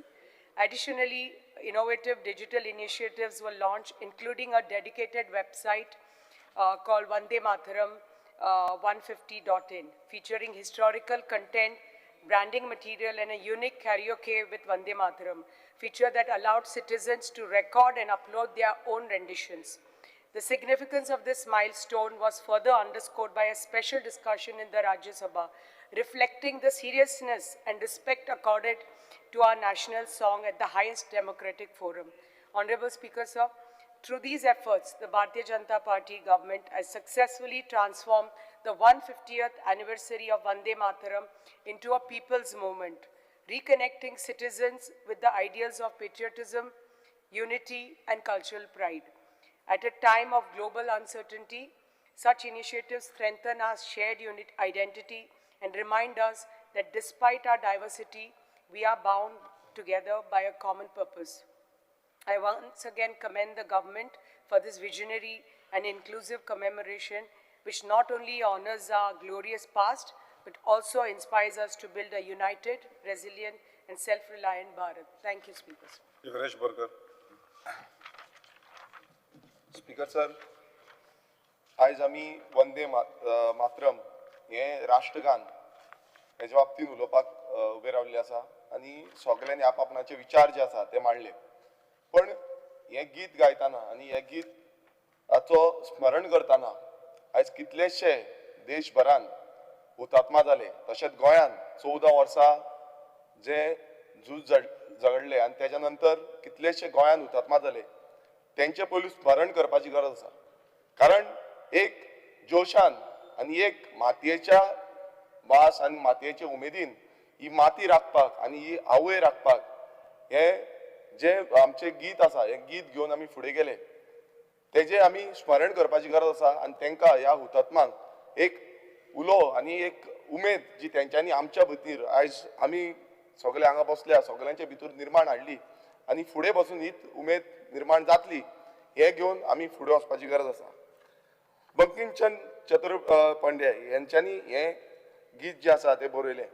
R: Additionally, innovative digital initiatives were launched, including a dedicated website called Vande Mataram 150.in, featuring historical content, branding material, and a unique karaoke with Vande Mataram feature that allowed citizens to record and upload their own renditions. The significance of this milestone was further underscored by a special discussion in the Rajya Sabha, reflecting the seriousness and respect accorded to our national song at the highest democratic forum. Honorable Speaker, sir, through these efforts, the Bharatiya Janata Party government has successfully transformed the 150th anniversary of Vande Mataram into a people's movement, reconnecting citizens with the ideals of patriotism, unity, and cultural pride. At a time of global uncertainty, such initiatives strengthen our shared unit identity and remind us that despite our diversity, we are bound together by a common purpose. I once again commend the government for this visionary and inclusive commemoration, which not only honors our glorious past, but also inspires us to build a united, resilient, and self-reliant Bharat. Thank you, Speaker.
I: Ganesh Borkar.
C: Speaker sir, आयज आमी वंदे मातरम हें राष्ट्रगान हेच्या बाबतींत उलोवपाक उबे रावल्ले आसा आनी सगल्यांनी आप आपणाचे विचार जे आसा ते मांडले. पण हें गीत गायतना आनी हें गीताचो स्मरण करतना आयज कितलेशे देशभरान हुतात्मा जाले, तशेंच गोंयान 14 वर्सां जे झूज झगडले आनी तेच्या नंतर कितलेशे गोंयान हुतात्मा जाले, तेंचे पयलू स्मरण करपाची गरज आसा. कारण एक जोशान आनी एक मातयेच्या वास आनी मातयेचे उमेदीन ही माती राखपाक आनी ही आवय राखपाक हे जे आमचें गीत आसा, हें गीत घेवन आमी फुडें गेले, तेजें आमी स्मरण करपाची गरज आसा. आनी तेंकां ह्या हुतात्मांक एक उलो आनी एक उमेद जी तेंच्यांनी आमच्या भितर आयज आमी सगळे हांगा बसल्या सगळ्यांच्या भितर निर्माण हाडली आनी फुडें बसून हीच उमेद निर्माण जातली हें घेवन आमी फुडें वचपाची गरज आसा. बंकिमचंद चतुर्पांडे हेंच्यांनी हें गीत जें आसा तें बरयलें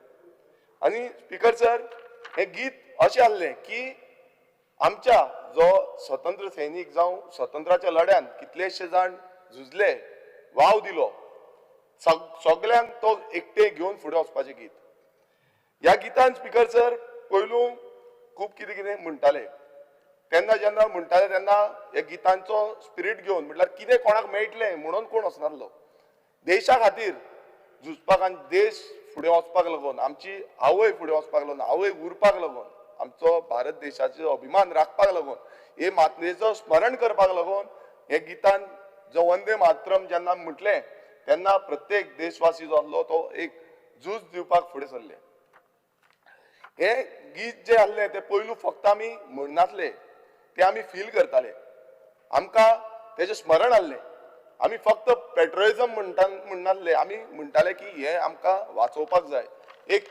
C: आनी स्पीकर सर, हें गीत अशें आहलें की आमच्या जो स्वतंत्र सैनीक जावं स्वतंत्राच्या लढ्यान कितलेशे जाण झुजले, वाव दिलो, सगल्यांक तो एकटे घेवन फुडें वचपाचें गीत. ह्या गितान स्पीकर सर पयलू खूब कितें कितें म्हणटाले, तेन्ना जेन्ना म्हणटाले तेन्ना ह्या गितांचो स्पिरीट घेवन म्हटल्यार कितें कोणाक मेळटलें म्हणून कोण वचनासलो. देशा खातीर झुजपाक आनी देश फुडें वचपाक लागून, आमची आवय फुडें वचपाक लागून, आवय उरपाक लागून, आमचो भारत देशाचो अभिमान राखपाक लागून, हे मातयेचो स्मरण करपाक लागून हे गितान जो वंदे मातरम जेन्ना म्हटलें तेन्ना प्रत्येक देशवासी जो आसलो तो एक झूज दिवपाक फुडें सरले. हे गीत जें आसलें तें पयलू फक्त आमी म्हणनासले, तें आमी फील करताले, आमकां तेजें स्मरण आहलें. आमी फक्त पेट्रोइजम म्हणनासले, आमी म्हणटाले की हें आमकां वाचोवपाक जाय. एक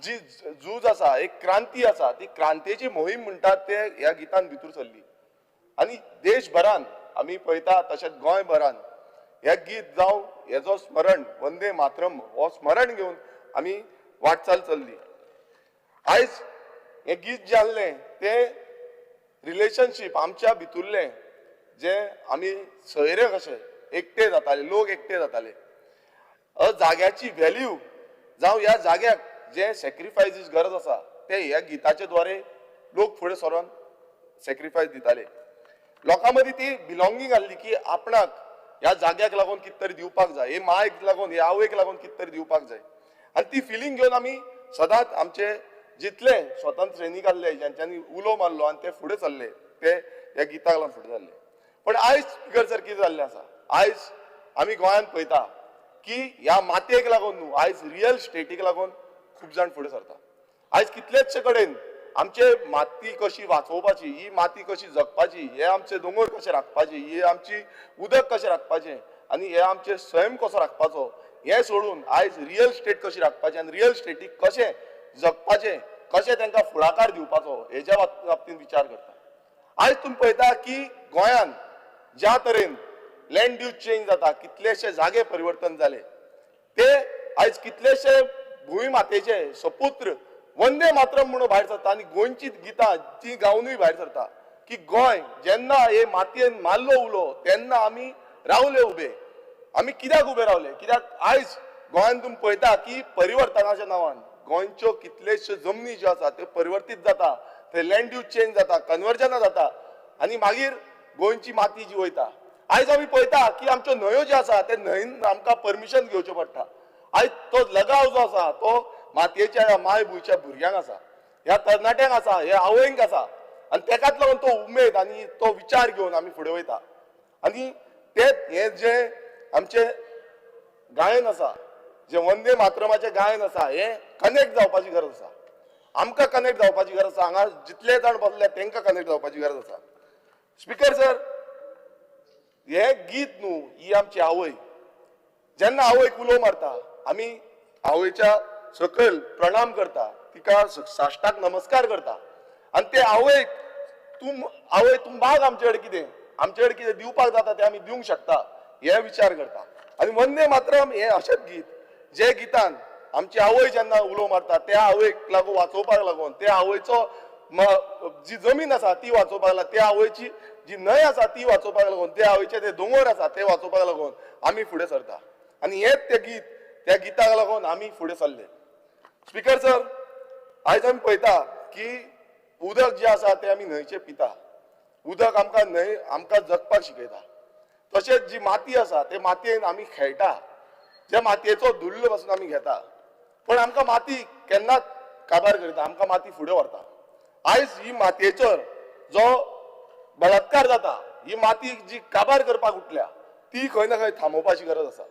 C: जी झूज आसा, एक क्रांती आसा, ती क्रांतीची मोहीम म्हणटात ते ह्या गितान भितर सरली आनी देशभरान आमी पळयता तशेंच गोंयभरान हें गीत जावं हेजो स्मरण वंदे मातरम हो स्मरण घेवन आमी वाटचाल चल्ली. आयज हें गीत जें आहलें तें रिलेशनशीप आमच्या भितुरलें जे आमी सोयरे कशे एकटे जाताले, लोक एकटे जाताले, जाग्याची व्हॅल्यू जावं ह्या जाग्याक जे सॅक्रिफायसीस गरज आसा ते ह्या गिताचे द्वारे लोक फुडें सरोन सॅक्रिफायस दिताले. लोकां मदीं ती बिलोंगींग आहली की आपणाक ह्या जाग्याक लागून कितें तरी दिवपाक जाय, हे मायक लागून, हे आवयक लागून कितें तरी दिवपाक जाय. आनी ती फिलींग घेवन आमी सदांच आमचे जितले स्वतंत्र सैनीक आहले ज्यांच्यांनी उलो मारलो आनी ते फुडें सरले, ते ह्या गिताक लागून फुडें सरले. पण आयज स्पीकर सर कितें जाल्लें आसा, आयज आमी गोंयांत पळयता की ह्या मातयेक लागून न्हू, आयज रियल स्टेटीक लागून खूब जाण फुडें सरता. आयज कितलेचशे कडेन आमचे माती कशी वाचोवपाची, ही माती कशी जगपाची, हे आमचे दोंगर कशे राखपाचे, हे आमची उदक कशें राखपाचें आनी हे आमचे सैम कसो राखपाचो हें सोडून आयज रियल इस्टेट कशी राखपाची आनी रियल इस्टेटीक कशें जगपाचें, कशें तांकां फुडाकार दिवपाचो हेज्या बाबतींत विचार करता. आयज तुमी पळयता की गोंयान ज्या तरेन लँड यूज चेंज जाता, कितलेशे जागे परिवर्तन जाले, ते आयज कितलेशे भूंय मातेचे सपुत्र वंदे मातरम म्हणून भायर सरता आनी गोंयची गितां ती गावनूय भायर सरता की गोंय जेन्ना हे मातयेन मारलो उलो तेन्ना आमी रावले उबे. आमी कित्याक उबे रावले? कित्याक आयज गोंयान तुमी पळयता की परिवर्तनाच्या नांवान गोंयच्यो कितलेश्यो जमनी ज्यो आसा त्यो परिवर्तीत जाता, थंय लँड यूज चेंज जाता, कन्वर्जनां जाता आनी मागीर गोंयची माती जी वयता. आयज आमी पळयता की आमच्यो न्हंयो ज्यो आसा ते न्हंयन आमकां परमिशन घेवचें पडटा. आयज तो लगाव जो आसा तो मातयेच्या मायभुंयच्या भुरग्यांक आसा, ह्या तरणाट्यांक आसा, ह्या आवयंक आसा आनी तेकाच लागून तो उमेद आनी तो विचार घेवन आमी फुडें वयता. आनी ते हे जे आमचे गायन आसा, जे वंदे मातरमाचें गायन आसा, हें कनेक्ट जावपाची गरज आसा. आमकां कनेक्ट जावपाची गरज आसा, हांगा जितले जाण बसले तांकां कनेक्ट जावपाची गरज आसा. स्पीकर सर, हें गीत न्हू, ही आमची आवय. जेन्ना आवयक उलो मारता आमी आवयच्या सकयल प्रणाम करता, तिका साश्टाक नमस्कार करता आनी ते आवयक तूं आवय तूं माग आमचे कडेन कितें, आमचे कडेन कितें दिवपाक जाता तें आमी दिवंक शकता हे विचार करता. आनी वंदे मातरम हें अशेंच गीत जे गितान आमची आवय जेन्ना उलो मारता त्या आवयक लागून वाचोवपाक लागून, त्या आवयचो जी जमीन आसा ती वाचोवपाक लागून, त्या आवयची जी न्हंय आसा ती वाचोवपाक लागून, त्या आवयचे ते दोंगर आसा ते वाचोवपाक लागून आमी फुडें सरता. आनी हेंच तें गीत, त्या गिताक लागून आमी फुडें सरले. स्पीकर सर, आयज आमी पळयता की उदक जें आसा तें आमी न्हंयचें पिता. उदक आमकां न्हंय आमकां जगपाक शिकयता. तशेंच जी माती आसा ते मातयेन आमी खेळटा, ज्या मातयेचो धुल्ल पासून आमी घेता, पण आमकां माती केन्नाच काबार करिना, आमकां माती फुडें व्हरता. आयज ही मातयेचो जो बलात्कार जाता, ही माती जी काबार करपाक उठल्या ती खंय ना खंय थांबोवपाची गरज आसा.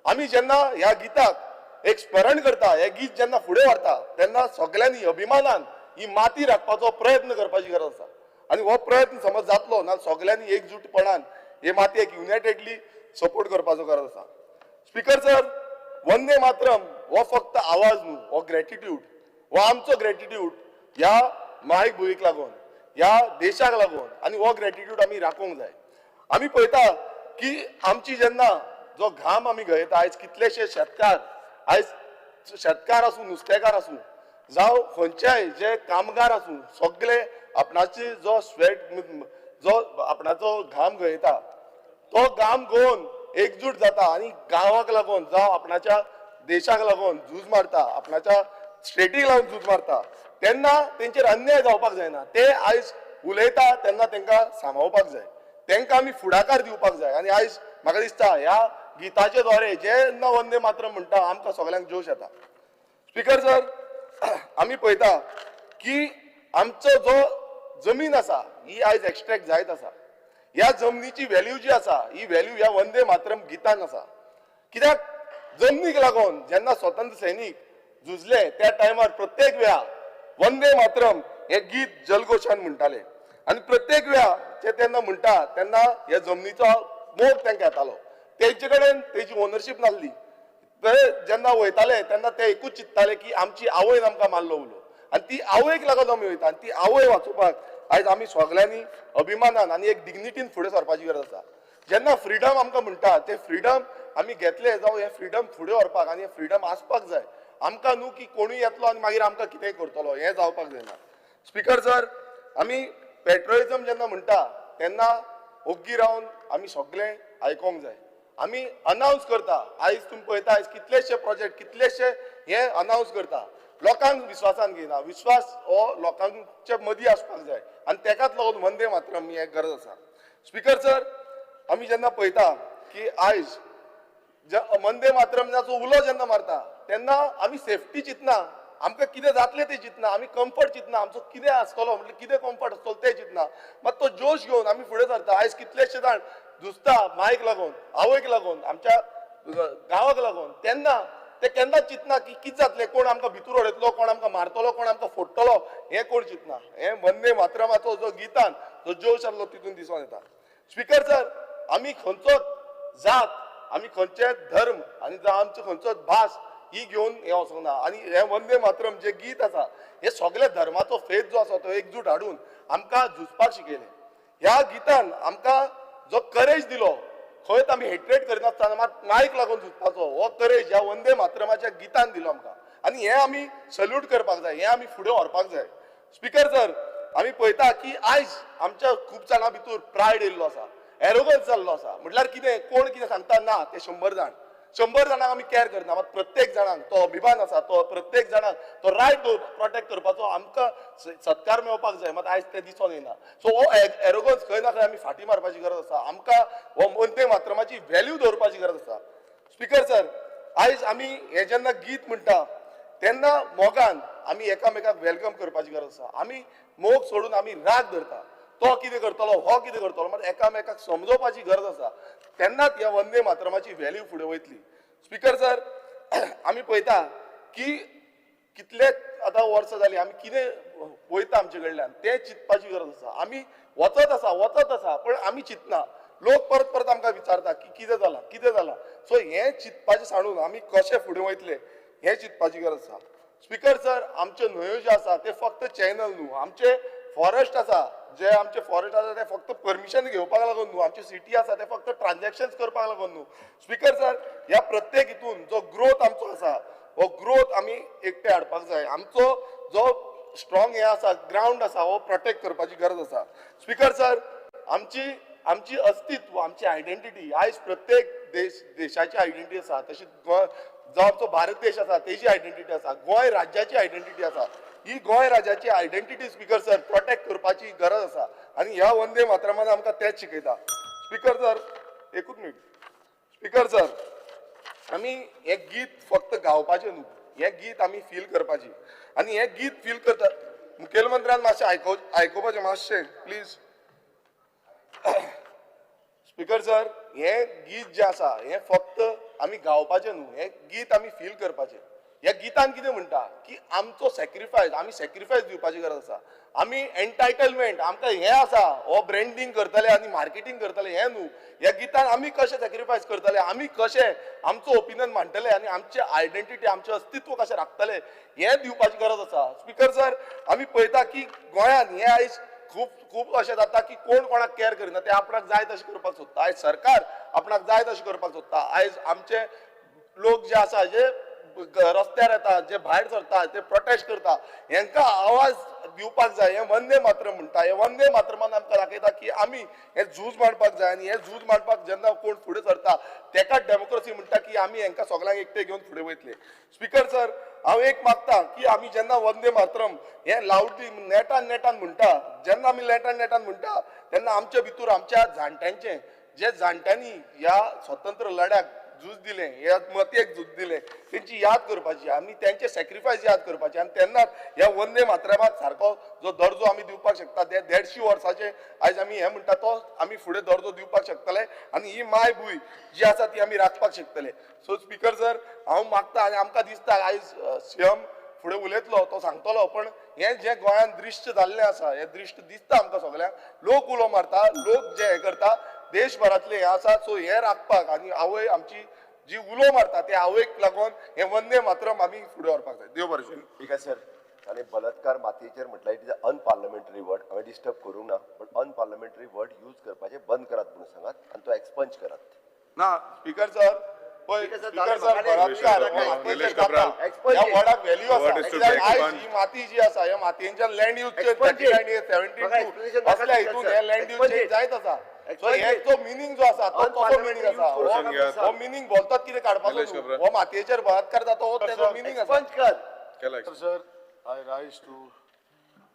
C: आमी जेन्ना ह्या गिताक एक स्मरण करता, हें गीत जेन्ना फुडें व्हरता तेन्ना सगल्यांनी अभिमानान ही माती राखपाचो प्रयत्न करपाची गरज आसा. आनी हो प्रयत्न समज जातलो ना सगल्यांनी एकजूटपणान हे मातयेक युनायटेडली सपोर्ट करपाचो गरज आसा. स्पीकर सर, वंदे मातरम हो फक्त आवाज न्हू, हो ग्रेटिट्यूड, हो आमचो ग्रेटिट्यूड ह्या मायभुंयेक लागून, ह्या देशाक लागून, आनी हो ग्रेटिट्यूड आमी राखूंक जाय. आमी पळयता की आमची जेन्ना जो घाम आमी गळयता, आयज कितलेशे शेतकार, आयज शेतकार आसूं, नुस्तेकार आसूं, जावं खंयच्याय जे कामगार आसूं, सगळे आपणाची जो स्वेट, जो आपणाचो घाम गळयता तो घाम गळोवन एकजूट जाता आनी गांवाक लागून जावं आपणाच्या देशाक लागून झूज मारता, आपणाच्या स्टेटीक लागून झूज मारता, तेन्ना तेंचेर अन्याय जावपाक जायना. ते आयज उलयता तेन्ना तांकां सांबाळपाक जाय, तांकां आमी फुडाकार दिवपाक जाय. आनी आयज म्हाका दिसता ह्या गिताचे द्वारे जेन्ना वंदे मातरम म्हणटा आमकां सगल्यांक जोश येता. स्पीकर सर, आमी पळयता की आमचो जो जमीन आसा ही आयज एक्स्ट्रेक्ट जायत आसा. ह्या जमनीची व्हॅल्यू जी आसा ही व्हॅल्यू ह्या वंदे मातरम गितान आसा. कित्याक जमनीक लागून जेन्ना स्वतंत्र सैनीक झुजले त्या टायमार प्रत्येक वेळा वंदे मातरम हें गीत जलघोशान म्हणटाले आनी प्रत्येक वेळा ते तेन्ना म्हणटा तेन्ना ह्या जमनीचो मोग तांकां येतालो. तेंचे कडेन तेजी ओनरशीप नासली, ते जेन्ना वयताले तेन्ना ते एकूच चिंत्ताले की आमची आवयन आमकां मारलो उलो, आनी ती आवयक लागून आमी वयता आनी ती आवय वाचोवपाक आयज आमी सगल्यांनी अभिमानान आनी एक डिग्निटीन फुडें सरपाची गरज आसा. जेन्ना फ्रिडम आमकां म्हणटा ते फ्रिडम आमी घेतले जावं हें फ्रिडम फुडें व्हरपाक आनी हें फ्रिडम आसपाक जाय. आमकां न्हू की कोणूय येतलो आनी मागीर आमकां कितेंय करतलो, हें जावपाक जायना. स्पीकर सर, आमी पेट्रोइजम जेन्ना म्हणटा तेन्ना ओग्गी रावन आमी सगळें आयकोंक जाय. आमी अनावन्स करता, आयज तुमी पळयता आयज कितलेशे प्रोजेक्ट कितलेशे हे अनावन्स करता, लोकांक विस्वासान घेयना. विस्वास हो लोकांच्या मदीं आसपाक जाय आनी तेकाच लागून वंदे मातरम ही एक गरज आसा. स्पीकर सर, आमी जेन्ना पळयता की आयज वंदे मातरमाचो उलो जेन्ना मारता तेन्ना आमी सेफ्टी चिंतना, आमकां कितें जातलें तें चिंतना, आमी कम्फर्ट चिंतना, आमचो कितें आसतलो म्हटल्यार कितें कम्फर्ट आसतलो तें चिंतना, मात तो जोश घेवन आमी फुडें सरता. आयज कितलेशे जाण झुजता मायक लागून, आवयक लागून, आमच्या गांवाक लागून, तेन्ना ते केन्ना चिंतना की कितें जातलें, कोण आमकां भितूर उडयतलो, कोण आमकां मारतलो, कोण आमकां फोडटलो, हें कोण चिंतना. हें वंदे मातरमाचो जो गितान जो जोश आसलो तितून दिसून येता. स्पीकर सर, आमी खंयचो जात, आमी खंयचे धर्म आनी जावं आमचो खंयचो भास ही घेवन हें वचूंक ना. आनी हें वंदे मातरम जें गीत आसा हें सगळ्या धर्माचो फेद जो आसा तो एकजूट हाडून आमकां झुजपाक शिकयलें. ह्या गितान आमकां जो करेज दिलो, खंयच आमी हेट्रेट करिनासतना मात मायक लागून झुजपाचो हो करेज ह्या वंदे मातरमाच्या गितान दिलो आमकां. आनी हें आमी सल्यूट करपाक जाय, हें आमी फुडें व्हरपाक जाय. स्पीकर सर, आमी पळयता की आयज आमच्या खूब जाणां भितर प्रायड येयल्लो आसा, एरोगन्स जाल्लो आसा. म्हटल्यार कितें, कोण कितें सांगता ना ते 100 जाण, 100 जाणांक आमी कॅर करना, मात प्रत्येक जाणांक तो अभिमान आसा, तो प्रत्येक जाणांक तो रायट प्रोटेक्ट करपाचो आमकां सत्कार मेळपाक जाय, मात आयज ते दिसून येना. सो हो एरोगन्स खंय ना खंय आमी फाटीं मारपाची गरज आसा. आमकां हो वंदे मातरमाची व्हॅल्यू दवरपाची गरज आसा. स्पीकर सर, आयज आमी हें जेन्ना गीत म्हणटा तेन्ना मोगान आमी एकामेकाक welcome करपाची गरज आसा. आमी मोग सोडून आमी राग धरता, तो कितें करतलो, हो कितें करतलो, मात एकामेकाक समजोवपाची गरज आसा. तेन्नाच ह्या वंदे मातरमाची व्हॅल्यू फुडें वयतली. स्पीकर सर, आमी पळयता की कितले आतां वर्सां जालीं आमी कितें वयता आमचे कडल्यान तें चिंतपाची गरज आसा. आमी वचत आसा, वचत आसा, पण आमी चिंतना. लोक परत परत आमकां विचारता की कितें जालां, कितें जालां. सो हें चिंतपाचें सांडून आमी कशें फुडें वयतले हें चिंतपाची गरज आसा. स्पीकर सर, आमच्यो न्हंयो ज्यो आसा ते फक्त चॅनल न्हू, आमचे फॉरेस्ट आसा, जे आमचे फॉरेस्ट आसा ते फक्त परमिशन घेवपाक लागून न्हू, आमची सिटी आसा ते फक्त ट्रान्जॅक्शन्स करपाक लागून न्हू. स्पीकर सर, ह्या प्रत्येक हितून जो ग्रोथ आमचो आसा हो ग्रोथ आमी एकटे हाडपाक जाय. आमचो जो स्ट्रॉंग हें आसा, ग्रावंड आसा, हो प्रोटेक्ट करपाची गरज आसा. स्पीकर सर, आमची आमची अस्तित्व, आमची आयडेंटिटी आयज प्रत्येक देशाची आयडेंटिटी आसा, तशी गोंय जो आमचो भारत देश आसा तेजी आयडेंटिटी आसा, गोंय राज्याची आयडेंटिटी आसा. ही गोंय राज्याची आयडेंटिटी स्पीकर सर प्रोटेक्ट करपाची गरज आसा. आनी ह्या वंदे मातरमान आमकां तेंच शिकयता. स्पीकर सर, एकूच मिनट. स्पीकर सर, आमी हें गीत फक्त गावपाचें न्हू, हें गीत आमी फील करपाची. आनी हें गीत फील करता मुखेलमंत्र्यान मातशें आयकुपाचें मातशें प्लीज. स्पीकर सर, हें गीत जें आसा हें फक्त आमी गावपाचें न्हू, हें गीत आमी फील करपाचें. ह्या गितान कितें म्हणटा की आमचो सॅक्रिफायस, आमी सॅक्रिफायस दिवपाची गरज आसा. आमी एन्टायटलमेंट आमकां हें आसा, हो ब्रँडींग करतले आनी मार्केटींग करतले हें न्हू. ह्या गितान आमी कशें सॅक्रिफायस करतले, आमी कशें आमचो ओपिनियन मांडटले आनी आमचें आयडेंटिटी, आमचें अस्तित्व कशें राखतले हें दिवपाची गरज आसा. स्पीकर सर, आमी पळयता की गोंयांत हें आयज खूब खूब अशें जाता की कोण कोणाक कॅर करिना, ते आपणाक जाय तशें करपाक सोदता. आयज सरकार आपणाक जाय तशें करपाक सोदता. आयज आमचे लोक जे आसा, जे रस्त्यार येता, जे भायर सरता, ते प्रोटेस्ट करता, हेंकां आवाज दिवपाक जाय. हें वंदे मातरम म्हणटा, हें वंदे मातरमान आमकां दाखयता की आमी हें झूज मांडपाक जाय. आनी हें झूज मांडपाक जेन्ना कोण फुडें सरता तेकाच डेमोक्रेसी म्हणटा की आमी हेंकां सगळ्यांक एकटे घेवन फुडें वयतले. स्पीकर सर, हांव एक मागता की आमी जेन्ना वंदे मातरम हें लावडली नेटान नेटान म्हणटा, जेन्ना आमी नेटान नेटान म्हणटा तेन्ना आमचे भितर आमच्या जाणट्यांचें, जे जाणट्यांनी ह्या स्वतंत्र लढ्याक झूज दिलें, ह्या मतेक झूज दिलें, तेंची याद करपाची, आमी तेंचे सॅक्रिफायस याद करपाची. आनी तेन्नाच ह्या वंदे मातरमाक सारको जो दर्जो आमी दिवपाक शकता, ते 150 वर्साचे आयज आमी हें म्हणटा तो आमी फुडें दर्जो दिवपाक शकतले आनी ही मायभूंय जी आसा ती आमी राखपाक शकतले. सो स्पीकर सर, हांव मागता आनी आमकां दिसता आयज सीएम फुडें उलयतलो, तो सांगतलो, पण हें जें गोंयांत दृश्य जाल्लें आसा, हें दृश्य दिसता आमकां सगळ्यांक. लोक उलो मारता, लोक जे हें करता, देशभरांतले हें आसा. सो हें राखपाक आनी आवय आमची जी उलो मारता ते आवयक लागून हें वंदे मातरम आमी फुडें व्हरपाक जाय. देव बरें करूं.
D: ठीक आसा सर. आनी बलात्कार मातयेचेर म्हटल्यार it is a unparliamentary word. हांवें डिस्टर्ब करूंक ना, पण अनपार्लमेंटरी वर्ड यूज करपाचें बंद करात म्हणून सांगात आनी तो एक्सपंज करात.
C: ना स्पीकर सर, पळय स्पीकर सर, बलात्कार मातयेचेर जाता, ह्या वर्डाक व्हॅल्यू आसा. आयज ही माती जी आसा, ह्या मातयेंच्यान लँड यूज 39 72 असल्या हितून हे लँड यूज चेंज जायत आसा. सो हे जो मिनींग जो आसा तो कसो मिनींग आसा, हो मिनींग बोलतात कितें काडपाचो, हो मातयेचेर बलात्कार जाता हो तेजो मिनींग आसा.
F: Sir, I rise to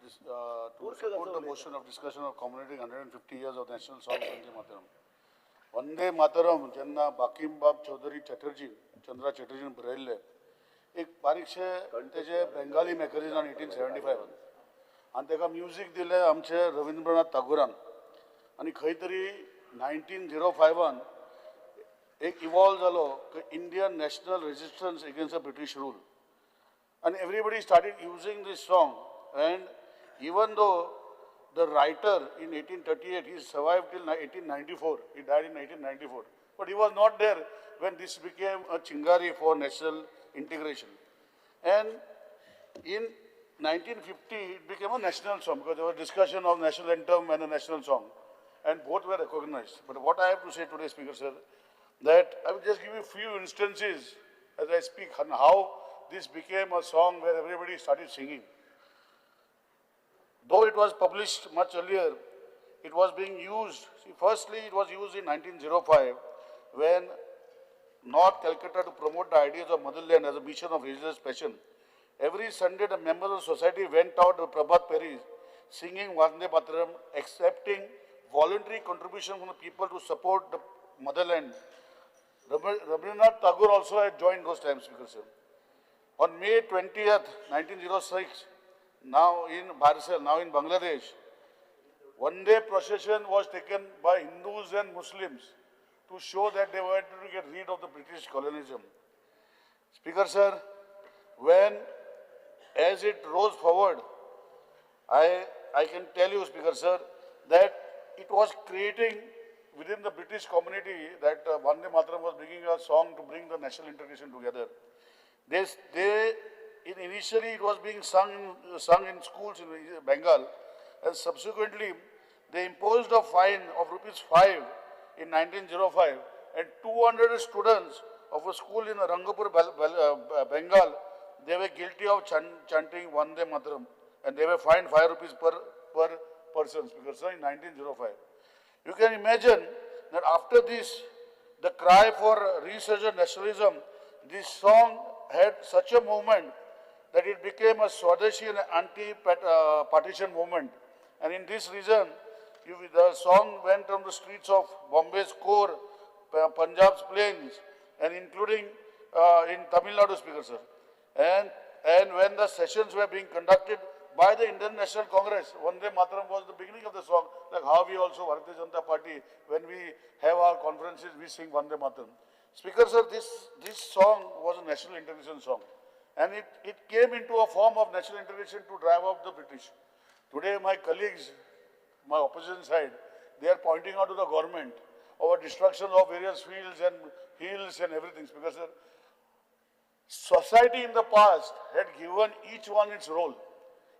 F: support the motion of discussion of commemorating 150 years of national song Vande Mataram. Vande Mataram जेन्ना बाकीमबाब चौधरी चटर्जी, चंद्रा चटर्जीन बरयल्लें एक बारीकशें तेजे बेंगाली मॅगझिनान 1875 आनी तेका म्युजीक दिलें आमचे रविंद्रनाथ टागोरान. आनी खंय तरी 1905 . एक इवॉल्व जालो की Indian national resistance against the British rule. And everybody started using this song. And even though the writer in 1838, he survived till 1894, he died in 1894, but he was not there when this became a chingari for national integration. And in 1950, it became a national song because there was discussion of national anthem and a national song, and both were recognized. But what I have to say today, Speaker sir, that I will just give you a few instances as I speak on how this became a song where everybody started singing. Though it was published much earlier, it was being used. See, firstly, it was used in 1905 when North Calcutta to promote the ideas of motherland as a mission of religious passion. Every Sunday, the members of society went out to Prabhat Peri singing Vande Mataram, accepting voluntary contribution from the people to support the motherland. Rabindranath Tagore also had joined those times, Speaker sir. On May 20th, 1906, now in Barisal, now in Bangladesh, one day procession was taken by Hindus and Muslims to show that they wanted to get rid of the British colonialism. Speaker sir, when, as it rose forward, I can tell you, Speaker sir, that it was creating within the British community that Vande Mataram was bringing a song to bring the national integration together. Initially it was being sung in schools in Bengal, and subsequently they imposed a fine of ₹5 in 1905, and 200 students of a school in Rangapur, Bengal, they were guilty of chanting Vande Mataram, and they were fined ₹5 per person, because in 1905. You can imagine that after this, the cry for resurgent nationalism, this song had such a movement that it became a Swadeshi and anti-partition movement. And in this reason, the song went on the streets of Bombay's core, Punjab's plains, and including in Tamil Nadu, Speaker sir. And when the sessions were being conducted by the Indian National Congress, Vande Mataram was the beginning of the song, like how we also, Bharatiya Janata Party, when we have our conferences, we sing Vande Mataram. Speaker sir, this song was a national integration song. And it came into a form of national integration to drive out the British. Today, my colleagues, my opposition side, they are pointing out to the government over destruction of various fields and hills and everything. Because sir, society in the past had given each one its role.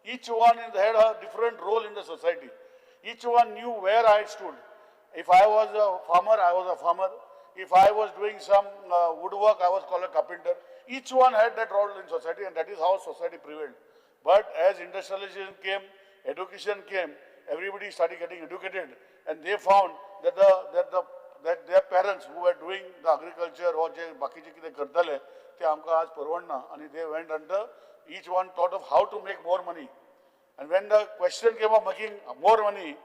F: Each one had a different role in the society. Each one knew where I stood. If I was a farmer, I was a farmer. If I was doing some woodwork, I was called a carpenter. Each one had that role in society, and that is how society prevailed. But as industrialization came, education came, everybody started getting educated, and they found that that their parents who were doing the agriculture or जे बाकीचे कितें करताले ते आमकां आज परवडना, आनी they went under, each one thought of how to make more money. And when the question came of making more money,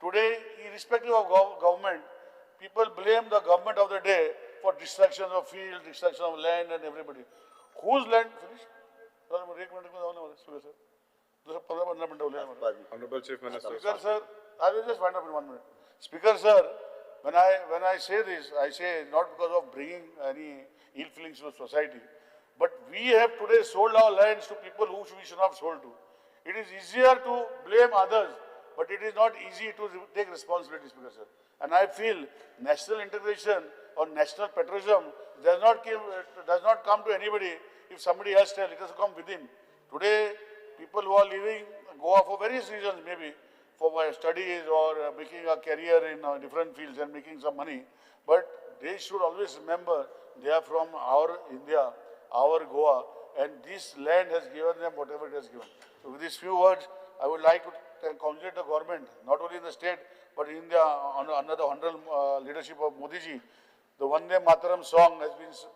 F: today, irrespective of government, people blame the government of the day for destruction of fields, destruction of land and everybody. Whose land? Finish?
I: Honorable Chief Minister.
F: Speaker sir, I will just wind up in 1 minute. Speaker sir, when I say this, I say not because of bringing any ill feelings to society, but we have today sold our lands to people who we should not have sold to. It is easier to blame others, but it is not easy to take responsibility, Speaker sir. And I feel national integration or national patriotism does not come to anybody if somebody else tells. It has come within. Today, people who are leaving Goa for various reasons, maybe for studies or making a career in different fields and making some money, but they should always remember they are from our India, our Goa, and this land has given them whatever it has given. So with these few words, I would like to congratulate the government, not only in the state, but in India, under the honorable leadership of Modi ji. The Vande Mataram song has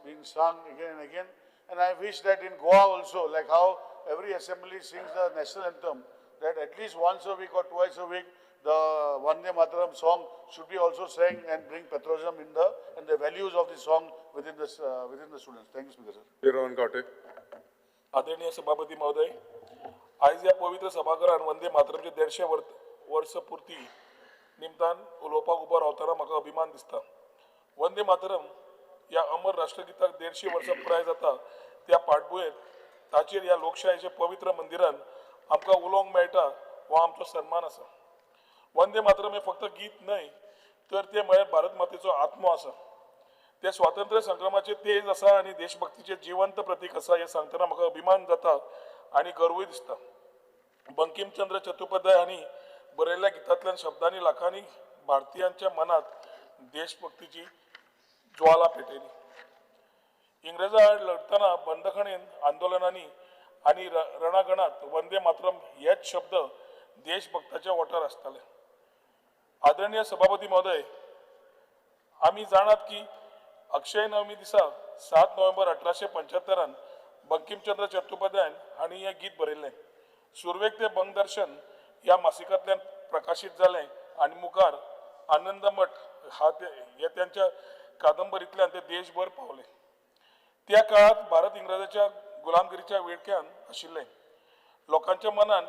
F: been sung again and again. And I wish that in Goa also, like how every assembly sings the national anthem, that at least once a week or twice a week, the Vande Mataram song should be also sang and bring patriotism in the and the values of the song within the students. Thank you, Speaker sir.
I: Rohan Khaunte.
S: आदरणीय सभापती महोदय, आयज ह्या पवित्र सभाघरान वंदे मातरमचे 150 वर्स पूर्ती निमतान उलोवपाक उबो रावतना म्हाका अभिमान दिसता. वंदे मातरम ह्या अमर राष्ट्रगीताक 150 वर्सां पुराय जाता त्या पाठभुंयेर ताचेर ह्या लोकशायेच्या पवित्र मंदिरान आमकां उलोवंक मेळटा हो आमचो सन्मान आसा. वंदे मातरम हें फक्त गीत न्हय तर तें म्हळ्यार भारत मातेचो आत्मो आसा. तें स्वातंत्र्य संग्रामाचें तेज आसा आनी देशभक्तीचें जिवंत प्रतीक आसा हें सांगतना म्हाका अभिमान जाता आनी गर्वूय दिसता. बंकिमचंद्र चट्टोपाध्याय हांणी बरयल्ल्या गितांतल्यान शब्दांनी लाखांनी भारतीयांच्या मनांत देशभक्तीची ज्वाला पेटयली. इंग्रजा आड लढतना बंदखणीन आंदोलनांनी आनी रणांगणांत वंदे मातरम हेच शब्द देशभक्ताच्या ओंठार आसताले. आदरणीय सभापती महोदय, आमी जाणात की अक्षय नवमी दिसा 7 नोव्हेंबर 1875 बंकिमचंद्र चट्टोपाध्याय हांणी हें गीत बरयल्लें. सुरवेक तें बंगदर्शन ह्या मासिकांतल्यान प्रकाशीत जालें आनी मुखार आनंदमठ हा हे त्यांच्या कादंबरींतल्यान ते देशभर पावले. त्या काळांत भारत इंग्रजाच्या गुलामगिरीच्या विळख्यान आशिल्लें. लोकांच्या मनान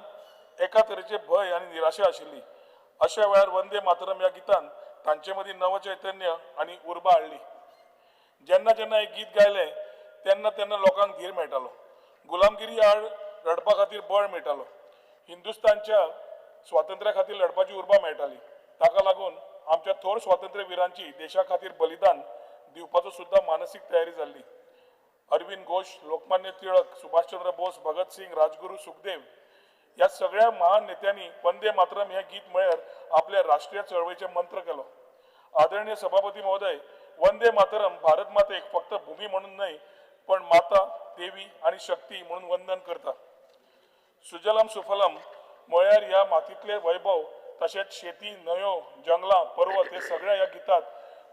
S: एका तरेचे भंय आनी निराशा आशिल्ली. अशा वेळार वंदे मातरम ह्या गितान तांचे मदीं नवचैतन्य आनी उर्बा हाडली. जेन्ना जेन्ना हें गीत गायलें तेन्ना तेन्ना लोकांक धीर मेळटालो. गुलामगिरी आड लढपा खातीर बळ मेळटालो. हिंदुस्तानच्या स्वातंत्र्या खातीर लढपाची उर्बा मेळटाली. ताका लागून आमच्या थोर स्वातंत्र्य विरांची देशा खातीर बलिदान दिवपाचो सुद्दां मानसीक तयारी जाल्ली. अरविंद घोष, लोकमान्य टिळक, सुभाषचंद्र बोस, भगत सिंग, राजगुरू, सुखदेव ह्या सगळ्या महान नेत्यांनी वंदे मातरम हें गीत म्हळ्यार आपल्या राष्ट्रीय चळवळीचें मंत्र केलो. आदरणीय सभापती महोदय, वंदे मातरम भारत मातेक फक्त भूमी म्हणून न्हय पण माता, देवी आनी शक्ती म्हणून वंदन करता. सुजलम सुफलम म्हळ्यार ह्या मातींतले वैभव तशेंच शेती, न्हंयो, जंगलां, पर्वत हे सगळ्या ह्या गितांत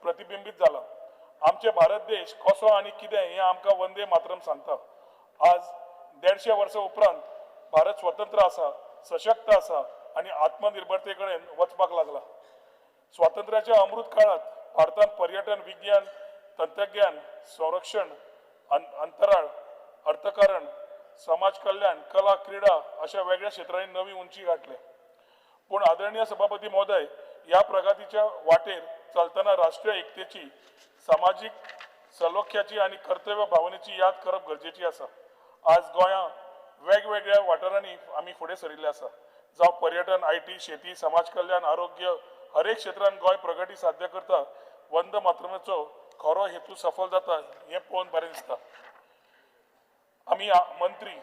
S: प्रतिबिंबीत जाला. आमचे भारत देश कसो आनी कितें हें आमकां वंदे मातरम सांगता. आज 150 वर्सां उपरांत भारत स्वतंत्र आसा, सशक्त आसा आनी आत्मनिर्भरते कडेन वचपाक लागला. स्वातंत्र्याच्या अमृत काळांत भारतान पर्यटन, विज्ञान, तंत्रज्ञान, संरक्षण, अंतराळ, अर्थकारण, समाज कल्याण, कला, क्रीडा अशा वेगळ्या क्षेत्रांनी नवी उंची गाठल्या. पूण आदरणीय सभापती महोदय, ह्या प्रगतीच्या वाटेर चलतना राष्ट्रीय एकतेची, सामाजीक सलोख्याची आनी कर्तव्य भावनेची याद करप गरजेची आसा. आज गोंया वेगवेगळ्या वाठारांनी आमी फुडें सरिल्ले आसा. जावं पर्यटन, IT, शेती, समाज कल्याण, आरोग्य, हरेक क्षेत्रांत गोंय प्रगती साध्य करता. वंदे मातरमाचो खरो हेतू सफल जाता हें पळोवन बरें दिसता. आमी मंत्री,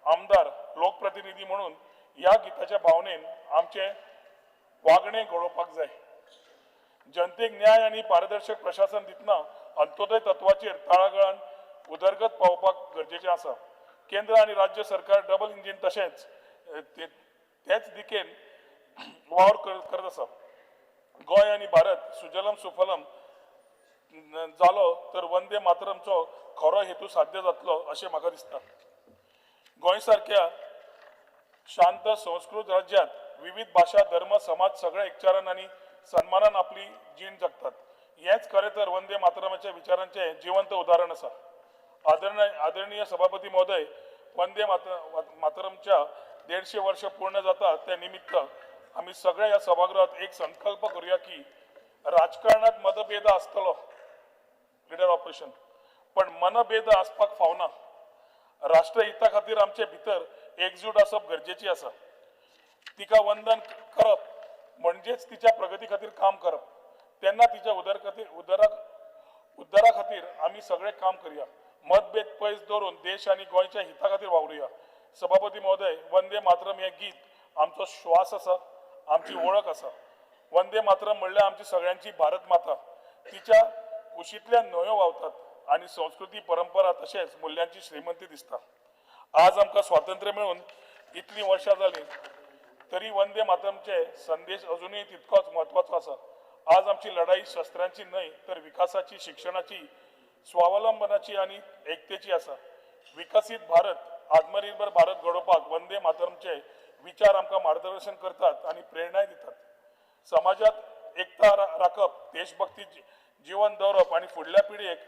S: आमदार, लोकप्रतिनिधी म्हणून ह्या गिताच्या भावनेन आमचें वागणें घडोवपाक जाय. जनतेक न्याय आनी पारदर्शक प्रशासन दितना अंत्योदय तत्वाचेर तळागाळान उदरगत पावोवपाक गरजेचें आसा. केंद्र आनी राज्य सरकार डबल इंजीन तशेंच तेच दिकेन वावर करत आसा. गोंय आनी भारत सुजलम सुफलम जालो तर वंदे मातरमचो खरो हेतू साध्य जातलो अशें म्हाका दिसता. गोंय सारक्या शांत संस्कृत राज्यांत विविध भाशा, धर्म, समाज सगळ्या एकचारान आनी सन्मानान आपली जीण जगतात. हेंच खरें तर वंदे मातरमाच्या विचारांचें जिवंत उदाहरण आसा. आदरणीय सभापती महोदय, वंदे मातरमच्या 150 वर्ष पूर्ण जाता त्या निमित्त आमी सगळ्या ह्या सभागृहात एक संकल्प करूया की राजकारणात मतभेद आसतलो, लिडर ऑपोजिशन, पण मनभेद आसपाक फावना. राष्ट्रहिता खातीर आमचे भितर एकजूट आसप गरजेची आसा. तिका वंदन करप म्हणजेच तिच्या प्रगती खातीर काम करप. तेन्ना तिच्या उद्धारा खातीर आमी सगळे काम करूया. मतभेद पयस दवरून देश आनी गोंयच्या हिता खातीर वावरुया. सभापती महोदय, वंदे मातरम हें गीत आमचो श्वास आसा, आमची वळख आसा. वंदे मातरम म्हणल्यार आमची सगळ्यांची भारत माता. तिच्या कुशींतल्यान न्हंयो व्हांवतात आनी संस्कृती, परंपरा तशेंच मुल्यांची श्रीमंती दिसता. आज आमकां स्वातंत्र्य मेळून इतलीं वर्सां जालीं तरी वंदे मातरमचे संदेश अजुनूय तितकोच म्हत्वाचो आसा. आज आमची लढाई शस्त्रांची न्हय तर विकासाची, शिक्षणाची, स्वावलंबनाची आनी एकतेची आसा. विकसीत भारत, आत्मनिर्भर भारत घडोवपाक वंदे मातरमचे विचार आमकां मार्गदर्शन करतात आनी प्रेरणाय दितात. समाजात एकता राखप, देशभक्ती जिवन दवरप आनी फुडल्या पिळगेक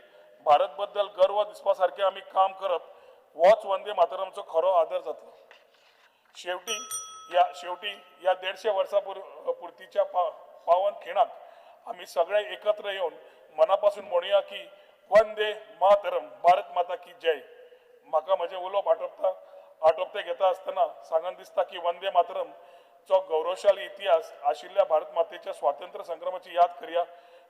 S: भारत बद्दल गर्व दिसपा सारकें आमी काम करप होच वंदे मातरमचो खरो आदर जातलो. शेवटी ह्या 150 वर्सां पुर्तीच्या पावन खिणाक आमी सगळे एकत्र येवन मनापासून म्हणुया की वंदे मातरम, भारत माता की जय. म्हाका म्हजें उलोवप आटोपते घेता आसतना सांगन दिसता की वंदे मातरम चो गौरवशाली इतिहास आशिल्ल्या भारत मातेच्या स्वातंत्र्य संग्रामाची याद करया,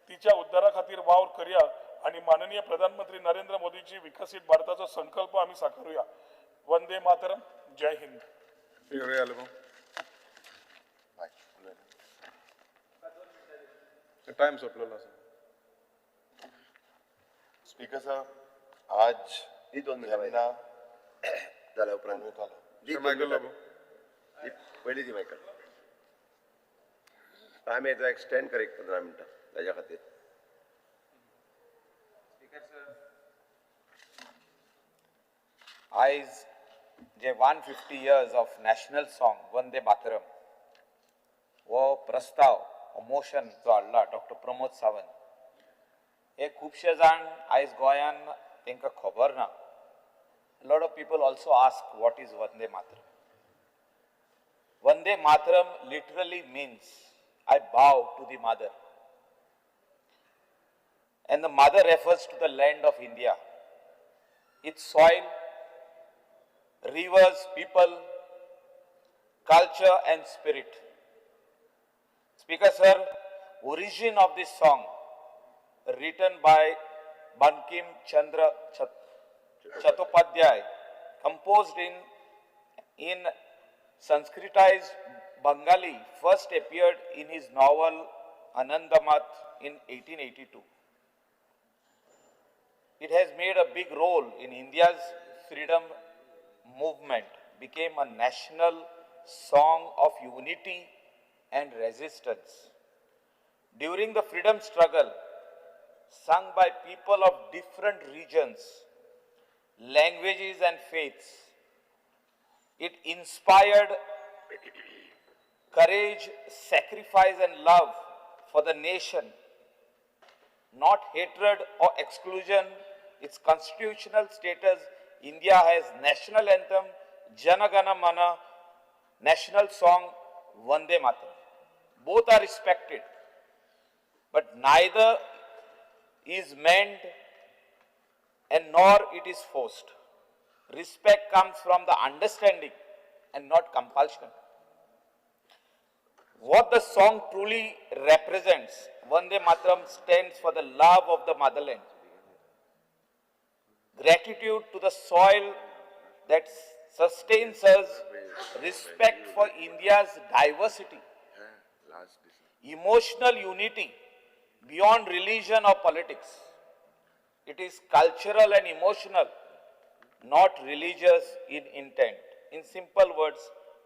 S: तिच्या उद्धारा खातीर वावर करया आनी माननीय प्रधानमंत्री नरेंद्र मोदीची विकसीत भारताचो संकल्प आमी साकारुया. वंदे मातरम, जय हिंद.
I: टायम सोंपलेलो आसा.
L: स्पीकर सर, आज जेन्ना
D: जाल्या उपरांत पयली दी मायकल टायम हेजो एक्सटेंड कर एक 15 मिनटां ताज्या खातीर.
H: आयज जे 150 years of national song Vande Mataram हो प्रस्ताव, हो मोशन जो हाडला डॉक्टर प्रमोद सावंत, हे खुबशे जाण आयज गोंयान तांकां खबर ना. Lot of people also ask what is Vande Mataram. Vande Mataram literally means I bow to the mother, and the mother refers to the land of India, its soil, rivers, people, culture and spirit. Speaker sir, origin of this song written by Bankim Chandra Chattopadhyay, composed in Sanskritized Bengali, first appeared in his novel Anandamath in 1882. It has made a big role in India's freedom movement, became a national song of unity and resistance. During the freedom struggle, sung by people of different regions, languages and faiths, it inspired courage, sacrifice and love for the nation, not hatred or exclusion. Its constitutional status, India has national anthem, Jana Gana Mana, national song, Vande Mataram. Both are respected, but neither is meant and nor it is forced. Respect comes from the understanding and not compulsion. What the song truly represents, Vande Mataram stands for the love of the motherland, gratitude to the soil that sustains us, respect for India's diversity, emotional unity beyond religion or politics. It is cultural and emotional, not religious in intent. In simple words,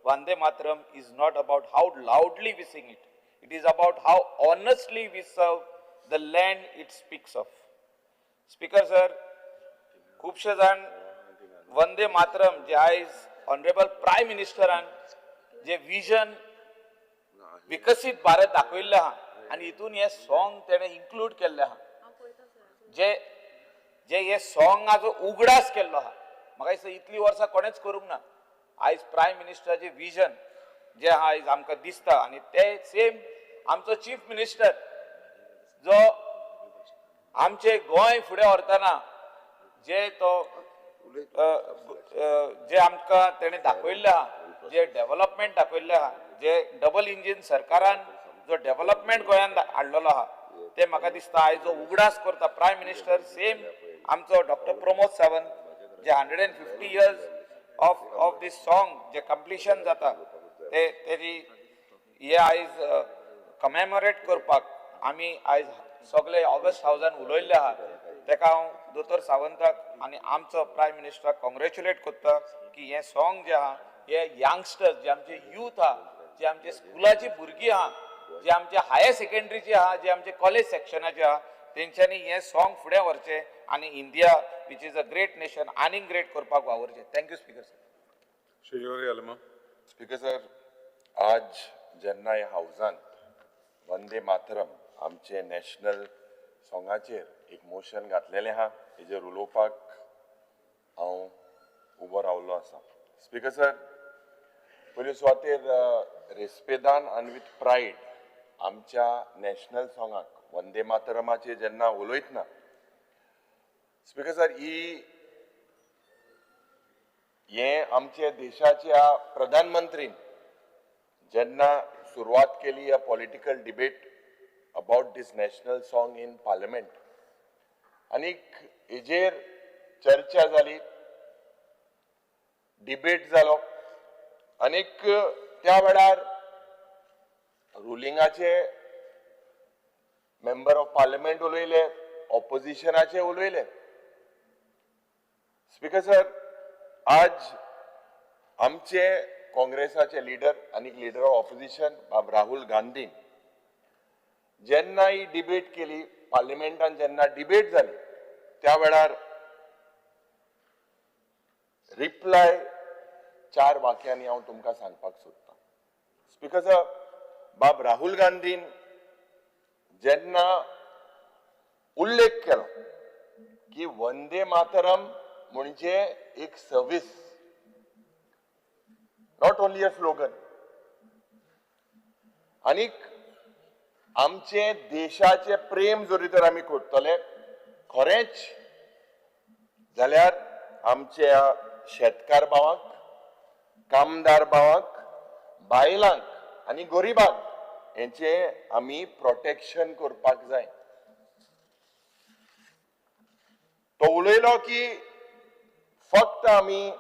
H: Vande Mataram is not about how loudly we sing it. It is about how honestly we serve the land it speaks of. Speaker sir, खुबशे जाण वंदे मातरम जे आयज honourable prime मिनिस्टरान जे vision विकसीत भारत दाखयल्लें आहा आनी हितून हें song तेणें इन्क्लूड केल्लें आहा, जे जे हे सॉंगाचो उगडास केल्लो आहा. म्हाका दिसता इतलीं वर्सां कोणेच करूंक ना. आयज प्रायम मिनिस्टराचें विजन जें आहा आयज आमकां दिसता आनी ते सेम आमचो चीफ मिनिस्टर जो आमचें गोंय फुडें व्हरतना जे तो जे आमकां तेणें दाखयल्लें आहा, जे डेवलपमेंट दाखयल्लें आहा, जे डबल इंजीन सरकारान जो डेवलपमेंट गोंयांत हाडलेलो आहा, ते म्हाका दिसता आयज जो उगडास करता प्रायम मिनिस्टर सेम आमचो doctor Pramod Sawant J 150 years of this song J completion जाता ते तेजी हे आयज कमेमोरेट करपाक आमी आयज सगळे ऑगस्ट हावजान उलयल्ले आहा. तेका हांव दोतोर सावंताक आनी आमचो प्रायम मिनिस्टराक कॉंग्रेच्युलेट करता की हें सॉंग जें आहा हे यंगस्टर्स जे आमचे यूथ आहा, जे आमचे स्कुलाची भुरगीं आहा, जे आमचे हायर सेकेंडरीचे आहा, जे आमचे कॉलेज सेक्शनाचे आहा, तेंच्यांनी हें सॉंग फुडें व्हरचें आनी India which is a great nation आनीक ग्रेट करपाक वावुरचें. Thank you speaker sir.
I: Shri Yuri Alemao.
L: Speaker sir, आज जेन्ना ह्या हावजांत वंदे मातरम आमचे नॅशनल सॉंगाचेर एक मोशन घातलेलें आहा, हेजेर उलोवपाक हांव उबो रावलो आसा. स्पीकर सर, पयले सुवातेर रेस्पेदान आनी विथ प्रायड आमच्या नॅशनल सॉंगाक वंदे मातरमाचेर जेन्ना उलयतना स्पीकर सर, ही हे आमच्या देशाच्या प्रधानमंत्रीन जेन्ना सुरवात केली ह्या political debate about this national song in parliament आनीक हेजेर चर्चा जाली, डिबेट जालो आनीक त्या वेळार रुलिंगाचे मेंबर ऑफ पार्लमेंट उलयले, ऑपोजिशनाचे उलयले. स्पीकर सर, आज आमचे काँग्रेसाचे लिडर आनी लिडर ऑफ ऑपोजिशन बाब राहुल गांधी जेन्ना ही डिबेट केली पार्लमेंटान, जेन्ना डिबेट जाली त्या वेळार रिप्लाय चार वाक्यांनी हांव तुमकां सांगपाक सोदतां. स्पीकर सर, बाब राहुल गांधीन जेन्ना उल्लेख केलो की वंदे मातरम म्हणजे एक service, not only a slogan, आनीक आमचे देशाचे प्रेम जरी तर आमी करतले खरेंच जाल्यार आमच्या शेतकार भावांक, कामदार भावांक, बायलांक आनी गरिबांक हेंचे आमी प्रोटेक्शन करपाक जाय. तो उलयलो की फक्त आमी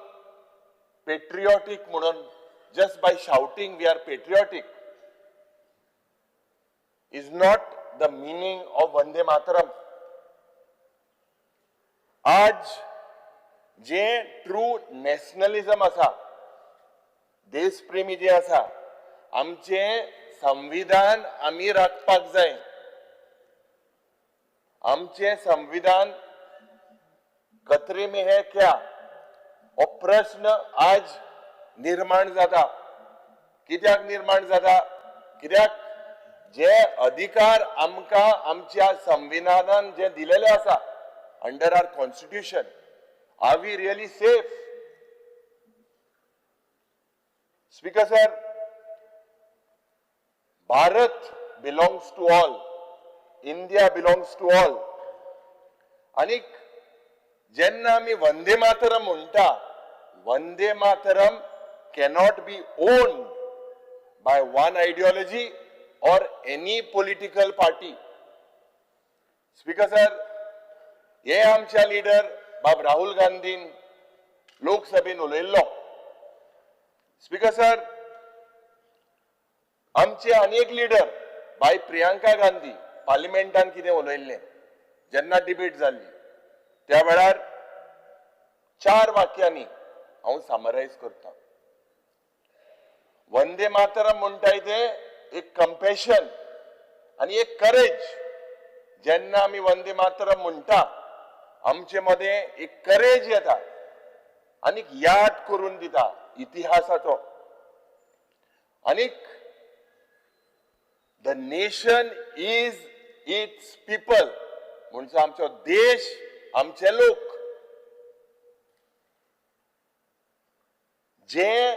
L: पेट्रियोटीक म्हणून just by shouting we are patriotic is not the meaning of Vande Mataram. आज जे ट्रू नॅशनलिझम आसा, देशप्रेमी जे आसा, आमचे संविधान आमी राखपाक जाय. आमचे संविधान खतरे में है क्या, हो प्रश्न आज निर्माण जाता. कित्याक निर्माण जाता? कित्याक जे अधिकार आमकां आमच्या संविधानान जे दिलेले आसा under our constitution, are we really safe? Speaker sir, Bharat belongs to all, India belongs to all. आनीक जेन्ना आमी वंदे मातरम म्हणटा, Vande Mataram cannot be owned by one ideology or any political party. Speaker sir, हे आमच्या leader बाब राहुल गांधीन लोकसभेन उलयल्लो. Speaker sir, आमचे अनेक लिडर बाय प्रियांका गांधी पार्लिमेंटान कितें उलयल्लें जेन्ना डिबेट जाल्ली त्या वेळार चार वाक्यांनी हांव समरायज करता. वंदे मातरम म्हणटाय ते एक कंपॅशन आनी एक करेज. जेन्ना आमी वंदे मातरम म्हणटा आमचे मदें एक करेज येता आनी याद करून दिता इतिहासाचो. आनीक the nation is its people म्हणजे आमचो देश, आमचे लोक जे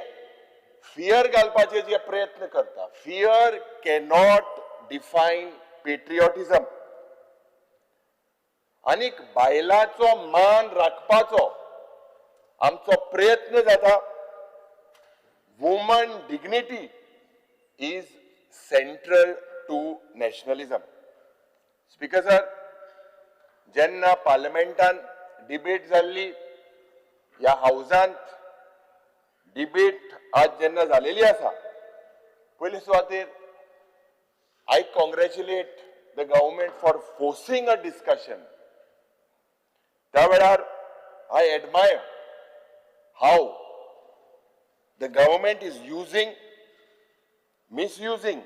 L: फियर घालपाचे जे प्रयत्न करता, फियर कॅनॉट डिफायन पेट्रियोटिझम. आनीक बायलाचो मान राखपाचो आमचो प्रयत्न जाता. Woman dignity is central to nationalism. Speaker sir, जेन्ना पार्लमेंटान डिबेट जाल्ली, ह्या हावजांत डिबेट आज जेन्ना जालेली आसा, पयले सुवातेर I congratulate the government for forcing a discussion. त्या वेळार I admire how the government is using, misusing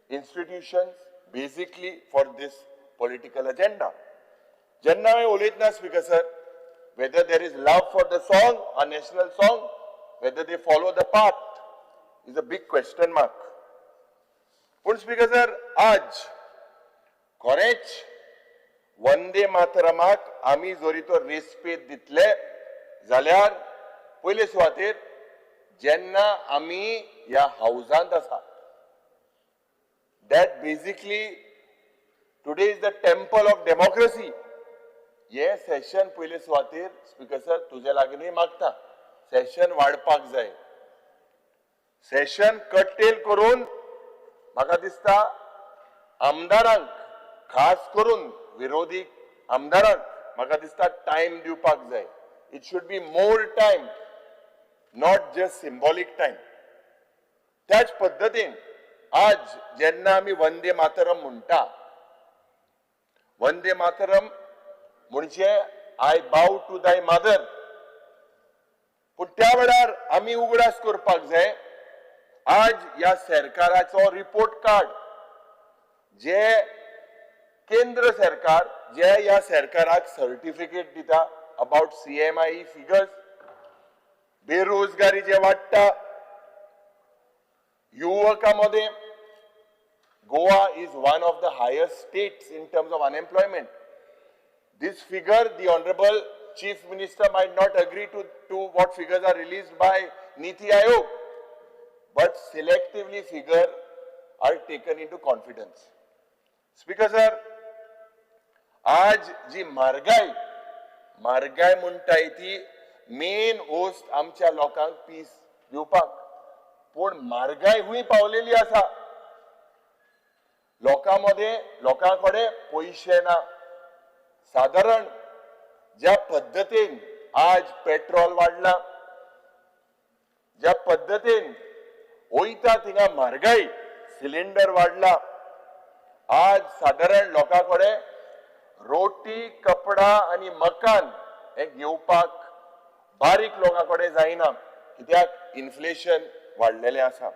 L: institutions basically for this political agenda. जेन्ना हांवें उलयतना speaker sir, whether there is love for the song, a national song, whether they follow the path is a big question mark. पूण speaker sir, आज खरेंच वंदे मातरमाक आमी जरी तो respect दितले जाल्यार पयले सुवातेर जेन्ना आमी ह्या हावजांत आसा, that basically today is the temple of democracy. हे सेशन पयले सुवातेर स्पीकर सर तुजे लागीं मागता, सेशन वाडपाक जाय. सेशन कट्टेल करून म्हाका दिसता आमदारांक, खास करून विरोधी आमदारांक म्हाका दिसता टायम दिवपाक जाय. It should be more time, not just symbolic time. त्याच पद्दतीन आज जेन्ना आमी वंदे मातरम म्हणटा, वंदे मातरम म्हणजे I bow to thy mother, पूण त्या वेळार आमी उगडास करपाक जाय आज ह्या सरकाराचो रिपोर्ट कार्ड जे केंद्र सरकार जे ह्या सरकाराक सर्टिफिकेट दिता अबाउट CMIE figures, बेरोजगारी जे वाडटा, युवकां मदें Goa is one of the highest states in terms of unemployment. This figure, the Honorable Chief Minister might not agree to what figures are released by Niti Aayog, but selectively figure are taken into confidence. Speaker sir, आज जी म्हारगाय, म्हारगाय म्हणटाय ती main वस्त आमच्या लोकांक piece दिवपाक, पूण म्हारगाय हुंय पावलेली आसा, लोकां मदें लोकां कडेन पयशे ना. सादारण ज्या पद्दतीन आज पेट्रोल वाडला, ज्या पद्दतीन वयता थिंगा म्हारगाय, सिलिंडर वाडला, आज सादारण लोकां कडेन रोटी, कपडा आनी मकान हें घेवपाक बारीक लोकां कडेन जायना, कित्याक इन्फ्लेशन वाडलेलें आसा.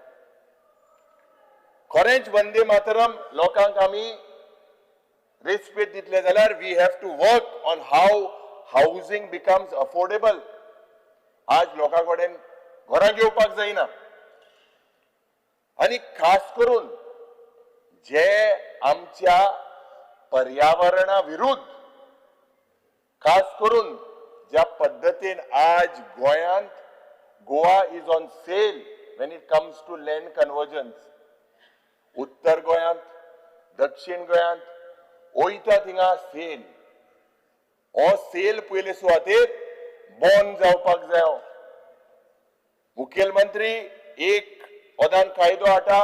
L: खरेंच वंदे मातरम लोकांक आमी रेस्पेद दितले जाल्यार we have to work on how housing becomes affordable. आज लोकां कडेन घरां घेवपाक जायना, आनी खास करून जे आमच्या पर्यावरणा विरुद्ध, खास करून ज्या पद्दतीन आज गोंयांत Goa is on sale when it comes to land conversions, उत्तर गोंयांत, दक्षिण गोंयांत वयता थिंगा सेल, हो सेल पयले सुवातेर बंद जावपाक जाय. मुखेलमंत्री एक ओदान कायदो हाडटा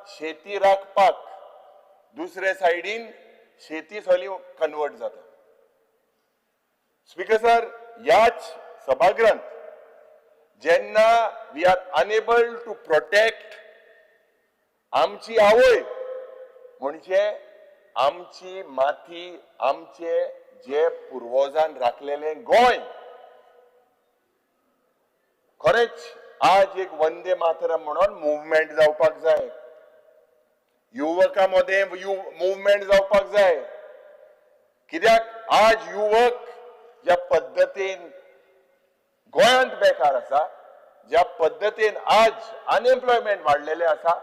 L: शेती राखपाक, दुसरे सायडीन शेती सगळी कन्वर्ट जाता. स्पीकर सर, ह्याच सभागृहांत जेन्ना we are unable to protect आमची आवय, म्हणजे आमची माती, आमचे जे पुर्वजान राखलेले गोंय, खरेंच आज एक वंदे मातरम म्हणून मुवमेंट जावपाक जाय, युवकां मदें मुवमेंट जावपाक जाय, कित्याक आज युवक ज्या पद्दतीन गोंयांत बेकार आसा, ज्या पद्दतीन आज अनएम्प्लॉयमेंट वाडलेले आसा,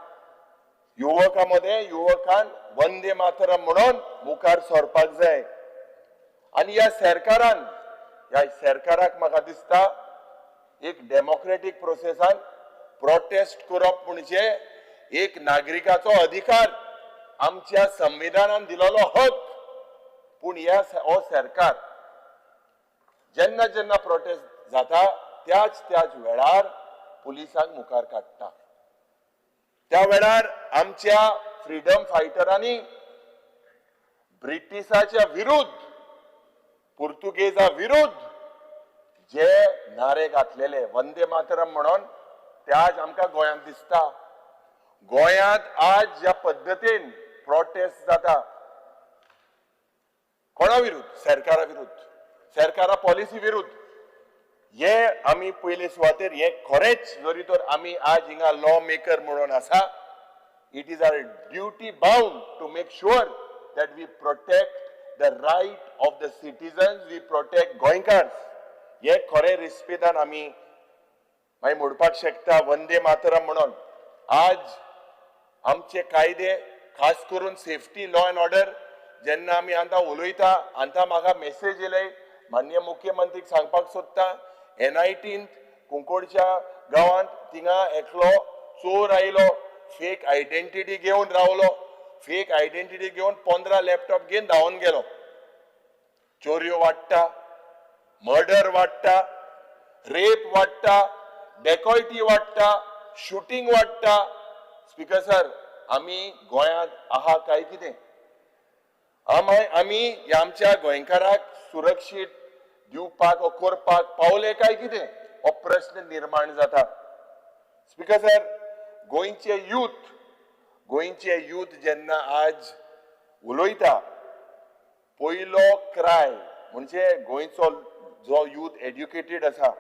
L: युवकां मदें युवकान वंदे मातरम म्हणून मुखार सरपाक जाय. आनी ह्या सरकारान, ह्या सरकाराक म्हाका दिसता एक डेमोक्रेटीक प्रोसेसान प्रोटेस्ट करप म्हणजे एक नागरिकाचो अधिकार, आमच्या संविधानान दिलेलो हक. पूण ह्या हो सरकार जेन्ना जेन्ना प्रोटेस्ट जाता त्याच त्याच वेळार पुलिसांक मुखार काडटा. त्या वेळार आमच्या फ्रिडम फायटरांनी ब्रिटिशाच्या विरुद्ध, पुर्तुगेजा विरुद्ध जे नारे घातलेले वंदे मातरम म्हणून, ते आज आमकां गोंयांत दिसता. गोंयांत आज ज्या पद्दतीन प्रोटेस्ट जाता कोणा विरुद्ध, सरकारा विरुद्ध, सरकारा पॉलिसी विरुद्ध, हे आमी पयले सुवातेर हे खरेंच जरी तर आमी आज हिंगा लॉ मेकर म्हणून आसा, it is our duty bound to make sure that we protect the right of the citizens, we protect गोंयकार्स. हे खरें रिस्पेदान आमी मागीर म्हणपाक शकता वंदे मातरम म्हणून. आज आमचे कायदे, खास करून सेफ्टी, लॉ अँड ऑर्डर, जेन्ना आमी आतां उलयता, आतां म्हाका मेसेज येयले, माननीय मुख्यमंत्रीक सांगपाक सोदता, NITंत कुंकोडच्या गांवांत थिंगा एकलो चोर आयलो, फेक आयडेंटिटी घेवन रावलो, फेक आयडेंटिटी घेवन 15 लॅपटॉप घेवन धांवन गेलो. चोरयो वाडटा, मर्डर वाडटा, रेप वाडटा, डेकॉयटी वाडटा, शुटींग वाडटा. स्पीकर सर, आमी गोंयांत आहा काय कितें? आमी आमच्या गोंयकाराक सुरक्षीत दिवपाक वा करपाक पावले काय कितें, हो प्रश्न निर्माण जाता. स्पीकर सर, गोंयचे यूथ जेन्ना आज उलयता, पयलो क्राय म्हणजे गोंयचो जो यूथ एड्युकेटेड आसा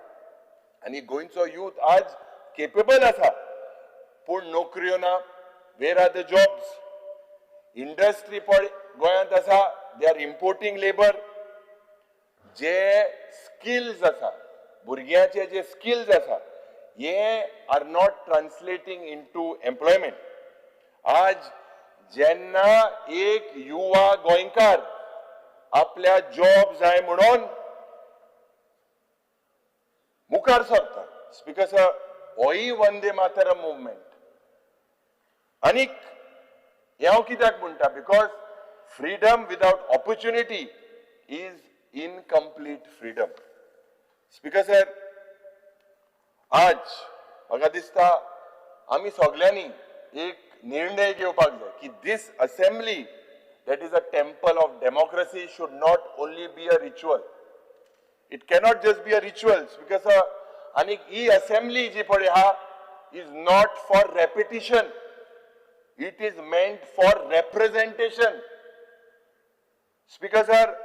L: आनी गोंयचो यूथ आज केपेबल आसा, पूण नोकऱ्यो ना. Where are the jobs? Industry पळय गोंयांत आसा, they are importing labour. J skills आसा भुरग्यांचे, जे स्किल्स आसा हे are not translating into employment. आज जेन्ना एक युवा गोंयकार आपल्या जॉब जाय म्हणून मुखार सरता, स्पीकर सर, होय वंदे मातरम मुवमेंट. आनीक हें हांव कित्याक म्हणटा, because freedom without opportunity is incomplete freedom. Speaker sir, आज म्हाका दिसता आमी सगल्यांनी एक निर्णय घेवपाक जाय की this assembly that is a temple of democracy should not only be a ritual. It cannot just be a ritual. Speaker sir, आनी ही असेंब्ली जी पळय आहा is not for repetition, it is meant for representation. Speaker sir,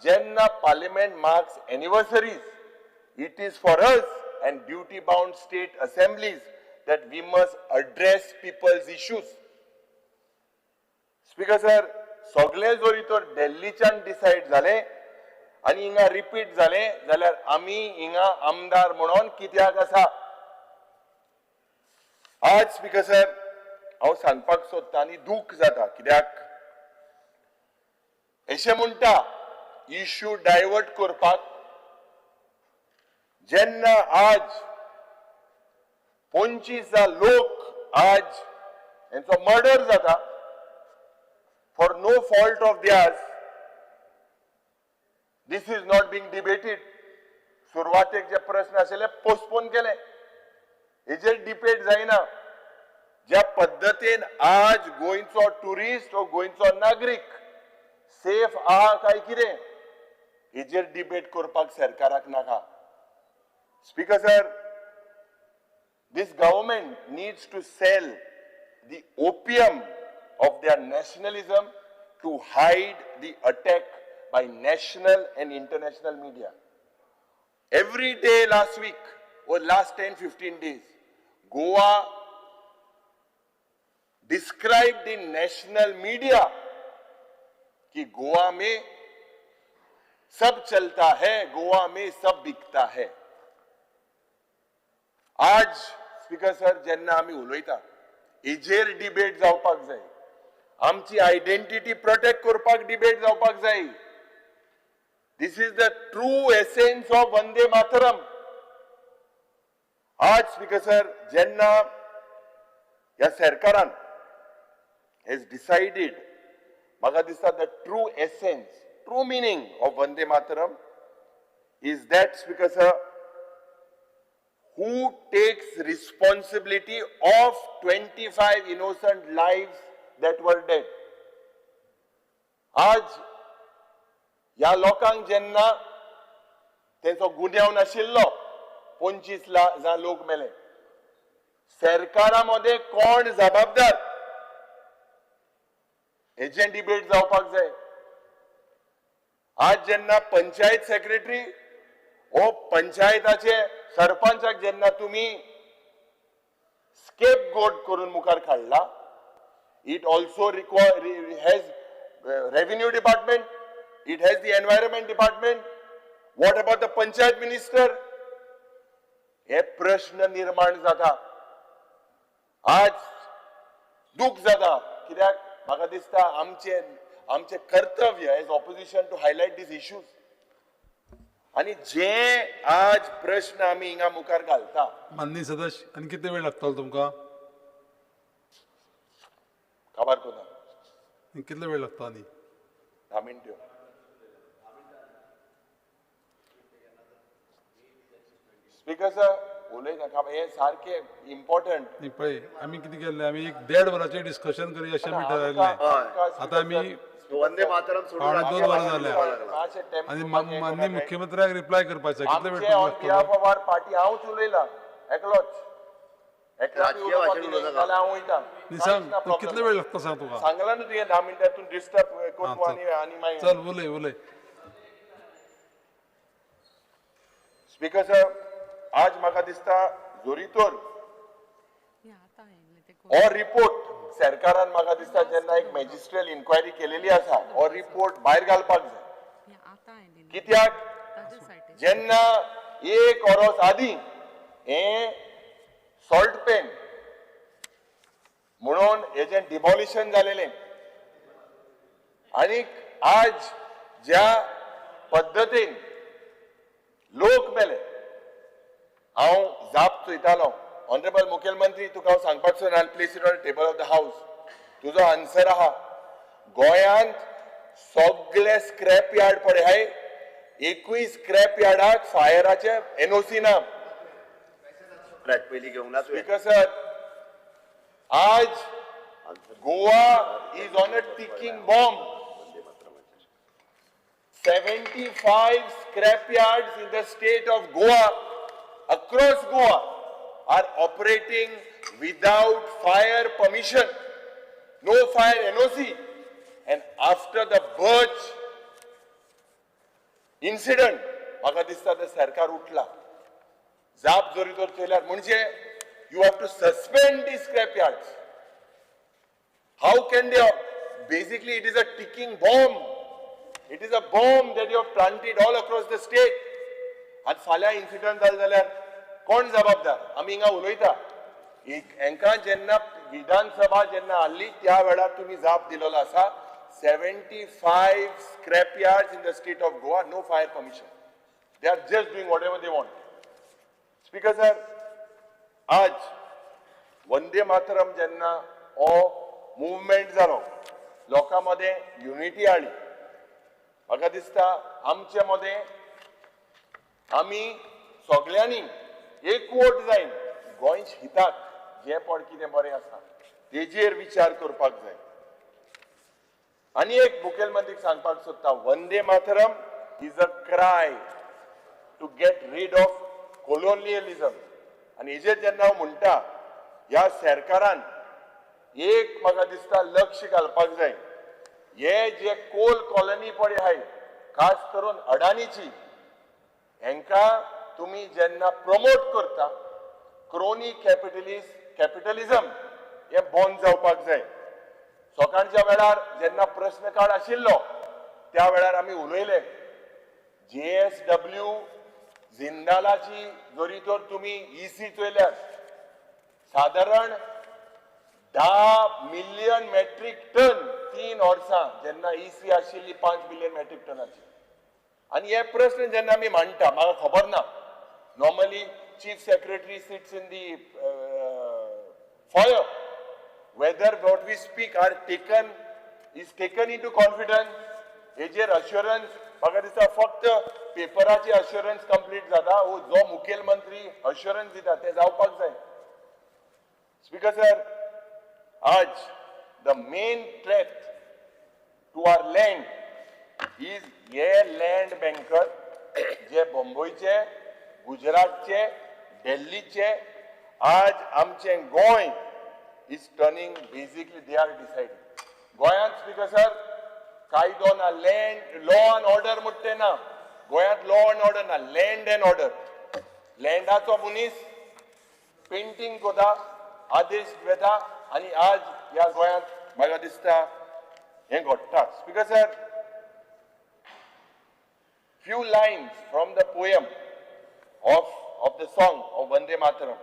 L: जेन्ना parliament marks anniversaries, it is for us and duty bound state assemblies that we must address people's issues. Speaker sir, सगळे जरी तर दिल्लीच्यान decide जाले आनी हिंगा repeat जाले जाल्यार आमी हिंगा आमदार म्हणून कित्याक आसा? आज स्पीकर सर, हांव सांगपाक सोदता आनी दूख जाता कित्याक अशें म्हणटा इश्यू डायवर्ट करपाक. जेन्ना आज 25 लोक आज हेंचो मर्डर जाता for no fault of theirs, this is not being debated. सुरवातेक जे प्रश्न आशिल्ले पोस्टपोन केले, हेजेर डिबेट जायना. ज्या पद्दतीन आज गोंयचो ट्युरिस्ट वा गोंयचो नागरीक सेफ आहा काय कितें, हेजेर डिबेट करपाक सरकाराक नाका. Speaker sir, this government needs to sell the opium of their nationalism to hide the attack by national and international media. Every day last week or last 10-15 days, Goa described in national media कि गोवा में सब चलता है, गोवा में सब बिकता है. आज speaker sir, जेन्ना आमी उलयता हेजेर डिबेट जावपाक जाय, आमची आयडेंटिटी प्रोटेक्ट करपाक डिबेट जावपाक जाय. This is the true essence of Vande Mataram. आज स्पीकर सर, जेन्ना ह्या सरकारान हेज डिसायडेड, म्हाका दिसता the true essence, true meaning of Vande Mataram is that, speaker sir, who takes responsibility of 25 innocent lives that were dead. आज ह्या लोकांक जेन्ना तेंचो गुन्यांव नाशिल्लो, 25 जाण लोक मेले, सरकारा मदें कोण जबाबदार हेजें डिबेट जावपाक जाय. आज जेन्ना पंचायत सेक्रेटरी ओ पंचायताचे सरपंचाक जेन्ना तुमी स्केप गोट करून मुखार काडला, it also has revenue department, it has the environment department. What about the panchayat minister? हे प्रश्न निर्माण जाता. आज दूख जाता कित्याक म्हाका दिसता आमचे आमचे कर्तव्य as opposition to highlight these issues. आनी जे आज प्रश्न आमी हिंगा मुखार घालता.
B: माननीय सदस्य, आनी कितले वेळ लागतलो तुमकां?
L: काबार कोना
B: कितले वेळ लागता आनी?
L: 10 मिनट्यो. स्पीकर सर, उलयनाका, हें सारकें इम्पॉर्टंट.
B: न्ही पळय, आमी कितें केल्लें, आमी एक देड वराचें डिस्कशन करूया अशें आमी ठरयल्लें. आतां आमी
D: वंदे मातरम सोडून
B: 1.75 वरां जाल्या आनी माननीय मुख्यमंत्र्याक रिप्लाय करपाचें. कितले वेळ
L: आमचे ऑन
B: लागतलो?
L: बिहाफ ऑफ our party हांवच उलयलां एकलोच.
D: राजकीय भाशेन उलोवं नाका.
L: जाल्यार हांव वयता.
B: न्ही सांग तूं, कितले वेळ लागता सांग तुका.
L: सांगला न्हू तुवें, 10 मिनटां तूं डिस्टर्ब करतू
B: चल.
L: आनी आनी मागीर
B: चल उलय उलय.
L: स्पीकर सर, आज म्हाका दिसता जोरीतोर हो रिपोर्ट सरकारान म्हाका दिसता जेन्ना एक मॅजिस्ट्रियल इन्क्वायरी केलेली आसा, हो रिपोर्ट भायर घालपाक जाय. कित्याक जेन्ना एक वरोस आदीं हें सॉल्ट पेन म्हणून हेजें डिमॉलिशन जालेलें आनी आज ज्या पद्दतीन लोक मेले, हांव जाप चोयतालो. ऑनरेबल मुखेलमंत्री, तुका हांव सांगपाक सोदना, place it on table of the house. तुजो आन्सर आहा, गोंयांत सगळे स्क्रॅप यार्ड पळय हाय, एकूय स्क्रॅप यार्डाक फायराचे एनओसी ना.
D: पयलीं घेवंक ना तुवें.
L: स्पीकर सर, आज Goa is on a ticking bomb. 75 scrap yards in the state of Goa, across Goa, are operating without fire permission, no fire NOC. And after the Birch incident, म्हाका दिसता ते सरकार उठला. जाप जरी तर चोयल्यार म्हणजे you have to suspend the scrap yards. How can they? Basically, it is a ticking bomb. It is a bomb that you have planted all across the state. आनी फाल्यां इन्सिडंट जालें जाल्यार कोण जबाबदार? आमी हिंगा उलयता. एक हेंकां जेन्ना विधानसभा जेन्ना हाडली त्या वेळार तुमी जाप दिलेलो आसा, 75 scrap yards in the state of Goa, no fire permission. They are just doing whatever they want. Speaker sir, आज वंदे मातरम जेन्ना हो मुवमेंट जालो, लोकां मदें युनिटी हाडली. म्हाका दिसता आमचे मदें आमी सगल्यांनी एकवट जायन गोंयच्या हिताक जें पड कितें बरें आसा तेजेर विचार करपाक जाय. आनी एक मुखेलमंत्रीक सांगपाक सोदता, Vande Mataram is a cry to get rid of colonialism. आनी हेजेर जेन्ना हांव म्हणटा, ह्या सरकारान एक म्हाका दिसता लक्ष घालपाक जाय. हे जे कोल कॉलनी पळय आहाय, खास करून अडानीची, हेंकां तुमी जेन्ना प्रमोट करता, क्रोनी कॅपिटलिझम हें बंद जावपाक जाय. सकाळच्या वेळार जेन्ना प्रश्न काळ आशिल्लो त्या वेळार आमी उलयले, JSW जिंदालाची जरी तर तुमी EC चोयल्यार सादारण 10 मिलियन मेट्रीक टन 3 वर्सां जेन्ना EC आशिल्ली 5 मिलियन मेट्रीक टनाची. आनी हे प्रश्न जेन्ना आमी मांडटा, म्हाका खबर ना, normally chief secretary sits in the foyer, whether what we speak are taken is taken into confidence, हेजेर अश्युरन्स म्हाका दिसता फक्त पेपराचे अश्युरन्स कंप्लीट जाता. वो जो मुखेलमंत्री अश्युरन्स दिता ते जावपाक जाय. स्पीकर सर, आज the main threat to our land is हे लँड बँकर जे बॉम्बयचे, गुजरातचे, दिल्लीचे. आज आमचें Goa is turning, basically they are deciding. गोंयांत स्पीकर सर कायदो ना, लँड लॉ अँड ऑर्डर म्हणटा तें ना. गोंयांत लॉ अँड ऑर्डर ना, लँड अँड ऑर्डर. लँडाचो मनीस पेंटींग करता, आदेश घेता आनी आज ह्या गोंयांत म्हाका दिसता हें घडटा. Speaker sir, few lines from the poem of the song of Vande Mataram.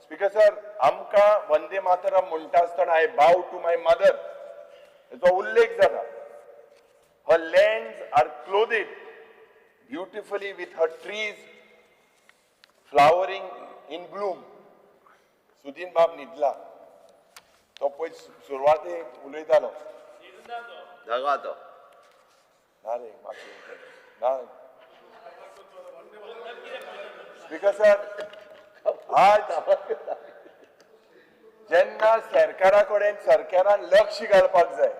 L: Speaker sir, आमकां वंदे मातरम म्हणटा आसतना I bow to my mother हेचो उल्लेख जाता. Her lands are clothed beautifully with her trees flowering in bloom. Sudin बाब न्हिदला, तो पळय सुरवातेक उलयतालो.
D: जागो तो
L: ना रे, मातशें ना. स्पीकर सर, आज जेन्ना सरकारा कडेन सरकारान लक्ष घालपाक जाय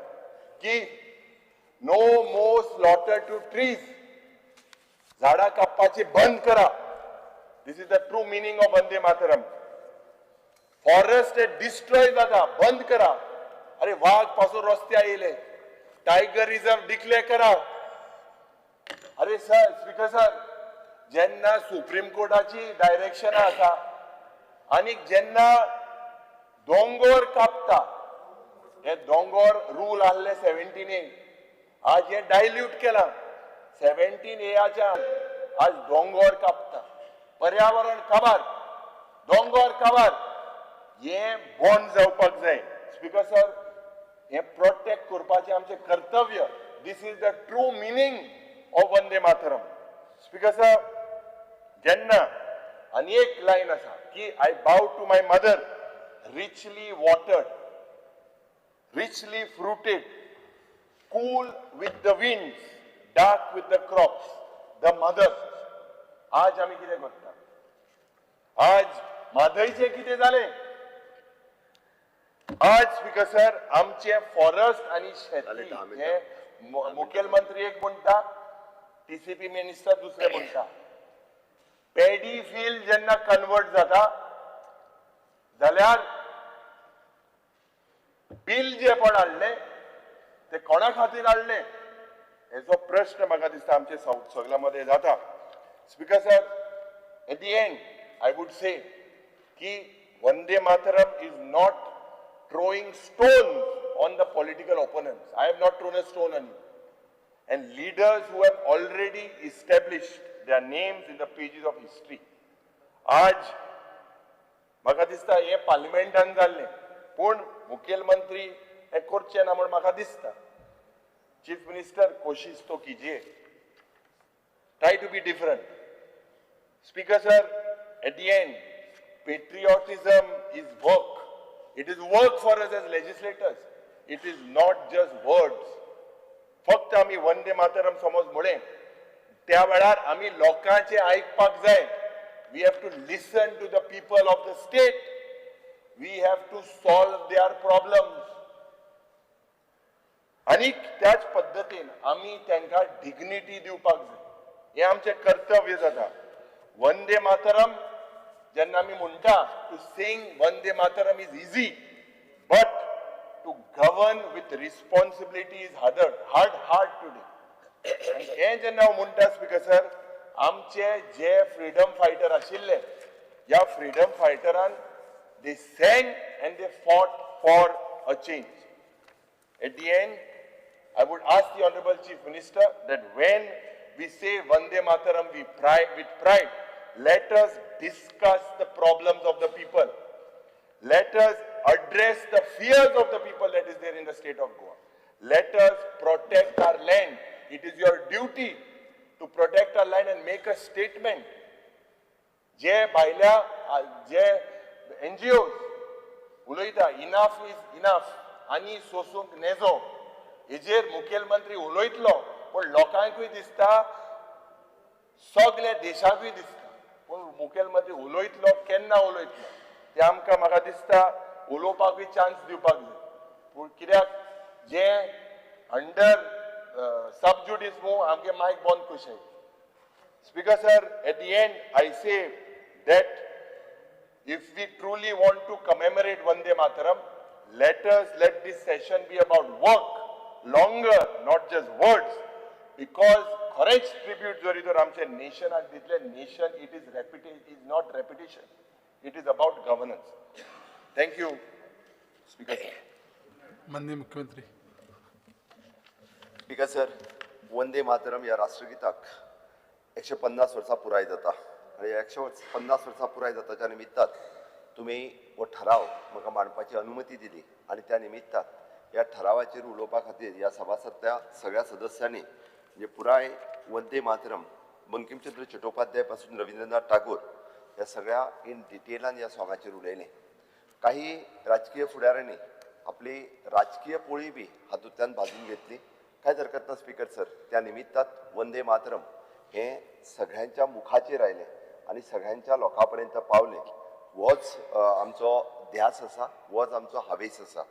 L: की no more slaughter to trees, झाडां कापपाची बंद करा. This is the true meaning of Vande Mataram. Forest destroy जाता, बंद करा. अरे वाघ पासून रस्त्यार येयले, टायगर रिझर्व डिक्लेअर करा. अरे सर, स्पीकर सर, जेन्ना सुप्रीम कोर्टाची डायरेक्शनां आसा आनी जेन्ना दोंगोर कापता, हे दोंगोर रूल आहले 17A, आज हे डायल्यूट केला. 17Aच्या आज दोंगोर कापता, पर्यावरण काबार, दोंगोर काबार, हे बंद जावपाक जाय. स्पीकर सर, हे प्रोटेक्ट करपाचें आमचें कर्तव्य. This is the true meaning of Vande Mataram. Speaker sir, जेन्ना आनी एक लायन आसा की I bow to my mother, richly watered, richly fruited, cool with the winds, dark with the crops, the mother. आज आमी कितें करता? आज म्हादयचें कितें जालें? आज स्पीकर सर, आमचे फॉरेस्ट आनी शेती हे मुखेलमंत्री एक म्हणटा, टीसीपी मिनिस्टर दुसरे म्हणटा. पेडी फील्ड जेन्ना कन्वर्ट जाता जाल्यार बील जे पण हाडलें ते कोणा खातीर हाडलें हेजो प्रश्न म्हाका दिसता आमचे सगळ्या मदें जाता. Speaker sir, at the end I would say की Vande Mataram is not throwing stones on the political opponents. I have not thrown a stone on you. And leaders who have already established their names in the pages of history. आज म्हाका दिसता हे पार्लिमेंटान जाल्लें, पूण मुखेलमंत्री हें करचें ना म्हूण म्हाका दिसता. चीफ मिनिस्टर कोशिश तो कीजिए, try to be different. Speaker sir, at the end, patriotism is work. It is work for us as legislators. It is not just words. फक्त आमी वंदे मातरम समज म्हळें त्या वेळार आमी लोकांचें आयकपाक जाय. We have to listen to the people of the state. We have to solve their problems. आनी त्याच पद्दतीन आमी तांकां डिग्निटी दिवपाक जाय. हें आमचें कर्तव्य जाता. वंदे मातरम जेन्ना आमी म्हणटा, to sing Vande Mataram is easy, but to govern with responsibility is harder, hard hard today. आनी हें जेन्ना हांव म्हणटा स्पीकर सर, आमचे जे फ्रिडम फायटर आशिल्ले, ह्या freedom फायटरान they sang and they fought for a change. At the end, I would ask the Honorable Chief Minister that when we say Vande Mataram, we pride with pride, let us discuss the problems of the people. Let us address the fears of the people that is there in the state of Goa. Let us protect our land. It is your duty to protect our land and make a statement. जे भायल्या जे NGOs उलयता, enough is enough आनी सोसूंक नेजो, हेजेर मुखेलमंत्री उलयतलो, पूण लोकांकूय दिसता, सगल्या देशाकूय दिसता, पूण मुखेलमंत्री उलयतलो केन्ना उलयतलो ते आमकां म्हाका दिसता उलोवपाकूय चान्स दिवपाक जाय. पूण कित्याक जे अंडर सब ज्युडीस मूव आमगे मायक बंद कशें. Speaker sir, at the end I say that if we truly want to commemorate Vande Mataram, let us let this session be about work longer, not just words, because खरेंच tribute जरी तर आमचे नेशनाक दितले, nation it is is not repetition, it is about governance. Thank you, Speaker sir.
B: माननीय मुख्यमंत्री.
D: Speaker sir, Vande Mataram ह्या राष्ट्रगीताक 150 वर्सां पुराय जाता आनी 150 वर्सां पुराय जाताच्या निमित्तान तुमी हो ठराव म्हाका मांडपाची अनुमती दिली आनी त्या निमित्तान ह्या ठरावाचेर उलोवपा खातीर ह्या सभासदांतल्या सगळ्या सदस्यांनी म्हणजे पुराय वंदे मातरम बंकिमचंद्र चटोपाध्याय पासून रवींद्रनाथ टागोर ह्या सगळ्या इन डिटेलान ह्या सॉंगाचेर उलयलें. काही राजकीय फुडाऱ्यांनी आपली राजकीय पोळी बी हातूंतल्यान भाजून घेतली, कांयच हरकत ना स्पीकर सर. त्या निमित्तान वंदे मातरम हें सगळ्यांच्या मुखाचेर आयलें
L: आनी सगळ्यांच्या लोकां पर्यंत पावलें होच आमचो ध्यास आसा, होच आमचो हावेस आसा.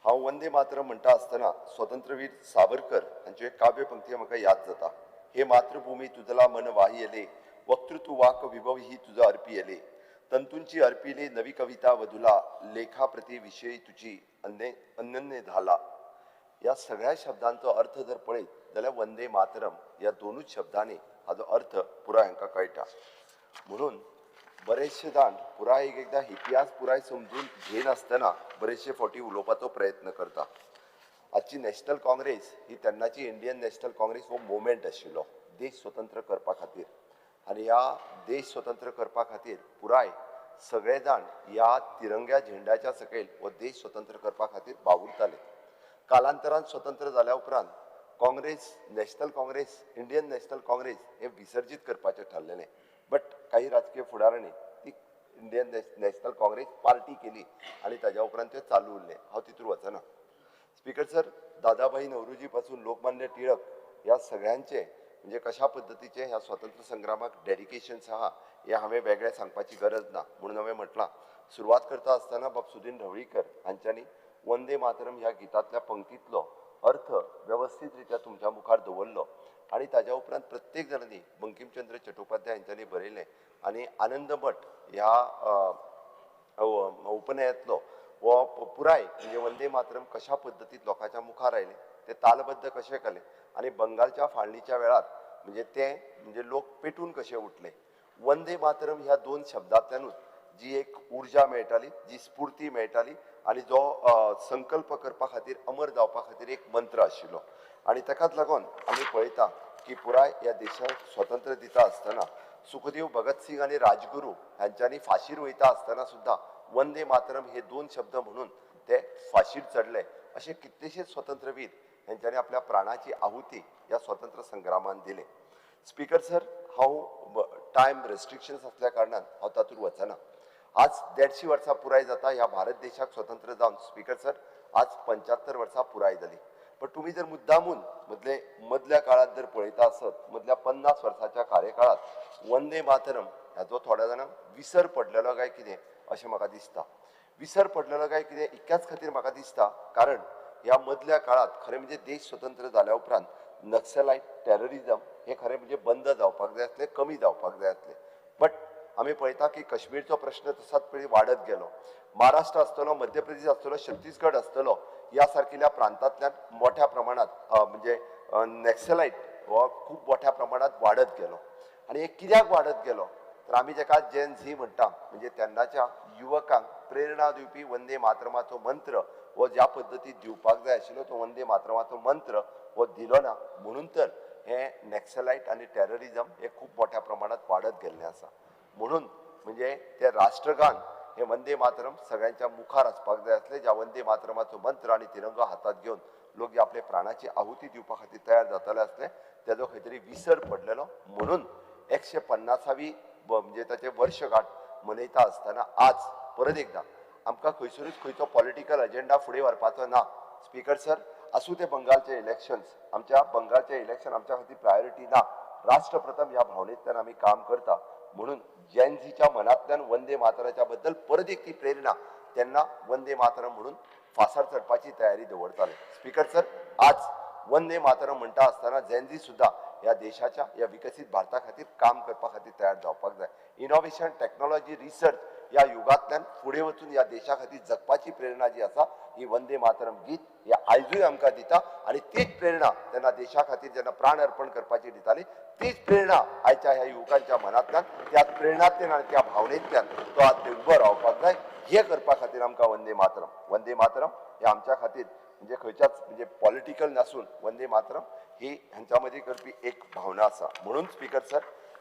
L: हांव वंदे मातरम म्हणटा आसतना स्वतंत्रवीर सावरकर हांच्यो एक काव्य पंक्ती म्हाका याद जाता. हे मातृभूमी तुझला मन वाहियले, वक्तृत्व वाक विभव ही तुझा अर्पियले, तंतूंची अर्पिले नवी कविता वधुला, लेखा प्रति विषयी तुझी अनन्य झाला. ह्या सगळ्या शब्दांचो अर्थ जर पळयत जाल्यार वंदे मातरम ह्या दोनूच शब्दांनी हाजो अर्थ पुराय हांकां कळटा. म्हणून बरेचशे जाण पुराय एक एकदां इतिहास पुराय समजून घेनासतना बरेचशे फावटी उलोवपाचो प्रयत्न करता. आजची नॅशनल काँग्रेस ही तेन्नाची इंडियन नॅशनल काँग्रेस हो मुवमेंट आशिल्लो देश स्वतंत्र करपा खातीर, आनी ह्या देश स्वतंत्र करपा खातीर पुराय सगळे जाण ह्या तिरंग्या झेंड्याच्या सकयल हो देश स्वतंत्र करपा खातीर वावुरताले. कालांतरान स्वतंत्र जाल्या उपरांत Congress, National Congress, Indian National Congress हे विसर्जीत करपाचें ठरलेलें, बट काही राजकीय फुडारांनी ती इंडियन नॅशनल काँग्रेस पार्टी केली आनी ताज्या उपरांत तें चालू उरलें. हांव तितूर वचना. स्पीकर सर, दादाभाई नवरोजी पासून लोकमान्य टिळक ह्या सगळ्यांचे म्हणजे कशा पद्दतीचे ह्या स्वतंत्र संग्रामाक डेडिकेशन्स आहा हें हांवें वेगळें सांगपाची गरज ना. म्हणून हांवें म्हटलां सुरवात करता आसतना बाब सुदीन ढवळीकर हांच्यांनी वंदे मातरम ह्या गितांतल्या पंक्तींतलो अर्थ वेवस्थीत रित्या तुमच्या मुखार दवरलो आनी ताज्या उपरांत प्रत्येक जाणांनी बंकिमचंद्र चटोपाध्याय हांच्यांनी बरयलें आनी आनंद भट ह्या उपनयांतलो हो पुराय म्हणजे वंदे मातरम कशा पद्दतीत लोकांच्या मुखार आयलें, ते तालबद्ध कशें केलें आनी बंगालच्या फाळणीच्या वेळार म्हणजे ते म्हणजे लोक पेटून कशे उठले. वंदे मातरम ह्या दोन शब्दांतल्यानूच जी एक उर्जा मेळटाली, जी स्फूर्ती मेळटाली आनी जो संकल्प करपा खातीर, अमर जावपा खातीर एक मंत्र आशिल्लो. आनी ताकाच लागून आमी पळयता की पुराय ह्या देशाक स्वतंत्र दिता आसतना सुखदेव भगतसिंग आनी राजगुरू हांच्यांनी फाशीर वयता आसतना सुद्दां वंदे मातरम हे दोन शब्द म्हणून ते फाशीर चडले. असे कितलेशेच स्वतंत्रवीर हेंच्यांनी आपल्या प्राणाची आहुती ह्या स्वतंत्र संग्रामान दिले. स्पीकर सर, हांव टायम रेस्ट्रिक्शन्स आसल्या कारणान हांव तातूंत वचना. आज 150 वर्सां पुराय जाता ह्या भारत देशाक स्वतंत्र जावन. स्पीकर सर, आज 75 वर्सां पुराय जाली. पण तुमी जर मुद्दामून मदल्या काळांत जर पळयता आसत, मदल्या 50 वर्सांच्या कार्यकाळांत वंदे मातरम हाचो थोड्या जाणांक विसर पडलेलो काय कितें अशें म्हाका दिसता. विसर पडलेलो काय कितें इतक्याच खातीर म्हाका दिसता, कारण ह्या मदल्या काळांत खरें म्हणजे देश स्वतंत्र जाल्या उपरांत नक्सलायट टेररिजम हे खरें म्हणजे बंद जावपाक जाय आसलें, कमी जावपाक जाय आसलें. बट आमी पळयता की काश्मीरचो प्रश्न तसाच पळय वाडत गेलो. महाराष्ट्र आसतलो, मध्य प्रदेश आसतलो, छत्तीसगड आसतलो, ह्या सारकिल्या प्रांतांतल्यान मोठ्या प्रमाणांत म्हणजे नॅक्सलायट हो खूब मोठ्या प्रमाणांत वाडत गेलो. आनी हे कित्याक वाडत गेलो तर आमी जेका जेन झी म्हणटा, म्हणजे तेन्नाच्या युवकांक प्रेरणा दिवपी वंदे मातरमाचो मंत्र हो ज्या पद्दतीन दिवपाक जाय आशिल्लो तो वंदे मातरमाचो मंत्र हो दिलो ना, म्हणून तर हे नॅक्सलायट आनी टेररिजम हे खूब मोठ्या प्रमाणांत वाडत गेल्लें आसा. म्हणून म्हणजे ते राष्ट्रगान हे वंदे मातरम सगळ्यांच्या मुखार आसपाक जाय आसलें, ज्या वंदे मातरमाचो मंत्र आनी तिरंगो हातांत घेवन लोक जे आपले प्राणाची आहुती दिवपा खातीर तयार जाताले आसले तेजो खंय तरी विसर पडलेलो. म्हणून 150वी म्हणजे ताचे वर्षगाठ मनयता आसतना आज परत एकदां आमकां खंयसरूच खंयचो पॉलिटिकल एजेंडा फुडें व्हरपाचो ना. स्पीकर सर, आसूं ते बंगालचे इलेक्शन्स, आमच्या बंगालचे इलेक्शन आमच्या खातीर प्रायोरिटी ना. राष्ट्रप्रथम ह्या भावनेंतल्यान आमी काम करता. म्हणून जेनझीच्या मनांतल्यान वंदे मातराच्या बद्दल परत एक ती प्रेरणा तेन्ना वंदे मातरम म्हणून फासार चडपाची तयारी दवरताले. स्पीकर सर, आज वंदे मातरम म्हणटा आसतना जेनझी सुद्दां ह्या देशाच्या ह्या विकसीत भारता खातीर काम करपा खातीर तयार जावपाक जाय. इनोवेशन, टेक्नॉलॉजी, रिसर्च ह्या युगांतल्यान फुडें वचून ह्या देशा खातीर जगपाची प्रेरणा जी आसा ही वंदे मातरम गीत हे आयजूय आमकां दिता. आनी तीच प्रेरणा तेन्ना देशा खातीर जेन्ना प्राण अर्पण करपाची दिताली तीच प्रेरणा आयच्या ह्या युवकांच्या मनांतल्यान, त्या प्रेरणांतल्यान आनी त्या भावनेंतल्यान तो आज उबो रावपाक जाय. हे करपा खातीर आमकां वंदे मातरम, वंदे मातरम हे आमच्या खातीर म्हणजे खंयच्याच म्हणजे पॉलिटिकल नासून वंदे मातरम ही ह्यांच्या मदीं करपी एक भावना आसा. म्हणून स्पीकर सर,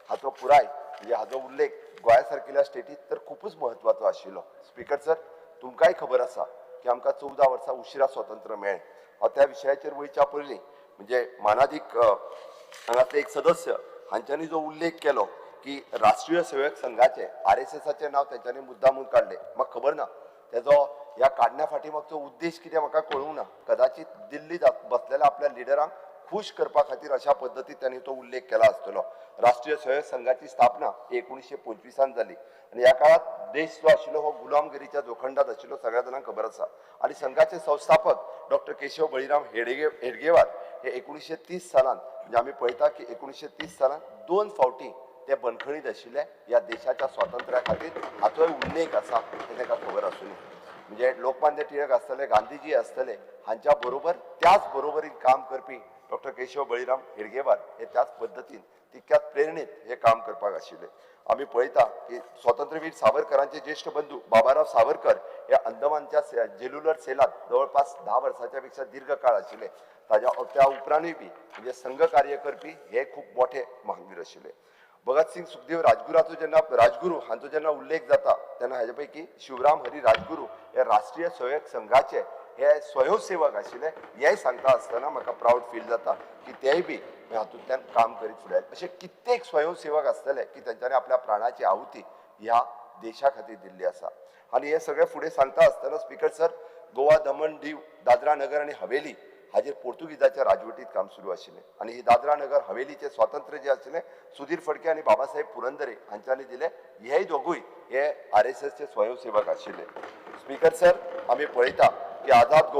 L: हाचो पुराय म्हणजे हाचो उल्लेख गोंया सारकिल्या स्टेटीत तर खुबूच म्हत्वाचो आशिल्लो. स्पीकर सर, तुमकांय खबर आसा की आमकां 14 वर्सां उशिरा स्वतंत्र मेळ्ळें. हांव त्या विशयाचेर वयच्या पयलीं म्हणजे मानादीक हांगासले एक सदस्य हांच्यांनी जो उल्लेख केलो की राष्ट्रीय सेवक संघाचे RSSाचें नांव तेंच्यांनी मुद्दामून काडलें. म्हाका खबर ना तेजो ह्या काडण्या फाटी मागचो उद्देश कितें म्हाका कळूंक ना. कदाचित दिल्लीत बसलेल्या आपल्या लिडरांक खूश करपा खातीर अशा पद्दतीन त्यांनी तो उल्लेख केला आसतलो.
D: राष्ट्रीय स्वयं संघाची स्थापना 1925 जाली आनी ह्या काळात देश जो आशिल्लो हो गुलामगिरीच्या जोखंडात आशिल्लो, सगळ्या जाणांक खबर आसा. आनी संघाचे संस्थापक डॉक्टर केशव बळीराम हेडगेवार हे 1930 सालान, म्हणजे आमी पळयता की 1930 सालान 2 फावटी ते बंदखणीत आशिल्ले ह्या देशाच्या स्वातंत्र्या खातीर. हाचोय उल्लेख आसा, हें ताका खबर आसूं न्ही. म्हणजे लोकमान्य टिळक आसतले, गांधीजी आसतले, हांच्या बरोबर त्याच बरोबरीन काम करपी डॉक्टर केशव बळीराम हेडगेवार हे त्याच पद्दतीन तितक्याच प्रेरणेत हे काम करपाक आशिल्ले. आमी पळयता की स्वातंत्र्यवीर सावरकरांचे ज्येष्ठ बंधू बाबाराव सावरकर हे अंदमानच्या जेलुलर सेलात जवळपास 10 वर्साच्या पेक्षा दीर्घ काळ आशिल्ले. ताज्या त्या उपरांतूय बी म्हणजे संघ कार्य करपी हे खूब मोठे महावीर आशिल्ले. भगतसिंग, सुखदेव, राजगुराचो जेन्ना राजगुरू हांचो जेन्ना उल्लेख जाता तेन्ना हाजे पैकी शिवराम हरी राजगुरू हे राष्ट्रीय स्वयं संघाचे हे स्वयंसेवक आशिल्ले. हेंय सांगता आसतना म्हाका प्रावड फील जाता की तेय बी हातूंतल्यान काम करीत फुडें. अशे कित्येक स्वयंसेवक आसतले की तेंच्यांनी आपल्या प्राणाची आहुती ह्या देशा खातीर दिल्ली आसा. आनी हे सगळें फुडें सांगता आसतना स्पीकर सर, गोवा, दमण, दीव, दादरा नगर आनी हवेली हाजेर पोर्तुगीजाच्या राजवटीत काम सुरू आशिल्लें. आनी ही दादरा नगर हवेलीचें स्वातंत्र्य जें आशिल्लें सुधीर फडके आनी बाबासाहेब पुरंदरे हांच्यांनी दिलें. हेय दोगूय हे RSSचे स्वयंसेवक आशिल्ले. स्पीकर सर, आमी पळयता की आझाद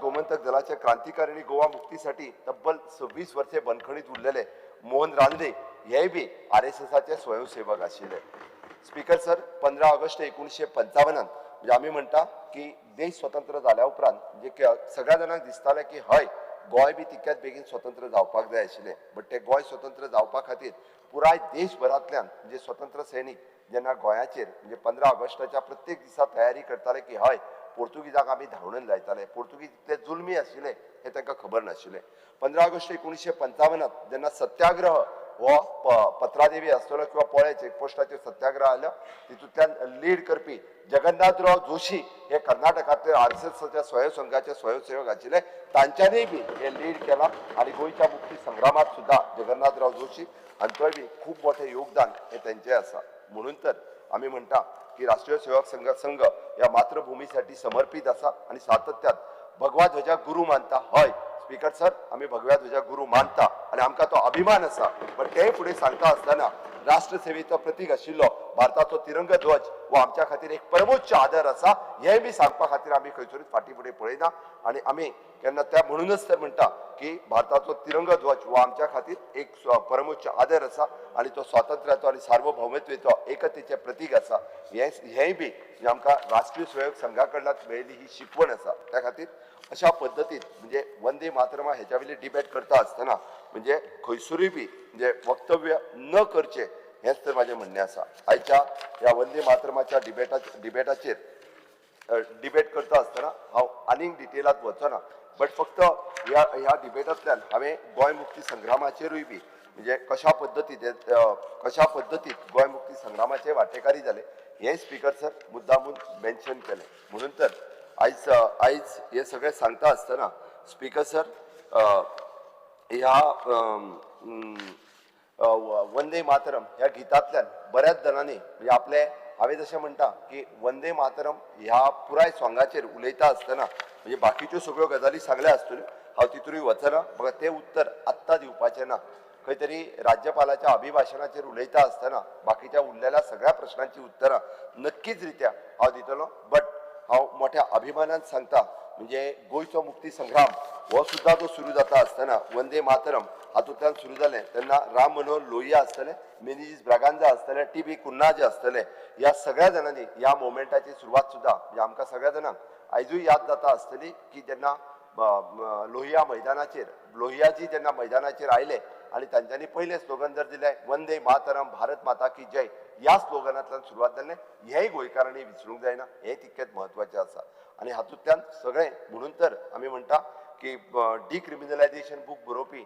D: गोमंतक दलाचे क्रांतिकारिणी गोवा मुक्तीसाठी तब्बल 26 वर्षे बंदखणीत उरलेले मोहन रानडे हेय बी RSSचे स्वयंसेवक आशिल्ले. स्पीकर सर, 15 ऑगस्ट 1955 म्हणजे आमी म्हणटा की देश स्वतंत्र जाल्या उपरांत म्हणजे सगळ्या जाणांक दिसतालें की हय गोंय बी तितक्याच बेगीन स्वतंत्र जावपाक जाय आशिल्लें. बट ते गोंय स्वतंत्र जावपा खातीर पुराय देशभरांतल्यान म्हणजे स्वतंत्र सैनीक जेन्ना गोंयाचेर म्हणजे 15 ऑगस्टाच्या प्रत्येक दिसा तयारी करताले की हय पोर्तुगीजाक आमी धांवडून लायताले. पोर्तुगीज इतले जुलमी आशिल्ले हें तांकां खबर नाशिल्लें. 15 ऑगस्ट 1955 जेन्ना सत्याग्रह हो पत्रादेवी आसतलो किंवा पोळ्या चेकपोस्टाचेर सत्याग्रह आलो, तितूंतल्यान लीड करपी जगन्नाथराव जोशी हे कर्नाटकांतले RSSच्या स्वयंसंघाचे स्वयंसेवक आशिल्ले. तांच्यांनीय बी हे लीड केला आनी गोंयच्या मुक्ती संग्रामात सुद्दां जगन्नाथराव जोशी हांचोय बी खूब मोठें योगदान हें तेंचें आसा. म्हणून तर आमी म्हणटा की राष्ट्रीय सेवक संघ ह्या मातृभूमीसाठी समर्पित आसा आनी सातत्यात भगवा ध्वजा गुरू मानता. हय स्पीकर सर, आमी भगव्या ध्वजा गुरू मानता आनी आमकां तो अभिमान आसा. बट ते फुडें सांगता आसतना राष्ट्रसेवेचो प्रतीक आशिल्लो भारताचो तिरंगा ध्वज हो आमच्या खातीर एक परमोच्च आदर आसा. हें बी सांगपा खातीर आमी खंयसरूच फाटीं फुडें पळयना आनी आमी केन्ना त्या म्हणूनच तर म्हणटा की भारताचो तिरंगा ध्वज हो आमच्या खातीर एक परमोच्च आदर आसा आनी तो स्वातंत्र्याचो आनी सार्वभौमत्वाचो एकतेचें प्रतीक आसा. हेंय बी आमकां राष्ट्रीय स्वयं संघा कडल्यान मेळिल्ली ही शिकवण आसा. त्या खातीर अशा पद्दतीन म्हणजे वंदे मातरमा हेच्या वयली डिबेट करता आसतना म्हणजे खंयसरूय बी म्हणजे वक्तव्य न करचें हेंच तर म्हाजें म्हणणें आसा. आयच्या ह्या वंदे मातरमाच्या डिबेटाचेर डिबेट करता आसतना हांव आनीक डिटेलांत वचना, बट फक्त ह्या डिबेटांतल्यान हांवें गोंय मुक्ती संग्रामाचेरूय बी म्हणजे कशा पद्दतीत गोंय मुक्ती संग्रामाचे वांटेकारी जाले हें स्पीकर सर मुद्दामून मेन्शन केलें. म्हणून तर आयज हे सगळें सांगता आसतना स्पीकर सर ह्या वंदे मातरम ह्या गितांतल्यान बऱ्याच जाणांनी म्हणजे आपले हांवें जशें म्हणटा की वंदे मातरम ह्या पुराय सोंगाचेर उलयता आसतना म्हणजे बाकीच्यो सगळ्यो गजाली सांगल्या आसतल्यो, हांव तितूय वचना, म्हाका तें उत्तर आत्तां दिवपाचें ना. खंय तरी राज्यपालाच्या अभिभाशणाचेर उलयता आसतना बाकीच्या उरलेल्या सगळ्या प्रश्नांची उत्तरां नक्कीच रित्या हांव दितलो. बट हांव मोठ्या अभिमानान सांगता म्हणजे गोंयचो मुक्ती संग्राम हो सुद्दां जो सुरू जाता आसतना वंदे मातरम हातूंतल्यान सुरू जालें तेन्ना राम मनोहर लोहिया आसतले, मिनेझीस ब्रागांजा आसतले, टी.बी. कुन्हा जे आसतले, ह्या सगळ्या जाणांनी ह्या मुवमेंटाची सुरवात सुद्दां म्हणजे आमकां सगळ्या जाणांक आयजूय याद जाता आसतली की जेन्ना लोहिया मैदानाचेर लोहियाजी जेन्ना मैदानाचेर आयले आनी तांच्यांनी पयलें स्लोगन जर दिलें वंदे मातरम भारत माता की जय, ह्या स्लोगनांतल्यान सुरवात जालें. हेंय गोंयकारांनी विसरूंक जायना, हें तितकेंच म्हत्वाचें आसा. आनी हातूंतल्यान सगळें म्हणून तर आमी म्हणटा की डिक्रिमिनलायझेशन बूक बरोवपी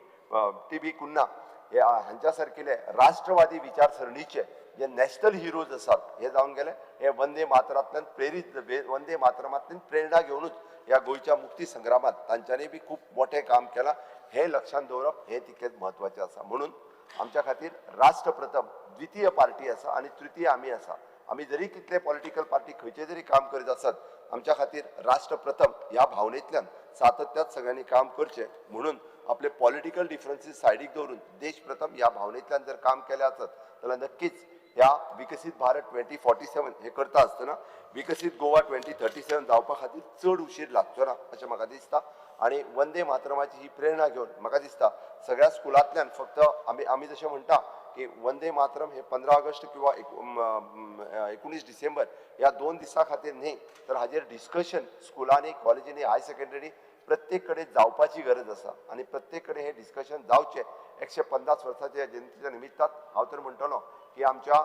D: टी.बी. कुन्हा हे हांच्या सारकिले राष्ट्रवादी विचारसरणीचे जे नॅशनल हिरोज आसात हे जावन गेले. हे वंदे मातरांतल्यान प्रेरीत, वंदे मातरमांतल्यान प्रेरणा घेवनूच ह्या गोंयच्या मुक्ती संग्रामांत तांच्यांनी बी खूब मोठें काम केलां. हें लक्षांत दवरप हें तितकेंच म्हत्वाचें आसा. म्हणून आमच्या खातीर राष्ट्र प्रथम द्वितीय पार्टी आसा आनी तृतीय आमी आसा. आमी जरी कितले पॉलिटिकल पार्टी खंयचे जरी काम करीत आसत, आमच्या खातीर राष्ट्र प्रथम ह्या भावनेंतल्यान सातत्यात सगळ्यांनी काम करचें. म्हणून आपले पॉलिटिकल डिफरन्सीस सायडीक दवरून देश प्रथम ह्या भावनेंतल्यान जर काम केलें आसत जाल्यार नक्कीच ह्या विकसीत भारत 2047 हे करता आसतना विकसीत गोवा 2037 जावपा खातीर चड उशीर लागचो ना अशें म्हाका दिसता. आनी वंदे मातरमाची ही प्रेरणा घेवन म्हाका दिसता सगळ्या स्कुलांतल्यान फक्त आमी जशें म्हणटा की वंदे मातरम हे 15 ऑगस्ट किंवा 19 डिसेंबर ह्या 2 दिसां खातीर न्ही, तर हाजेर डिस्कशन स्कुलांनी, कॉलेजींनी, हायर सेकंडरी प्रत्येक कडेन जावपाची गरज आसा आनी प्रत्येक कडेन हें डिस्कशन जावचें. 150 वर्साच्या जयंतीच्या निमित्तान हांव तर म्हणटलो की आमच्या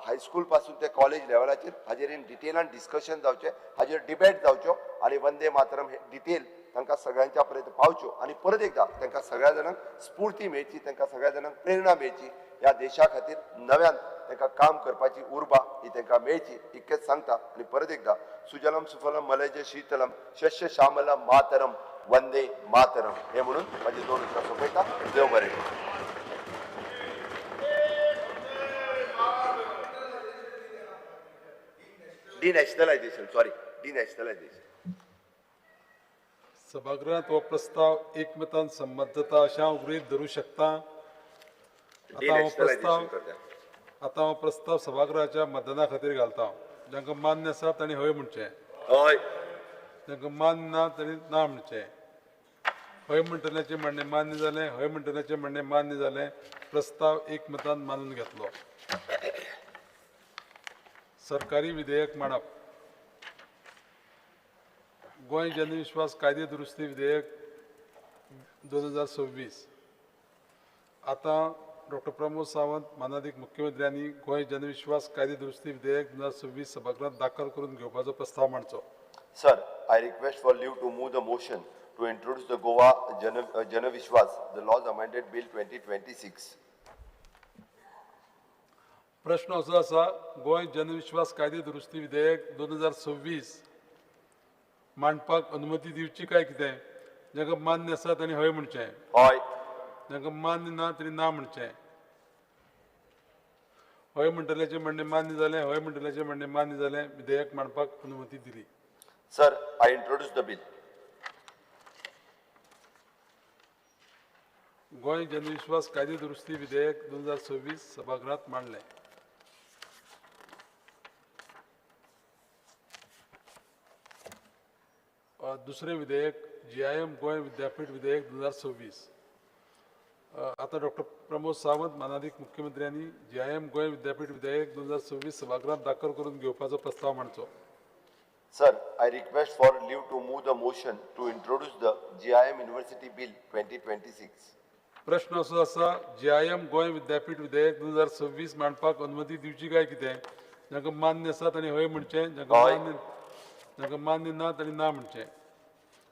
D: हायस्कूल पासून ते कॉलेज लेवलाचेर हाजेर इन डिटेलान डिस्कशन जावचें, हाजेर डिबेट जावच्यो आनी वंदे मातरम हे डिटेल तांकां सगळ्यांच्या पर्यंत पावच्यो आनी परत एकदा तांकां सगळ्या जाणांक स्फूर्ती मेळची, तांकां सगळ्या जाणांक प्रेरणा मेळची, ह्या देशा खातीर नव्यान तांकां काम करपाची उर्बा ही तांकां मेळची इतकेंच सांगता. आनी परत एकदा सुजलम सुफलम मलयज शीतलम शस्य श्यामलम मातरम वंदे मातरम हे म्हणून माझे 2 उतरां सोंपयता. देव बरें करूं. Denationalisation, sorry, denationalisation.
B: सभागृहात हो प्रस्ताव एकमतान संमत जाता अशें हांव गृहीत धरूं शकता. आतां हो प्रस्ताव सभागृहाच्या मतदाना खातीर घालता. जांकां मान्य आसा तांणी हय म्हणचें,
D: हय.
B: जांकां मान्य ना तांणी ना म्हणचें. हय म्हणटल्याचें म्हणणें मान्य जालें, हय म्हणटल्याचें म्हणणें मान्य जालें. प्रस्ताव एकमतान मानून घेतलो. सरकारी विधेयक मांडप. गोंय जनविश्वास कायदे दुरुस्ती विधेयक 2026. आतां डॉक्टर प्रमोद सावंत मानादीक मुख्यमंत्र्यांनी गोंय जनविश्वास कायदे दुरुस्ती विधेयक 2026 सभागृहात दाखल करून घेवपाचो प्रस्ताव मांडचो.
D: Sir, I request for leave to move the motion to introduce the Goa Janvishwas the laws amended bill 2026.
B: प्रश्न असो आसा, गोंय जनविश्वास कायदे दुरुस्ती विधेयक 2026 मांडपाक अनुमती दिवची काय कितें? जांकां मान्य आसा तांणी हय म्हणचें,
D: हय.
B: जांकां मान्य ना तांणी ना म्हणचें. हय म्हणटल्याचें म्हणणें मान्य जालें, हय म्हणटल्याचें म्हणणें मान्य जालें. विधेयक मांडपाक अनुमती दिली.
D: Sir, I introduce the bill.
B: Goa Janvishwas कायदे दुरुस्ती विधेयक 2026 सभागृहात मांडलें. दुसरें विधेयक GIM Goa विद्यापीठ विधेयक 2026. आतां डॉक्टर प्रमोद सावंत मानादीक मुख्यमंत्र्यांनी GIM Goa विद्यापीठ विधेयक 2026 सभागृहात दाखल करून घेवपाचो प्रस्ताव मांडचो.
D: Sir, I request for leave to move the motion to introduce the GIM University Bill 2026.
B: प्रश्न असो आसा, GIM Goa विद्यापीठ विधेयक 2026 मांडपाक अनुमती दिवची काय कितें? जांकां मान्य आसा तांणी हय म्हणचें, जांकां मान्य ना तांणी ना म्हणचें.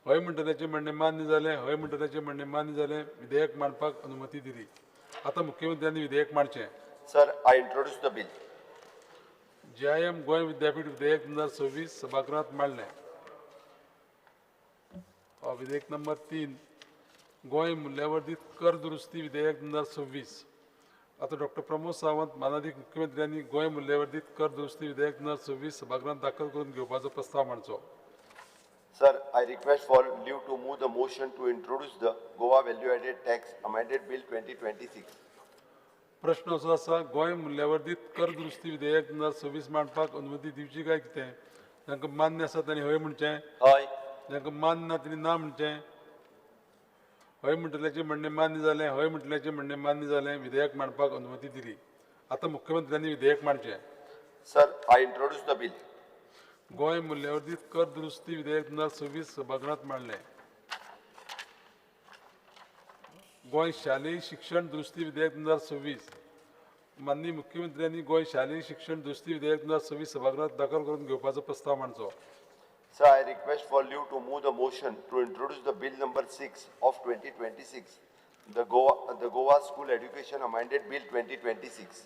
B: हय म्हणटल्याचें म्हणणें मान्य जालें, हय म्हणटल्याचें म्हणणें मान्य जालें. विधेयक मांडपाक अनुमती दिली. आतां मुख्यमंत्र्यांनी विधेयक मांडचें.
D: Sir, I introduce the bill.
B: GIM Goa विद्यापीठ विधेयक 2026 सभागृहात मांडलें. विधेयक नंबर 3 गोंय मूल्यवर्धीत कर दुरुस्ती विधेयक 2026. आतां डॉक्टर प्रमोद सावंत मानादीक मुख्यमंत्र्यांनी गोंय मूल्यवर्धीत कर दुरुस्ती विधेयक 2026 सभागृहात दाखल करून घेवपाचो प्रस्ताव मांडचो.
D: Sir, I request for leave to move the motion to introduce the Goa Value Added Tax Amended Bill 2026.
B: प्रश्न असो आसा, गोंय मूल्यवर्धीत कर दुरुस्ती विधेयक 2026 मांडपाक अनुमती दिवची काय कितें? जांकां मान्य आसा तांणी हय म्हणचें,
D: हय.
B: जांकां मान्य ना तांणी ना म्हणचें. हय म्हणटल्याचें म्हणणें मान्य जालें, हय म्हणटल्याचें म्हणणें मान्य जालें. विधेयक मांडपाक अनुमती दिली. आतां मुख्यमंत्र्यांनी विधेयक मांडचें.
D: Sir, I introduce the bill.
B: Goa मूल्यवर्धीत कर दुरुस्ती विधेयक 2026 सभागृहात मांडलें. गोंय शालेय शिक्षण दुरुस्ती विधेयक 2026. माननीय मुख्यमंत्र्यांनी गोंय शालेय शिक्षण दुरुस्ती विधेयक 2026 सभागृहात दाखल करून घेवपाचो प्रस्ताव मांडचो.
D: Sir, I request for leave to move the motion to introduce the bill number 6 of 2026, the Goa School Education Amended Bill 2026.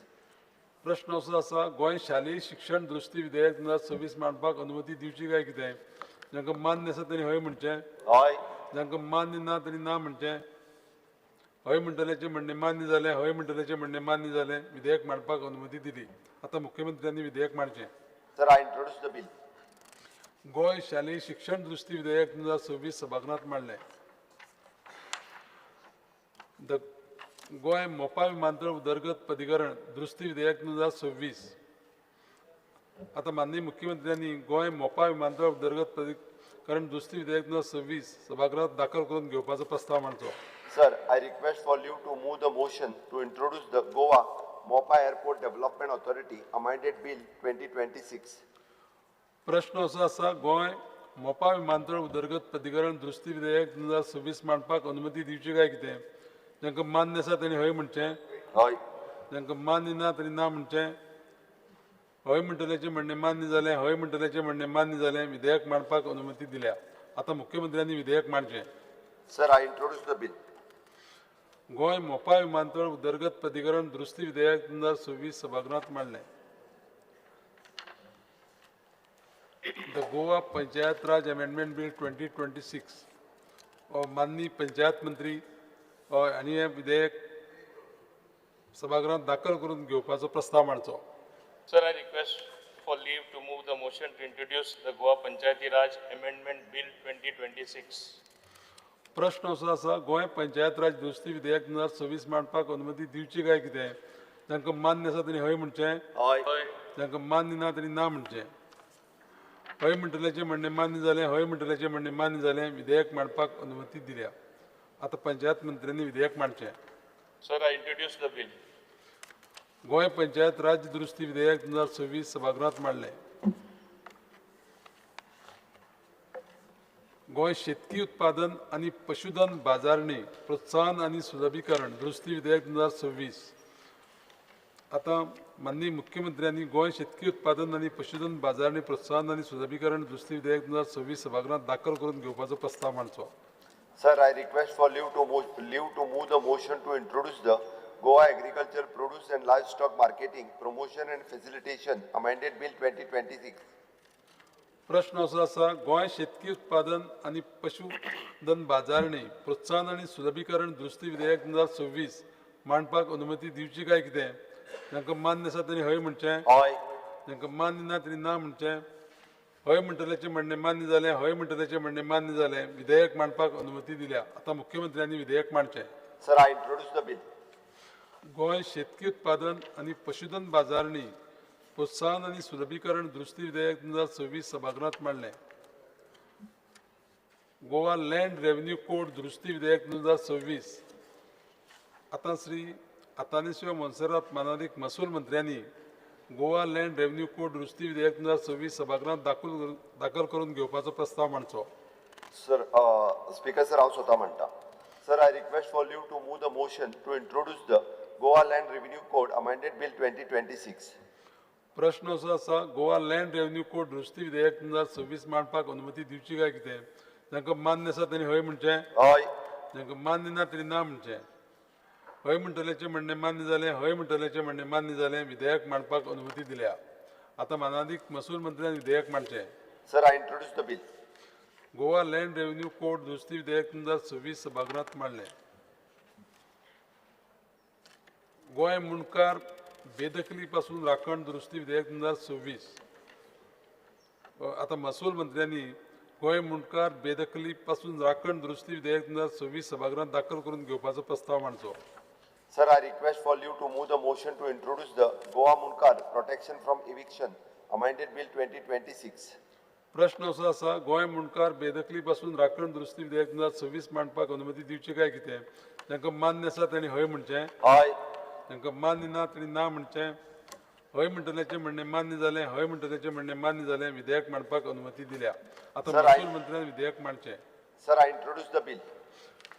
B: प्रश्न असो आसा, गोंय शालेय शिक्षण दुरुस्ती विधेयक 2026 मांडपाक अनुमती दिवची काय कितें? जांकां मान्य आसा तांणी हय म्हणचें,
D: हय.
B: जांकां मान्य ना तांणी ना म्हणचें. हय म्हणटल्याचें म्हणणें मान्य जालें, हय म्हणटल्याचें म्हणणें मान्य जालें. विधेयक मांडपाक अनुमती दिली. आतां मुख्यमंत्र्यांनी विधेयक मांडचें.
D: Sir, I introduce the bill.
B: Goa शालेय शिक्षण दुरुस्ती विधेयक 2026 सभागृहात मांडलें. The Goa Mopa विमानतळ उदरगत प्राधिकरण दुरुस्ती विधेयक 2026. आतां माननीय मुख्यमंत्र्यांनी गोंय मोपा विमानतळ उदरगत प्राधिकरण दुरुस्ती विधेयक 2026 सभागृहात दाखल करून घेवपाचो प्रस्ताव मांडचो.
D: Sir, I request for leave to move the motion to introduce the Goa Mopa Airport Development Authority Amended Bill 2026.
B: प्रश्न असो आसा, गोंय मोपा विमानतळ उदरगत प्राधिकरण दुरुस्ती विधेयक 2026 मांडपाक अनुमती दिवची काय कितें? जांकां मान्य आसा तांणी हय म्हणचें,
D: हय.
B: जांकां मान्य ना तांणी ना म्हणचें. हय म्हणटल्याचें म्हणणें मान्य जालें, हय म्हणटल्याचें म्हणणें मान्य जालें. विधेयक मांडपाक अनुमती दिल्या. आतां मुख्यमंत्र्यांनी विधेयक मांडचें.
D: Sir, I introduce the bill.
B: Goa Mopa विमानतळ उदरगत प्राधिकरण दुरुस्ती विधेयक 2026 सभागृहात मांडलें. The Goa Panchayat Raj Amendment Bill 2026. माननीय पंचायत मंत्री आनी हें विधेयक सभागृहात दाखल करून घेवपाचो प्रस्ताव मांडचो.
J: Sir, I request for leave to move the motion to introduce the Goa Panchayati Raj Amendment Bill 2026.
B: प्रश्न असो आसा, गोंय पंचायत राज दुरुस्ती विधेयक 2026 मांडपाक अनुमती दिवची काय कितें? जांकां मान्य आसा तांणी हय म्हणचें,
D: हय.
B: जांकां मान्य ना तांणी ना म्हणचें. हय म्हणटल्याचें म्हणणें मान्य जालें, हय म्हणटल्याचें म्हणणें मान्य जालें. विधेयक मांडपाक अनुमती दिल्या. आतां पंचायत मंत्र्यांनी विधेयक मांडचें.
J: Sir, I introduce the bill.
B: Goa Panchayat Raj दुरुस्ती विधेयक 2026 सभागृहात मांडलें. गोंय शेतकी उत्पादन आनी पशुधन बाजारणी प्रोत्साहन आनी सुलभीकरण दुरुस्ती विधेयक 2026. आतां माननीय मुख्यमंत्र्यांनी गोंय शेतकी उत्पादन आनी पशुधन बाजारणी प्रोत्साहन आनी सुलभीकरण दुरुस्ती विधेयक 2026 सभागृहात दाखल करून घेवपाचो प्रस्ताव मांडचो.
D: Sir, I request for leave to move the motion to introduce the Goa Agriculture Produce and Livestock Marketing Promotion and Facilitation Amended Bill 2026.
B: प्रश्न असो आसा, गोंय शेतकी उत्पादन आनी पशुधन बाजारणी प्रोत्साहन आनी सुलभीकरण दुरुस्ती विधेयक 2026 मांडपाक अनुमती दिवची काय कितें? जांकां मान्य आसा तांणी हय म्हणचें,
D: हय.
B: जांकां मान्य ना तांणी ना म्हणचें. हय म्हणटल्याचें म्हणणें मान्य जालें, हय म्हणटल्याचें म्हणणें मान्य जालें. विधेयक मांडपाक अनुमती दिल्या. आतां मुख्यमंत्र्यांनी विधेयक मांडचें.
D: Sir, I introduce the bill.
B: Goa शेतकी उत्पादन आनी पशुधन बाजारणी प्रोत्साहन आनी सुलभीकरण दुरुस्ती विधेयक 2026 सभागृहात मांडलें. गोवा लँड रेव्हेन्यू कोड दुरुस्ती विधेयक 2026. आतां श्री आतानेशिव मोन्सेरात मानादीक महसूल मंत्र्यांनी गोवा लँड रेव्हेन्यू कोड दुरुस्ती विधेयक 2026 सभागृहात दाखल करून घेवपाचो प्रस्ताव मांडचो.
D: Sir, speaker sir, हांव स्वता म्हणटा. Sir, I request for leave to move the motion to introduce the Goa Land Revenue Code Amended Bill 2026.
B: प्रश्न असो आसा, गोवा लँड रेव्हेन्यू कोड दुरुस्ती विधेयक 2026 मांडपाक अनुमती दिवची काय कितें? जांकां मान्य आसा तांणी हय म्हणचें,
D: हय.
B: जांकां मान्य ना तांणी ना म्हणचें. हय म्हणटल्याचें म्हणणें मान्य जालें, हय म्हणटल्याचें म्हणणें मान्य जालें. विधेयक मांडपाक अनुमती दिल्या. आतां मानादीक महसूल मंत्र्यान विधेयक मांडचें.
D: Sir, I introduce the bill.
B: Goa Land Revenue Code दुरुस्ती विधेयक 2026 सभागृहात मांडलें. गोंय मुंडकार बेदखली पासून राखण दुरुस्ती विधेयक 2026. आतां महसूल मंत्र्यांनी गोंय मुंडकार बेदखली पासून राखण दुरुस्ती विधेयक 2026 सभागृहात दाखल करून घेवपाचो प्रस्ताव मांडचो.
D: Sir, I request for leave to move the motion to introduce the Goa Mundkar Protection from Eviction Amended Bill 2026.
B: प्रश्न असो आसा, गोंय मुंडकार बेदखली पासून राखण दुरुस्ती विधेयक 2026 मांडपाक अनुमती दिवची काय कितें? जांकां मान्य आसा तांणी हय म्हणचें,
D: हय.
B: तांकां मान्य ना तांणी ना म्हणचें. हय म्हणटल्याचें म्हणणें मान्य जालें, हय म्हणटल्याचें म्हणणें मान्य जालें. विधेयक मांडपाक अनुमती दिल्या. आतां महसूल मंत्र्यान विधेयक मांडचें.
D: Sir, I introduce the bill.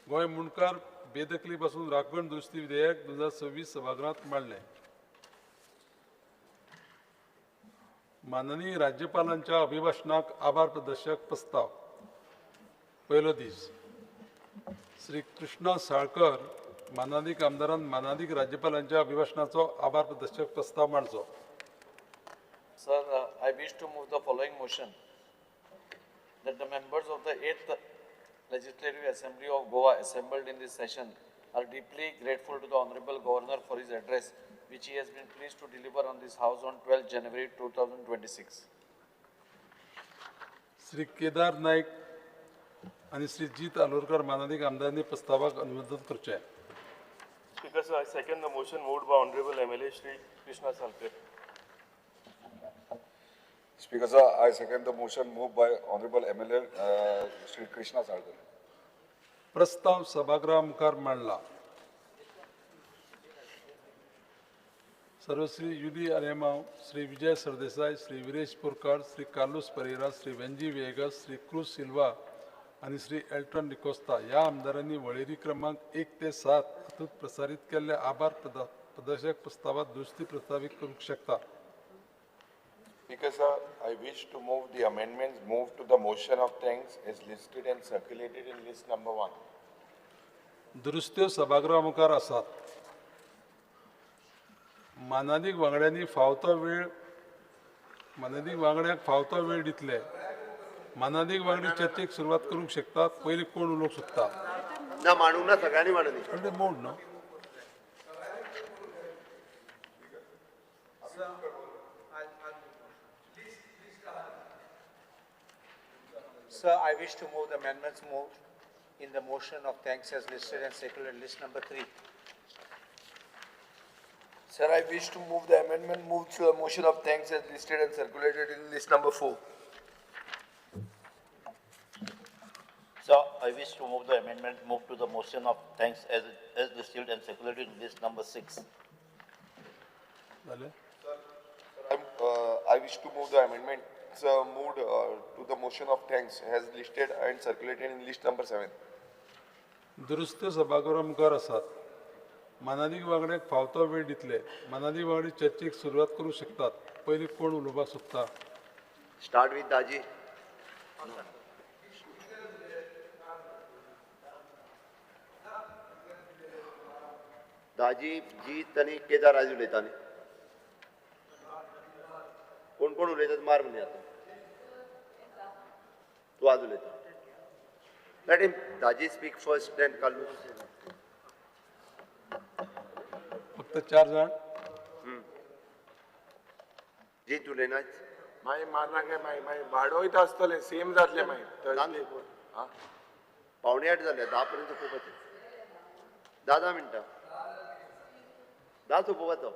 B: Goa Mundkar बेदखली पासून राखण दुरुस्ती विधेयक 2026 सभागृहात मांडलें. माननीय राज्यपालांच्या अभिभाशणाक आभार प्रदर्शक प्रस्ताव. पयलो दीस. श्री कृष्णा साळकर मानादीक आमदारान मानादीक राज्यपालांच्या अभिभाशणाचो आभार प्रदर्शक प्रस्ताव मांडचो.
Q: Sir, I wish to move the following motion that the members of the 8th Legislative Assembly of Goa assembled in this session are deeply grateful to the Honorable Governor for his address, which he has been pleased to deliver on this House on 12 January 2026.
B: Shri Kedar Naik आनी श्री जीत आलोरकर मानादीक आमदारांनी प्रस्तावाक अनुमोदन करचें.
T: Speaker sir, I second the motion moved by Honorable MLA Shri Krishna Salkar.
U: Speaker sir, I second the motion moved by Honorable MLA Shri Krishna Salkar.
B: प्रस्ताव सभागृहा मुखार मांडला. सर्वश्री युली Alemao, Shri Vijay Sardesai, Shri Viresh Borkar, Shri Carlos Pereira, Shri Venzy vagus, Shri cruise Silva आनी Shri Elton D'Costa ह्या आमदारांनी वळेरी क्रमांक 1 ते 7 हातूंत प्रसारीत केल्ल्या आभार प्रदर्शक प्रस्तावात दुरुस्ती प्रस्तावीत करूंक शकता.
L: Speaker sir, I wish to move the amendments moved to the motion of thanks as listed and circulated in list number 1.
B: दुरुस्त्यो सभागृहा मुखार आसात. मानादीक वांगड्यांनी फावतो वेळ मानादीक वांगड्यांक फावतो वेळ दितले. मानादीक वांगडी चर्चेक सुरवात करूंक शकतात. पयलीं कोण उलोवंक सोदता?
D: ना मांडूंक ना, सगळ्यांनी मांडूंक.
B: मोड न्हू.
K: Sir, I wish to move the amendments moved in the motion of thanks as listed and circulated list number 3.
G: Sir, I wish to move the amendment moved to the motion of thanks as listed and circulated in list number 4.
V: Sir, I wish to move the amendment moved to the motion of thanks as listed and circulated in list number 6.
B: Sir,
L: I wish to move the amendment moved to the motion of thanks as listed and circulated in list number 7.
B: दुरुस्त्यो सभागृहा मुखार आसात. मानादीक वांगड्यांक फावतो वेळ दितले. मानादीक वांगडी चर्चेक सुरवात करूंक शकतात. पयलीं कोण उलोवपाक सोदता?
D: Start with Daji. Daji Jeet आनी केदार आयज उलयता न्ही. कोण कोण उलयतात मार म्हणजे आतां तूं आज उलयता. Let him Daji speak first, then Carlos.
B: फक्त 4 जाण.
D: जीत उलयना.
A: मागीर मारना काय मागीर मागीर वाडोयता आसतलें, सेम जातलें मागीर.
D: 7:45 जाले, 10 पर्यंत सोंपोवपाचें. 10 मिनटां 10 सोंपोवपाचो.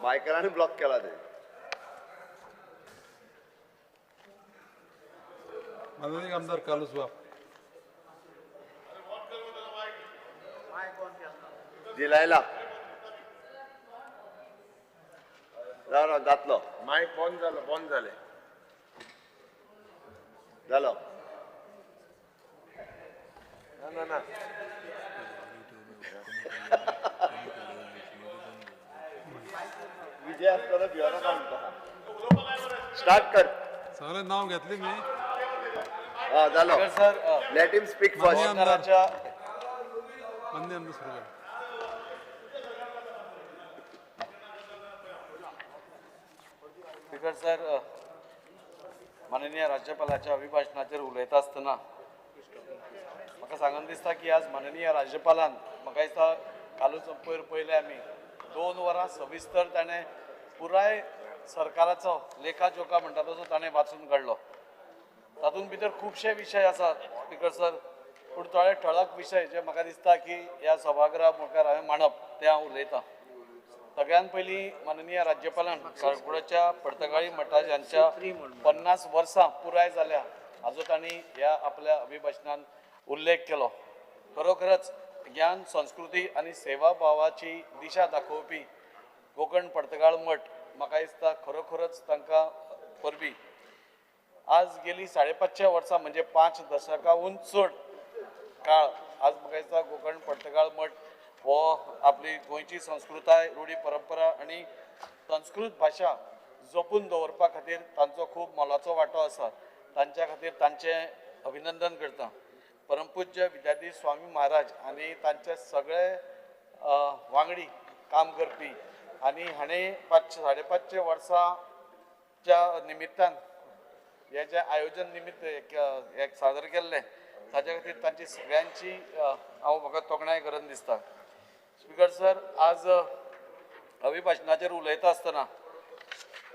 D: मायकलान ब्लॉक केला ते.
B: माननीय आमदार कार्लूस बाब.
D: दिलायला राव राव जातलो.
A: मायक बंद जालो, बंद जालें.
D: जालो.
A: ना ना ना.
D: विजय आसतना भिवना म्हणटा. स्टार्ट कर.
B: सगळें नांव घेतलें मी.
D: हा जालो.
Q: Sir,
D: let him speak first.
B: मान्य आमदार सुरू कर.
Q: स्पीकर सर, माननीय राज्यपालाच्या अभिभाशणाचेर उलयता आसतना म्हाका सांगन दिसता की आज माननीय राज्यपालान म्हाका दिसता कालूच पयर पयलें आमी 2 वरां सविस्तर ताणें पुराय सरकाराचो लेखाजोखा म्हणटा तसो ताणें वाचून काडलो. तातूंत भितर खुबशे विशय आसात स्पीकर सर, पूण थोडे ठळक विशय जे म्हाका दिसता की ह्या सभागृहा मुखार हांवें मांडप तें हांव उलयतां. सगळ्यात पयलीं माननीय राज्यपालान काळकुडाच्या पर्तगाळी मठाच्या 50 वर्सां पुराय जाल्या हाजो तांणी ह्या आपल्या अभिभाशणान उल्लेख केलो. खरोखरच ज्ञान, संस्कृती आनी सेवा भावाची दिशा दाखोवपी कोंकण पर्तगाळ मठ म्हाका दिसता खरोखरच तांकां परबी. आज गेली 550 वर्सां म्हणजे 5 दशकाहून चड काळ आज म्हाका दिसता कोंकण पर्तगाळ मठ हो आपली गोंयची संस्कृताय, रूढी परंपरा आनी संस्कृत भाशा जपून दवरपा खातीर तांचो खूब मोलाचो वांटो आसा. तांच्या खातीर तांचें अभिनंदन करता. परमपूज्य विद्याधीश स्वामी महाराज आनी तांचे सगळे वांगडी काम करपी आनी हाणें 550 वर्सांच्या निमित्तान हें जें आयोजन निमित्त एक सादर केल्लें ताज्या खातीर तांची सगळ्यांची हांव म्हाका तोखणाय करन दिसता. स्पीकर सर, आज अभिभाशणाचेर उलयता आसतना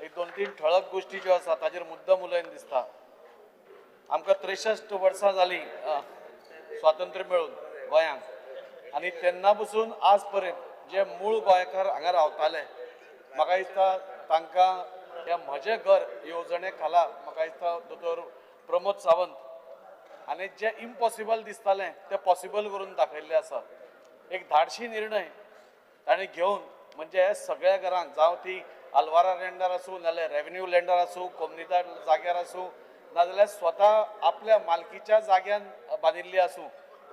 Q: एक दोन तीन ठळक गोश्टी ज्यो आसा ताजेर मुद्दम उलयन दिसता. आमकां 63 वर्सां जालीं स्वातंत्र्य मेळून गोंयांक, आनी तेन्ना पसून आज पर्यंत जे मूळ गोंयकार हांगा रावताले म्हाका दिसता तांकां ह्या म्हजें घर येवजणे खाला म्हाका दिसता दोतोर प्रमोद सावंत आनी जें इम्पॉसिबल दिसतालें तें पॉसिबल करून दाखयल्लें आसा. एक धाडशी निर्णय ताणें घेवन म्हणजे सगळ्या घरांक, जावं ती आलवारा लँडार आसूं, नाजाल्यार रेवेन्यू लँडार आसूं, कोमनिदार जाग्यार आसूं, नाजाल्यार स्वता आपल्या मालकीच्या जाग्यान बांदिल्ली आसूं,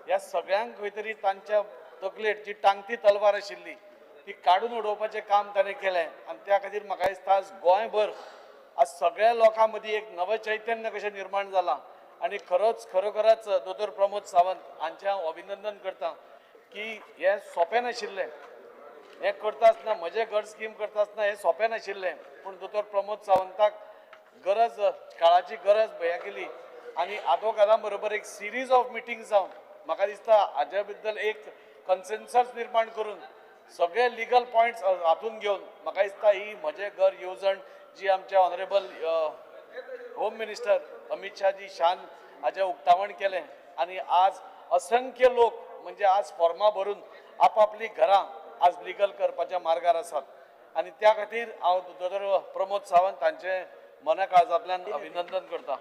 Q: ह्या सगळ्यांक खंय तरी तांच्या तकलेर जी टांगती तलवार आशिल्ली ती काडून उडोवपाचें काम ताणें केलें. आनी त्या खातीर म्हाका दिसता आज गोंयभर आज सगळ्या लोकां मदीं एक नवें चैतन्य कशें निर्माण जालां आनी खरोच खरोखरच दोतोर प्रमोद सावंत हांचें हांव अभिनंदन करता की हें सोंपें नाशिल्लें, हें करता आसतना म्हजें घर स्कीम करता आसतना हें सोंपें नाशिल्लें, पूण दोतोर प्रमोद सावंताक गरज, काळाची गरज भंया केली आनी आदवोगादां बरोबर एक सिरीज ऑफ मिटींग जावन म्हाका दिसता हाज्या बद्दल एक कन्सेन्सस निर्माण करून सगळे लिगल पॉयंट्स हातून घेवन म्हाका दिसता ही म्हजें घर येवजण जी आमच्या honourable home minister Amit Shahji शान हाजें उक्तावण केलें आनी आज असंख्य लोक म्हणजे आज फॉर्मां भरून आपापलीं घरां आज लिगल करपाच्या मार्गार आसात आनी त्या खातीर हांव दोतोर प्रमोद सावंत हांचें मना काळजांतल्यान अभिनंदन करता.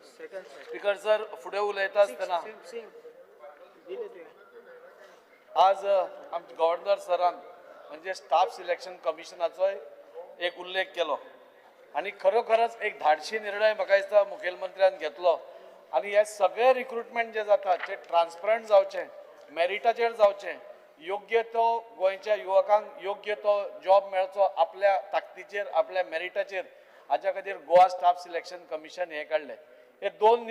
Q: स्पीकर सर, फुडें उलयता आसतना आज आमच्या गव्हर्नर सरान म्हणजे स्टाफ सिलेक्शन कमिशनाचोय एक उल्लेख केलो आनी खरोखरच एक धाडशी निर्णय म्हाका दिसता मुखेलमंत्र्यान घेतलो आनी हे सगळे रिक्रुटमेंट जे जाता ते ट्रान्सपरंट जावचें, मेरिटाचेर जावचें, योग्य तो गोंयच्या युवकांक योग्य तो जॉब मेळचो आपल्या ताकदीचेर, आपल्या मेरिटाचेर, हाज्या खातीर गोवा स्टाफ सिलेक्शन कमिशन हें काडलें. हे दोन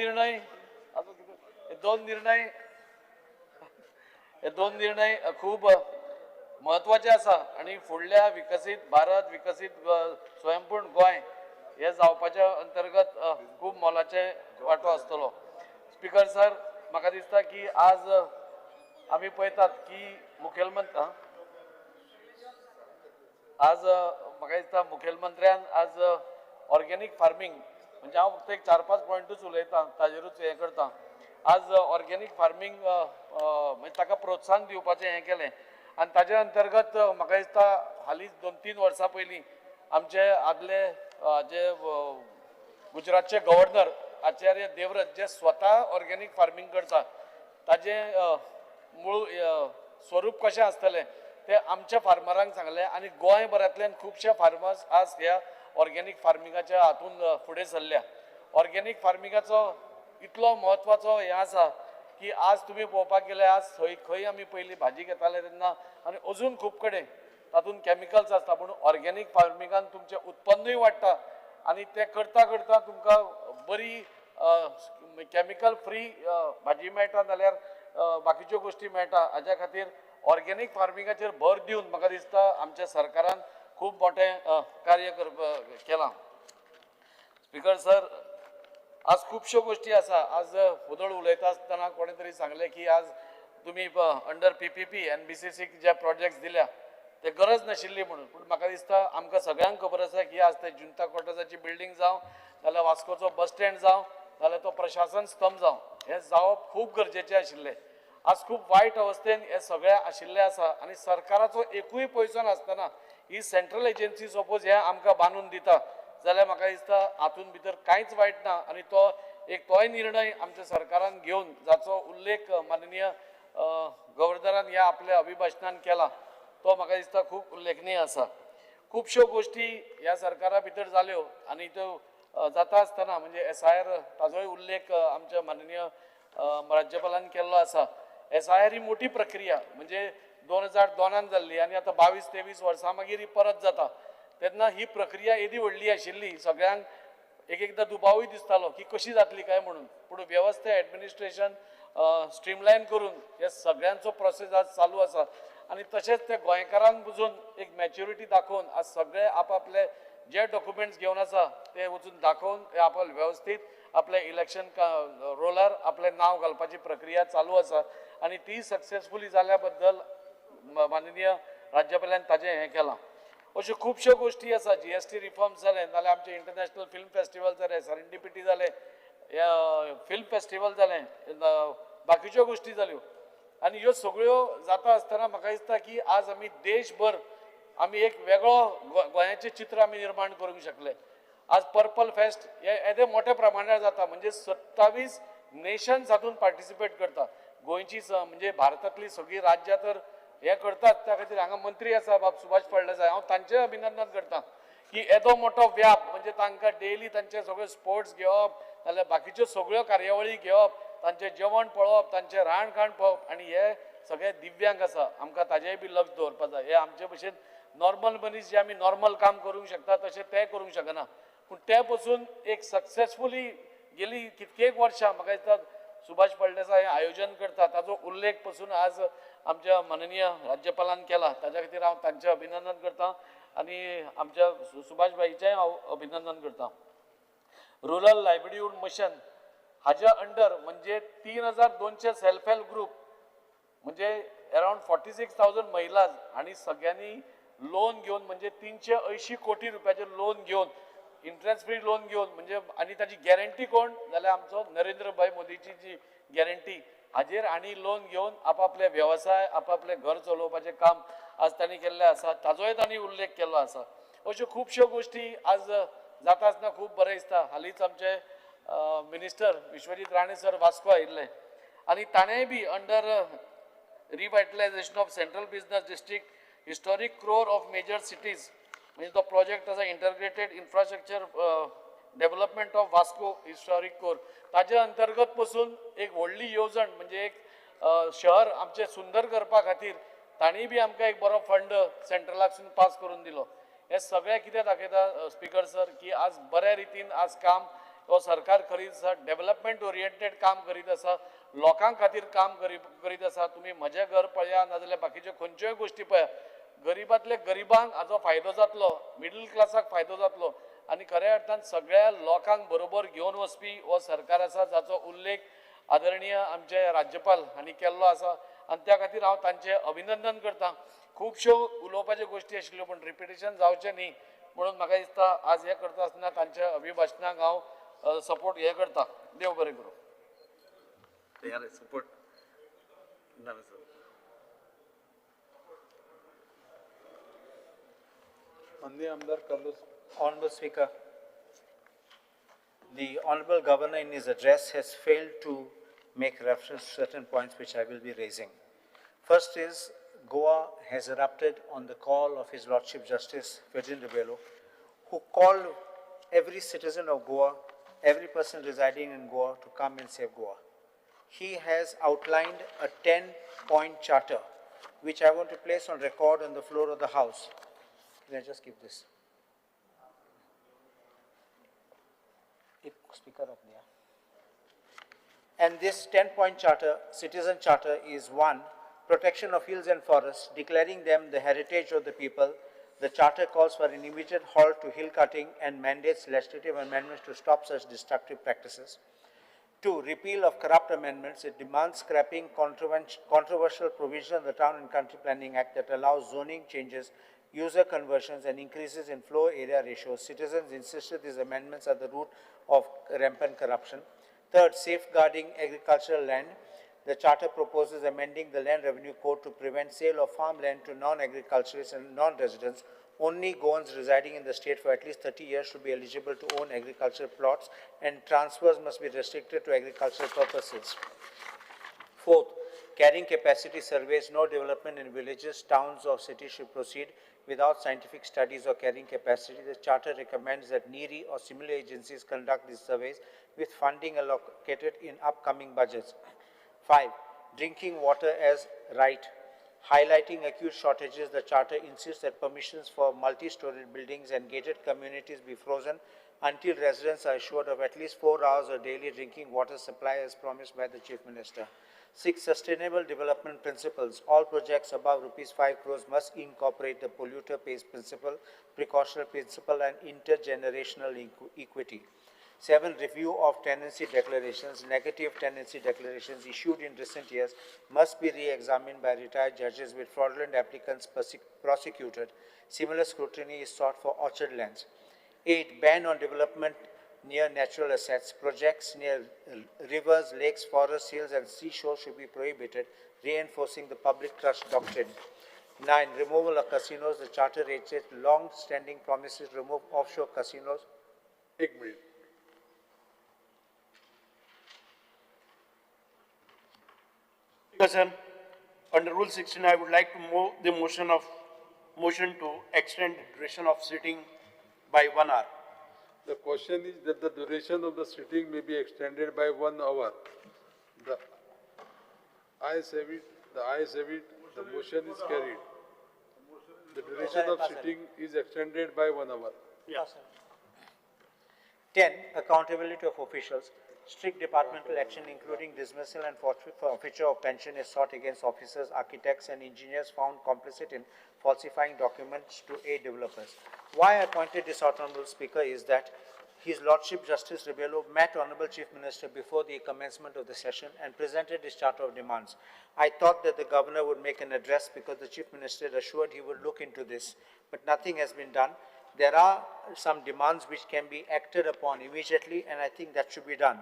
Q: निर्णय खूब म्हत्वाचे आसा आनी फुडल्या विकसीत भारत, विकसीत स्वयंपूर्ण गोंय हे जावपाच्या अंतर्गत खूब मोलाचे वांटो आसतलो. स्पीकर सर, म्हाका दिसता की आज आमी पळयतात की मुखेलमंत्री आज म्हाका दिसता मुखेलमंत्र्यान आज ऑर्गेनीक फार्मींग म्हणजे हांव फक्त एक 4-5 पॉयंटूच उलयतां ताजेरूच हें करता. आज ऑर्गेनीक फार्मींग म्हणजे ताका प्रोत्साहन दिवपाचें हें केलें आनी ताजे अंतर्गत म्हाका दिसता हालींच 2-3 वर्सां पयलीं आमचे आदले जे गुजरातचे गव्हर्नर आचार्य देवव्रत जे स्वता ऑर्गेनीक फार्मींग करता ताजें मूळ स्वरूप कशें आसतलें तें आमच्या फार्मरांक सांगलें आनी गोंयभरांतल्यान खुबशे फार्मर्स आज ह्या ऑर्गेनीक फार्मिंगाच्या हातून फुडें सरल्या. ऑर्गेनीक फार्मिंगाचो इतलो म्हत्वाचो हें आसा की आज तुमी पळोवपाक गेल्यार आज खंय खंय आमी पयलीं भाजी घेताले तेन्ना आनी अजून खूब कडेन तातूंत कॅमिकल्स आसता, पूण ऑर्गेनीक फार्मिंगान तुमचें उत्पन्नूय वाडटा आनी तें करता करता तुमकां बरी कॅमिकल फ्री भाजी मेळटा जाल्यार बाकीच्यो गोश्टी मेळटा. हाज्या खातीर ऑर्गेनीक फार्मिंगाचेर भर दिवन म्हाका दिसता आमच्या सरकारान खूब मोठें कार्य केलां. स्पीकर सर, आज खुबश्यो गोश्टी आसा. आज उदळ उलयता आसतना कोणें तरी सांगलें की आज तुमी अंडर PPP NBCC जे प्रोजेक्ट्स दिल्या ते गरज नाशिल्ली म्हणून, पूण म्हाका दिसता आमकां सगळ्यांक खबर आसा की आज ते जुंता क्वॉर्टर्साची बिल्डींग जावं, नाजाल्यार वास्कोचो बस स्टँड जावं, नाजाल्यार तो प्रशासन स्तंभ जावं, हें जावप खूब गरजेचें आशिल्लें. आज खूब वायट अवस्थेन हें सगळें आशिल्लें आसा आनी सरकाराचो एकूय पयसो नासतना ही सेंट्रल एजन्सी सपोज हें आमकां बांदून दिता जाल्यार म्हाका दिसता हातूंत भितर कांयच वायट ना आनी तो एक तोय निर्णय आमच्या सरकारान घेवन जाचो उल्लेख माननीय गव्हर्नरान ह्या आपल्या अभिभाशणान केला तो म्हाका दिसता खूब उल्लेखनीय आसा. खुबश्यो गोश्टी ह्या सरकारा भितर जाल्यो आनी त्यो जाता आसतना म्हणजे SIR ताजोय उल्लेख आमच्या माननीय राज्यपालान केल्लो आसा. SIR ही मोठी प्रक्रिया म्हणजे 2002 जाल्ली आनी आतां 22-23 वर्सां मागीर ही परत जाता तेन्ना ही प्रक्रिया येदी व्हडली आशिल्ली, सगळ्यांक एक एकदां दुबावूय दिसतालो की कशी जातली काय म्हणून, पूण वेवस्था एडमिनिस्ट्रेशन स्ट्रीमलायन करून हे सगळ्यांचो प्रोसेस आज चालू आसा आनी तशेंच ते गोंयकारांक बुजून एक मॅच्युरिटी दाखोवन आज सगळे आपआपले जे डॉक्युमेंट्स घेवन आसा ते वचून दाखोवन ते आपले वेवस्थीत आपले इलेक्शन रोलार आपलें नांव घालपाची प्रक्रिया चालू आसा आनी ती सक्सेसफुली जाल्या बद्दल माननीय राज्यपालान ताजें हें केलां. अश्यो खुबश्यो गोश्टी आसा. GST reforms जाले, नाल्यार आमचे इंटरनॅशनल फिल्म फेस्टिवल जाले, सेरेंडिपिटी जाले, फिल्म फेस्टिवल जालें, बाकीच्यो गोश्टी जाल्यो. आनी ह्यो सगळ्यो जाता आसतना म्हाका दिसता की आज आमी देशभर आमी एक वेगळो गोंयाचें चित्र आमी निर्माण करूंक शकले. आज पर्पल फेस्ट हे येदे मोठ्या प्रमाणार जाता, म्हणजे 27 नेशन्स हातूंत पार्टिसिपेट करता. गोंयची म्हणजे भारतांतली सगळीं राज्यां तर हें करतात. त्या खातीर हांगा मंत्री आसा बाब सुभाष फळदेसाय, हांव तांचें अभिनंदन करता की येदो मोठो व्याप म्हणजे तांकां डेली तांचे सगळे स्पोर्ट्स घेवप, नाल्यार बाकीच्यो सगळ्यो कार्यावळी घेवप, तांचें जेवण पळोवप, तांचें राहण खाण पळोवप. आनी हे सगळे दिव्यांग आसा, आमकां ताजेंय बी लक्ष दवरपा जाय. हे आमचे भशेन नॉर्मल मनीस जे आमी नॉर्मल काम करूंक शकता तशें ते करूंक शकना, पूण ते पसून एक सक्सेसफुली गेली कितकेक वर्सां म्हाका दिसता सुभाष फळदेसाय हें आयोजन करता. ताजो उल्लेख पसून आज आमच्या माननीय राज्यपालान केला, ताज्या खातीर हांव तांचें अभिनंदन करता आनी आमच्या सुभाष भाईचेंय हांव अभिनंदन करता. रुरल लायव्हलीहूड मिशन हाज्या अंडर म्हणजे 3200 सेल्फ हेल्प ग्रुप म्हणजे अरावंड 46,000 महिला आनी सगळ्यांनी लोन घेवन म्हणजे 380 कोटी रुपयाचें लोन घेवन, इंट्रस्ट फ्री लोन घेवन म्हणजे आनी ताची गॅरंटी कोण जाल्यार आमचो नरेंद्र भाई मोदीची जी गॅरंटी हाजेर आनी लोन घेवन आपापले वेवसाय, आपापलें घर चलोवपाचें काम आज तांणी केल्लें आसा, ताजोय तांणी उल्लेख केल्लो आसा. अश्यो खुबश्यो गोश्टी आज जाता आसतना खूब बरें दिसता. हालींच आमचे मिनिस्टर विश्वजीत राणे सर वास्को आयिल्ले आनी ताणेंय बी under revitalisation of central business district historic core of major cities म्हणजे तो प्रोजेक्ट आसा integrated infrastructure development of Vasco historic core, ताजे अंतर्गत पसून एक व्हडली येवजण म्हणजे एक शहर आमचें सुंदर करपा खातीर तांणी बी आमकां एक बरो फंड सेंट्रलाकसून पास करून दिलो. हें सगळें कितें दाखयता स्पीकर सर की आज बऱ्या रितीन आज काम हो सरकार करीत आसा, डेवलपमेंट ओरिएंटेड काम करीत आसा, लोकां खातीर काम करीत आसा. तुमी म्हजें घर पळया नाजाल्यार बाकीच्यो खंयच्योय गोश्टी पळया, गरिबांतले गरिबांक हाजो फायदो जातलो, मिडल क्लासाक फायदो जातलो आनी खऱ्या अर्थान सगळ्या लोकांक बरोबर घेवन वचपी हो सरकार आसा, जाचो उल्लेख आदरणीय आमचे राज्यपाल हांणी केल्लो आसा आनी त्या खातीर हांव तांचें अभिनंदन करता. खुबश्यो उलोवपाच्यो गोश्टी आशिल्ल्यो पूण रिपिटेशन जावचें न्ही म्हणून म्हाका दिसता आज हें करता आसतना तांच्या अभिभाशणाक हांव सपोर्ट हें करता. देव बरें करूं. सपोर्ट
B: माननीय आमदार Carlos.
K: Honorable Speaker, the Honorable Governor in his address has failed to make reference to certain points which I will be raising. First is, Goa has erupted on the call of His Lordship Justice Ferdinand Rebello, who called every citizen of Goa, every person residing in Goa to come and save Goa. He has outlined a 10-point charter, which I want to place on record on the floor of the House. Can I just give this? Speaker up there. And this 10-point charter, citizen charter, is 1, protection of hills and forests, declaring them the heritage of the people. The charter calls for an immediate halt to hill cutting and mandates legislative amendments to stop such destructive practices. 2, repeal of corrupt amendments. It demands scrapping controversial provision of the Town and Country Planning Act that allows zoning changes, user conversions, and increases in floor area ratios. Citizens insisted these amendments are the root of rampant corruption. 3rd, safeguarding agricultural land. The charter proposes amending the Land Revenue Code to prevent sale of farmland to non-agriculturists and non-residents. Only Goans residing in the state for at least 30 years should be eligible to own agricultural plots, and transfers must be restricted to agricultural purposes. 4th, carrying capacity surveys. No development in villages, towns or cities should proceed without scientific studies or carrying capacity. The charter recommends that NERI or similar agencies conduct these surveys with funding allocated in upcoming budgets. 5, drinking water as right. Highlighting acute shortages, the charter insists that permissions for multi-story buildings and gated communities be frozen until residents are assured of at least 4 hours of daily drinking water supply as promised by the Chief Minister. 6, sustainable development principles. All projects above rupees 5 crores must incorporate the polluter pays principle, precautionary principle, and intergenerational equity. 7, review of tenancy declarations. Negative tenancy declarations issued in recent years must be re-examined by retired judges with fraudulent applicants prosecuted. Similar scrutiny is sought for orchard lands. 8, ban on development near natural assets. Projects near rivers, lakes, forests, hills, and seashore should be prohibited, reinforcing the public trust doctrine. 9, removal of casinos. The charter reiterates long-standing promises to remove offshore casinos.
B: 1 minute.
N: Speaker sir, under Rule 16, I would like to move the motion to extend the duration of sitting by 1 hour.
B: The question is that the duration of the sitting may be extended by 1 hour. The ayes have it, the ayes have it, the motion is carried. The duration of sitting is extended by 1 hour.
N: Yeah.
K: 10, accountability of officials. Strict departmental action, including dismissal and forfeiture of pension, is sought against officers, architects, and engineers found complicit in falsifying documents to aid developers. Why I pointed this out, Honorable Speaker, is that His Lordship Justice Rebello met Honorable Chief Minister before the commencement of the session and presented his charter of demands. I thought that the governor would make an address because the Chief Minister assured he would look into this, but nothing has been done. There are some demands which can be acted upon immediately, and I think that should be done.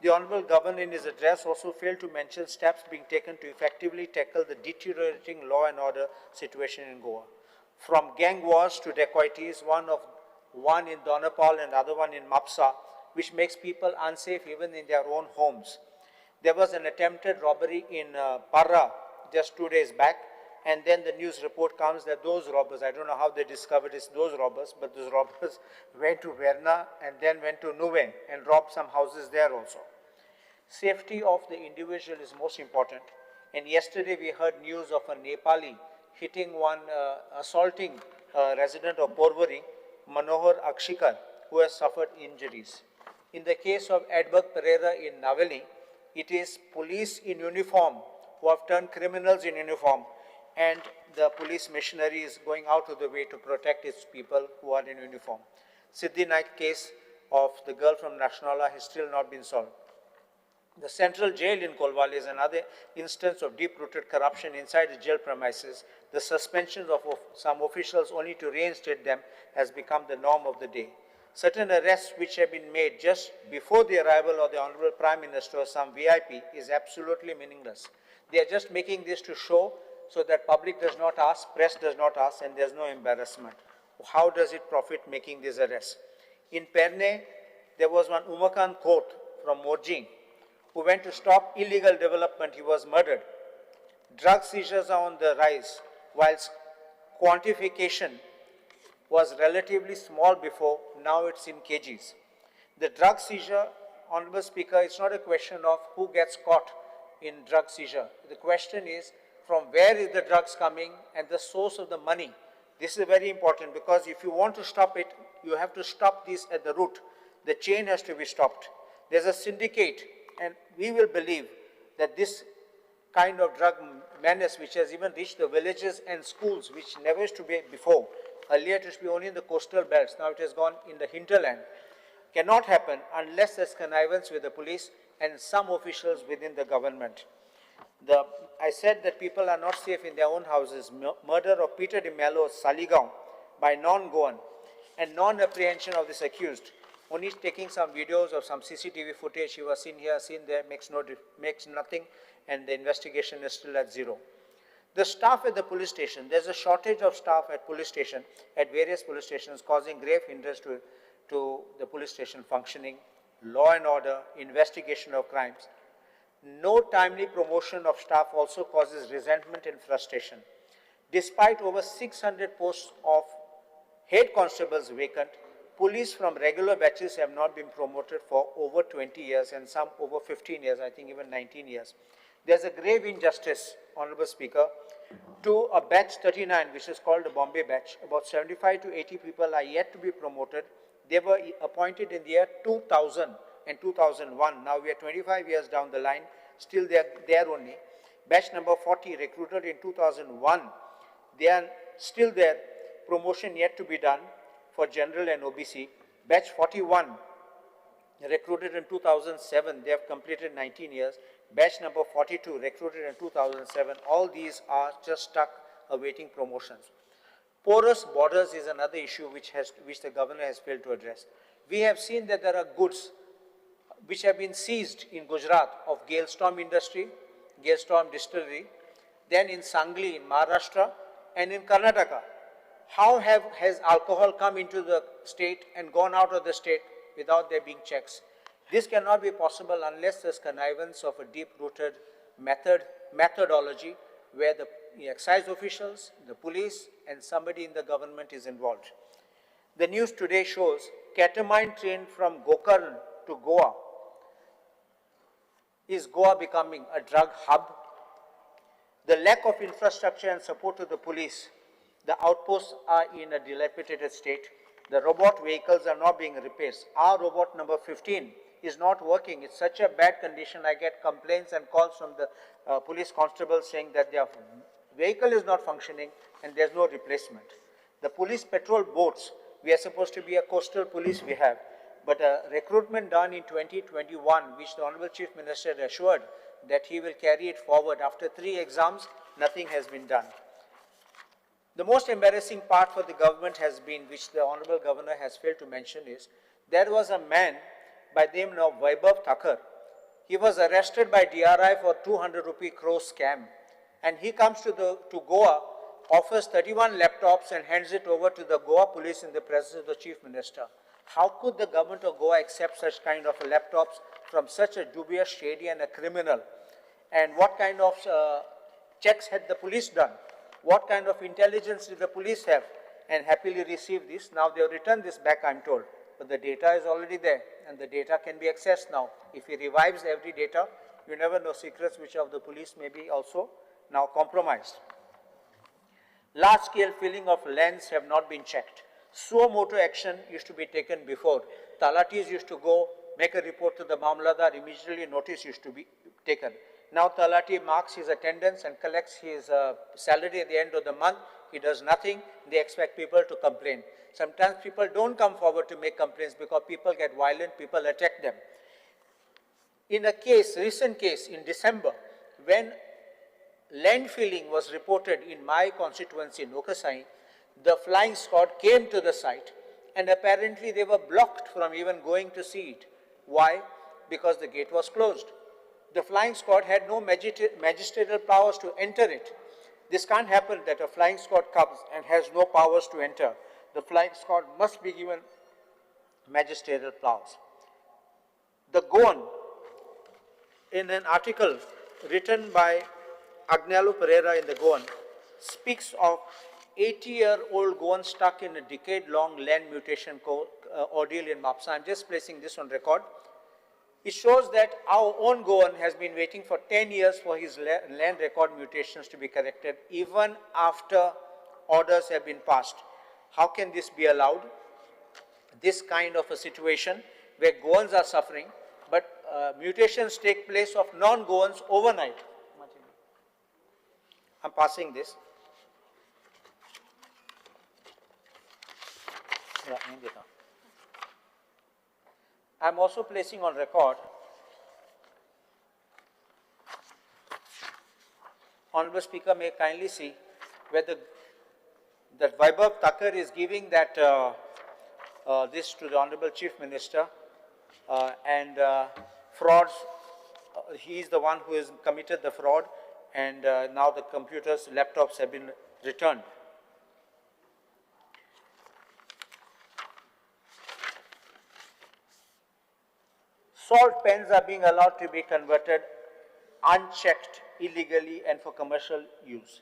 K: The Honorable Governor in his address also failed to mention steps being taken to effectively tackle the deteriorating law and order situation in Goa. From gang wars to dacoities, one in Donapal and other one in Mapsa, which makes people unsafe even in their own homes. There was an attempted robbery in Parra just 2 days back, and then the news report comes that those robbers, I don't know how they discovered it's those robbers, but those robbers went to Verna and then went to Nuvem and robbed some houses there also. Safety of the individual is most important. And yesterday we heard news of a Nepali hitting one, assaulting a resident of Porvorim, Manohar Akshikar, who has suffered injuries. In the case of Edberg Pereira in Navelim, it is police in uniform who have turned criminals in uniform, and the police machinery is going out of the way to protect its people who are in uniform. Siddhi Naik case of the girl from Nationala has still not been solved. The central jail in Colvale is another instance of deep-rooted corruption inside the jail premises. The suspension of some officials only to reinstate them has become the norm of the day. Certain arrests which have been made just before the arrival of the Honorable Prime Minister or some VIP is absolutely meaningless. They are just making this to show so that public does not ask, press does not ask, and there's no embarrassment. How does it profit making these arrests? In Perne, there was one Umakant Khot from Morjim who went to stop illegal development. He was murdered. Drug seizures are on the rise, whilst quantification was relatively small before, now it's in kgs. The drug seizure, Honorable Speaker, it's not a question of who gets caught in drug seizure. The question is, from where is the drugs coming and the source of the money. This is very important because if you want to stop it, you have to stop this at the root. The chain has to be stopped. There's a syndicate, and we will believe that this kind of drug menace, which has even reached the villages and schools, which never used to be before. Earlier it used to be only in the coastal belts, now it has gone in the hinterland, cannot happen unless there's connivance with the police and some officials within the government. I said that people are not safe in their own houses. Murder of Peter de Mello Saligaon by non-Goan and non-apprehension of this accused. Only taking some videos of some CCTV footage, he was seen here, seen there, makes nothing, and the investigation is still at zero. The staff at the police station, there's a shortage of staff at police station, at various police stations, causing grave hindrance to the police station functioning, law and order, investigation of crimes. No timely promotion of staff also causes resentment and frustration. Despite over 600 posts of head constables vacant, police from regular batches have not been promoted for over 20 years and some over 15 years, I think even 19 years. There's a grave injustice, Honorable Speaker, to a batch 39, which is called the Bombay batch. About 75 to 80 people are yet to be promoted. They were appointed in the year 2000 and 2001. Now we are 25 years down the line, still they are there only. Batch number 40, recruited in 2001, they are still there, promotion yet to be done for general and OBC. Batch 41, recruited in 2007, they have completed 19 years. Batch number 42, recruited in 2007. All these are just stuck awaiting promotions. Porous borders is another issue which the governor has failed to address. We have seen that there are goods which have been seized in Gujarat of Galestorm industry, Galestorm distillery, then in Sangli in Maharashtra, and in Karnataka. How has alcohol come into the state and gone out of the state without there being checks? This cannot be possible unless there's connivance of a deep-rooted methodology where the excise officials, the police, and somebody in the government is involved. The news today shows ketamine train from Gokarn to Goa. Is Goa becoming a drug hub? The lack of infrastructure and support to the police, the outposts are in a dilapidated state. The robot vehicles are not being replaced. Our robot number 15 is not working. It's such a bad condition. I get complaints and calls from the police constables saying that their vehicle is not functioning and there's no replacement. The police patrol boats, we are supposed to be a coastal police we have, but a recruitment done in 2021, which the Honorable Chief Minister assured that he will carry it forward. After 3 exams, nothing has been done. The most embarrassing part for the government has been, which the Honorable Governor has failed to mention, is there was a man by the name of Vaibhav Thakur. He was arrested by DRI for 200 rupee crore scam. And he comes to Goa, offers 31 laptops and hands it over to the Goa police in the presence of the Chief Minister. How could the government of Goa accept such kind of laptops from such a dubious, shady and a criminal? And what kind of checks had the police done? What kind of intelligence did the police have? And happily received this. Now they have returned this back, I'm told. But the data is already there and the data can be accessed now. If he revives every data, you never know, secrets which of the police may be also now compromised. Large-scale filling of lands have not been checked. Suo motu action used to be taken before. Talatis used to go, make a report to the Mamladar, immediately notice used to be taken. Now Talati marks his attendance and collects his salary at the end of the month. He does nothing. They expect people to complain. Sometimes people don't come forward to make complaints because people get violent, people attack them. In a case, recent case in December, when land filling was reported in my constituency in Okasai, the flying squad came to the site and apparently they were blocked from even going to see it. Why? Because the gate was closed. The flying squad had no magisterial powers to enter it. This can't happen that a flying squad comes and has no powers to enter. The flying squad must be given magisterial powers. The Goan, in an article written by Agnelo Pereira in the Goan, speaks of 80-year-old Goan stuck in a decade-long land mutation ordeal in Mapsa. I'm just placing this on record. It shows that our own Goan has been waiting for 10 years for his land record mutations to be corrected, even after orders have been passed. How can this be allowed? This kind of a situation where Goans are suffering, but mutations take place of non-Goans overnight. I'm passing this. I'm also placing on record, Honorable Speaker may kindly see where that Vaibhav Thakur is giving that this to the Honorable Chief Minister and frauds, he is the one who has committed the fraud, and now the computers, laptops have been returned. Salt pans are being allowed to be converted unchecked, illegally, and for commercial use.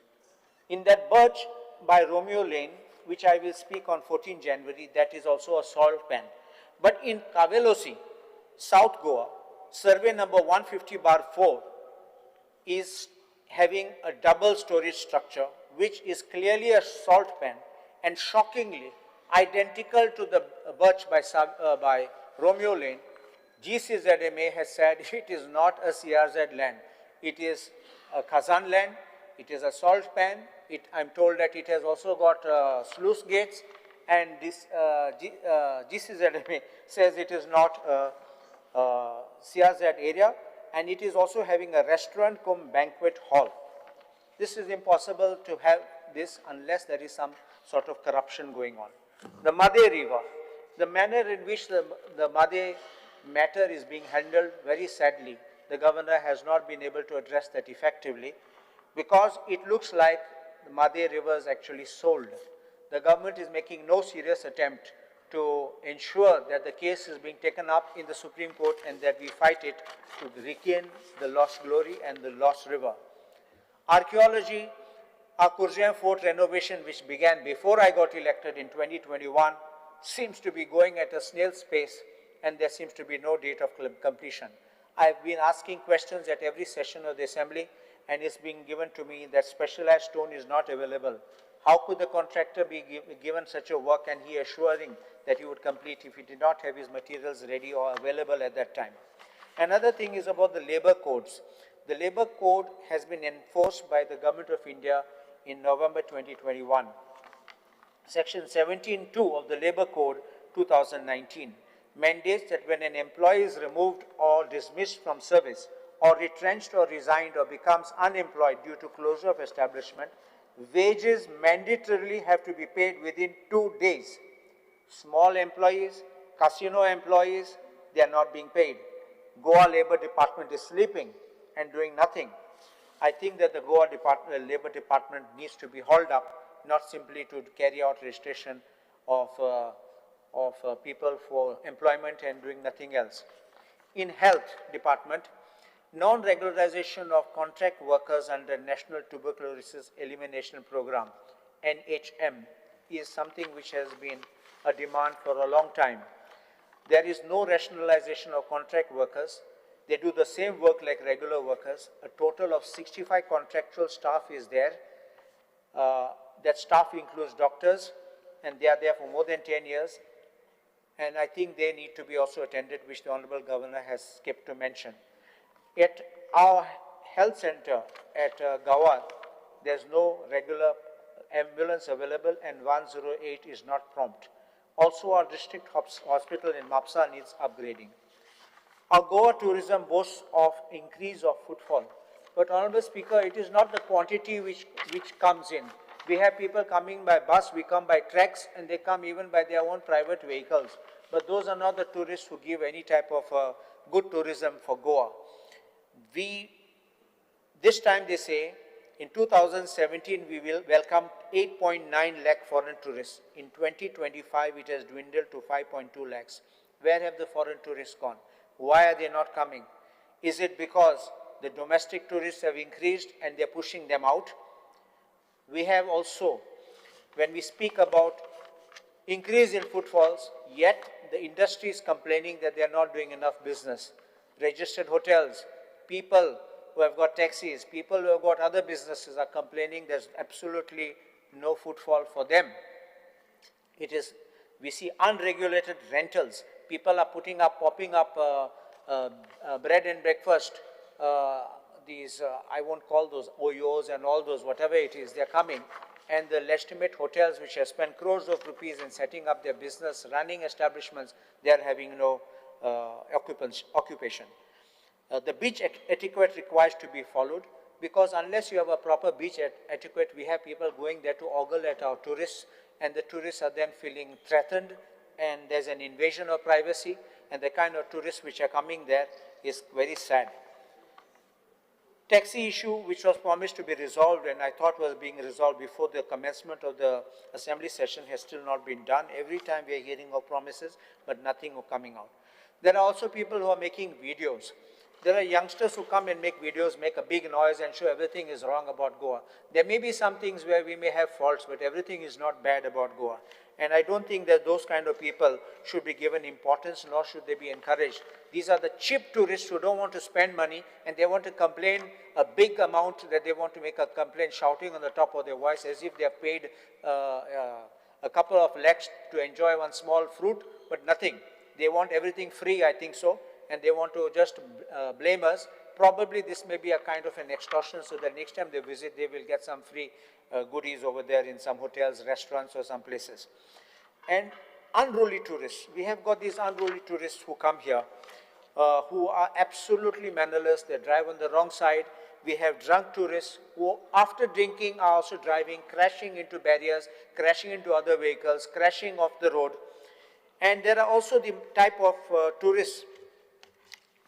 K: In that birch by Romeo Lane, which I will speak on 14 January, that is also a salt pan. But in Cavelossim, South Goa, survey number 150/4 is having a double storage structure, which is clearly a salt pan and shockingly identical to the birch by Romeo Lane. GCZMA has said it is not a CRZ land. It is a Khazan land. It is a salt pan. I'm told that it has also got sluice gates, and this GCZMA says it is not a CRZ area, and it is also having a restaurant cum banquet hall. This is impossible to have this unless there is some sort of corruption going on. The Mhadei River, the manner in which the Mhadei matter is being handled, very sadly, the governor has not been able to address that effectively, because it looks like the Mhadei River is actually sold. The government is making no serious attempt to ensure that the case is being taken up in the Supreme Court and that we fight it to regain the lost glory and the lost river. Archaeology, our Corjuem Fort renovation, which began before I got elected in 2021, seems to be going at a snail's pace, and there seems to be no date of completion. I've been asking questions at every session of the assembly, and it's being given to me that specialized stone is not available. How could the contractor be given such a work and he assuring that he would complete if he did not have his materials ready or available at that time? Another thing is about the labor codes. The labor code has been enforced by the Government of India in November 2021. Section 17(2) of the Labor Code 2019 mandates that when an employee is removed or dismissed from service or retrenched or resigned or becomes unemployed due to closure of establishment, wages mandatorily have to be paid within 2 days. Small employees, casino employees, they are not being paid. Goa Labor Department is sleeping and doing nothing. I think that the Goa Labor Department needs to be hauled up, not simply to carry out registration of people for employment and doing nothing else. In health department, non-regularization of contract workers under National Tuberculosis Elimination Program, NHM, is something which has been a demand for a long time. There is no rationalization of contract workers. They do the same work like regular workers. A total of 65 contractual staff is there. That staff includes doctors, and they are there for more than 10 years. And I think they need to be also attended, which the Honorable Governor has skipped to mention. At our health center at Gawa, there's no regular ambulance available and 108 is not prompt. Also, our district hospital in Mapsa needs upgrading. Our Goa tourism boasts of increase of footfall. But Honorable Speaker, it is not the quantity which comes in. We have people coming by bus, we come by treks, and they come even by their own private vehicles. But those are not the tourists who give any type of good tourism for Goa. This time they say, in 2017, we will welcome 8.9 lakh foreign tourists. In 2025, it has dwindled to 5.2 lakhs. Where have the foreign tourists gone? Why are they not coming? Is it because the domestic tourists have increased and they're pushing them out? We have also, when we speak about increase in footfalls, yet the industry is complaining that they are not doing enough business. Registered hotels, people who have got taxis, people who have got other businesses are complaining there's absolutely no footfall for them. We see unregulated rentals. People are putting up, popping up bread and breakfast, these, I won't call those OYOs and all those, whatever it is, they're coming. And the legitimate hotels which have spent crores of rupees in setting up their business, running establishments, they're having no occupation. The beach etiquette requires to be followed, because unless you have a proper beach etiquette, we have people going there to ogle at our tourists, and the tourists are then feeling threatened, and there's an invasion of privacy, and the kind of tourists which are coming there is very sad. Taxi issue, which was promised to be resolved and I thought was being resolved before the commencement of the assembly session, has still not been done. Every time we are hearing of promises, but nothing coming out. There are also people who are making videos. There are youngsters who come and make videos, make a big noise and show everything is wrong about Goa. There may be some things where we may have faults, but everything is not bad about Goa. And I don't think that those kind of people should be given importance, nor should they be encouraged. These are the cheap tourists who don't want to spend money and they want to complain a big amount, that they want to make a complaint shouting on the top of their voice as if they have paid a couple of lakhs to enjoy one small fruit, but nothing. They want everything free, I think so. And they want to just blame us. Probably this may be a kind of an extortion, so that next time they visit, they will get some free goodies over there in some hotels, restaurants, or some places. And unruly tourists. We have got these unruly tourists who come here. who are absolutely mannerless. They drive on the wrong side. We have drunk tourists who, after drinking, are also driving, crashing into barriers, crashing into other vehicles, crashing off the road. And there are also the type of tourists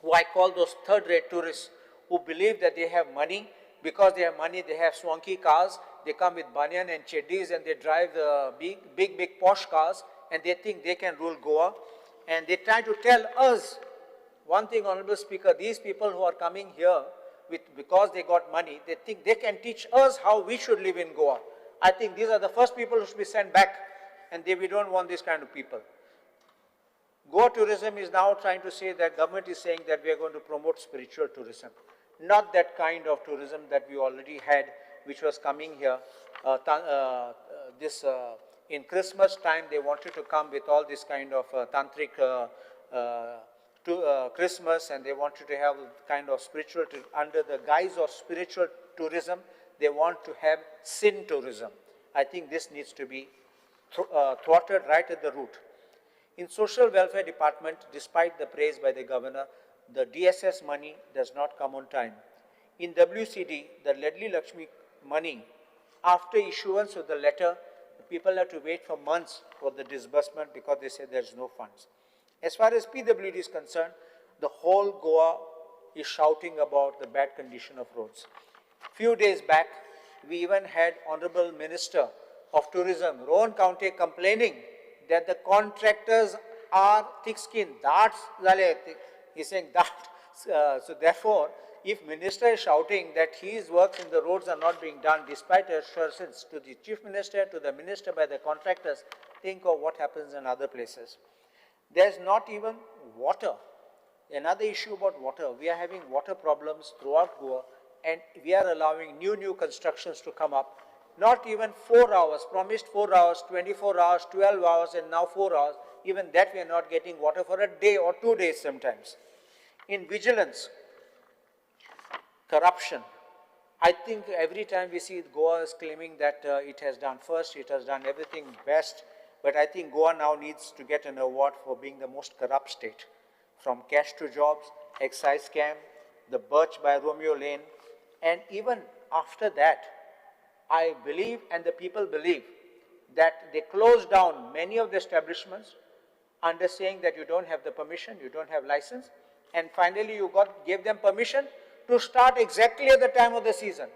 K: who I call those third-rate tourists who believe that they have money. Because they have money, they have swanky cars. They come with banyan and cheddis and they drive the big, big, big posh cars, and they think they can rule Goa. And they try to tell us one thing, Honorable Speaker, these people who are coming here because they got money, they think they can teach us how we should live in Goa. I think these are the first people who should be sent back, and we don't want this kind of people. Goa tourism is now trying to say that government is saying that we are going to promote spiritual tourism, not that kind of tourism that we already had, which was coming here. In Christmas time, they wanted to come with all this kind of tantric Christmas, and they wanted to have kind of spiritual, under the guise of spiritual tourism, they want to have sin tourism. I think this needs to be thwarted right at the root. In social welfare department, despite the praise by the governor, the DSS money does not come on time. In WCD, the Ladli Lakshmi money, after issuance of the letter, the people have to wait for months for the disbursement because they say there's no funds. As far as PWD is concerned, the whole Goa is shouting about the bad condition of roads. Few days back, we even had Honorable Minister of Tourism, Rohan Khaunte, complaining that the contractors are thick-skinned. That's he's saying that. So therefore, if minister is shouting that his works in the roads are not being done despite assurances to the chief minister, to the minister by the contractors, think of what happens in other places. There's not even water. Another issue about water, we are having water problems throughout Goa, and we are allowing new constructions to come up. Not even 4 hours, promised 4 hours, 24 hours, 12 hours, and now 4 hours. Even that we are not getting water for a day or 2 days sometimes. In vigilance, corruption. I think every time we see Goa is claiming that it has done first, it has done everything best, but I think Goa now needs to get an award for being the most corrupt state. From cash to jobs, excise scam, the Birch by Romeo Lane, and even after that, I believe and the people believe that they closed down many of the establishments under saying that you don't have the permission, you don't have license, and finally you gave them permission to start exactly at the time of the season.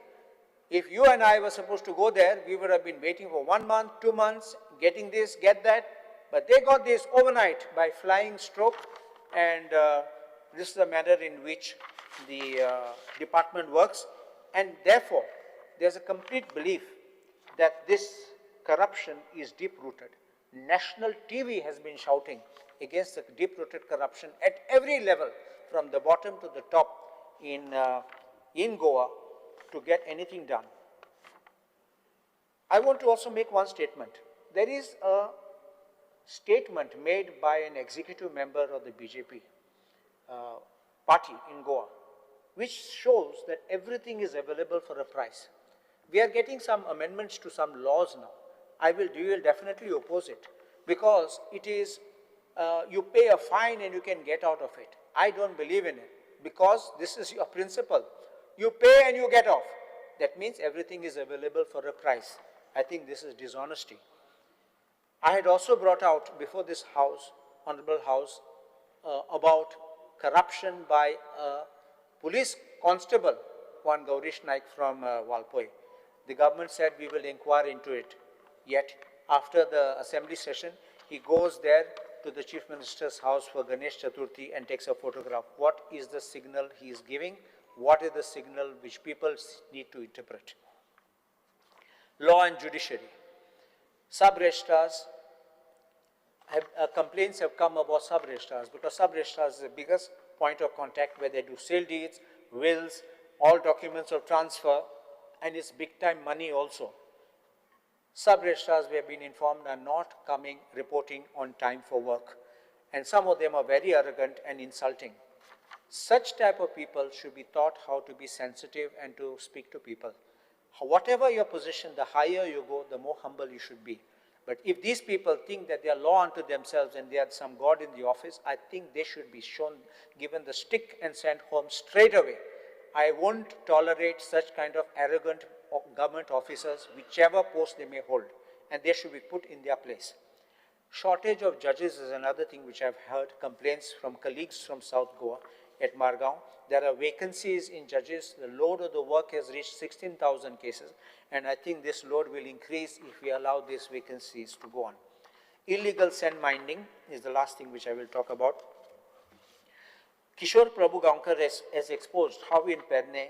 K: If you and I were supposed to go there, we would have been waiting for 1 month, 2 months, getting this, get that, but they got this overnight by flying stroke, and this is the manner in which the department works, and therefore there's a complete belief that this corruption is deep-rooted. National TV has been shouting against the deep-rooted corruption at every level, from the bottom to the top in Goa, to get anything done. I want to also make one statement. There is a statement made by an executive member of the BJP party in Goa, which shows that everything is available for a price. We are getting some amendments to some laws now. We will definitely oppose it, because it is, you pay a fine and you can get out of it. I don't believe in it, because this is your principle. You pay and you get off. That means everything is available for a price. I think this is dishonesty. I had also brought out before this House, Honorable House, about corruption by a police constable, one Gaurish Naik from Valpoi. The government said we will inquire into it. Yet, after the assembly session, he goes there to the Chief Minister's house for Ganesh Chaturthi and takes a photograph. What is the signal he is giving? What is the signal which people need to interpret? Law and judiciary. Sub-registrars, complaints have come about sub-registrars, because sub-registrars is the biggest point of contact where they do sale deeds, wills, all documents of transfer, and it's big time money also. Sub-registrars, we have been informed, are not coming, reporting on time for work. And some of them are very arrogant and insulting. Such type of people should be taught how to be sensitive and to speak to people. Whatever your position, the higher you go, the more humble you should be. But if these people think that they are law unto themselves and they are some god in the office, I think they should be shown, given the stick and sent home straight away. I won't tolerate such kind of arrogant government officers, whichever post they may hold, and they should be put in their place. Shortage of judges is another thing which I've heard complaints from colleagues from South Goa at Margao. There are vacancies in judges. The load of the work has reached 16,000 cases, and I think this load will increase if we allow these vacancies to go on. Illegal sand mining is the last thing which I will talk about. Kishore Prabhu Gaonkar has exposed how in Pernem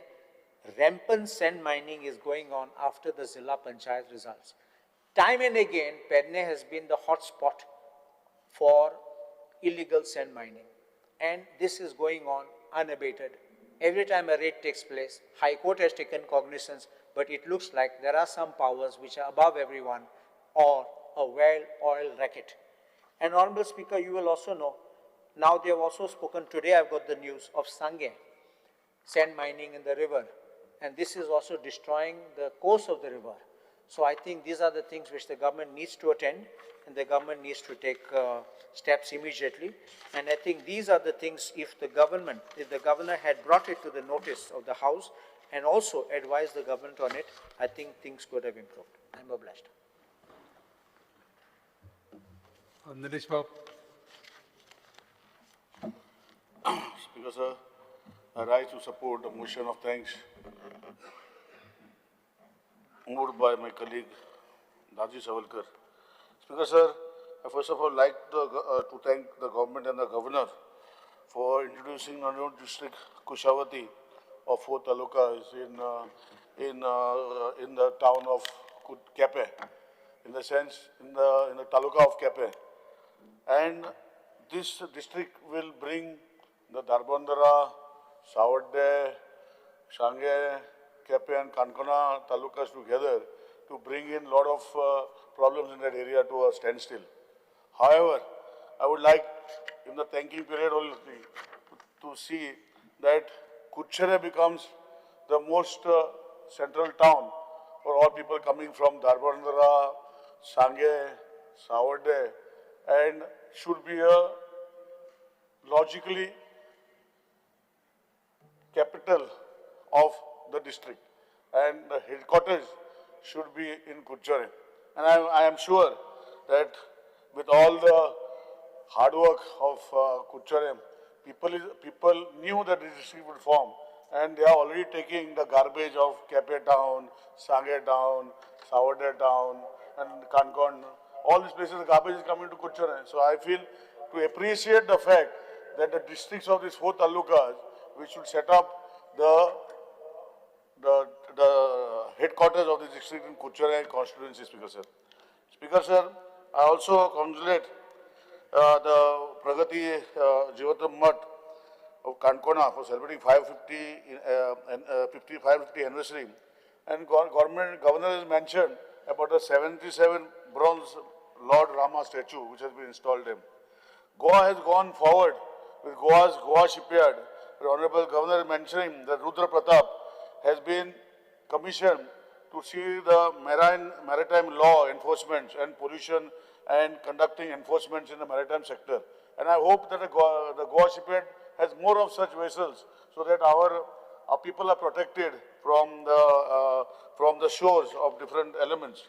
K: rampant sand mining is going on after the Zilla Panchayat results. Time and again, Pernem has been the hot spot for illegal sand mining. And this is going on unabated. Every time a raid takes place, High Court has taken cognizance, but it looks like there are some powers which are above everyone or a well-oiled racket. And Honorable Speaker, you will also know, now they have also spoken, today I've got the news of Sange, sand mining in the river. And this is also destroying the course of the river. So I think these are the things which the government needs to attend, and the government needs to take steps immediately. And I think these are the things, if the government, if the governor had brought it to the notice of the House and also advised the government on it, I think things could have improved. I'm obliged.
B: Nilesh Bab.
F: Speaker sir, I rise to support the motion of thanks moved by my colleague Daji Savalkar. Speaker sir, I first of all like to thank the government and the governor for introducing a new district Kushavati of 4 talukas in the town of Kepe, in the sense in the taluka of Kepe, and this district will bring the Darbandara, Savarde, Shange, Kepe and Kankona talukas together to bring in a lot of problems in that area to a standstill. However, I would like in the thanking period only to see that Kuchere becomes the most central town for all people coming from Darbandara, Sange, Savarde, and should be a logically capital of the district, and the headquarters should be in Kuchere. And I am sure that with all the hard work of Kuchere, people knew that the district would form, and they are already taking the garbage of Kepe town, Sange town, Savarde town, and Kankon. All these places, the garbage is coming to Kuchere. So I feel to appreciate the fact that the districts of these 4 talukas, we should set up the headquarters of the district in Kuchere constituency, Speaker sir. Speaker sir, I also congratulate the Pragati Jivatam Mutt of Kankona for celebrating 550 anniversary. And governor has mentioned about the 77 bronze Lord Rama statue which has been installed there. Goa has gone forward with Goa's Goa Shipyard. The Honorable Governor mentioning that Rudra Pratap has been commissioned to see the maritime law enforcement and pollution and conducting enforcements in the maritime sector. And I hope that the Goa Shipyard has more of such vessels so that our people are protected from the shores of different elements.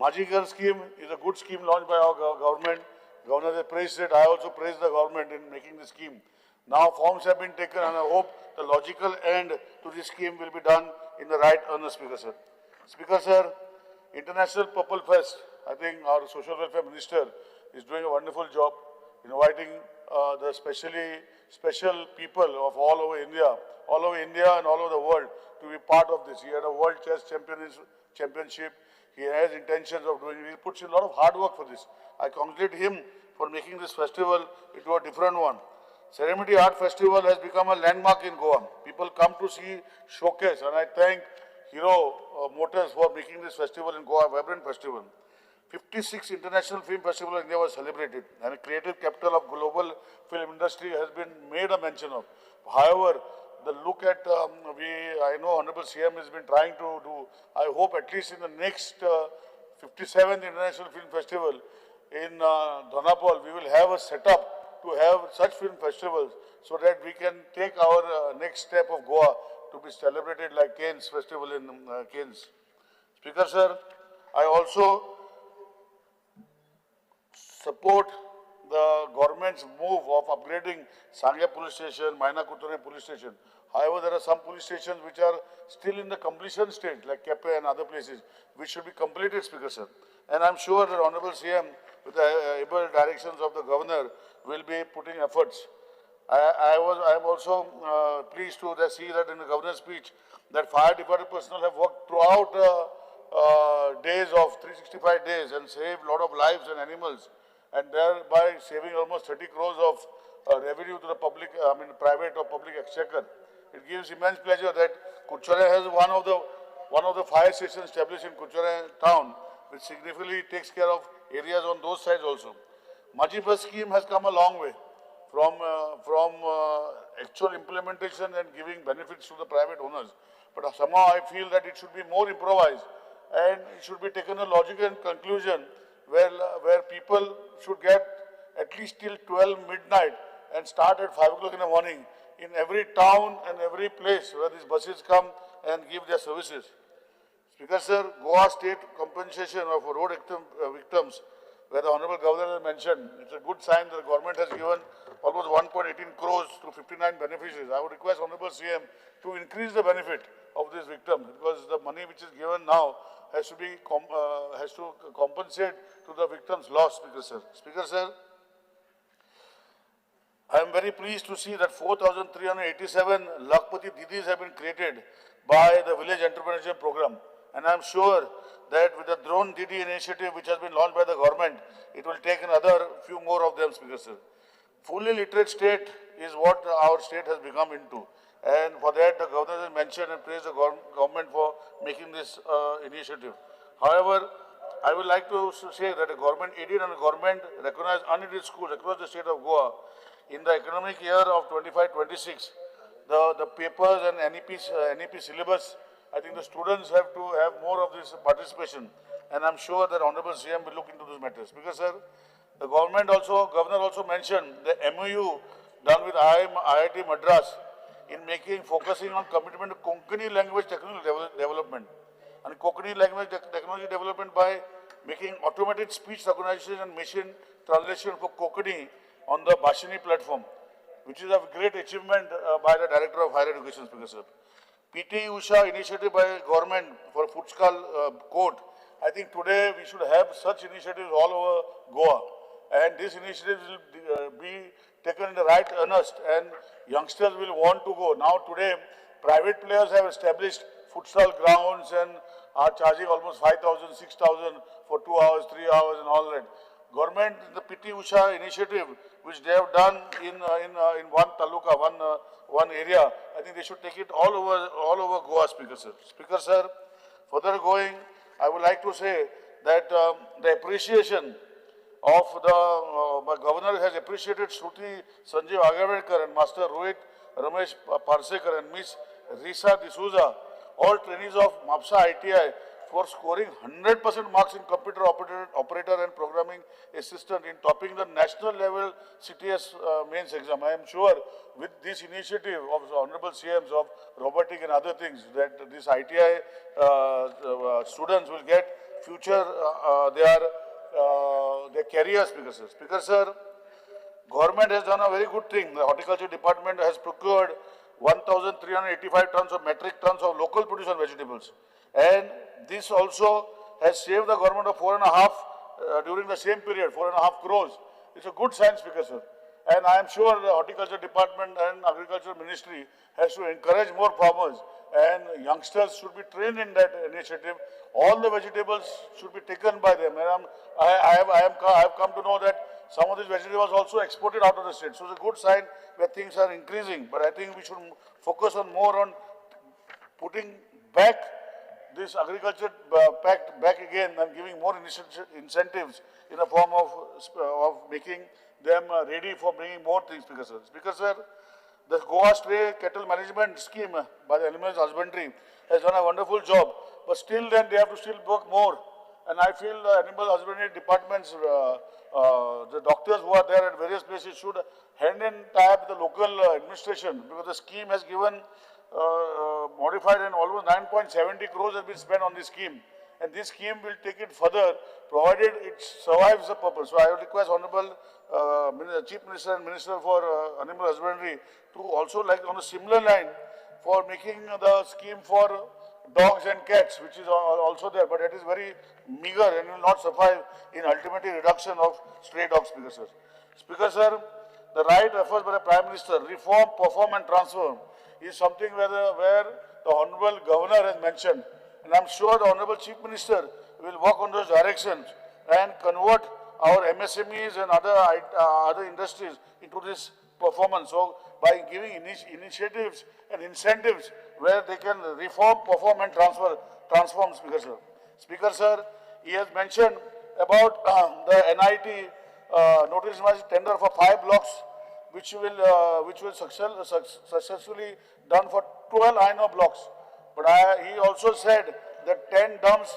F: Majigar scheme is a good scheme launched by our government. Governor has praised it. I also praise the government in making the scheme. Now forms have been taken, and I hope the logical end to this scheme will be done in the right earnest, Speaker sir. Speaker sir, International Purple Fest, I think our Social Welfare Minister is doing a wonderful job inviting the special people of all over India and all over the world to be part of this. He had a World Chess Championship. He has intentions of doing it. He puts in a lot of hard work for this. I congratulate him for making this festival into a different one. Serenity Art Festival has become a landmark in Goa. People come to see showcase, and I thank Hero Motors for making this festival in Goa a vibrant festival. 56 International Film Festival in India was celebrated, and a creative capital of global film industry has been made a mention of. However, the look at, I know Honorable CM has been trying to do, I hope at least in the next 57th International Film Festival in Dona Paula, we will have a setup to have such film festivals so that we can take our next step of Goa to be celebrated like Cannes Festival in Cannes. Speaker sir, I also support the government's move of upgrading Sanguem Police Station, Maina Curtorim Police Station. However, there are some police stations which are still in the completion stage, like Kepe and other places, which should be completed, Speaker sir. And I'm sure that Honorable CM, with the able directions of the governor, will be putting efforts. I am also pleased to see that in the governor's speech, that fire department personnel have worked throughout days of 365 days and saved a lot of lives and animals, and thereby saving almost 30 crores of revenue to the public, I mean private or public exchequer. It gives immense pleasure that Curchorem has one of the fire stations established in Curchorem town, which significantly takes care of areas on those sides also. Maji Bus scheme has come a long way from actual implementation and giving benefits to the private owners. But somehow I feel that it should be more improvised and it should be taken a logical conclusion where people should get at least till 12 midnight and start at 5 o'clock in the morning in every town and every place where these buses come and give their services. Speaker sir, Goa state compensation of road victims, where the Honorable Governor has mentioned, it's a good sign that the government has given almost 1.18 crores to 59 beneficiaries. I would request Honorable CM to increase the benefit of these victims, because the money which is given now has to be has to compensate to the victims' loss, Speaker sir. Speaker sir, I am very pleased to see that 4,387 Lakhpati Didis have been created by the Village Entrepreneurship Program. And I am sure that with the Drone Didi initiative which has been launched by the government, it will take another few more of them, Speaker sir. Fully literate state is what our state has become into. And for that, the governor has mentioned and praised the government for making this initiative. However, I would like to say that the government aided and the government recognized unaided schools across the state of Goa in the economic year of 25-26, the papers and NEP syllabus, I think the students have to have more of this participation. And I'm sure that Honorable CM will look into these matters. Because, sir, the government also, governor also mentioned the MOU done with IIT Madras in making, focusing on commitment to Konkani language technology development. And Konkani language technology development by making automated speech recognition and machine translation for Konkani on the Bhashini platform, which is a great achievement by the Director of Higher Education, Speaker sir. PT Usha initiative by government for futsal court. I think today we should have such initiatives all over Goa. And these initiatives will be taken in the right earnest and youngsters will want to go. Now today, private players have established futsal grounds and are charging almost 5,000, 6,000 for 2 hours, 3 hours and all that. Government, the PT Usha initiative, which they have done in one taluka, one area, I think they should take it all over Goa, Speaker sir. Speaker sir, further going, I would like to say that the appreciation of the governor has appreciated Shruti Sanjeev Agarwalkar and Master Rohit Ramesh Parsekar and Miss Risa D'Souza, all trainees of Mapsa ITI, for scoring 100% marks in computer operator and programming assistant in topping the national level CTS mains exam. I am sure with this initiative of Honorable CMs of robotic and other things that these ITI students will get future their careers, Speaker sir. Speaker sir, government has done a very good thing. The horticulture department has procured 1,385 tons of metric tons of local produce and vegetables. And this also has saved the government of 4.5 during the same period, 4.5 crores. It's a good sign, Speaker sir. And I am sure the horticulture department and agriculture ministry has to encourage more farmers, and youngsters should be trained in that initiative. All the vegetables should be taken by them. And I have come to know that some of these vegetables also exported out of the state. So it's a good sign where things are increasing. But I think we should focus on more on putting back this agriculture pact back again and giving more incentives in the form of making them ready for bringing more things, Speaker sir. Speaker sir, the Goa Stray Cattle Management Scheme by the Animal Husbandry has done a wonderful job, but still then they have to still work more. And I feel the animal husbandry departments, the doctors who are there at various places should hand in tie up the local administration, because the scheme has given modified and almost 9.70 crores has been spent on this scheme. And this scheme will take it further, provided it survives the purpose. So I would request Honorable Chief Minister and Minister for Animal Husbandry to also, like on a similar line, for making the scheme for dogs and cats, which is also there, but it is very meager and will not suffice in ultimately reduction of stray dogs, Speaker sir. Speaker sir, the right efforts by the Prime Minister, reform, perform and transform, is something where the Honorable Governor has mentioned. And I'm sure the Honorable Chief Minister will work on those directions and convert our MSMEs and other industries into this performance. So by giving initiatives and incentives where they can reform, perform and transform, Speaker sir. Speaker sir, he has mentioned about the NIT notice tender for 5 blocks, which will successfully done for 12 INO blocks. But he also said that 10 dumps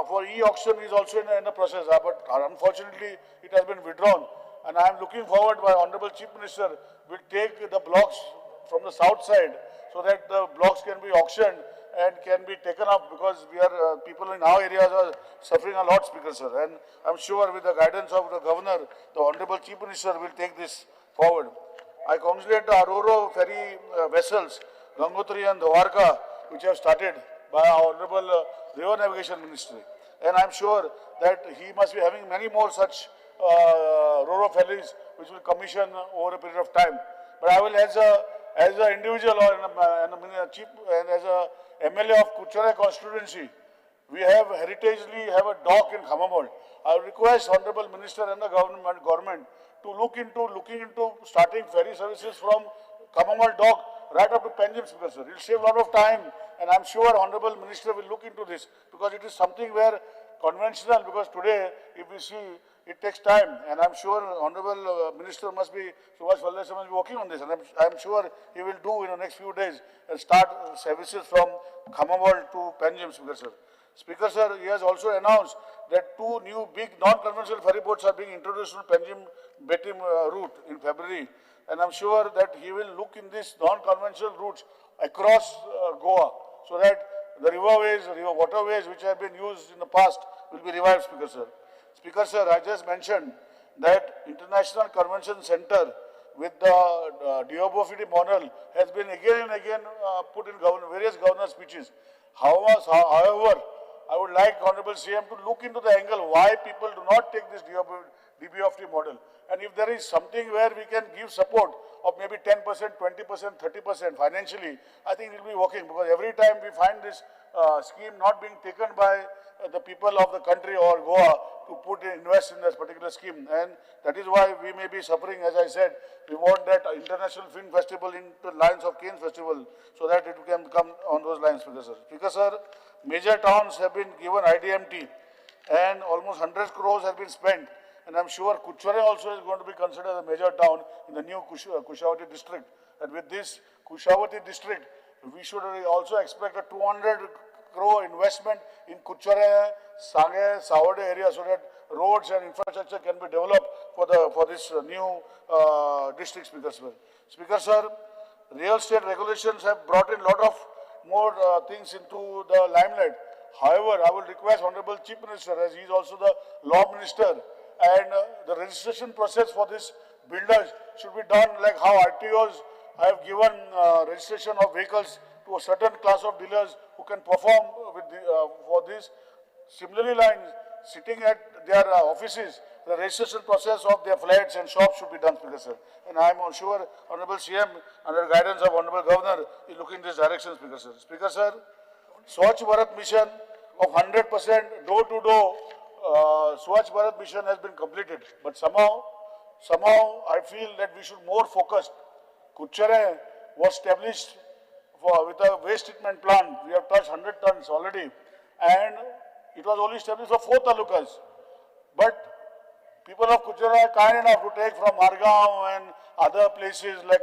F: for e-auction is also in the process, but unfortunately it has been withdrawn. And I am looking forward by Honorable Chief Minister will take the blocks from the south side so that the blocks can be auctioned and can be taken up, because we are people in our areas are suffering a lot, Speaker sir. And I am sure with the guidance of the Governor, the Honorable Chief Minister will take this forward. I congratulate the Aurora ferry vessels, Gangotri and Dwarka, which have started by our Honorable River Navigation Ministry. And I am sure that he must be having many more such Roro ferries which will commission over a period of time. But I will, as an individual or chief and as a MLA of Kuchara constituency, we have heritagely have a dock in Khamamol. I request Honorable Minister and the government to look into starting ferry services from Khamamol dock right up to Panjim, Speaker sir. It will save a lot of time, and I am sure Honorable Minister will look into this, because it is something where conventional, because today if we see it takes time, and I am sure Honorable Minister must be, Subhash Phaldesai must be working on this, and I am sure he will do in the next few days and start services from Khamamol to Panjim, Speaker sir. Speaker sir, he has also announced that 2 new big non-conventional ferry boats are being introduced on Panjim-Betim route in February. And I'm sure that he will look in these non-conventional routes across Goa, so that the riverways, river waterways which have been used in the past will be revived, Speaker sir. Speaker sir, I just mentioned that International Convention Center with the DOBOFT model has been again and again put in various governor speeches. However, I would like Honorable CM to look into the angle why people do not take this DBOFT model. And if there is something where we can give support of maybe 10%, 20%, 30% financially, I think it will be working, because every time we find this scheme not being taken by the people of the country or Goa to invest in this particular scheme. And that is why we may be suffering. As I said, we want that International Film Festival into lines of Cannes Festival, so that it can come on those lines, Speaker sir. Speaker sir, major towns have been given IDMT and almost 100 crores have been spent. And I'm sure Kuchore also is going to be considered a major town in the new Kushavati district. And with this Kushavati district, we should also expect a 200 crore investment in Kuchore, Sange, Savade area, so that roads and infrastructure can be developed for this new district, Speaker sir. Speaker sir, real estate regulations have brought in a lot of more things into the limelight. However, I will request Honorable Chief Minister, as he is also the law minister, and the registration process for this builders should be done like how RTOs have given registration of vehicles to a certain class of dealers who can perform with the, for this. Similarly, lines sitting at their offices, the registration process of their flats and shops should be done, Speaker sir. And I am sure Honorable CM, under guidance of Honorable Governor, is looking in this direction, Speaker sir. Speaker sir, Swachh Bharat mission of 100% door-to-door Swachh Bharat mission has been completed. But somehow I feel that we should more focus. Kuchere was established with a waste treatment plant. We have touched 100 tons already. And it was only established for 4 talukas. But people of Kuchere are kind enough to take from Margao and other places like,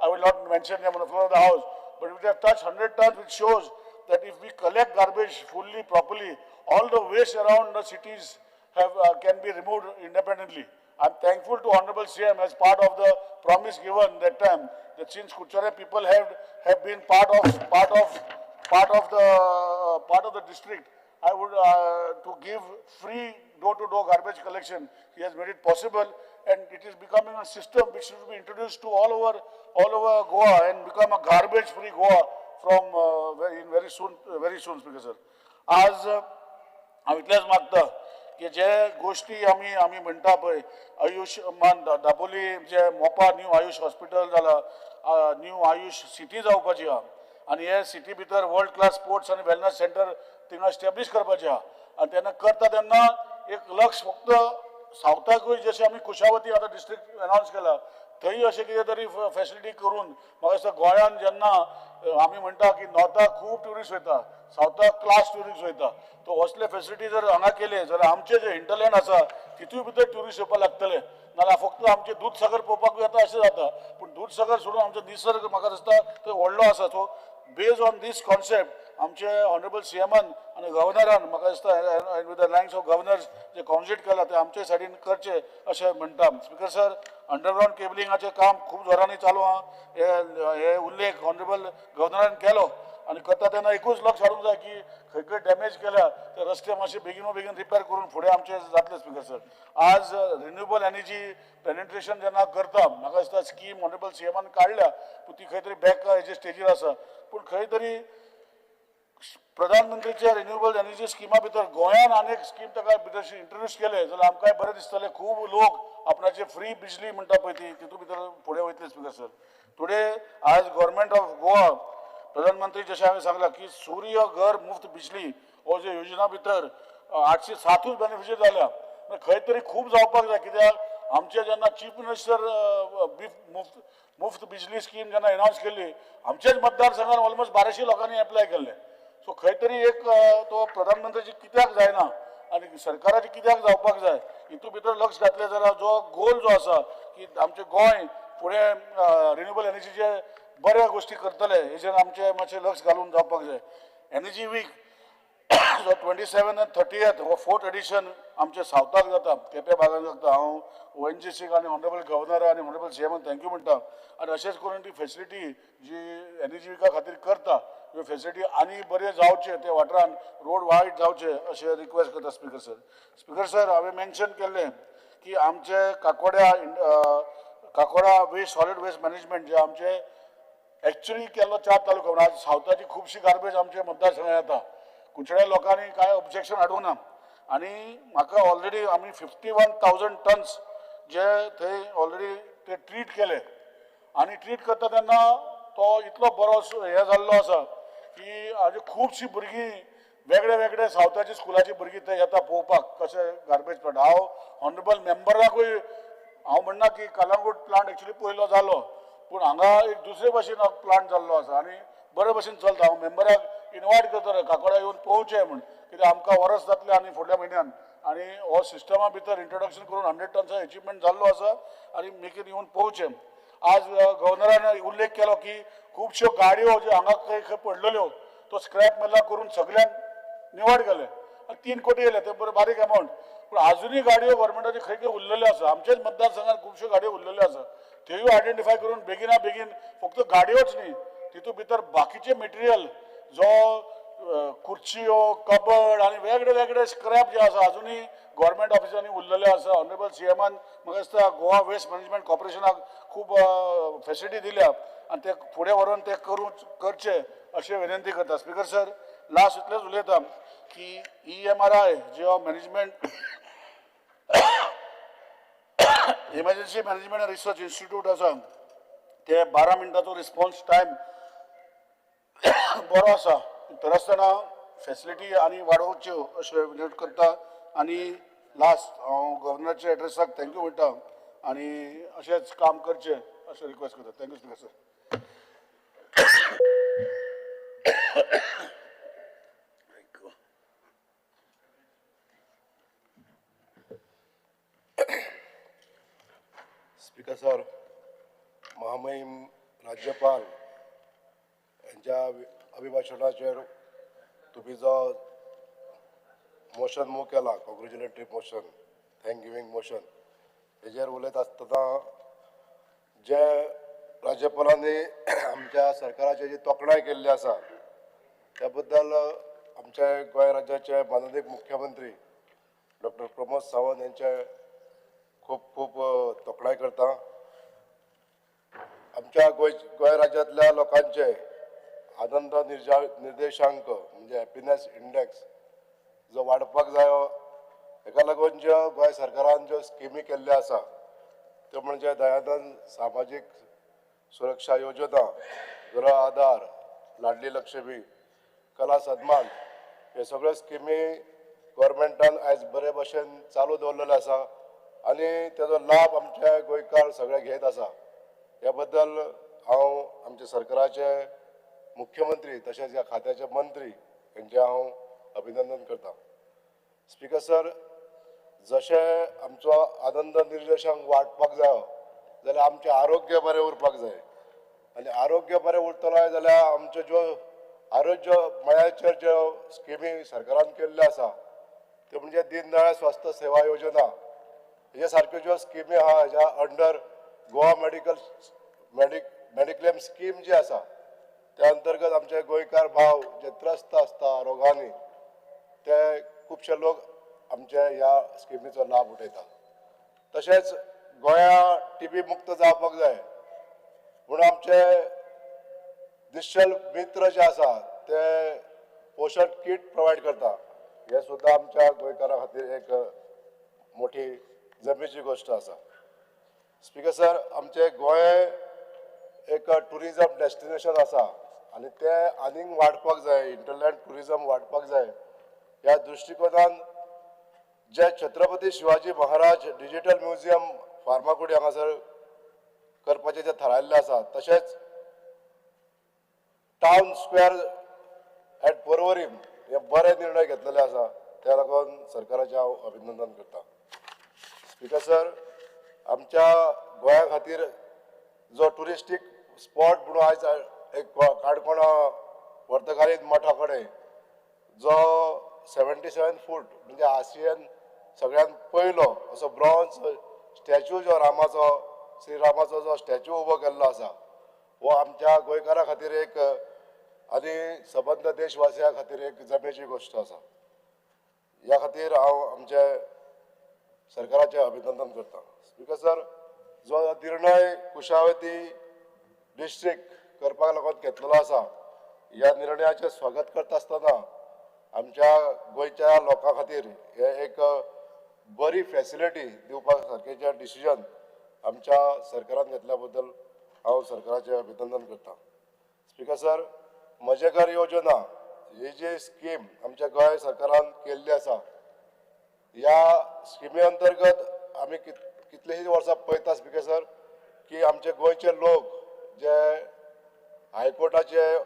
F: I will not mention them on the floor of the house, but we have touched 100 tons, which shows that if we collect garbage fully, properly, all the waste around the cities have can be removed independently. I am thankful to Honorable CM as part of the promise given that time that since Curchorem people have been part of the district, I would to give free door-to-door garbage collection. He has made it possible, and it is becoming a system which should be introduced to all over Goa and become a garbage-free Goa from very soon, Speaker sir. आज हांव इतलेंच मागता की जे गोष्टी आमी आमी म्हणटा पळय, आयुष्यमान दाबोली जे मोपा न्यू आयुष हॉस्पिटल जाला, न्यू आयुष सिटी जावपाची आहा आनी हे सिटी भितर वर्ल्ड क्लास स्पोर्ट्स आनी वेलनस सेंटर थिंगा एस्टेब्लीश करपाचें आहा. आनी तेन्ना करता तेन्ना एक लक्ष फक्त सावथाकूय जशें आमी कुशावती आतां डिस्ट्रिक्ट अनावन्स केला थंय अशें कितें तरी फेसिलिटी करून म्हाका दिसता गोंयांत जेन्ना आमी म्हणटा की नॉर्थाक खूब ट्युरिस्ट वयता, सावथाक क्लास ट्युरिस्ट वयता, तो असले फेसिलिटी जर हांगा केले जाल्यार आमचे जे हिंटरलँड आसा तितूय भितर ट्युरिस्ट येवपाक लागतले. नाल्यार फक्त आमचे दूदसागर पळोवपाक येता अशें जाता, पूण दूदसागर सोडून आमचो निसर्ग म्हाका दिसता तो व्हडलो आसा. So based on this concept आमचे ऑनरेबल सीएमान आनी गव्हर्नरान म्हाका दिसता with the lines of governors जे कॉन्जिट केला ते आमचे सायडीन करचे अशें म्हणटा. स्पीकर सर, अंडरग्रावंड केबलिंगाचें काम खूब जोरांनी चालू आहा, हे उल्लेख ऑनरेबल गव्हर्नरान केलो आनी करता तेन्ना एकूच लक्ष हाडूंक जाय की खंय खंय डॅमेज केल्या ते रस्ते मातशे बेगीनो बेगीन रिपेर करून फुडें आमचे जातले. स्पीकर सर, आज रिन्युएबल एनर्जी पेनिट्रेशन जेन्ना करता म्हाका दिसता स्कीम ऑनरेबल सीएमान काडल्या, पूण ती खंय तरी बॅक हेजे स्टेजीर आसा, पूण खंय तरी प्रधानमंत्रीच्या रिन्युएबल एनर्जी स्किमा भितर गोंयान आनी एक स्कीम ताका भितर इंट्रोड्यूस केले जाल्यार आमकांय बरें दिसतलें. खूब लोक आपणाचे फ्री बिजली म्हणटा पळय ती तितून भितर फुडें वयतले. स्पीकर सर, टुडे आज गव्हर्मेंट ऑफ गोवा प्रधानमंत्री जशें हांवें सांगलां की सूर्य घर मुफ्त बिजली हो जे योजना भितर 807 बेनिफिशरी जाल्या, खंय तरी खूब जावपाक जाय. कित्याक आमचे जेन्ना चीफ मिनिस्टर मुफ्त बिजली स्कीम जेन्ना एनावन्स केल्ली आमचेच मतदारसंघान ऑलमोस्ट 1200 लोकांनी एप्लाय केल्ले. सो खंय तरी एक तो प्रधानमंत्र्याची कित्याक जायना आनी सरकाराची कित्याक जावपाक जाय हितून भितर लक्ष घातलें जाल्यार जो गोल जो आसा की आमचें गोंय फुडें रिन्युएबल एनर्जीचे बऱ्या गोश्टी करतले हेजेर आमचें मातशें लक्ष घालून जावपाक जाय. एनर्जी वीक जो 27 आनी 30 हो 4th edition आमच्या सावथाक जाता, केपें भागान जाता. हांव ONGC आनी ऑनरेबल गव्हर्नर आनी ऑनरेबल सीएमाक thank you म्हणटा आनी अशेंच करून ती फेसिलिटी जी एनर्जी विका खातीर करता ह्यो फेसिलिटी आनी बऱ्यो जावचे, ते वाठारान रोड वायट जावचे अशें रिक्वेस्ट करता. स्पीकर सर, स्पीकर सर, हांवें मेन्शन केल्लें की आमचे Kakoda waste solid waste management जे आमचे एक्चुअली केल्लो 4 तालुका, आज सावथाची खुबशी गार्बेज आमच्या मतदारसंघात येता. कुंचड्या लोकांनी कांय ऑब्जेक्शन हाडूंक ना आनी म्हाका ऑलरेडी आमी 51,000 टन्स जे थंय ऑलरेडी ते ट्रीट केले आनी ट्रीट करता तेन्ना तो इतलो बरो हें जाल्लो आसा की आज खुबशीं भुरगीं वेगळे वेगळे सावथाची स्कुलाची भुरगीं थंय येता पळोवपाक कशें गार्बेज प्लांट. हांव ऑनरेबल मेंबराकूय हांव म्हणना की कलंगूट प्लांट एक्चुअली पयलो जालो, पूण हांगा एक दुसरे भशेन प्लांट जाल्लो आसा आनी बरे भशेन चलता. हांव मेंबराक इनवायट करतलो काकोडा येवन पळोवचें म्हूण, कित्याक आमकां वरस जातलें आनी फुडल्या म्हयन्यान आनी हो सिस्टमा भितर इंट्रोडक्शन करून 100 टन्सो एचिवमेंट जाल्लो आसा आनी मेकीन येवन पळोवचें. आज गव्हर्नरान उल्लेख केलो की खुबश्यो गाडयो ज्यो हांगा खंय खंय पडलेल्यो तो स्क्रॅप मेला करून सगळ्यांक निवड केले, 3 कोटी येयले, ते बरें बारीक अमावंट, पूण आजुनूय गाडयो गव्हर्मेंटाच्यो खंय खंय उरलेल्यो आसा. आमच्याच मतदारसंघात खुबश्यो गाडयो उरलेल्यो आसा, त्योय आयडेंटिफाय करून बेगिना बेगीन फक्त गाडयोच न्ही तितून भितर बाकीचे मटेरियल जो खुर्च्यो, कबड आनी वेगळे वेगळे स्क्रॅप जे आसा आजुनूय गव्हर्मेंट ऑफिसांनी उरलेले आसा. ऑनरेबल सीएमान म्हाका दिसता गोवा वेस्ट मॅनेजमेंट कॉर्पोरेशनाक खूब फेसिलिटी दिल्या आनी ते फुडें व्हरून ते करचे अशें विनंती करता. स्पीकर सर, लास्ट इतलेंच उलयता की EMRI जो management emergency management research institute आसा ते 12 मिनटाचो रिस्पॉन्स टायम बरो आसा, तर आसतना फेसिलिटी आनी वाडोवच्यो अशें विनंती करता. आनी लास्ट हांव गव्हर्नराच्या एड्रेसाक thank you म्हणटा आनी अशेंच काम करचें अशें रिक्वेस्ट करता. Thank you speaker sir.
P: Speaker sir, महामहिम राज्यपाल यांच्या अभिभाषणाचेर तुमी जो मोशन मूव केलां, congratulatory motion, thank giving motion, हेजेर उलयत आसतना जे राज्यपालांनी आमच्या सरकाराची जी तोखणाय केल्ली आसा त्या बद्दल आमच्या गोंय राज्याचे माननीय मुख्यमंत्री डॉक्टर प्रमोद सावंत यांचे खूब खूब तोखणाय करता. आमच्या गोंय राज्यांतल्या लोकांचे आनंद निर्देशांक म्हणजे हॅपिनेस इंडेक्स जो वाडपाक जायो हेका लागून ज्यो गोंय सरकारान ज्यो स्किमी केल्ल्यो आसा त्यो म्हणजे दयानंद सामाजीक सुरक्षा योजना, गृह आधार, लाडली लक्ष्मी, कला सन्मान हे सगळ्यो स्किमी गव्हर्मेंटान आयज बरे भशेन चालू दवरलेले आसा आनी तेजो लाभ आमचे गोंयकार सगळे घेत आसा. ह्या बद्दल हांव आमच्या सरकाराचे मुख्यमंत्री तशेंच ह्या खात्याचे मंत्री हेंचें हांव अभिनंदन करता. स्पीकर सर, जशें आमचो आनंद निर्देशांक वाडपाक जायो जाल्यार आमचें आरोग्य बरें उरपाक जाय आनी आरोग्य बरें उरतलें जाल्यार आमच्यो ज्यो आरोग्य मळाचेर ज्यो स्किमी सरकारान केल्ल्यो आसा त्यो म्हणजे दीनदयाळ स्वास्थ्य सेवा योजना हेज्या सारक्यो ज्यो स्किमी आहा हेज्या under Goa medical mediclaim scheme जी आसा त्या अंतर्गत आमचे गोंयकार भाव जे त्रस्त आसता रोगांनी ते खुबशे लोक आमचे ह्या स्किमीचो लाभ उठयता. तशेंच गोंया टीबी मुक्त जावपाक जाय म्हणून आमचे निश्चल मित्र जे आसा ते पोशण कीट प्रोवायड करता. हे सुद्दां आमच्या गोंयकारां खातीर एक मोठी जमेची गोश्ट आसा. स्पीकर सर, आमचे गोंय एक ट्युरिजम डेस्टिनेशन आसा आनी तें आनीक वाडपाक जाय, इंटरलँड ट्युरिजम वाडपाक जाय. ह्या दृश्टिकोनान जे छत्रपती शिवाजी महाराज डिजिटल म्युझियम फार्मागुडी हांगासर करपाचें जें थारायल्लें आसा, तशेंच टावन स्क्वेअर एट पर्वरीम हे बरे निर्णय घेतलेले आसा, त्या लागून सरकाराचें हांव अभिनंदन करता. स्पीकर सर, आमच्या गोंया खातीर जो ट्युरिस्टीक स्पॉट म्हणून आयज एक काणकोणा वर्तकालीन मठा कडेन जो 77 फूट म्हणजे आशियन सगळ्यात पयलो असो ब्रॉन्ज स्टॅच्यू जो रामाचो, श्रीरामाचो जो स्टॅच्यू उबो केल्लो आसा हो आमच्या गोंयकारां खातीर एक आनी सबंद देशवासियां खातीर एक जमेची गोश्ट आसा. ह्या खातीर हांव आमचे सरकाराचें अभिनंदन करता. स्पीकर सर, जो निर्णय कुशावती डिस्ट्रिक्ट करपाक लागून घेतलेलो आसा ह्या निर्णयाचें स्वागत करता आसतना आमच्या गोंयच्या लोकां खातीर हे एक बरी फॅसिलिटी दिवपा सारकेचें डिसिजन आमच्या सरकारान घेतल्या बद्दल हांव सरकाराचें अभिनंदन करता. स्पीकर सर, म्हजें घर योजना ही जी स्कीम आमच्या गोंय सरकारान केल्ली आसा ह्या स्किमी अंतर्गत आमी कितलेशींच वर्सां पळयता स्पीकर सर की आमचे गोंयचे लोक जे हायकोर्टाचे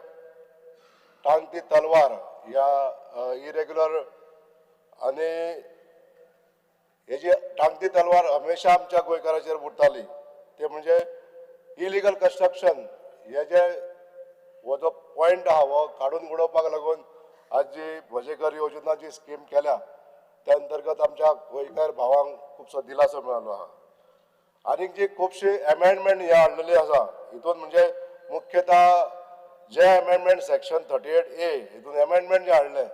P: टांगती तलवार ह्या इरेग्युलर आनी हे जी टांगती तलवार हमेशा आमच्या गोंयकाराचेर उरताली ते म्हणजे इलिगल कन्स्ट्रक्शन हे जे हो जो पॉयंट आहा हो काडून उडोवपाक लागून आज जी म्हजें घर योजना जी स्कीम केल्या त्या अंतर्गत आमच्या गोंयकार भावांक खुबसो दिलासो मेळ्ळो आहा. आनीक जी खुबशी एमेंडमेंट ह्या हाडलेली आसा हितून म्हणजे मुख्यतः जे एमेंडमेंट सेक्शन 38A हितून एमेंडमेंट जे हाडलें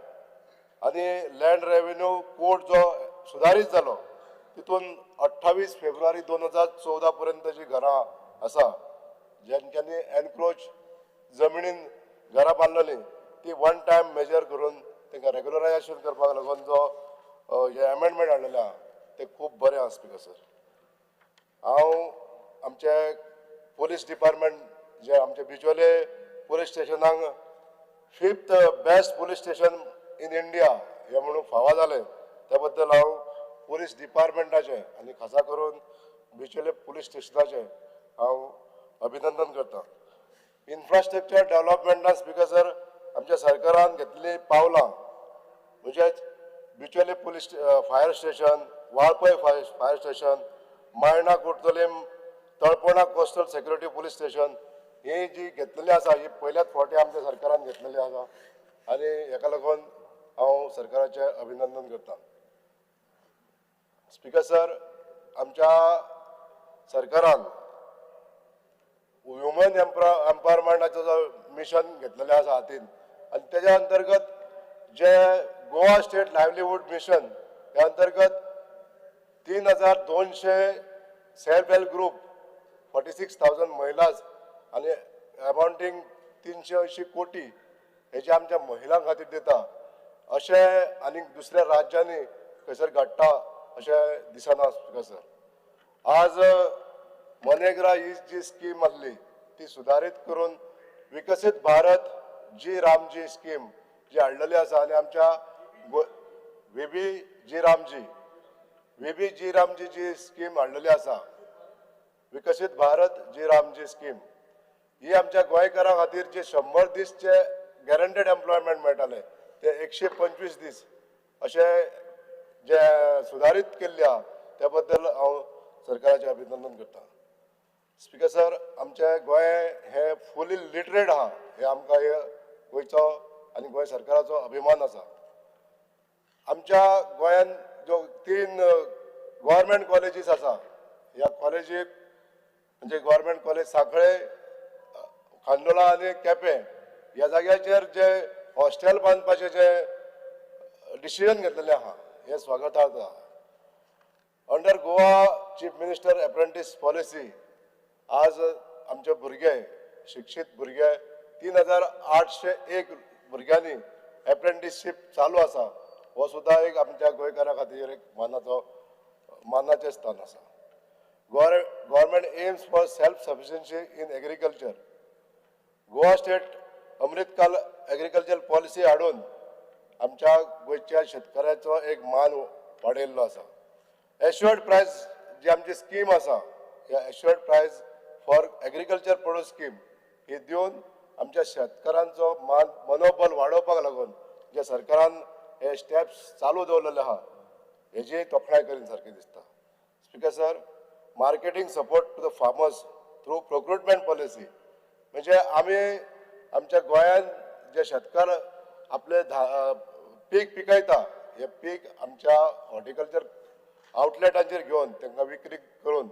P: आनी लँड रेव्हेन्यू कोड जो सुदारीत जालो तितून 28 फेब्रुवारी 2014 पर्यंत जी घरां आसा ज्यांच्यांनी एनक्रोच जमिनीन घरां बांदलेली ती वन टायम मेजर करून तांकां रेगुलरायजेशन करपाक लागून जो हे एमेंडमेंट हाडलेले आहा ते खूब बरें आसा. स्पीकर सर, हांव आमचे पोलीस डिपार्टमेंट जे आमचे बिचोले police स्टेशनाक 5th best police station in India हें म्हणून फावो जालें त्या बद्दल हांव पोलीस डिपार्टमेंटाचें आनी खासा करून बिचोले पोलीस स्टेशनाचें हांव अभिनंदन करता. इन्फ्रास्ट्रक्चर डेव्हलपमेंटान स्पीकर सर आमच्या सरकारान घेतलेलीं पावलां म्हणजेच Bicholim police fire station, Valpoi fire station, Mayana Cortalim, Talpona coastal security police station ही जी घेतलेली आसा ही पयल्याच फावटी आमच्या सरकारान घेतलेली आसा आनी हेका लागून हांव सरकाराचें अभिनंदन करता. स्पीकर सर, आमच्या सरकारान ह्युमन एम्पावरमेंटाचो जो मिशन घेतलेलें आसा हातीन आनी तेज्या अंतर्गत जे गोवा स्टेट लायवलीहूड मिशन ह्या अंतर्गत 3200 सेल्फ हेल्प ग्रुप, 46,000 महिलाज आनी अमाउंटींग 380 कोटी हेजे आमच्या महिलां खातीर दिता. अशें आनीक दुसऱ्या राज्यांनी खंयसर घडटा अशें दिसना. स्पीकर सर, आज मनेग्रा ही जी स्कीम आसली ती सुदारीत करून विकसीत भारत जी रामजी स्कीम जी हाडलेली आसा आनी आमच्या VB G Ramji जी स्कीम हाडलेली आसा, विकसीत भारत जी रामजी स्कीम ही आमच्या गोंयकारां खातीर जे 100 दीस जे गॅरंटेड एम्प्लॉयमेंट मेळटाले ते 125 दीस अशें जे सुदारीत केल्ले आहा त्या बद्दल हांव सरकाराचें अभिनंदन करता. स्पीकर सर, आमचें गोंय हें फुली लिटरेट आहा हें आमकां हे गोंयचो आनी गोंय सरकाराचो अभिमान आसा. आमच्या गोंयांत ज्यो 3 गव्हर्मेंट कॉलेजीस आसा, ह्या कॉलेजीक म्हणजे गव्हर्मेंट कॉलेज सांखळे, खांडोला आनी केपें ह्या जाग्याचेर जे हॉस्टेल बांदपाचें जे डिसिजन घेतलेलें आहा हें स्वागतार्ह आहा. Under Goa chief minister apprentice policy आज आमचे भुरगे, शिक्षीत भुरगे 3801 भुरग्यांनी एप्रेंटीसशीप चालू आसा. हो सुद्दां एक आमच्या गोंयकारां खातीर एक मानाचें स्थान आसा. Government aims for self sufficiency in agriculture. Goa state Amritkal agriculture policy हाडून आमच्या गोंयच्या शेतकऱ्याचो एक मान वाडयल्लो आसा. एश्युअर्ड प्रायस जी आमची स्कीम आसा, ह्या assured price for agriculture produce scheme ही दिवन आमच्या शेतकारांचो मान मनोबल वाडोवपाक लागून जे सरकारान हे स्टेप्स चालू दवरलेले आहा हेजी तोखणाय करीन सारकी दिसता. Speaker sir, marketing support to the farmers through procurement policy म्हणजे आमी आमच्या गोंयांत जे शेतकार आपले पीक पिकयता हे पीक आमच्या हॉर्टिकल्चर आवटलेटांचेर घेवन तांकां विक्री करून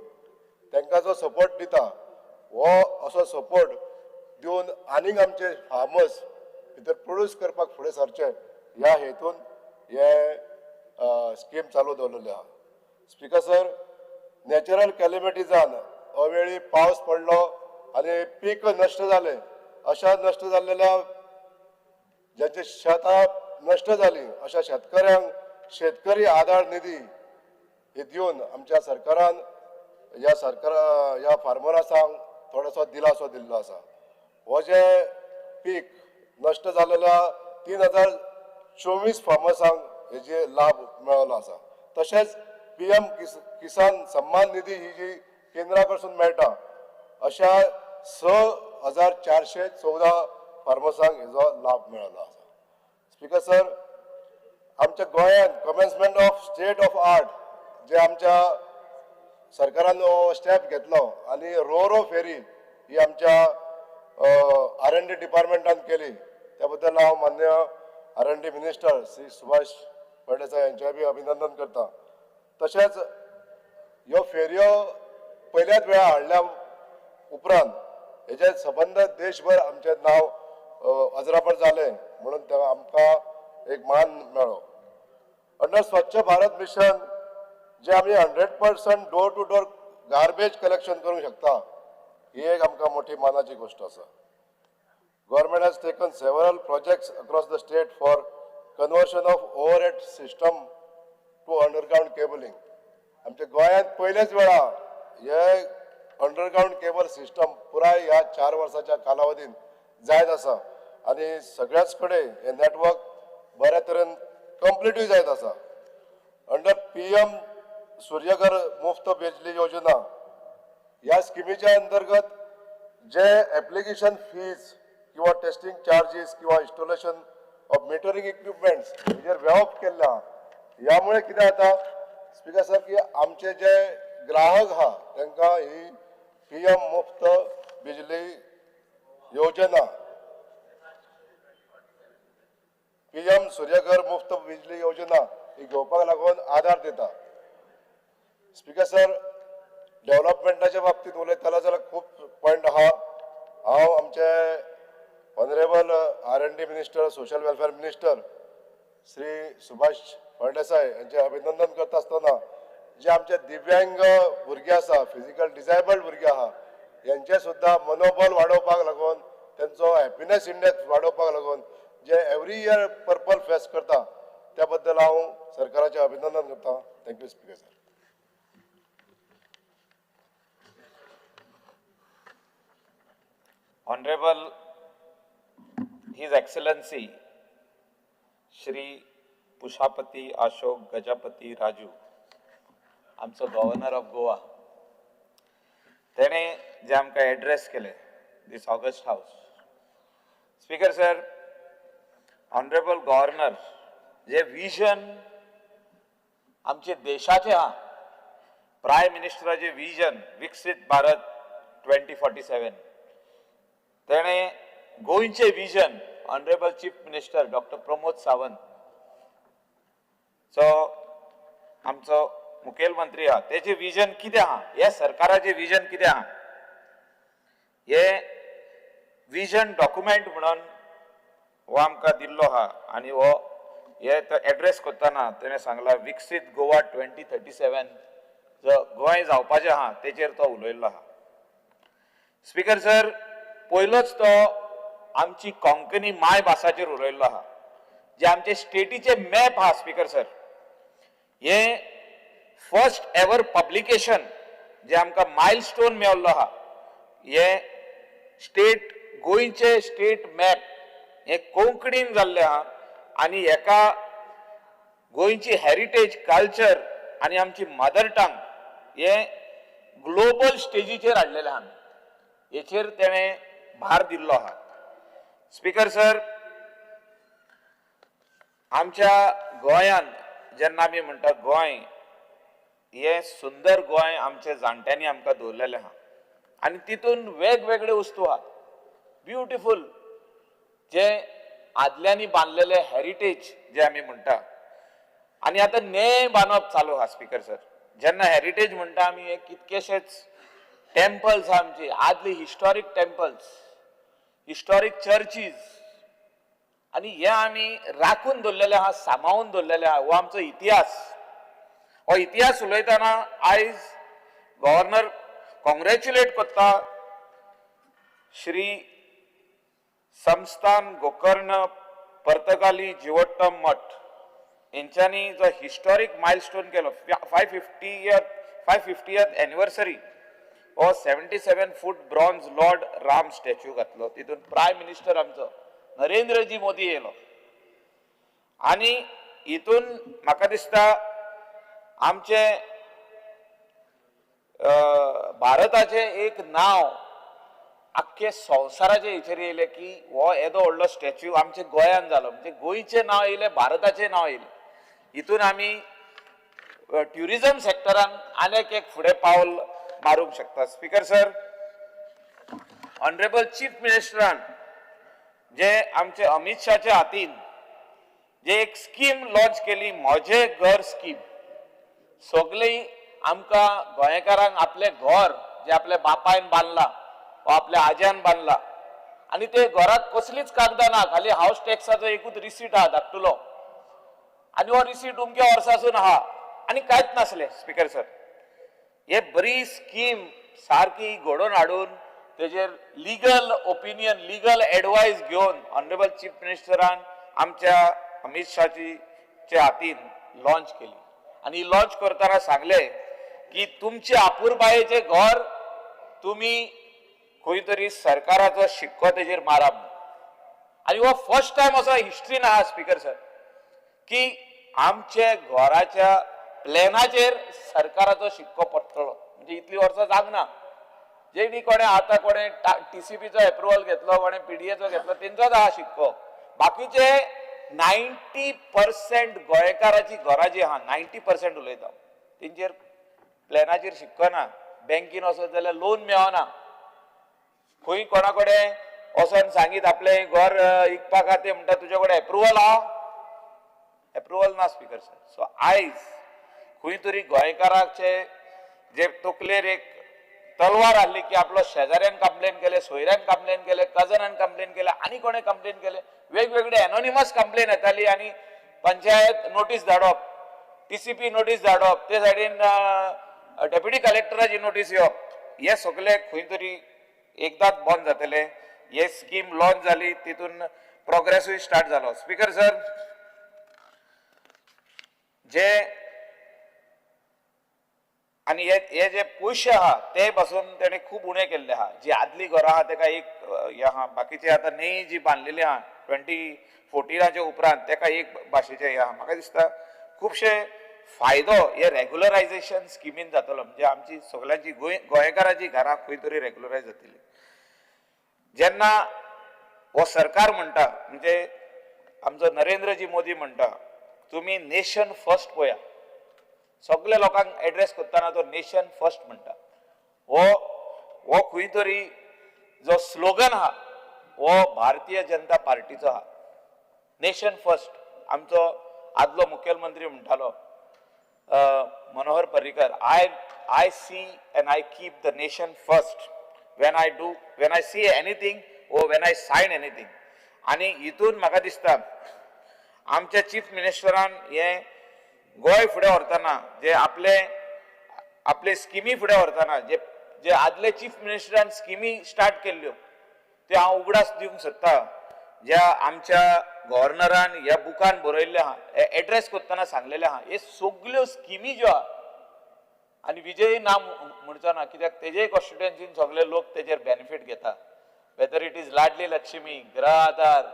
P: तांकां जो सपोर्ट दिता हो असो सपोर्ट दिवन आनीक आमचे फार्मर्स भितर प्रोड्यूस करपाक फुडें सरचे ह्या हेतून हे स्कीम चालू दवरलेली आहा. स्पीकर सर, नॅचरल कॅलिमिटीजान अवेळी पावस पडलो आनी पीक नश्ट जालें, अशा नश्ट जाल्लेल्या ज्यांची शेतां नश्ट जालीं अशा शेतकऱ्यांक शेतकरी आधार निधी हे दिवन आमच्या सरकारान ह्या सरकार ह्या फार्मरासांक थोडोसो दिलासो दिल्लो आसा. हो जे पीक नश्ट जाल्लेल्या 3024 फार्मर्सांक हेजे लाभ मेळ्ळो आसा. तशेंच PM किसान सम्मान निधी ही जी केंद्रा कडसून मेळटा अशा 6414 फार्मर्सांक हेजो लाभ मेळ्ळो आसा. स्पीकर सर, आमच्या गोंयांत commencement of state of art जे आमच्या सरकारान हो स्टेप घेतलो आनी रो फेरी ही आमच्या R&D डिपार्टमेंटान केली त्या बद्दल हांव मान्य R&D minister Shri Subhash Phaldesai यांचें बी अभिनंदन करता. तशेंच ह्यो फेरयो पयल्याच वेळा हाडल्या उपरांत हेजे सबंद देशभर आमचें नांव अजरापर जालें म्हणून तें आमकां एक मान मेळ्ळो. अंडर स्वच्छ भारत मिशन जे आमी 100% door to door garbage collection करूंक शकता ही एक आमकां मोठी मानाची गोश्ट आसा. Government has taken several projects across the state for conversion of overhead system to underground cabling. आमच्या गोंयांत पयलेच वेळा हे अंडरग्रावंड केबल सिस्टम पुराय ह्या 4 वर्साच्या कालावधीन जायत आसा आनी सगळ्याच कडेन हे नेटवर्क बऱ्या तरेन कंप्लिटूय जायत आसा. अंडर PM Surya Ghar मुफ्त बिजली योजना ह्या स्किमीच्या अंतर्गत जे एप्लिकेशन फीज किंवा टेस्टिंग चार्जीस किंवा इन्स्टॉलेशन ऑफ मिटरिंग इक्विपमेंट्स हेजेर वेवप केल्लें आहा. ह्यामुळे कितें जाता स्पीकर सर की आमचे जे ग्राहक आहा तांकां ही PM मुफ्त बिजली योजना PM Suryaghar मुफ्त बिजली योजना ही घेवपाक लागून आदार दिता. स्पीकर सर, डेव्हलपमेंटाच्या बाबतीत उलयतालो जाल्यार खूब पॉयंट आहा. हांव आमचे honourable R&D minister, social welfare minister Shri Subhash Phaldesai यांचे अभिनंदन करता आसतना जे आमचे दिव्यांग भुरगे आसा, फिजिकल डिसेबल्ड भुरगे आहा, यांचे सुद्दां मनोबल वाडोवपाक लागून, तेंचो हॅपिनेस इंडेक्स वाडोवपाक लागून जे एवरी इयर पर्पल फेस्ट करता त्या बद्दल हांव सरकाराचें अभिनंदन करता. Thank you speaker sir.
H: Honorable His Excellency Shri Pushapati Ashok Gajapati Raju, आमचो गव्हर्नर ऑफ गोवा, तेणे जे आमकां एड्रेस केले this august house. Speaker sir, honourable governor J vision आमचे देशाचे आहा, प्रायम मिनिस्टराचे विजन विकसीत भारत 2047, तेणे गोंयचे vision honourable chief minister doctor Pramod Sawant so आमचो मुखेलमंत्री आहा, तेजे विजन कितें आहा, हे सरकाराचे विजन कितें आहा, हे विजन डॉक्युमेंट म्हणून हो आमकां दिल्लो आहा. आनी हो हे तो एड्रेस करतना तेणें सांगला विकसीत गोवा 2037 जो गोंय जावपाचें आहा तेचेर तो उलयल्लो आहा. स्पीकर सर, पयलोच तो आमची कोंकणी मायभासाचेर उलयल्लो आहा, जे आमचे स्टेटीचे मॅप आहा. स्पीकर सर, हे फर्स्ट एवर पब्लिकेशन जे आमकां मायलस्टोन मेळिल्लो आहा, हे स्टेट गोंयचे स्टेट मॅप हे कोंकणीन जाल्ले आहा आनी हेका गोंयची हेरिटेज, कल्चर आनी आमची मदर टंग हे ग्लोबल स्टेजीचेर हाडलेले आहा, हेचेर तेणें भार दिल्लो आहा. स्पीकर सर, आमच्या गोंयान जेन्ना आमी म्हणटा गोंय हें सुंदर गोंय आमच्या जाणट्यांनी आमकां दवरलेलें आहा आनी तितून वेगवेगळे वस्तू आहा, ब्युटिफूल जे आदल्यांनी बांदलेले हेरिटेज जे आमी म्हणटा, आनी आतां नें बांदप चालू आहा. स्पीकर सर, जेन्ना हेरिटेज म्हणटा आमी हे कितकेशेच टेम्पल्स आहा आमची आदली, हिस्टॉरीक टेम्पल्स, हिस्टॉरीक चर्चीज, आनी हे आमी राखून दवरलेले आहा, सांबाळून दवरलेले आहा. हो आमचो इतिहास. हो इतिहास उलयतना आयज गव्हर्नर कॉंग्रेच्युलेट करता श्री संस्थान गोकर्ण पर्तगाली जिवोत्तम मठ हेंच्यांनी जो हिस्टॉरीक मायलस्टोन केलो 550th anniversary, हो 77 foot bronze lord Ram statue घातलो. तितून प्रायम मिनिस्टर आमचो नरेंद्रजी मोदी येयलो आनी हितून म्हाका दिसता आमचे भारताचें एक नांव आख्खे संवसाराचे हेचेर येयलें की हो येदो व्हडलो स्टॅच्यू आमच्या गोंयान जालो, म्हणजे गोंयचें नांव येयलें, भारताचें नांव येयलें. हितून आमी ट्युरिजम सेक्टरान आनीक एक फुडें पावल मारूंक शकता. स्पीकर सर, ऑनरेबल चीफ मिनिस्टरान जे आमचे अमित शाहच्या हातीन जे एक स्कीम लॉन्च केली, म्हजें घर स्कीम, सगळीं आमकां गोंयकारांक आपलें घर जे आपल्या बापायन बांदलां वा आपल्या आज्यान बांदलां आनी ते घराक कसलीच कागदां ना, खाली हावस टॅक्साचो एकूच रिसीट आहा धाकटुलो, आनी हो रिसीट उमक्या वर्सासून आहा आनी कांयच नासलें. स्पीकर सर, हे बरी स्कीम सारकी घडोवन हाडून तेजेर लिगल ओपिनियन, लिगल एडवायस घेवन ऑनरेबल चीफ मिनिस्टरान आमच्या अमित शाहजीच्या हातीन लॉन्च केली. आनी लॉन्च करतना सांगलें की तुमचे आपुरबायेचें घर तुमी खंय तरी सरकाराचो शिक्को तेजेर मारा. आनी हो फर्स्ट टायम असो हिस्ट्रीन आहा स्पीकर सर की आमचे घराच्या प्लॅनाचेर सरकाराचो शिक्को पडटलो, म्हणजे इतली वर्सां जागना. जेणी कोणें आतां कोणें टीसीपीचो एप्रुवल घेतलो, कोणें पीडीएचो घेतलो, तेंचोच आहा शिक्को. बाकीचे 90% गोंयकाराची घरां जी आहा, 90% उलयता, तेंचेर प्लॅनाचेर शिक्को ना. बँकीन वचत जाल्यार लोन मेळना, खंय कोणा कडेन वचोन सांगीत आपलें घर विकपा खातीर म्हणटा तुजे कडेन एप्रुवल आहा, एप्रुवल ना स्पीकर सर. सो आयज खंय तरी गोंयकाराचे जे तकलेर एक तलवार आहली की आपलो शेजाऱ्यान कंप्लेन केले, सोयऱ्यान कंप्लेन केले, कजनान कंप्लेन केले आनी कोणें कंप्लेन केले, वेगवेगळे एनोनिमस कंप्लेन येताली आनी पंचायत नोटीस धाडप, TCP notice धाडप, ते सायडीन डेप्युटी कलेक्टराची नोटीस येवप, हे सगळे खंय तरी एकदांच बंद जातले. हे स्कीम लॉन्च जाली तितून प्रोग्रेसूय स्टार्ट जालो. स्पीकर सर, जे आनी हे जे पयशे आहा ते पासून तेणे खूब उणें केल्ले आहा. जी आदली घरां आहा तेका एक हे आहा, बाकीचे आतां न्ही जी बांदलेली आहा 2014 उपरांत तेका एक भाशेचें हें आहा. म्हाका दिसता खुबशे फायदो हे रेगुलरायजेशन स्किमीन जातलो, म्हणजे आमची सगळ्यांची गोंयकाराची घरां खंय तरी रेगुलरायज जातली. जेन्ना हो सरकार म्हणटा, म्हणजे आमचो नरेंद्रजी मोदी म्हणटा तुमी नेशन फर्स्ट पळया, सगल्या लोकांक एड्रेस करतना तो नेशन फर्स्ट म्हणटा. हो खंय तरी जो स्लोगन आहा हो भारतीय जनता पार्टीचो आहा, नेशन फर्स्ट. आमचो आदलो मुखेलमंत्री म्हणटालो Manohar Parrikar, I see and I keep the nation first when I do, when I see anything or when I sign anything. आनी हितून म्हाका दिसता आमच्या चीफ मिनिस्टरान हे गोंय फुडें व्हरतना, जे आपले आपले स्किमी फुडें व्हरतना, जे जे आदले चीफ मिनिस्टरान स्किमी स्टार्ट केल्ल्यो त्यो हांव उगडास दिवंक सोदता. ज्या आमच्या गव्हर्नरान ह्या बुकान बरयल्लें आहा, एड्रेस करतना सांगलेलें आहा, हे सगल्यो स्किमी ज्यो आहा, आनी विजय ना म्हणचो ना कित्याक तेजेय कॉन्स्टिट्युएन्सीन सगळे लोक तेजेर बेनिफीट घेता, whether it is Ladli Lakshmi, Grih Aadhar,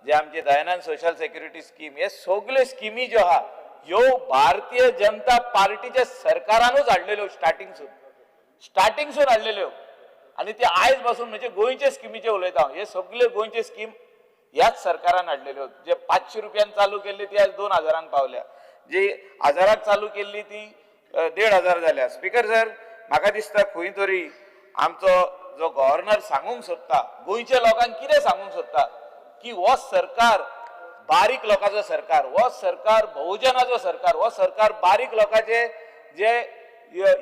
H: जे आमचे दयानंद सोशल सेक्युरिटी स्कीम, हे सगल्यो स्किमी ज्यो आहा ह्यो भारतीय जनता पार्टीच्या सरकारानूच हाडलेल्यो, स्टार्टिंगसून हाडलेल्यो. आनी ते आयज पासून म्हणजे गोंयचे स्किमीचे उलयता हांव, हे सगळे गोंयचे स्कीम ह्याच सरकारान हाडलेल्यो. जे 500 रुपयान चालू केल्ली ती आज 2000 पावल्या, जी 1000 चालू केल्ली ती 1500 जाल्या. स्पीकर सर, म्हाका दिसता खंय तरी आमचो जो गव्हर्नर सांगूंक सोदता गोंयच्या लोकांक कितें सांगूंक सोदता की हो सरकार बारीक लोकांचो सरकार, हो सरकार बहुजनाचो सरकार, हो सरकार बारीक लोकांचे जे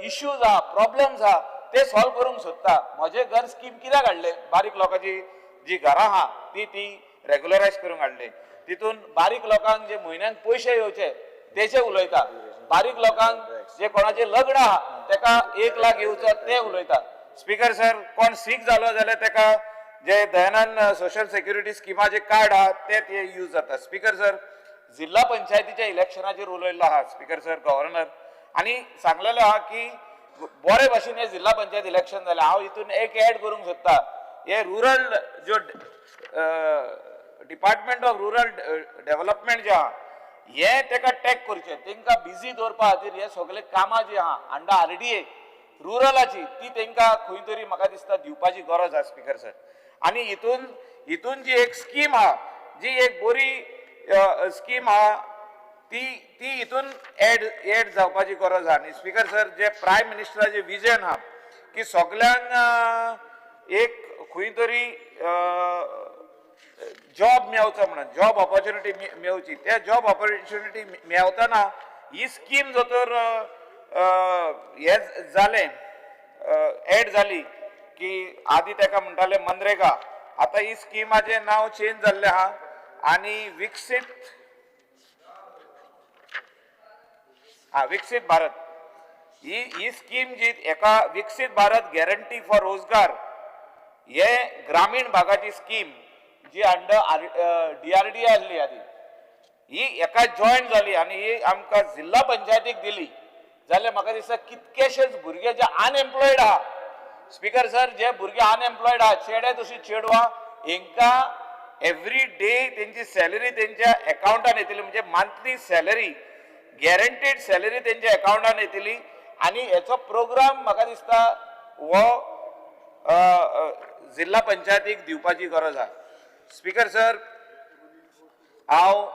H: इश्यूज आहा, प्रॉब्लम्स आहा ते सॉल्व करूंक सोदता. म्हजें घर स्कीम कित्याक हाडलें? बारीक लोकांची जी घरां आहा ती ती रेगुलरायज करूंक हाडले. तितून बारीक लोकांक जे म्हयन्याक पयशे येवचे तेचे उलयता, बारीक लोकांक जे कोणाचें लग्न आहा तेका 1 लाख येवचो ते उलयता. स्पीकर सर, कोण सीक जालो जाल्यार तेका जे दयानंद सोशल सेक्युरिटी स्किमाचे कार्ड आहा ते ते यूज जाता. स्पीकर सर, जिल्हा पंचायतीच्या इलेक्शनाचेर उलयल्लो आहा स्पीकर सर गव्हर्नर, आनी सांगलेलो आहा की बरे भाशेन हे जिल्हा पंचायत इलेक्शन जालें. हांव हितून एक एड करूंक सोदता, हे रुरल जो डिपार्टमेंट ऑफ रुरल डेव्हलपमेंट जे आहा हे तेका टॅग करचें, तेंकां बिजी दवरपा खातीर हे सगळे कामां जी आहा अंडर RDA रुरलाची ती तेंकां खंय तरी म्हाका दिसता दिवपाची गरज आहा स्पीकर सर. आनी हितून हितून जी एक स्कीम आहा, जी एक बरी स्कीम आहा ती ती हितून एड जावपाची गरज आहा. आनी स्पीकर सर, जे प्रायम मिनिस्टराचें विजन आहा की सगल्यांक एक खंय तरी जॉब मेवचो म्हणून, जॉब ऑपॉर्च्युनिटी मेवची, त्या जॉब ऑपॉर्च्युनिटी मेवतना ही स्कीम जर तर हे जालें एड जाली की आदी तेका म्हणटाले मनरेगा, आतां ही स्किमाचें नांव चेंज जाल्लें आहा आनी विकसीत विकसीत भारत ही ही स्कीम जी एका विकसीत भारत गॅरंटी फॉर रोजगार हे ग्रामीण भागाची स्कीम जी अंडर DRDA आहली आदी ही एका जॉयन जाली आनी ही आमकां जिल्हा पंचायतीक दिली जाल्यार म्हाका दिसता कितकेशेच भुरगे जे अनएम्प्लॉयड आहा स्पीकर सर, जे भुरगे अनएम्प्लॉयड आहा चेडे तशी चेडवां, हेंकां एवरी डे तेंची सॅलरी तेंच्या एकावंटान येतली, म्हणजे मंथली सॅलरी गॅरंटीड सॅलरी तेंच्या एकावंटान येतली. आनी हेचो प्रोग्राम म्हाका दिसता हो जिल्हा पंचायतीक दिवपाची गरज आहा. स्पीकर सर, हांव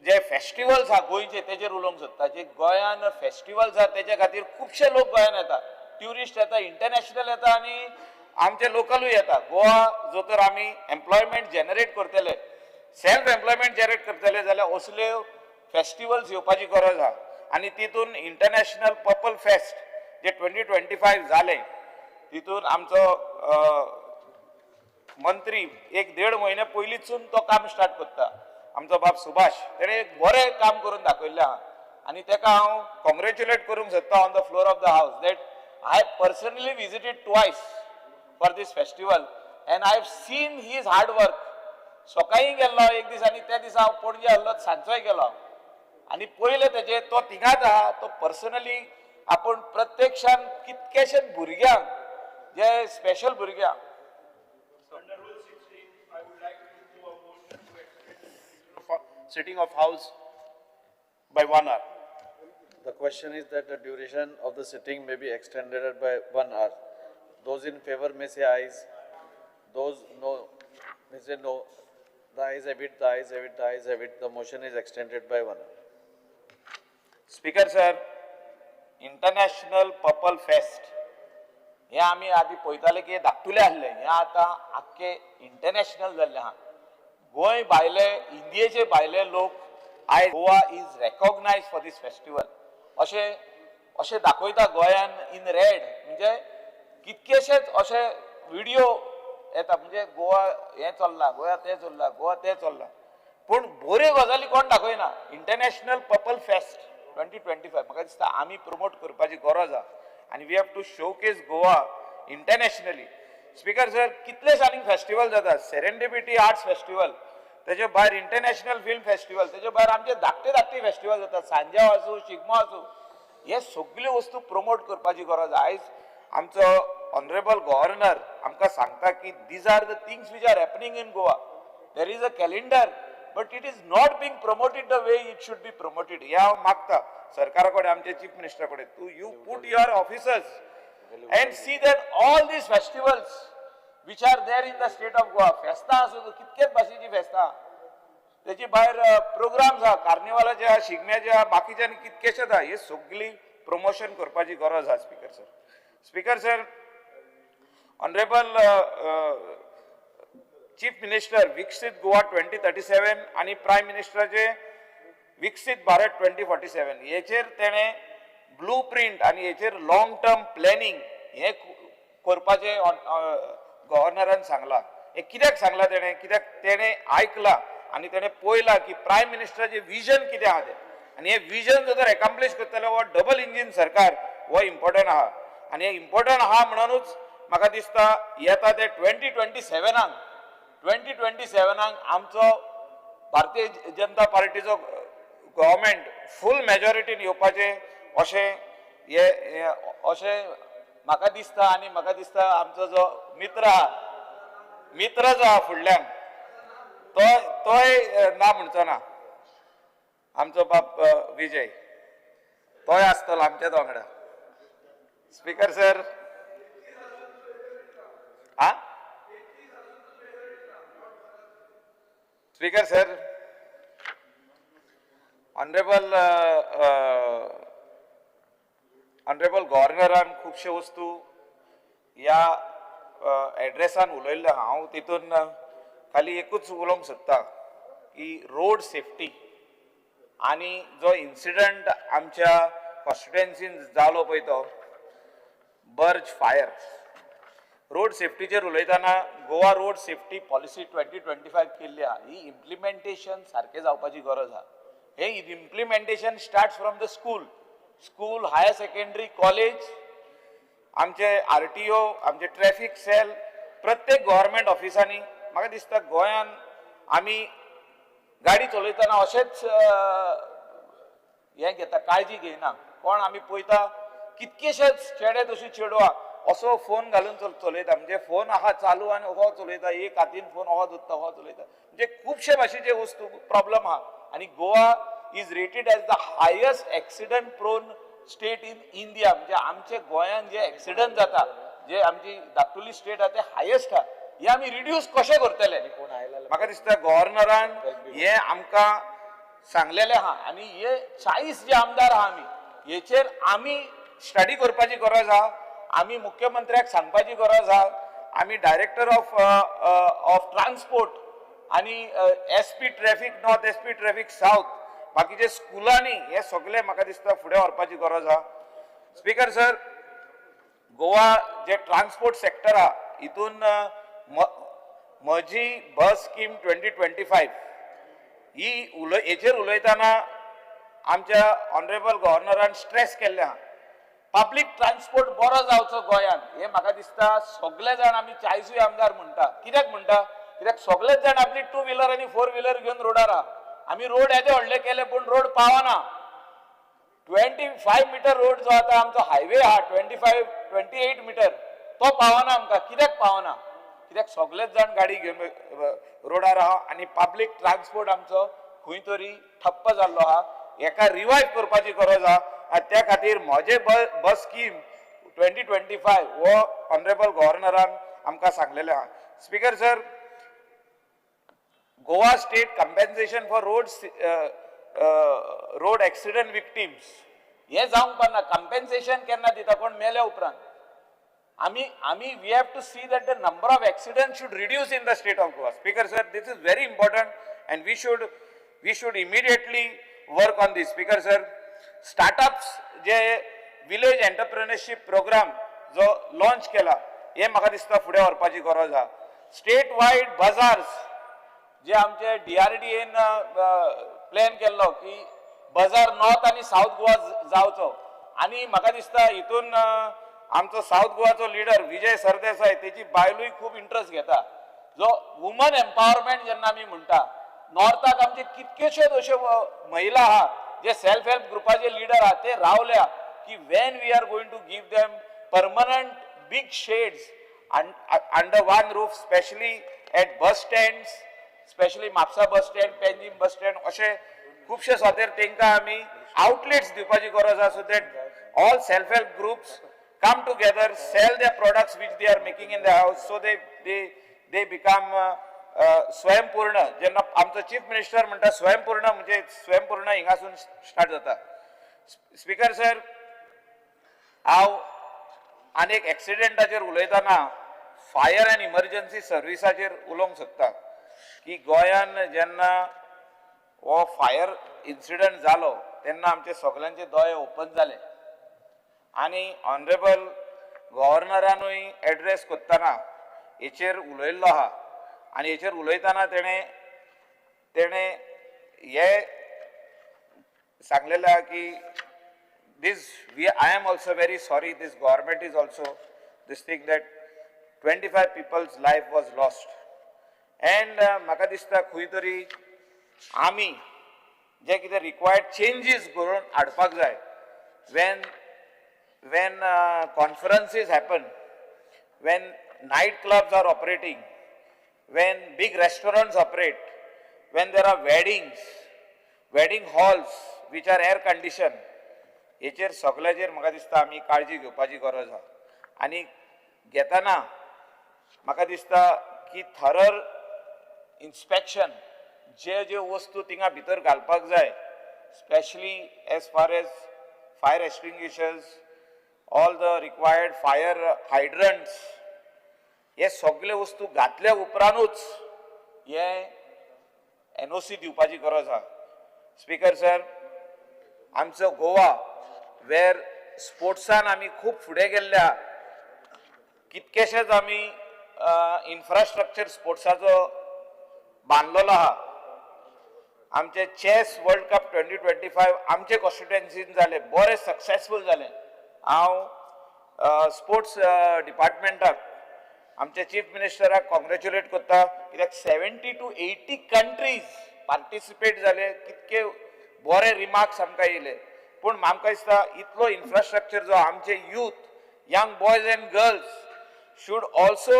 H: जे फेस्टिवल्स आहा गोंयचे तेजेर उलोवंक सोदता. जे गोंयान फेस्टिवल्स आहा तेच्या खातीर खुबशे लोक गोंयान येता, ट्युरिस्ट येता, इंटरनॅशनल येता आनी आमचे लोकलूय येता. गोवा जो तर आमी एम्प्लॉयमेंट जनरेट करतले सेल्फ एम्प्लॉयमेंट जनरेट करतले जाल्यार असल्यो फेस्टिवल्स येवपाची गरज आहा. आनी तितून इंटरनॅशनल पर्पल फेस्ट जे 2025 जालें तितून आमचो मंत्री 1-1.5 म्हयने पयलींचून तो काम स्टार्ट करता, आमचो बाब सुभाष, तेणें एक बरें काम करून दाखयल्लें आहा. आनी तेका हांव कॉंग्रेच्युलेट करूंक सोदता on the floor of the house that I personally visited twice for this festival and I have seen his hard work. सकाळीं गेल्लो एक दीस आनी त्या दिसा हांव पणजे आहलो, सांजचोय गेलो आनी पयलें तेजें तो थिंगाच आहा, तो पर्सनली आपूण प्रत्यक्षान कितकेशेच भुरग्यांक जे स्पेशल भुरग्यांक.
N: Sitting of house by 1 hour.
Q: The question is that the duration of the sitting may be extended by 1 hour. Those in favor may say ayes, those no may say no. The ayes have it, the ayes have it, the ayes have it. The motion is extended by 1 hour.
H: Speaker sir, international purple fest हे आमी आदी पळयताले की धाकटुले आसले, हे आतां आख्खे international जाल्ले आहा. गोंय भायले, इंडियेचे भायले लोक आयज Goa is recognise for this festival अशें अशें दाखयता गोंयान इन रेड. म्हणजे कितकेशेच अशे विडियो येता, म्हणजे गोवा हें चल्लां, गोवा तें चल्लां, गोवा तें चल्लां, पूण बऱ्यो गजाली कोण दाखयना. इंटरनॅशनल पर्पल फेस्ट 2025 म्हाका दिसता आमी प्रमोट करपाची गरज आहा आनी we have to showcase Goa internationally. Speaker sir, कितलेच आनीक फेस्टिवल जाता, सेरेंडिपिटी आर्ट्स फेस्टिवल, तेजे भायर इंटरनॅशनल फिल्म फेस्टिवल, तेजे भायर आमचे धाकटे धाकटे फेस्टिवल जातात, सांज्यांव आसूं, शिगमो आसूं, हे सगल्यो वस्तू प्रमोट करपाची गरज. आयज आमचो ऑनरेबल गव्हर्नर आमकां सांगता की these are the things which are happening in Goa, there is a calendar but it is not being promoted the way it should be promoted. हे हांव मागता सरकारा कडेन, आमच्या चीफ मिनिस्टरा कडेन, तूं you put your officers and see that all these festivals which are there in the state of Goa, फेस्तां आसूं, कितकेच भाशेची फेस्तां, तेची भायर प्रोग्राम्स आहा, कार्निवालाचे आहा, शिगम्याचे आहा, बाकीचे आनी कितकेशेच आहा, हे सगळी प्रमोशन करपाची गरज आहा. Speaker sir, speaker sir, honourable chief minister Viksit Goa 2037 आनी प्रायम मिनिस्टराचे विकसीत भारत 2047 हेचेर तेणें ब्लू प्रिंट आनी हेचेर लॉंग टर्म प्लॅनिंग हें करपाचें गव्हर्नरान सांगलां. हें कित्याक सांगलां तेणें, कित्याक तेणें आयकलां आनी तेणें पळयलां की प्रायम मिनिस्टराचें विजन कितें आहा तें, आनी हें विजन जर एकम्प्लीश करतले हो डबल इंजीन सरकार हो इम्पोर्टंट आहा. आनी हें इम्पोर्टंट आहा म्हणूनच म्हाका दिसता येता ते 2027 2027 आमचो भारतीय जनता पार्टीचो गव्हर्मेंट फूल मेजॉरिटीन येवपाचें अशें हे अशें म्हाका दिसता. आनी म्हाका दिसता आमचो जो मित्र आहा, मित्र जो आहा फुडल्यान तो तोय ना म्हणचो ना, आमचो बाब विजय तोय आसतलो आमच्याच वांगडा. स्पीकर सर, आ speaker sir, honourable honourable गव्हर्नरान खुबश्यो वस्तू ह्या एड्रेसान उलयल्ले आहा. हांव तितून खाली एकूच उलोवंक सोदता की रोड सेफ्टी आनी जो इन्सिडंट आमच्या कॉन्स्टिट्युएन्सीन जालो पळय तो बर्ज फायर, रोड सेफ्टीचेर उलयतना गोवा रोड सेफ्टी पॉलिसी 2025 केल्ली आहा, ही इम्प्लिमेंटेशन सारकें जावपाची गरज आहा. हे implementation starts from the school, school, higher secondary, college, आमचे RTO, आमचे ट्रॅफिक सेल, प्रत्येक गव्हर्मेंट ऑफिसांनी. म्हाका दिसता गोंयान आमी गाडी चलयतना अशेंच हें घेता, काळजी घेयना कोण. आमी पळयता कितकेशेच चेडे तशी चेडवां असो फोन घालून चलयता, म्हणजे फोन आहा चालू आनी हो चलयता, एक हातीन फोन हो धरता, हो चलयता, म्हणजे खुबशे भाशेचे वस्तू प्रॉब्लम आहा. आनी Goa is rated as the highest accident prone state in India. म्हणजे आमचे गोंयान जे एक्सिडंट जाता, जे आमची धाकटुली स्टेट आहा ते हायेस्ट आहा, हे आमी रिड्यूस कशें करतले? म्हाका दिसता गव्हर्नरान हे आमकां सांगलेलें आहा. आनी हे 40 जे आमदार आहा आमी, हेचेर आमी स्टडी करपाची गरज आहा, आमी मुख्यमंत्र्याक सांगपाची गरज आहा, आमी डायरेक्टर ऑफ ट्रान्सपोर्ट आनी SP traffic north, SP traffic south, बाकीचे स्कुलांनी हे सगळे म्हाका दिसता फुडें व्हरपाची गरज आहा. स्पीकर सर, गोवा जे ट्रान्सपोर्ट सेक्टर आहा हितून म्हजी बस स्कीम 2025 ही हेचेर उलयतना आमच्या ऑनरेबल गव्हर्नरान स्ट्रेस केल्लें आहा. पब्लीक ट्रान्सपोर्ट बरो जावचो गोंयांत हें म्हाका दिसता सगळे जाण आमी 40 आमदार म्हणटा. कित्याक म्हणटा? कित्याक सगळेच जाण आपली 2 व्हिलर आनी 4 व्हिलर घेवन रोडार आहा. आमी रोड येदे व्हडले केले पूण रोड पावना. 25 मिटर रोड जो आतां आमचो हायवे आहा 25 28 मिटर तो पावना आमकां. कित्याक पावना? कित्याक सगळेच जाण गाडी घेवन रोडार आहा आनी पब्लीक ट्रान्सपोर्ट आमचो खंय तरी ठप्प जाल्लो आहा. हेका रिवायव करपाची गरज आहा आनी त्या खातीर म्हजें बस स्कीम 2025 हो ऑनरेबल गव्हर्नरान आमकां सांगलेलें आहा. Speaker sir, Goa state compensation for road accident victims हें जावंक पारना. कंपेन्सेशन केन्ना दिता? कोण मेल्या उपरांत. आमी आमी we have to see that the number of accident should reduce in the state of Goa. Speaker sir, this is very important and we should immediately work on this. Speaker sir, startups J village entrepreneurship programme जो launch केला हे म्हाका दिसता फुडें व्हरपाची गरज आहा. State wide bazaars जे आमचे डीआरडीएन प्लॅन केल्लो की बाजार नॉर्थ आनी सावथ गोवा जावचो आनी म्हाका दिसता हितून आमचो सावथ गोवाचो लिडर विजय सरदेसाय तेची बायलूय खूब इंट्रस्ट घेता. जो वुमन एम्पावरमेंट जेन्ना आमी म्हणटा, नॉर्थाक आमचे कितक्योश्योच अश्यो महिला आहा जे सेल्फ हेल्प ग्रुपाचे लिडर आहा, ते रावल्या की when we are going to give them permanent big sheds under one roof, specially at bus stands, specially Mapusa bus stand, Panjim bus stand, अशे खुबशे सुवातेर तांकां आमी आउटलेट्स दिवपाची गरज आसा, so that all self help groups come together, sell their products which they are making in the house, so they become स्वयंपूर्ण. जेन्ना आमचो चीफ मिनिस्टर म्हणटा स्वयंपूर्ण, म्हणजे स्वयंपूर्ण हिंगासून स्टार्ट जाता. स्पीकर सर, हांव आनी एक एक्सिडेंटाचेर उलयतना फायर अँड इमर्जन्सी सर्विसाचेर उलोवंक सोदता की गोंयान जेन्ना हो फायर इन्सिडंट जालो तेन्ना आमचे सगल्यांचे दोळे ओपन जाले आनी ऑनरेबल गव्हर्नरानूय एड्रेस करतना हेचेर उलयल्लो आहा आनी हेचेर उलयतना तेणें तेणें हे सांगलेलें आहा की this we I am also very sorry, this government is also this thing, that 25 people's life was lost. And म्हाका दिसता खंय तरी आमी जे कितें रिक्वायर्ड चेंजीस करून हाडपाक जाय. When conferences happen, when night clubs are operating, when big restaurants operate, when there are weddings, wedding halls which are air conditioned, हेचेर सगळ्याचेर म्हाका दिसता आमी काळजी घेवपाची गरज आहा. आनी घेतना म्हाका दिसता की थरो इन्स्पेक्शन, जे ज्यो वस्तू थिंगा भितर घालपाक जाय, specially as far as fire extinguishers, all the required fire hydrants, हे सगळे वस्तू घातल्या उपरांतूच हे एनओसी दिवपाची गरज आहा. स्पीकर सर, आमचो गोवा वेर स्पोर्ट्सान आमी खूब फुडें गेल्ले आहा. कितकेशेच आमी इन्फ्रास्ट्रक्चर स्पोर्ट्साचो बांदलेलो आहा. आमचे चॅस वर्ल्ड कप 2025 आमचे कॉन्स्टिट्युएन्सीन जाले, बरे सक्सेसफूल जाले. हांव स्पोर्ट्स डिपार्टमेंटाक, आमच्या चीफ मिनिस्टराक कॉंग्रेच्युलेट करता, कित्याक 70 to 80 countries participate जाले. कितके बरे रिमार्क्स आमकां येयले. पूण आमकां दिसता इतलो इन्फ्रास्ट्रक्चर जो आमचे youth, young boys and girls should also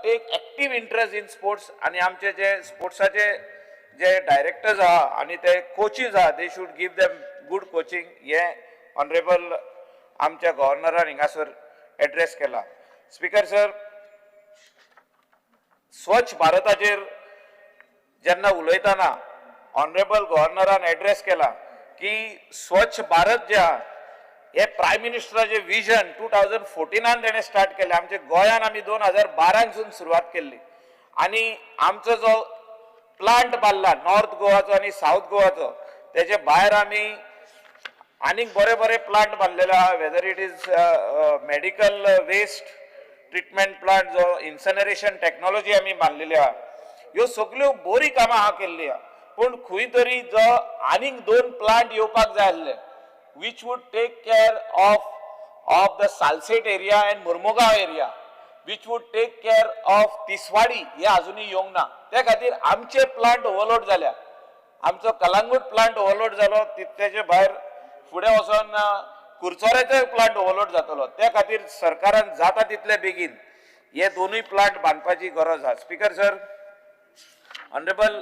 H: take active interest in sports. आनी आमचे जे स्पोर्ट्साचे जे डायरेक्टर्स आहा आनी ते कोचीस आहा, they should give them good coaching. हे ऑनरेबल आमच्या गव्हर्नरान हिंगासर एड्रेस केला. स्पीकर सर, स्वच्छ भारताचेर जेन्ना उलयतना ऑनरेबल गव्हर्नरान एड्रेस केला की स्वच्छ भारत जे आहा हे प्रायम मिनिस्टराचे विजन 2014 तेणें स्टार्ट केलें. आमच्या गोंयान आमी 2012 सुरवात केल्ली. आनी आमचो जो प्लांट बांदला नॉर्थ गोवाचो आनी सावथ गोवाचो, तेजे भायर आमी आनीक बरे बरे प्लांट बांदलेले आहा, whether it is medical waste treatment plant, जो इन्सनरेशन टॅक्नॉलॉजी आमी बांदलेली आहा. ह्यो सगल्यो बरी कामां आहा केल्ली आहा, पूण खंय तरी जो आनीक 2 प्लांट येवपाक जाय आसले which would take care of the Salcete area and Mormugao area, which would take care of Tiswadi, हे अजुनूय येवंक ना. त्या खातीर आमचे प्लांट ओवरलोड जाल्या. आमचो कलांगूट प्लांट ओवरलोड जालो, तेजे भायर फुडें वचोन कुरचोऱ्याचोय प्लांट ओवरलोड जातलो. त्या खातीर सरकारान जाता तितले बेगीन हे दोनूय प्लांट बांदपाची गरज आसा. स्पीकर सर, ऑनरेबल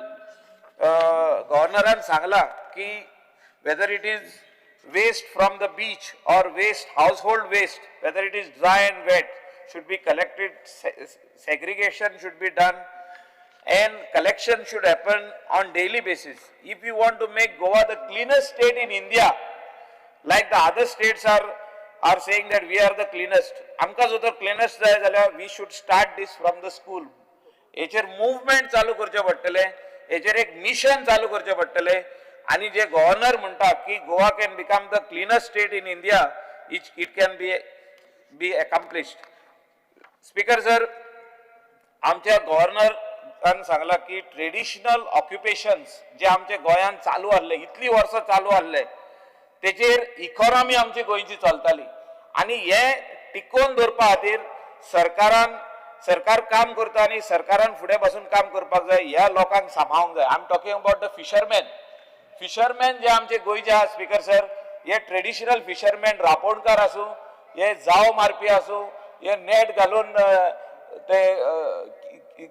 H: गव्हर्नरान सांगला की whether it is waste from the beach or waste, household waste, whether it is dry and wet, should be collected, segregation should be done and collection should happen on daily basis. If you want to make Goa the cleanest state in India, like the other states are saying that we are the cleanest, आमकां जर तर cleanest जाय जाल्यार we should start this from the school. हेचेर movement चालू करचें पडटलें, हेचेर एक मिशन चालू करचें पडटलें. आनी जे गव्हर्नर म्हणटा की Goa can become the cleanest state in India, it can be accomplished. Speaker sir, आमच्या गव्हर्नरान सांगला की ट्रेडिशनल ऑक्युपेशन्स जे आमच्या गोंयांत चालू आहले, इतली वर्सां चालू आहले, तेचेर इकॉनॉमी आमची गोंयची चलताली आनी हे टिकोवन दवरपा खातीर सरकार काम करता आनी सरकारान फुडें बसून काम करपाक जाय, ह्या लोकांक सांबाळूंक जाय. I am talking about the fishermen. Fishermen जे आमचे गोंयचे आहा स्पीकर सर, हे ट्रेडिशनल फिशरमॅन रापोणकार आसूं, हे जाव मारपी आसूं, हे नेट घालून ते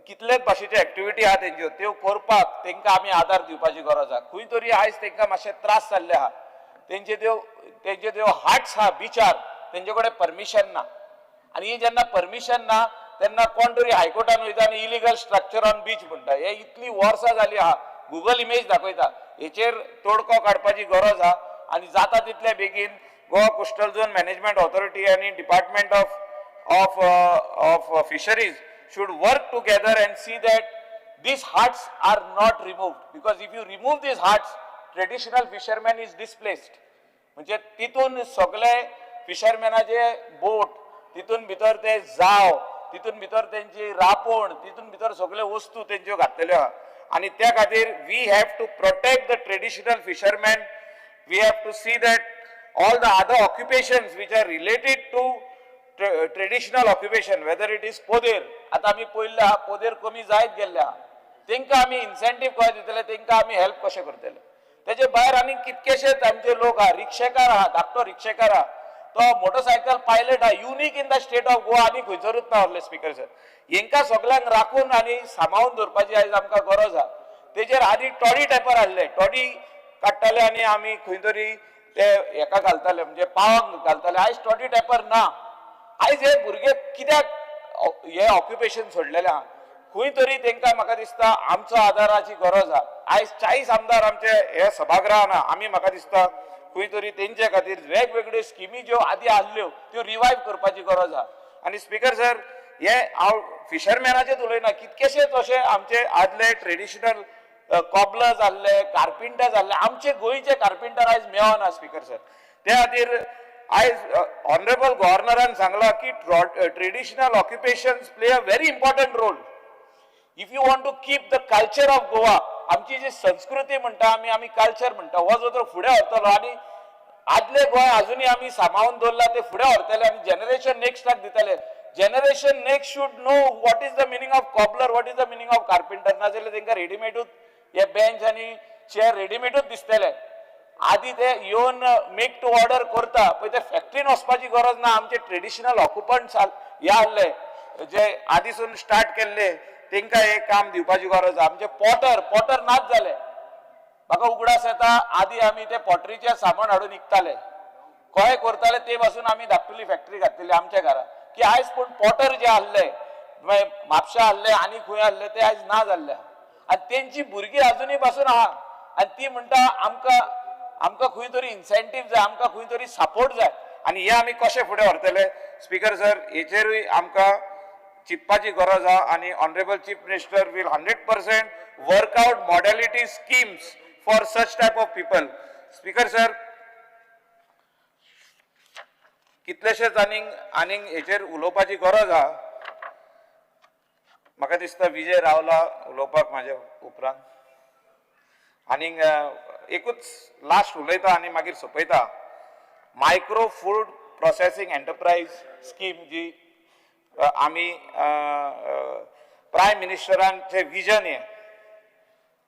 H: कितलेच भाशेच्यो एक्टिविटी आहा तेंच्यो, त्यो करपाक तेंकां आमी आदार दिवपाची गरज आहा. खंय तरी आयज तेंकां मातशे त्रास जाल्ले आहा, तेंच्यो त्यो हार्ट्स आहा बिचार, तेंचे कडेन परमिशन ना. आनी ही जेन्ना परमिशन ना तेन्ना कोण तरी हायकोर्टान वयता आनी इलिगल स्ट्रक्चर ऑन बीच म्हणटा. हे इतली वर्सां जाली आहा, गुगल इमेज दाखयता. हेचेर तोडको काडपाची गरज आहा आनी जाता तितले बेगीन Goa coastal zone management authority आनी department of fisheries should work together and see that these huts are not removed, because if you remove these huts, traditional fisherman is displaced. म्हणजे तितून सगळे फिशरमॅनाचे बोट, तितून भितर ते जाव, तितून भितर तेंची रापोण, तितून भितर सगळे वस्तू तेंच्यो घातलेल्यो आहा. आनी त्या खातीर we have to protect the traditional fisherman. We have to see that all the other occupations which are related to traditional occupation, whether it is poder, आतां आमी पळयल्ले आहा पोदेर कमी जायत गेल्ले आहा, तेंकां आमी इन्सेंटीव कशें दितले, तेंकां आमी हेल्प कशें करतले. तेजे भायर आनी कितकेशेच आमचे लोक आहा, रिक्षेकार आहा, धाकटो रिक्षेकार आहा, तो मोटरसायकल पायलट आहा, unique in the state of Goa, आनी खंयसरूच ना आहले स्पीकर सर. हेंकां सगल्यांक राखून आनी सांबाळून दवरपाची आयज आमकां गरज आहा. तेजेर आदी टॉडी टॅपर आहले, टॉडी काडटाले आनी आमी खंय तरी ते हेका घालताले, म्हणजे पावांक घालताले. आयज टॉडी टॅपर ना. आयज हे भुरगे कित्याक हे ऑक्युपेशन सोडलेले आहा, खंय तरी तेंकां म्हाका दिसता आमचो आदाराची गरज आहा. आयज 40 आमदार आमचे हे सभागृहान आहा, आमी म्हाका दिसता खंय तरी तेंचे खातीर वेगवेगळ्यो स्किमी ज्यो आदी आहल्यो त्यो रिवायव करपाची गरज आहा. आनी स्पीकर सर, हे हांव फिशरमॅनाचेच उलयना, कितकेशेच अशे आमचे आदले ट्रेडिशनल कॉबलर्स आहले, कार्पिंटर्स आहले, आमचे गोंयचे कार्पिंटर आयज मेळना स्पीकर सर. त्या खातीर आयज ऑनरेबल गव्हर्नरान सांगला की traditional occupations play a very important role if you want to keep the culture of Goa. आमची जी संस्कृती म्हणटा आमी, आमी कल्चर म्हणटा, हो जो तर फुडें व्हरतलो आनी आदले गोंय अजुनूय आमी सांबाळून दवरला ते फुडें व्हरतले आनी जनरेशन नेक्स्टाक दितले. Generation next should know what is the meaning of cobbler, what is the meaning of carpenter. नाजाल्यार तेंकां रेडिमेडूच हे बेंच आनी चेअर रेडिमेडूच दिसतले. आदी ते येवन मेक टू ऑर्डर करता पळय, ते फॅक्टरीन वचपाची गरज ना. आमचे ट्रेडिशनल ऑक्युपंट्स हे आहले जे आदीसून स्टार्ट केल्ले, तेंकां हे काम दिवपाची गरज आहा. आमचे पॉटर नाच जाले. म्हाका उगडास येता आदी आमी ते पॉटरीचें सामान हाडून विकताले, कशें करताले ते पासून आमी धाकटुली फॅक्टरी घातलेली आमच्या घरा. की आयज पूण पॉटर जे आहले म्हापशा आहले आनी खंय आहले ते आयज ना जाल्ले आनी तेंची भुरगीं अजुनूय पासून आहा आनी ती म्हणटा आमकां आमकां खंय तरी इन्सेंटीव जाय, आमकां खंय तरी सपोर्ट जाय. आनी हे आमी कशें फुडें व्हरतले स्पीकर सर, हेचेरूय आमकां चिंतपाची गरज आहा आनी honourable chief minister will 100% work out modality schemes for such type of people. Speaker sir, कितलेशेच आनीक आनीक हेचेर उलोवपाची गरज आहा. म्हाका दिसता विजय रावला उलोवपाक म्हाज्या उपरांत. आनीक एकूच लास्ट उलयता आनी मागीर सोंपयता. Micro food processing enterprise scheme जी आमी प्रायम मिनिस्टरांचे विजन हें,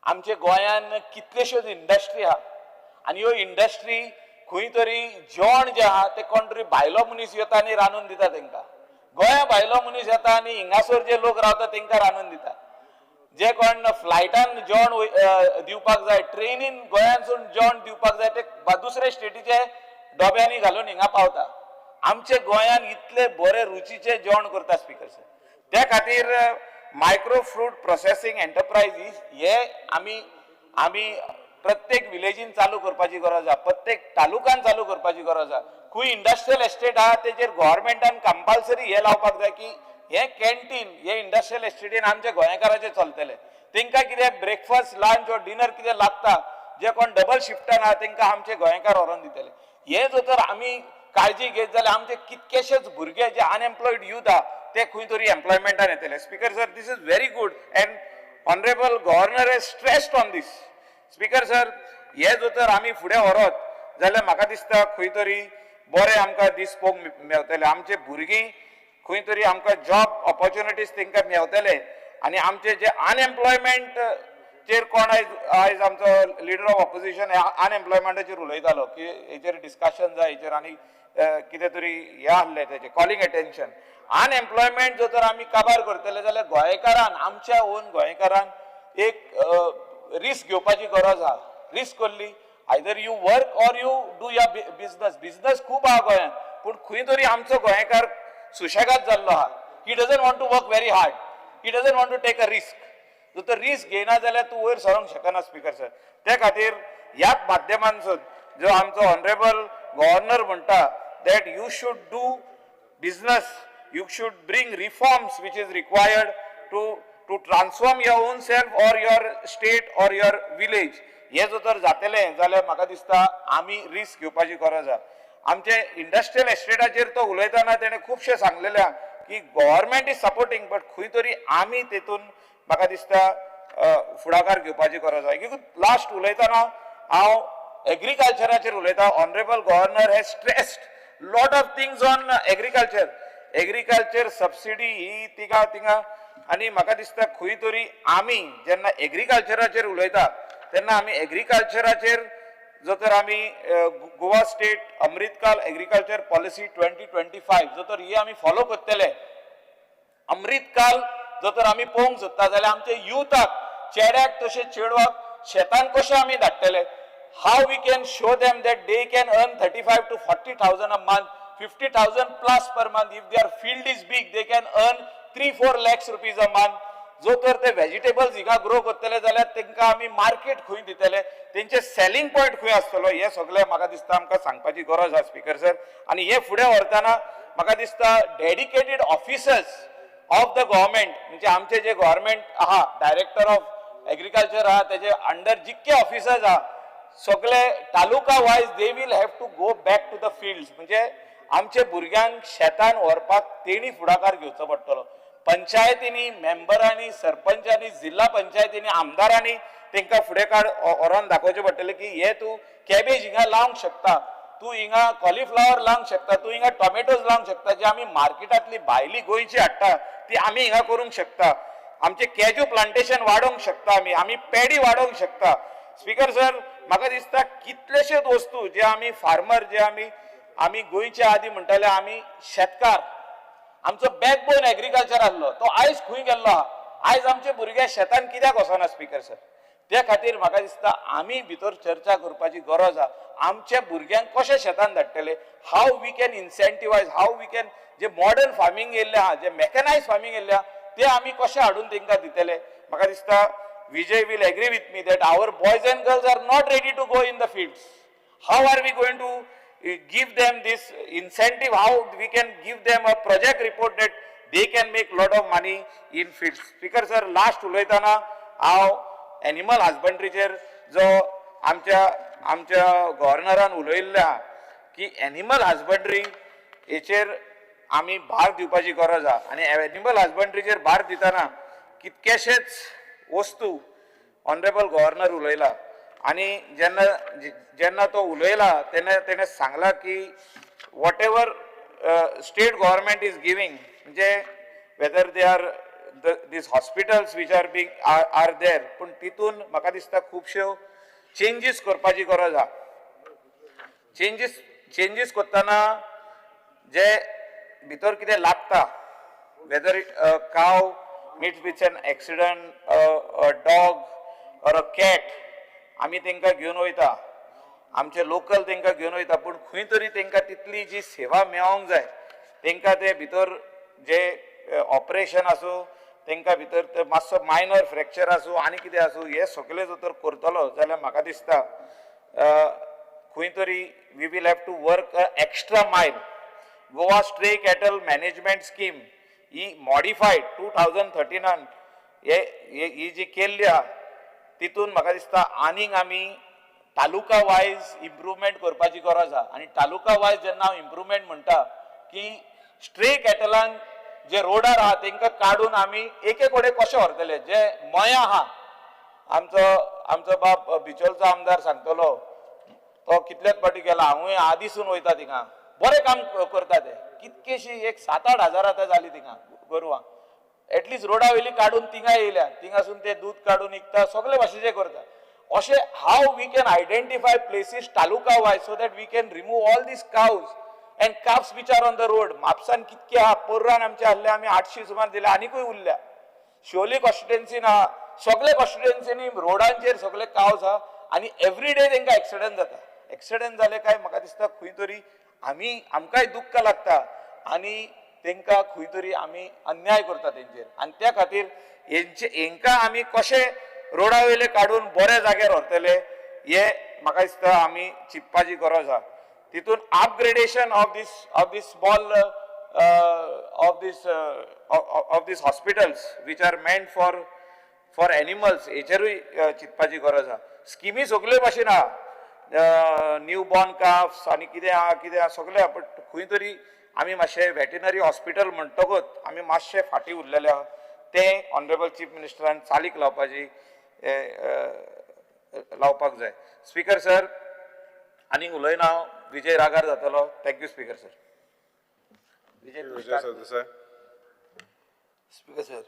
H: आमच्या गोंयान कितल्योश्योच इंडस्ट्री आहा आनी ह्यो इंडस्ट्री खंय तरी जेवण जें आहा तें कोण तरी भायलो मनीस येता आनी रांदून दिता तेंकां. गोंया भायलो मनीस येता आनी हिंगासर जे लोक रावता तेंकां रांदून दिता. जे कोण फ्लायटान जेवण दिवपाक जाय, ट्रेनीन गोंयांसून जेवण दिवपाक जाय, ते दुसरे स्टेटीचे डब्यांनी घालून हिंगा पावता. आमचे गोंयान इतले बरे रुचीचे जेवण करता स्पीकर सर. त्या खातीर मायक्रो फ्रूट प्रोसेसींग एंटरप्रायजीस हे आमी आमी प्रत्येक विलेजीन चालू करपाची गरज आहा, प्रत्येक तालुकान चालू करपाची गरज आहा. खंय इंडस्ट्रियल एस्टेट आहा तेजेर गव्हर्मेंटान कंपल्सरी हे लावपाक जाय की हे कॅन्टीन हे इंडस्ट्रियल एस्टेटीन आमच्या गोंयकाराचें चलतलें. तेंकां कितें ब्रेकफास्ट, लंच ऑर डिनर कितें लागता, जे कोण डबल शिफ्टान आहा तेंकां आमचे गोंयकार व्हरोन दितले. हे जर तर आमी काळजी घेत जाल्यार आमचे कितकेशेच भुरगे जे अनएम्प्लॉयड यूथ आहा ते खंय तरी एम्प्लॉयमेंटान येतले. Speaker sir, this is very good and honourable governor has stressed on this. Speaker sir, हे जर तर आमी फुडें व्हरत जाल्यार म्हाका दिसता खंय तरी बरें आमकां दीस पळोवंक मेवतले. आमचे भुरगीं खंय तरी आमकां जॉब ऑपॉर्च्युनिटीज तेंकां मेवतले आनी आमचे जे अनएम्प्लॉयमेंट चेर कोण आयज आयज आमचो लिडर ऑफ ऑपोजिशन अनएम्प्लॉयमेंटाचेर उलयतालो की हेचेर डिस्कशन जाय, हेचेर आनी कितें तरी हें आहलें तेजें कॉलिंग एटेन्शन. अनएम्प्लॉयमेंट जर तर आमी काबार करतले जाल्यार गोंयकारान, आमच्या ओन गोंयकारान एक रिस्क घेवपाची गरज आहा. रिस्क कसली? Either you work or you do your business. Business खूब आहा गोंयांत, पूण खंय तरी आमचो गोंयकार सुशेगाद जाल्लो आहा. He doesn't want to work very hard, he doesn't want to take a risk. जर तर रिस्क घेयना जाल्यार तूं वयर सरोंक शकना स्पीकर सर. ते खातीर ह्याच माध्यमांसून जो आमचो ऑनरेबल गव्हर्नर म्हणटा that you should do business, you should bring reforms which is required to transform your own self or your state or your village. हे जर तर जातलें जाल्यार म्हाका दिसता आमी रिस्क घेवपाची गरज आहा. आमचे इंडस्ट्रियल एस्टेटाचेर तो उलयतना तेणें खुबशें सांगलेलें आहा की गव्हर्मेंट is supporting, but खंय तरी आमी तेतून म्हाका दिसता फुडाकार घेवपाची गरज आहा. लास्ट उलयतना हांव एग्रीकल्चराचेर उलयता. Honourable governor has stressed lot of things on agriculture. Agriculture subsidy ही तिगा तिंगा आनी म्हाका दिसता खंय तरी आमी जेन्ना एग्रीकल्चराचेर उलयता तेन्ना आमी एग्रीकल्चराचेर जर तर आमी Goa state Amritkal agriculture policy 2025 जर तर ही आमी फॉलो करतले, अमृतकाल जर तर आमी पळोवंक सोदता जाल्यार आमचे युथाक, चेड्याक तशें चेडवाक शेतान कशें आमी धाडटले? How we can show them that they can earn 35 to 40,000 a month, 50,000 plus per month. If their field is big, they can earn 3-4 lakhs rupees a month. जो तर ते व्हेजिटेबल्स हिंगा ग्रो करतले जाल्यार तेंकां आमी मार्केट खंय दितले, तेंचे सेलिंग पॉयंट खंय आसतलो, हें सगळें म्हाका दिसता आमकां सांगपाची गरज आसा स्पीकर सर. आनी हें फुडें व्हरतना म्हाका दिसता dedicated officers of the government, म्हणजे आमचे जे गव्हर्मेंट आहा, डायरेक्टर ऑफ एग्रीकल्चर आहा, तेजे अंडर जितके ऑफिसर्स आहा सगळे taluka wise they will have to go back to the fields. म्हणजे आमचे भुरग्यांक शेतान व्हरपाक तेणी फुडाकार घेवचो पडटलो. पंचायतींनी, मेंबरांनी, सरपंचांनी, जिल्हा पंचायतींनी, आमदारांनी तेंकां फुडें काड व्हरोन दाखोवचें पडटलें की हे तूं कॅबेज हिंगा लावंक शकता, तूं हिंगा कॉलिफ्लावर लावंक शकता, तूं हिंगा टोमॅटोज लावंक शकता, जे आमी मार्केटांतली भायली गोंयची हाडटा ती आमी हिंगा करूंक शकता. आमचे कॅजू प्लांटेशन वाडोवंक शकता आमी, आमी पेडी वाडोवंक शकता. स्पीकर सर, म्हाका दिसता कितलेशेच वस्तू जे आमी फार्मर, जे आमी आमी गोंयचे आदी म्हणटाले आमी शेतकार, आमचो बॅकबोन एग्रीकल्चर आसलो तो आयज खंय गेल्लो आहा? आयज आमचे भुरगे शेतान कित्याक वचना स्पीकर सर? ते खातीर म्हाका दिसता आमी भितर चर्चा करपाची गरज आहा. आमच्या भुरग्यांक कशें शेतान धाडटले, how we can incentivise, how we can J modern farming येयल्लें आहा, जे मॅकनायज फार्मींग येयल्लें आहा ते आमी कशें हाडून तेंकां दितले. म्हाका दिसता Vijay will agree with me that our boys and girls are not ready to go in the fields. How are we going to give them this incentive? How we can give them a project report that They can make lot of money in field. Speaker sir, last उलयतना हांव animal हजबंड्रीचेर जो आमच्या आमच्या गव्हर्नरान उलयल्लें आहा की animal husbandry हेचेर आमी भार दिवपाची गरज आहा. आनी एनिमल हजबंड्रीचेर भार दितना कितकेशेच वस्तू ऑनरेबल गव्हर्नर उलयला. आनी जेन्ना जेन्ना तो उलयला तेन्ना तेणें सांगला की whatever state government is giving, म्हणजे whether they are these hospitals which are being are there, पूण तितून म्हाका दिसता खुबश्यो चेंजीस करपाची गरज आहा. चेंजीस करतना जे भितर कितें लागता, whether cow meets with an accident, a dog or a cat, आमी तांकां घेवन वयता, आमचे लोकल तांकां घेवन वयता, पूण खंय तरी तांकां तितली जी सेवा मेळोंक जाय, तांकां ते भितर जे ऑपरेशन आसूं, तांकां भितर ते मातसो मायनर फ्रॅक्चर आसूं आनी कितें आसूं, हे सगळें जर तर करतलो जाल्यार म्हाका दिसता खंय तरी we will have to work a extra mile. Goa stray cattle management scheme he modified 2013 हे ही जी केल्ली आहा तितून म्हाका दिसता आनीक आमी तालुका वायज इम्प्रुवमेंट करपाची गरज आहा. आनी तालुका वायज जेन्ना हांव इम्प्रुवमेंट म्हणटा की स्ट्रे कॅटलांक जे रोडार आहा तेंकां काडून आमी एके कडेन कशें व्हरतले. जे मया आहा, आमचो आमचो बाब बिचोलचो आमदार सांगतलो, तो कितल्याच फावटी गेला, हांवूय आदीसून वयता थिंगा, बरें काम करता ते. कितकेशी एक 7-8 हजार आतां जाली थिंगा गोरवां, एटलिस्ट रोडा वयली काडून थिंगा येयल्या, थिंगासून ते दूद काडून विकता, सगळे भाशेचे करता. अशें how we can identify places taluka wise so that we can remove all these cows and calves which are on the road. म्हापसान कितके आहा, पोर्रान आमचे आहले आमी 800 सुमार दिले, आनिकूय उरल्या. शिवोली कॉन्स्टिट्युएन्सीन आहा, सगळे कॉन्स्टिट्युएन्सीनी रोडांचेर सगळे कावज आहा आनी एवरी डे तांकां एक्सिडंट जाता. एक्सिडंट जाले काय म्हाका दिसता खंय तरी आमी आमकांय दुख्ख लागता आनी तांकां खंय तरी आमी अन्याय करता तेंचेर. आनी त्या खातीर हेंचे हेंकां आमी कशें रोडा वयले काडून बऱ्या जाग्यार व्हरतले हे म्हाका दिसता आमी चिंतपाची गरज आहा. तितून upgradation of this small of this hospitals which are meant for animals हेचेरूय चिंतपाची गरज आहा. स्किमी सगल्यो भाशेन आहा, न्यू बॉर्न काफ्स आनी कितें आहा कितें आहा सगळें आहा, बट खंय तरी आमी मातशें वेटनरी हॉस्पिटल म्हणटकूच आमी मातशें फाटीं उरलेले आहा. तें ऑनरेबल चीफ मिनिस्टरान चालीक लावपाची लावपाक जाय. स्पीकर सर, आनीक उलयना हांव, विजय रागार जातलो. Thank you speaker sir.
I: Vijay Sardesai.
G: Speaker sir,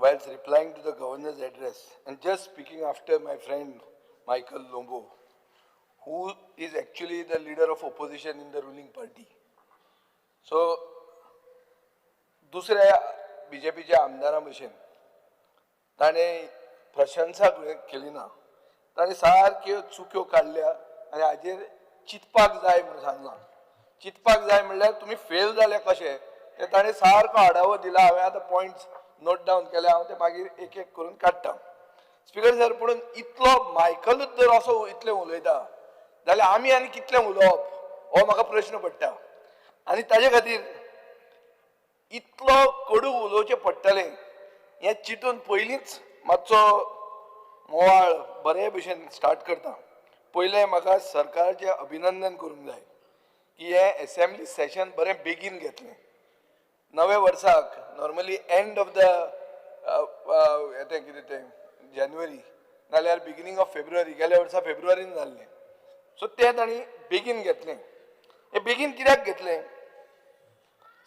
G: whilst replying to the governor's address and just speaking after my friend Michael Lombo, who is actually the leader of opposition in the ruling party. So, दुसऱ्या बीजेपीच्या आमदारां भशेन ताणें प्रशंसा केली ना, ताणें सारक्यो चुक्यो काडल्या आनी हाजेर चिंतपाक जाय म्हणून सांगलां. चिंतपाक जाय म्हणल्यार तुमी फेल जाले कशे ते ताणें सारको आडावो दिला. हांवें आतां पॉयंट्स नोट डावन केल्या, हांव ते मागीर एक एक करून काडटा. स्पीकर सर, पूण इतलो मायकलूच जर असो इतलें उलयता जाल्यार आमी आनी कितलें उलोवप हो म्हाका प्रश्न पडटा. आनी ताजे खातीर इतलो कडू उलोवचें पडटलें हें चिंतून पयलींच मातसो मोवाळ बरे भशेन स्टार्ट करता. पयलें म्हाका सरकाराचें अभिनंदन करूंक जाय की हें एसेंब्ली सेशन बरें बेगीन घेतलें. नव्या वर्साक नॉर्मली एंड ऑफ the तें कितें तें जानेवारी नाल्यार बिगिनींग ऑफ फेब्रुवारी, गेल्या वर्सा फेब्रुवारीन जाल्लें, सो तें तांणी बेगीन घेतलें. हें बेगीन कित्याक घेतलें?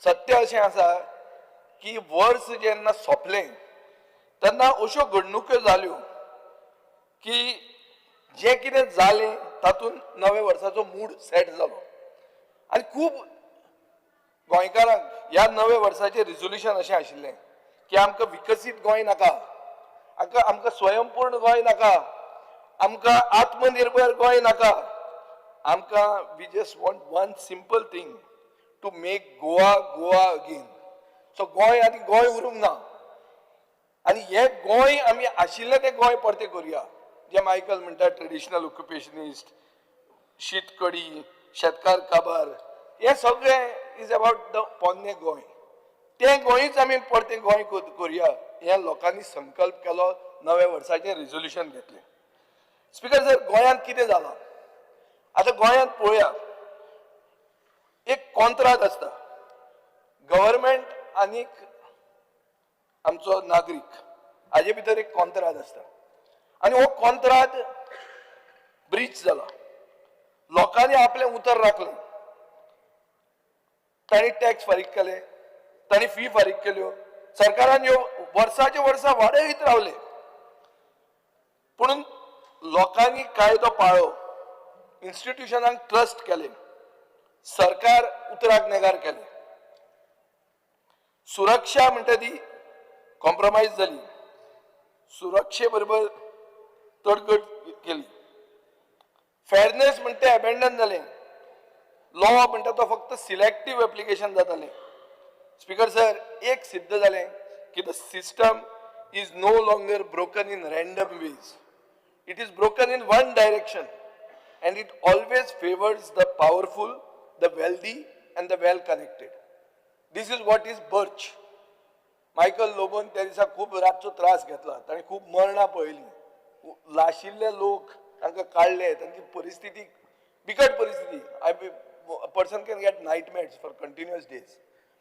G: सत्य अशें आसा की वर्स जेन्ना सोंपलें तेन्ना अश्यो घडणुक्यो जाल्यो की जें कितें जालें तातूंत नव्या वर्साचो मूड सेट जालो आनी खूब गोंयकारांक ह्या नव्या वर्साचें रिजोल्युशन अशें आशिल्लें की आमकां विकसीत गोंय नाका, आमकां स्वयंपूर्ण गोंय नाका, आमकां आत्मनिर्भर गोंय नाका, आमकां we just want one simple thing to make Goa Goa again. So Goa आनी गोंय उरूंक ना आनी हें गोंय आमी आशिल्लें तें गोंय परतें करुया. जे मायकल म्हणटा ट्रेडिशनल ऑक्युपेशनिस्ट, शीतकडी, शेतकार काबार, हें सगळें
A: is about the पोन्ने गोंय. तें गोंयच आमी परतें गोंय करुया हें लोकांनी संकल्प केलो, नव्या वर्साचें रेजोल्युशन घेतलें. स्पीकर सर, गोंयांत कितें जालां आतां? गोंयांत पळोवया, एक कॉन्त्रात आसता गव्हर्मेंट आनीक आमचो नागरीक, हाजे भितर एक कॉन्त्रात आसता आनी हो कॉन्त्रात ब्रीच जाला. लोकांनी आपलें उतर राखलें, तांणी टॅक्स फारीक केले, तांणी फी फारीक केल्यो, सरकारान ह्यो वर्साचे वर्सां वाडयत रावले, पूण लोकांनी कायदो पाळ्ळो, इन्स्टिट्युशनांक ट्रस्ट केलें, सरकार उतराक नेगार केलें. सुरक्षा म्हणटा ती कॉम्प्रोमायज जाली, सुरक्षे बरोबर तडजोड केली. फेरनेस म्हणटा तें एबेंडन जालें. लॉ म्हणटा तो फक्त सिलेक्टीव एप्लिकेशन जातालें. स्पीकर सर, एक सिद्ध जालें की the system is no longer broken in random ways. It is broken in one direction and it always favours the powerful, the wealthy and the well connected. This is what is Birch. Michael लोबोन त्या दिसा खूब रातचो त्रास घेतला, ताणें खूब मरणां पळयलीं, लाशिल्ले लोक तांकां काडले, तांची परिस्थिती बिकट परिस्थिती. I person can get nightmares for continuous days,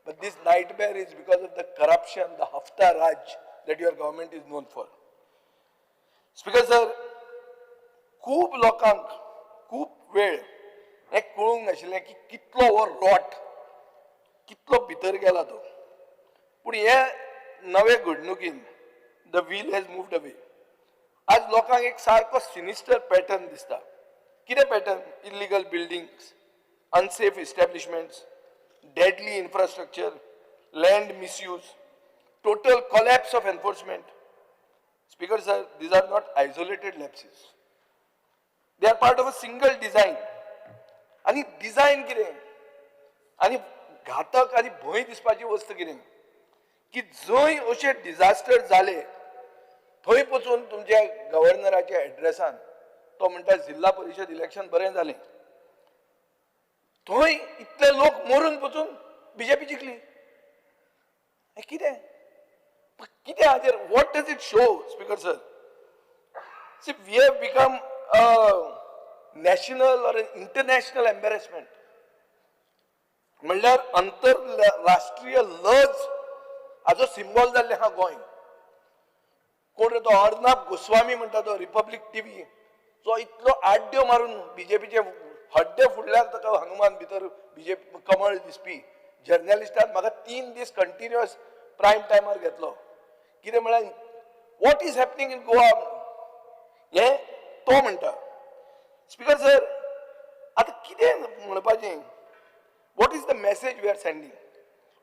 A: but this nightmare is because of the corruption, the hafta Raj that your government is known for. Speaker sir, खूब लोकांक खूब वेळ हें कळूंक नाशिल्लें की कितलो हो रॉट कितलो भितर गेला तो. पूण हे नवे घडणुकीन the wheel has moved away. आज लोकांक एक सारको सिनिस्टर पॅटर्न दिसता. कितें pattern? Illegal buildings, unsafe establishments, deadly infrastructure, land misuse, total collapse of enforcement. Speaker sir, these are not isolated lapses. They are part of a single design. आनी design कितें आनी घातक आनी भंय दिसपाची वस्त कितें की जंय अशे डिझास्टर जाले थंय पसून तुमच्या गव्हर्नराच्या एड्रेसान तो म्हणटा जिल्हा परिशद इलेक्शन बरें जालें, थंय इतले लोक मरून पसून बीजेपी जिखली. हें कितें कितें हाजेर what does it show? Speaker sir, see, we have become a national or an international embarrassment. म्हणल्यार आंतरराष्ट्रीय लज हाजो सिंबॉल जाल्लें आहा गोंय. कोण रे तो अर्नाब गोस्वामी म्हणटा तो रिपब्लीक टीव्ही जो इतलो आड्ड्यो मारून बीजेपीचे हड्डे फुडल्यार ताका हनुमान भितर बीजेपी कमळ दिसपी जर्नलिस्टान म्हाका 3 दीस कंटिन्युअस प्रायम टायमार घेतलो. कितें म्हळ्यार what is happening in Goa हें तो म्हणटा. स्पीकर सर, आतां कितें म्हणपाचें? What is the message we are sending?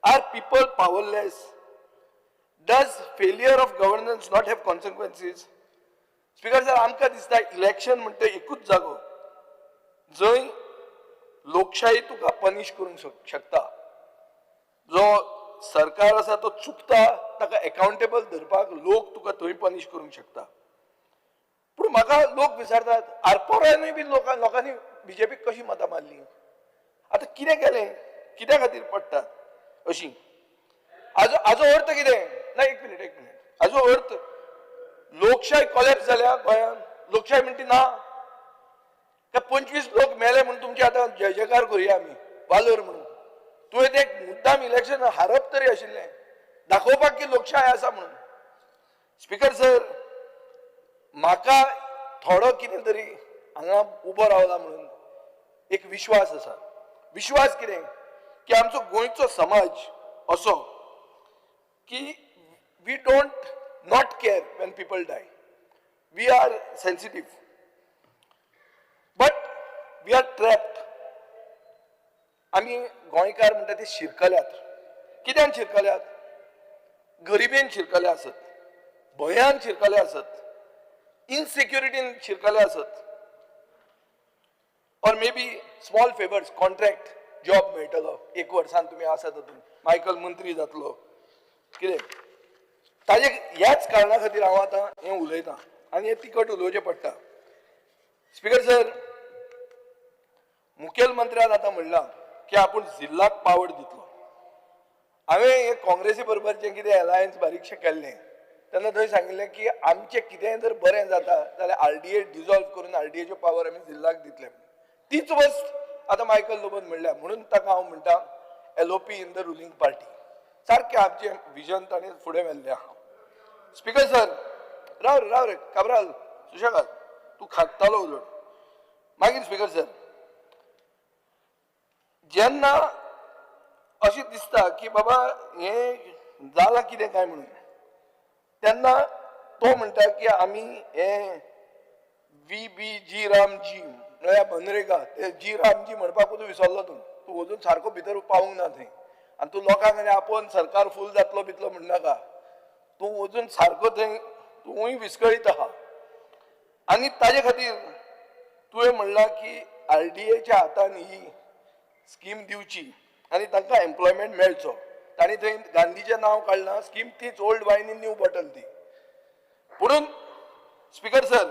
A: Are people powerless? Does failure of governance not have consequences? Speaker sir, आमकां दिसता इलेक्शन म्हणटा एकूच जागो जंय लोकशाही तुका पनिश करूंक शकता. जो सरकार आसा तो चुकता ताका एकाउंटेबल धरपाक लोक तुका थंय पनिश करूंक शकता. पूण म्हाका लोक विचारतात, आरपोरानूय बी लोकांनी बीजेपीक कशी मतां मारली, आतां कितें केलें, कित्या खातीर पडटात अशी? हाजो अर्थ कितें? ना, एक मिनीट, एक मिनीट. हाजो अर्थ लोकशाय कॉलेप्स जाल्या गोंयांत. लोकशाय म्हणटी ना काय 25 लोक मेले म्हूण तुमचे आतां जय जयकार करुया आमी वालोर म्हणून? तुवें ते मुद्दाम इलेक्शन हारप तरी आशिल्लें दाखोवपाक की लोकशाय आसा म्हणून. स्पीकर सर, म्हाका थोडो कितें तरी हांगा उबो रावला म्हणून एक विश्वास आसा. विश्वास कितें की आमचो गोंयचो समाज असो की we don't not care when people die. We are sensitive, but we are trapped. आमी गोंयकार म्हणटा ते शिरकल्यात. कित्यान शिरकल्यात? गरिबेन शिरकले आसत, भंयान शिरकले आसत, इनसेक्युरिटीन शिरकले आसत, or maybe small favours, contract job मेळटलो एक वर्सान तुमी आसा तातूंत, मायकल मंत्री जातलो कितें. ताजे ह्याच कारणा खातीर हांव आतां हें उलयतां आनी हें तिखट उलोवचें पडटा. स्पीकर सर, मुखेलमंत्र्यान आतां म्हणलां की आपूण जिल्लाक पावर दितलो. हांवें हे काँग्रेसी बरोबर जें कितें अलायन्स बारीकशें केल्लें तेन्ना थंय सांगिल्लें की आमचें कितेंय जर बरें जाता जाल्यार आरडीए डिजॉल्व करून आरडीएच्यो पावर आमी जिल्लाक दितले. तीच वस्त आतां मायकल लोबोन म्हणल्या, म्हणून ताका हांव म्हणटा LOP in the ruling party. सारकें आमचें विजन ताणें फुडें व्हेल्लें आहा. स्पीकर सर, राव रे, राव रे काब्राल, सुशेगाद तूं खात्तालो उलोवन. मागीर स्पीकर सर, जेन्ना अशें दिसता की बाबा हें जालां कितें काय म्हणून, तेन्ना तो म्हणटा की आमी हें VBG Ramji म्हळ्यार मनरेगा, ते जी रामजी म्हणपाकूच विसरलो तूं, तूं अजून सारको भितर पावूंक ना थंय, आनी तूं लोकांक आनी आपोवन सरकार फूल जातलो बितलो म्हणनाका, तूं अजून सारको थंय तूंय विस्कळीत आहा. आनी ताजे खातीर तुवें म्हणलां की आरडीएच्या हातान ही स्कीम दिवची आनी तांकां एम्प्लॉयमेंट मेळचो. तांणी थंय गांधीचें नांव काडलां, स्कीम तीच old wine in new bottle ती. पुणून स्पीकर सर,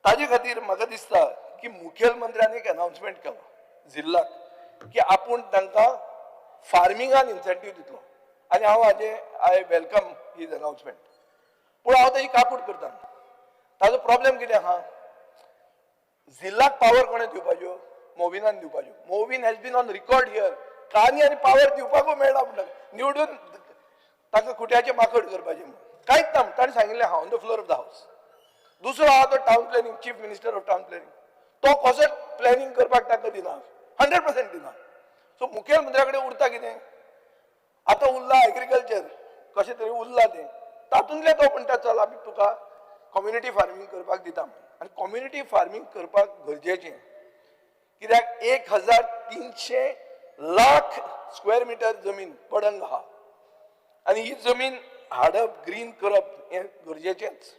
A: ताजे खातीर म्हाका दिसता की मुखेलमंत्र्यान एक अनाउन्समेंट केलो जिल्लाक की आपूण तांकां फार्मिंगान इन्सेंटीव दितलो, आनी हांव हाजे I welcome his announcement. पूण हांव ताजी काकूट करता. ताजो प्रॉब्लेम कितें आहा, जिल्लाक पावर कोणें दिवपाच्यो? मोविनान दिवपाच्यो. Movin has been on record here, कानी आनी पावर दिवपाकूय मेळना म्हणटा, निवडून तांकां खुट्याचें माकड करपाचें म्हणून कांयच ना. ताणें सांगिल्लें आहा on the floor of the house. दुसरो आहा तो town planning, chief minister of town planning, तो कसो प्लॅनिंग करपाक तांकां दिना, 100% दिना. सो मुखेलमंत्र्या कडेन उरता कितें? आतां उरलां एग्रीकल्चर, कशें तरी उरलां तें, तातूंतलें तो म्हणटा चल आमी तुका कम्युनिटी फार्मींग करपाक दिता. आनी कम्युनिटी फार्मींग करपाक गरजेचें, कित्याक 1300 लाख स्क्वेअर मिटर जमीन पडंग आहा, आनी ही जमीन हाडप, ग्रीन करप हें गरजेचेंच.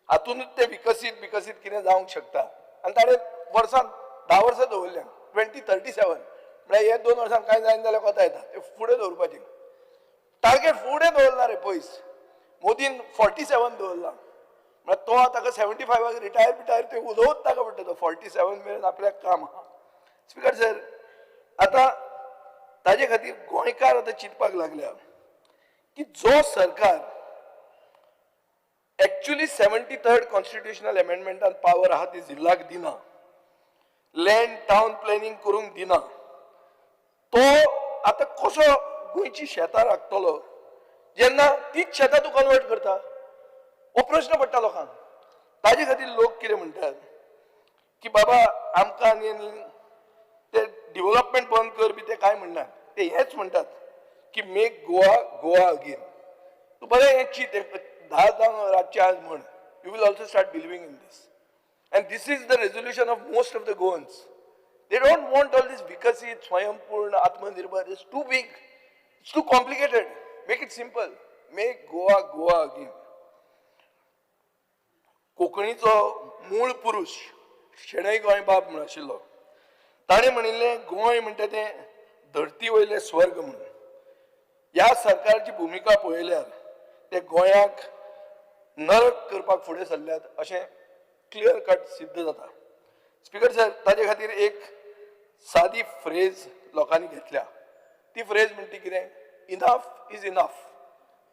A: हातूनच तें विकसीत विकसीत कितें जावंक शकता. आनी ताणें वर्सान 10 वर्सां दवरल्या, 2037 म्हळ्यार हे 2 वर्सां कांय जायना जाल्यार कोता येता, ते फुडें दवरपाचें टार्गेट फुडें दवरला रे पयस. मोदीन 47 दवरला, म्हळ्यार तो ताका 75 रिटायर बिटायर ते उलोवत ताका पडटा, तो 47 मेरेन आपल्याक काम आहा. स्पीकर सर, आतां ताजे खातीर गोंयकार आतां चिंतपाक लागल्या की जो सरकार एक्चुअली 73rd constitutional अमेंडमेंटान पावर आहा ती जिल्लाक दिना, लँड टावन प्लॅनिंग करूंक दिना, तो आतां कसो गोंयची शेतां राखतलो जेन्ना तीच शेतां तूं कन्वर्ट करता? हो प्रश्न पडटा लोकांक. ताजे खातीर लोक कितें म्हणटात की बाबा आमकां आनी आनी ते डिवलपमेंट बंद कर बी ते कांय म्हणनात, ते हेंच म्हणटात की मेक गोवा गोवा अगेन. तूं बरें हें चीत 10 जावन रातचें आज म्हण, you will also start believing in this. And this is the resolution of most of the Goans. They don't want all this Viksit, Swayampurna, Atmanirbhar. It's too big, it's too complicated. Make it simple, make Goa Goa again. कोंकणीचो मूळ पुरुश शणै गोंयबाब म्हूण आशिल्लो, ताणें म्हणिल्लें गोंय म्हणटा तें धरती वयलें स्वर्ग म्हणून. ह्या सरकारची भुमिका पळयल्यार ते गोंयाक नरक करपाक फुडें सरल्यात अशें क्लियर कट सिद्ध जाता. स्पीकर सर, ताजे खातीर एक सादी फ्रेज लोकांनी घेतल्या, ती फ्रेज म्हणटी कितें? इनफ is enough,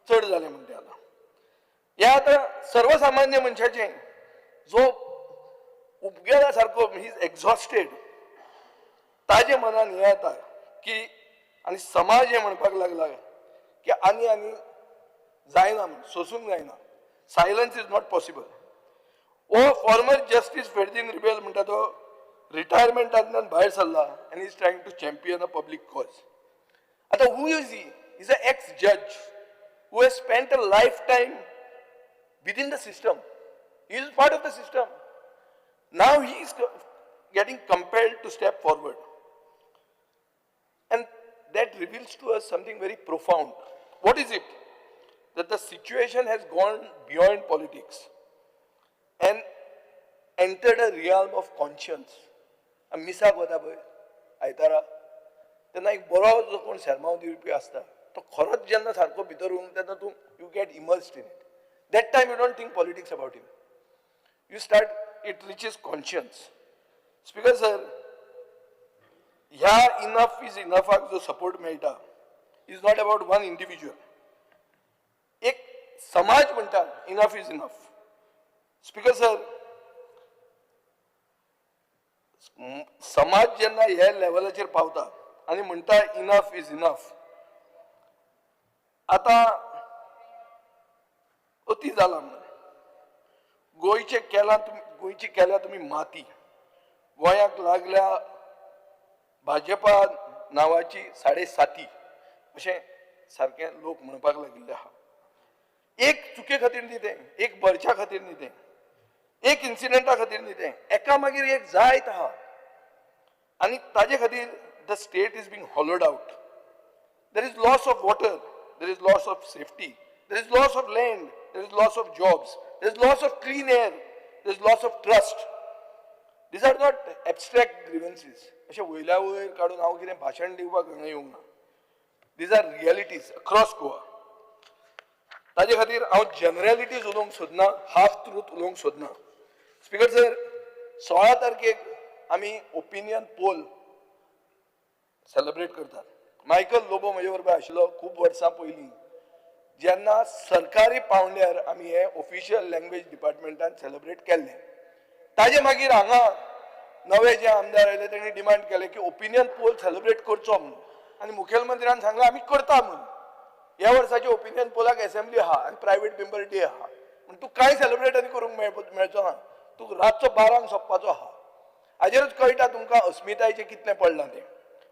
A: चड जालें म्हणटा आतां. ह्या आतां सर्वसामान्य मनशाचें जो उपगेला सारको he is exhausted, ताजे मनान हें येता की आनी समाज हें म्हणपाक लागला की आनी आनी जायना म्हण, सोसूंक जायना, सायलन्स is not possible. हो फॉर्मर जस्टीस फेर्दीन रिबेल म्हणटा तो रिटायरमेंटांतल्यान भायर सरला आनी is trying to champion a public cause. आतां who is he? Is a ex जज who has spent a life time within the system. He is part of the system. Now he is getting compelled to step forward. And that reveals to us something very profound. What is it? That the situation has gone beyond politics and entered a realm of conscience. मिसाक वता पळय आयतारा, तेन्ना एक बरो जो कोण सेर्मांव दिवपी आसता तो खरोच जेन्ना सारको भितर उरूंक तेन्ना तूं you get immersed in it. That time you don't think politics about him. You start, it reaches conscience. Speaker sir, ह्या इनफ is इनफाक जो सपोर्ट मेळटा is not about one individual. एक समाज म्हणटा enough is enough. Speaker sir, समाज जेन्ना ह्या लेवलाचेर पावता आनी म्हणटा इनफ is enough, आतां अती जाला म्हणून गोंयचे केला तुमी, गोंयची केल्या तुमी माती. गोंयाक लागल्या भाजपा नांवाची 7.5 अशें सारकें लोक म्हणपाक लागिल्ले आहा. एक चुके खातीर न्ही तें, एक बर्चा खातीर न्ही तें, एक इन्सिडंटा खातीर न्ही तें, एका मागीर एक जायत आहा. आनी ताजे खातीर the state is being hollowed out. There is loss of water, there is loss of safety, there is loss of land, there is loss of jobs, there is loss of clean air, there is loss of trust. These are not abstract grievances. अशें वयल्या वयर काडून हांव कितें भाशण दिवपाक हांगा येवंक ना. These are realities across Goa. ताजे खातीर हांव जनरलिटीज उलोवंक सोदना, हाफ ट्रूथ उलोवंक सोदना. स्पीकर सर, 16 तारखेक आमी ओपिनियन पोल सेलिब्रेट करतात. मायकल लोबो म्हजे बरोबर आशिल्लो खूब वर्सां पयलीं, जेन्ना सरकारी पावंड्यार आमी हे ऑफिशियल लँग्वेज डिपार्टमेंटान सेलिब्रेट केल्लें. ताजे मागीर हांगा नवे जे आमदार आयले तेणी डिमांड केलें की ओपिनियन पोल सेलिब्रेट करचो म्हणून, आनी मुखेलमंत्र्यान सांगलें आमी करता म्हणून. ह्या वर्साच्या ओपिनियन पोलाक एसेंब्ली आहा आनी प्रायवेट मेंबर डे आहा, म्हण तूं कांय सेलिब्रेट आनी करूंक मेळचो ना, तूं रातचो 12 सोंपपाचो आहा. हाजेरूच कळटा तुमकां अस्मितायेचें कितलें पडलां तें.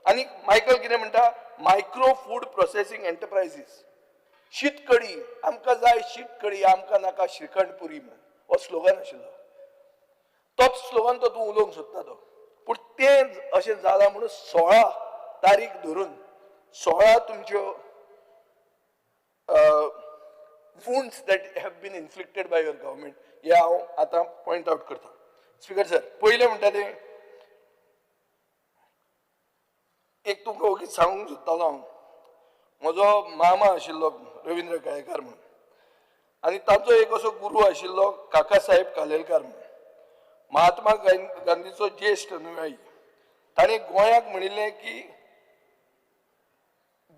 A: आनी मायकल कितें म्हणटा, मायक्रो फूड प्रोसेसींग एंटरप्रायजीस, शीतकडी आमकां जाय, शीतकडी आमकां नाका श्रीखंड पुरी म्हण हो स्लोगन आशिल्लो. तोच स्लोगन तो तूं उलोवंक सोदता तो. पूण तें अशें जालां म्हणून 16 तारीख धरून 16 तुमच्यो wounds that have been inflicted by your government हे हांव आतां पॉयंट आवट करता. स्पीकर सर, पयलें म्हणटा तें एक तुमकां ओगीच सांगूंक सोदतालो हांव. म्हजो मामा आशिल्लो रविंद्र केळेकार म्हणून, आनी ताचो एक असो गुरू आशिल्लो काकासाहेब कालेलकार म्हणून, महात्मा गांधीचो ज्येश्ठ अनुयायी. ताणें गोंयाक म्हणिल्लें की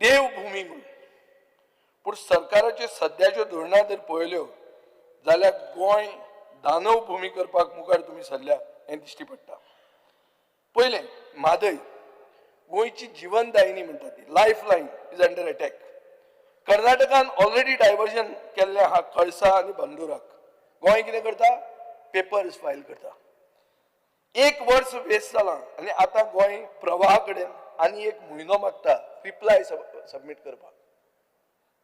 A: देवभुमी म्हणून. पूण सरकाराच्यो सद्याच्यो धोरणां जर पळयल्यो जाल्यार गोंय दानवभुमी करपाक मुखार तुमी सरल्या हें दिश्टी पडटा. पयलें, म्हादय गोंयची जिवनदायिनी म्हणटा ती, life line is under attack. कर्नाटकान already diversion केल्लें आहा कळसा आनी बंदुराक. गोंय कितें करता, पेपर्स फायल करता. एक वर्स वेस्ट जालां आनी आतां गोंय प्रवाहा कडेन आनी एक म्हयनो मागता रिप्लाय सबमीट करपाक.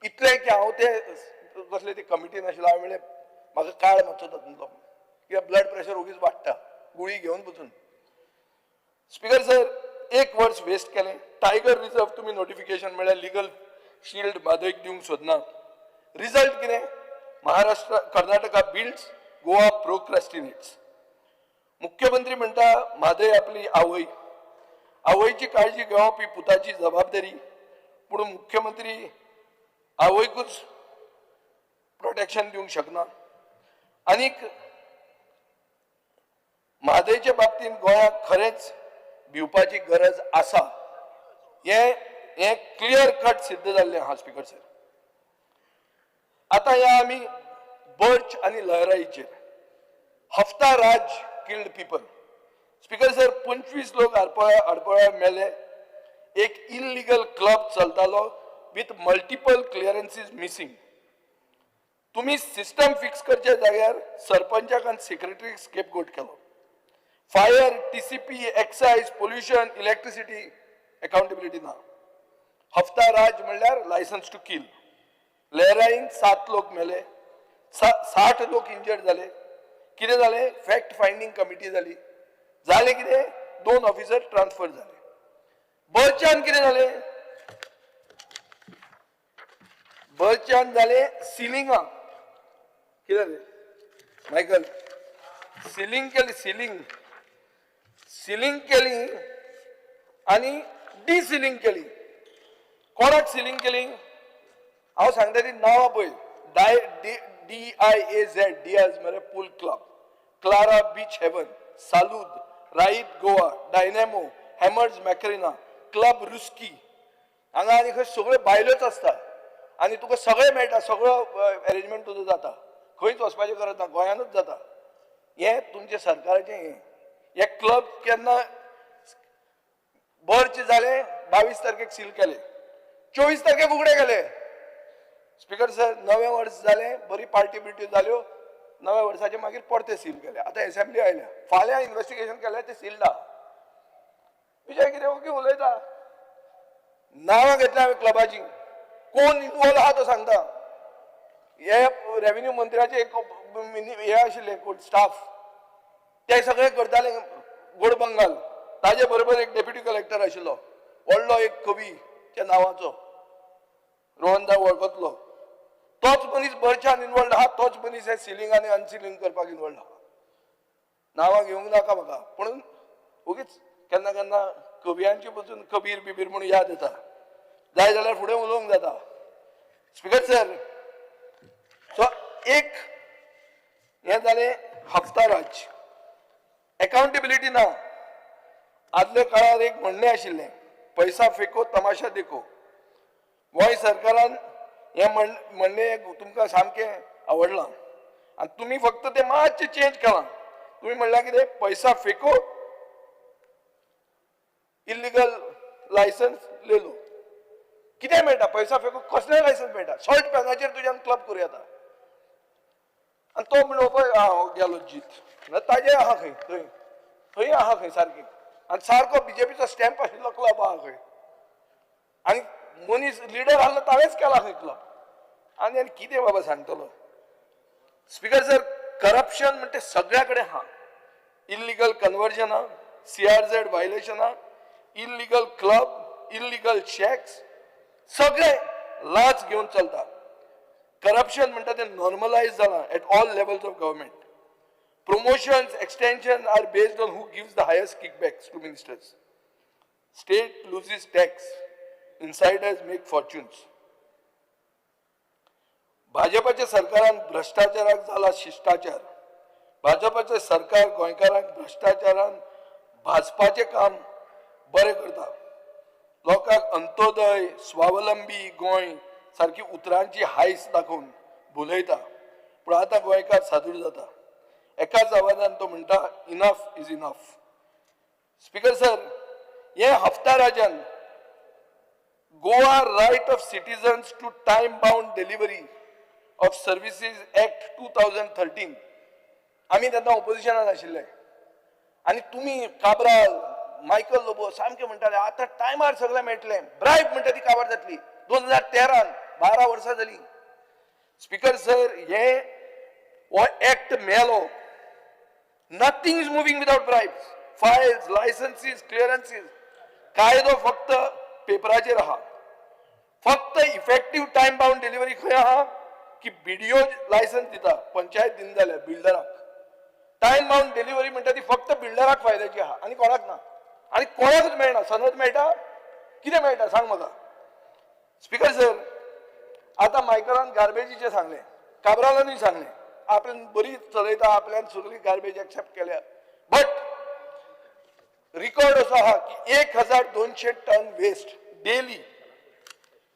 A: इतलें की हांव ते कसले ते कमिटीन आशिल्लो, हांवें म्हणलें म्हाका काळ मातसो तातूंतलो, कित्याक ब्लड प्रेशर ओगीच वाडटा गुळी घेवन पसून. स्पीकर सर, एक वर्स वेस्ट केलें. टायगर रिजर्व तुमी नोटिफिकेशन म्हळ्यार लिगल शिल्ड म्हादयक दिवंक सोदना. रिजल्ट कितें, महाराष्ट्र कर्नाटका बिल्ड्स, गोवा प्रोक्रॅस्टिनेट्स. मुख्यमंत्री म्हणटा म्हादय आपली आवय, आवयची काळजी घेवप ही पुताची जबाबदारी. पूण मुख्यमंत्री आवयकूच प्रोटेक्शन दिवंक शकना. आनीक म्हादयच्या बाबतींत गोंयाक खरेंच भिवपाची गरज आसा हें क्लियर कट सिद्ध जाल्लें आहा. स्पीकर सर, आतां ह्या आमी बर्च आनी लहराईचेर हफ्ता राज किल्ड पिपल. स्पीकर सर, 25 लोक आडपळा मेले. एक इलिगल क्लब चलतालो विथ मल्टिपल क्लियरन्सीज मिसींग. तुमी सिस्टम फिक्स करच्या जाग्यार सरपंचाक आनी सेक्रेटरीक स्केपगोट केलो. Fire, TCP, excise, pollution, electricity accountability ना. हफ्ता राज म्हणल्यार लायसन्स टू किल. लहराईन 7 लोक मेले, 60 लोक इंजर्ड जाले. कितें जालें, फॅक्ट फायंडींग कमिटी जाली. जालें कितें, 2 ऑफिसर ट्रान्सफर जाले. बर्चान कितें जालें, बर्चान जालें सिलिंगा. कितें जालें मायकल, सिलिंग केली, सिलिंग केली आनी डिसिलिंग केली. कोणाक सिलिंग केली हांव सांगता ती नांवां पळय. DIAZ, Diaz मरे pool club, Clara beach heaven, Salud, Raid Goa, Dynamo, Hammers Macarena, club रुस्की, हांगा आनी खंय सगळ्यो बायल्योच आसता आनी तुका सगळें मेळटा, सगळो एरेंजमेंट तुजो जाता, खंयच वचपाची गरज ना, गोंयानूच जाता. हें तुमचें सरकाराचें हें. हे क्लब केन्ना बर्च जाले 22 तारखेक सील केले, 24 तारखेक उगडे केले. स्पिकर सर, नवें वर्स जालें, बरी पार्टी बिर्ट्यो जाल्यो, नव्या वर्साचे मागीर परते सील केले. आतां एसेंब्ली आयल्या, फाल्यां इन्वेस्टिगेशन केलें तें सील्ड आहा. विजय कितें ओगी उलयता. नांवां घेतल्या हांवें क्लबाची, कोण इनवॉल्व आहा तो सांगता. हे रेवेन्यू मंत्र्याचे एक हे आशिल्ले कोण स्टाफ, ते सगळे करताले गोड बंगाल. ताजे बरोबर एक डेप्युटी कलेक्टर आशिल्लो, व्हडलो एक कवी त्या नांवाचो, रोहन दा वळखतलो. तोच मनीस बर्चान इनवॉल्ड आहा, तोच मनीस हे सिलींग आनी अनसिलींग करपाक इनवॉल्ड आहा. नांवां घेवंक नाका म्हाका, पूण ओगीच केन्ना केन्ना कवियांची पसून कबीर बिबीर म्हणून याद येता, जाय जाल्यार फुडें उलोवंक जाता. स्पिकर सर, सो एक हें जालें हफ्ता राज, एकाउंटेबिलिटी ना. आदल्या काळार एक म्हणणें आशिल्लें, पैसा फेको तमाशा देखो. गोंय सरकारान हें म्हणणें तुमकां सामकें आवडलां आनी तुमी फक्त तें मातशें चेंज केलां. तुमी म्हणल्यार कितें, पैसा फेको इल्लिगल लायसन्स लेलो. कितें मेळटा पैसा फेको, कसलें लायसन्स मेळटा? सॉल्ट पॅनाचेर तुज्यान क्लब करूं येता. आनी तो म्हणलो पळय हांव गेलो जीत, ताजें आहा खंय थंय थंय आहा खंय सारकें, आनी सारको बीजेपीचो स्टॅम्प आशिल्लो क्लब आहा खंय, आनी मनीस लिडर आहलो ताणेंच केला खंय क्लब. आनी आनी कितें बाबा सांगतलो. स्पिकर सर, करप्शन म्हणटा सगळ्या कडेन आहा. इल्लिगल कन्वर्जन आहा, CRZ violation आहा, इल्लिगल क्लब, इल्लिगल शॅक्स, सगळे लाच घेवन चलता. करप्शन म्हणटा तें नॉर्मलायज जालां at all levels of government. Promotions, extension are based on who gives the highest kickbacks to ministers. State loses tax, insiders make fortunes. भाजपाच्या सरकारान भ्रश्टाचाराक जाला शिश्टाचार. भाजपाचें सरकार गोंयकारांक भ्रश्टाचारान भाजपाचें काम बरें करता. लोकांक अंत्योदय, स्वावलंबी गोंय सारकी उतरांची हायस दाखोवन भुलयता. पूण आतां गोंयकार सादूर जाता. एकाच आवाजान तो म्हणटा, enough is enough. Speaker sir, हे हफ्ता राजान Goa right of citizens to time bound delivery of services act 2013, आमी तेन्ना ओपोजिशनान आशिल्ले आनी तुमी काब्राल, मायकल लोबो सामके म्हणटाले आतां टायमार सगळें मेळटलें, ब्रायब म्हणटा ती काबार जातली. 2013 12 वर्सां जाली. स्पिकर सर, हे हो एक्ट मेलो. Nothing is moving without bribes, files, licenses, clearances. कायदो फक्त पेपराचेर आहा. फक्त इफेक्टीव टायम बाउंड डिलिव्हरी खंय आहा की बीडीओ लायसन्स दिता, पंचायत दिना जाल्यार बिल्डराक. टायम बाउंड डिलिव्हरी म्हणटा ती फक्त बिल्डराक फायद्याची आहा आनी कोणाक ना, आनी कोणाकूच मेळना. सनद मेळटा, कितें मेळटा सांग म्हाका. स्पिकर सर, आतां मायकलान गार्बेजीचें सांगलें, काब्रालानूय सांगलें, आपल्यान बरी चलयता, आपल्यान सगळी गार्बेज एक्सेप्ट केल्या. बट रिकॉर्ड असो आहा की 1200 ton waste daily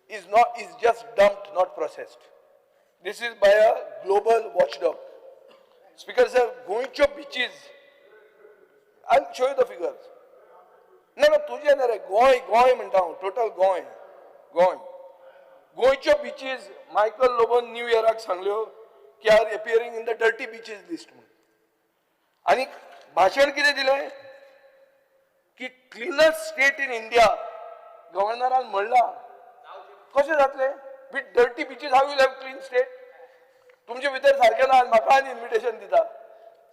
A: is not is just dumped, not processed. This is by a global watchdog. Speaker sir, गोंयच्यो beaches, I show you the figures. ना ना तुजें न्ही रे, गोंय गोंय म्हणटा हांव, टोटल गोंय गोंय. गोंयच्यो बिचीज मायकल लोबोन न्यू इयराक सांगल्यो की are appearing in the dirty beaches list म्हणून. आनी भाशण कितें दिलें की क्लिनस्ट स्टेट इन इंडिया गव्हर्नरान म्हणलां. कशें जातलें with dirty beaches? How will have clean state? तुमचे भितर सारकें ना, म्हाका आनी इन्विटेशन दिता.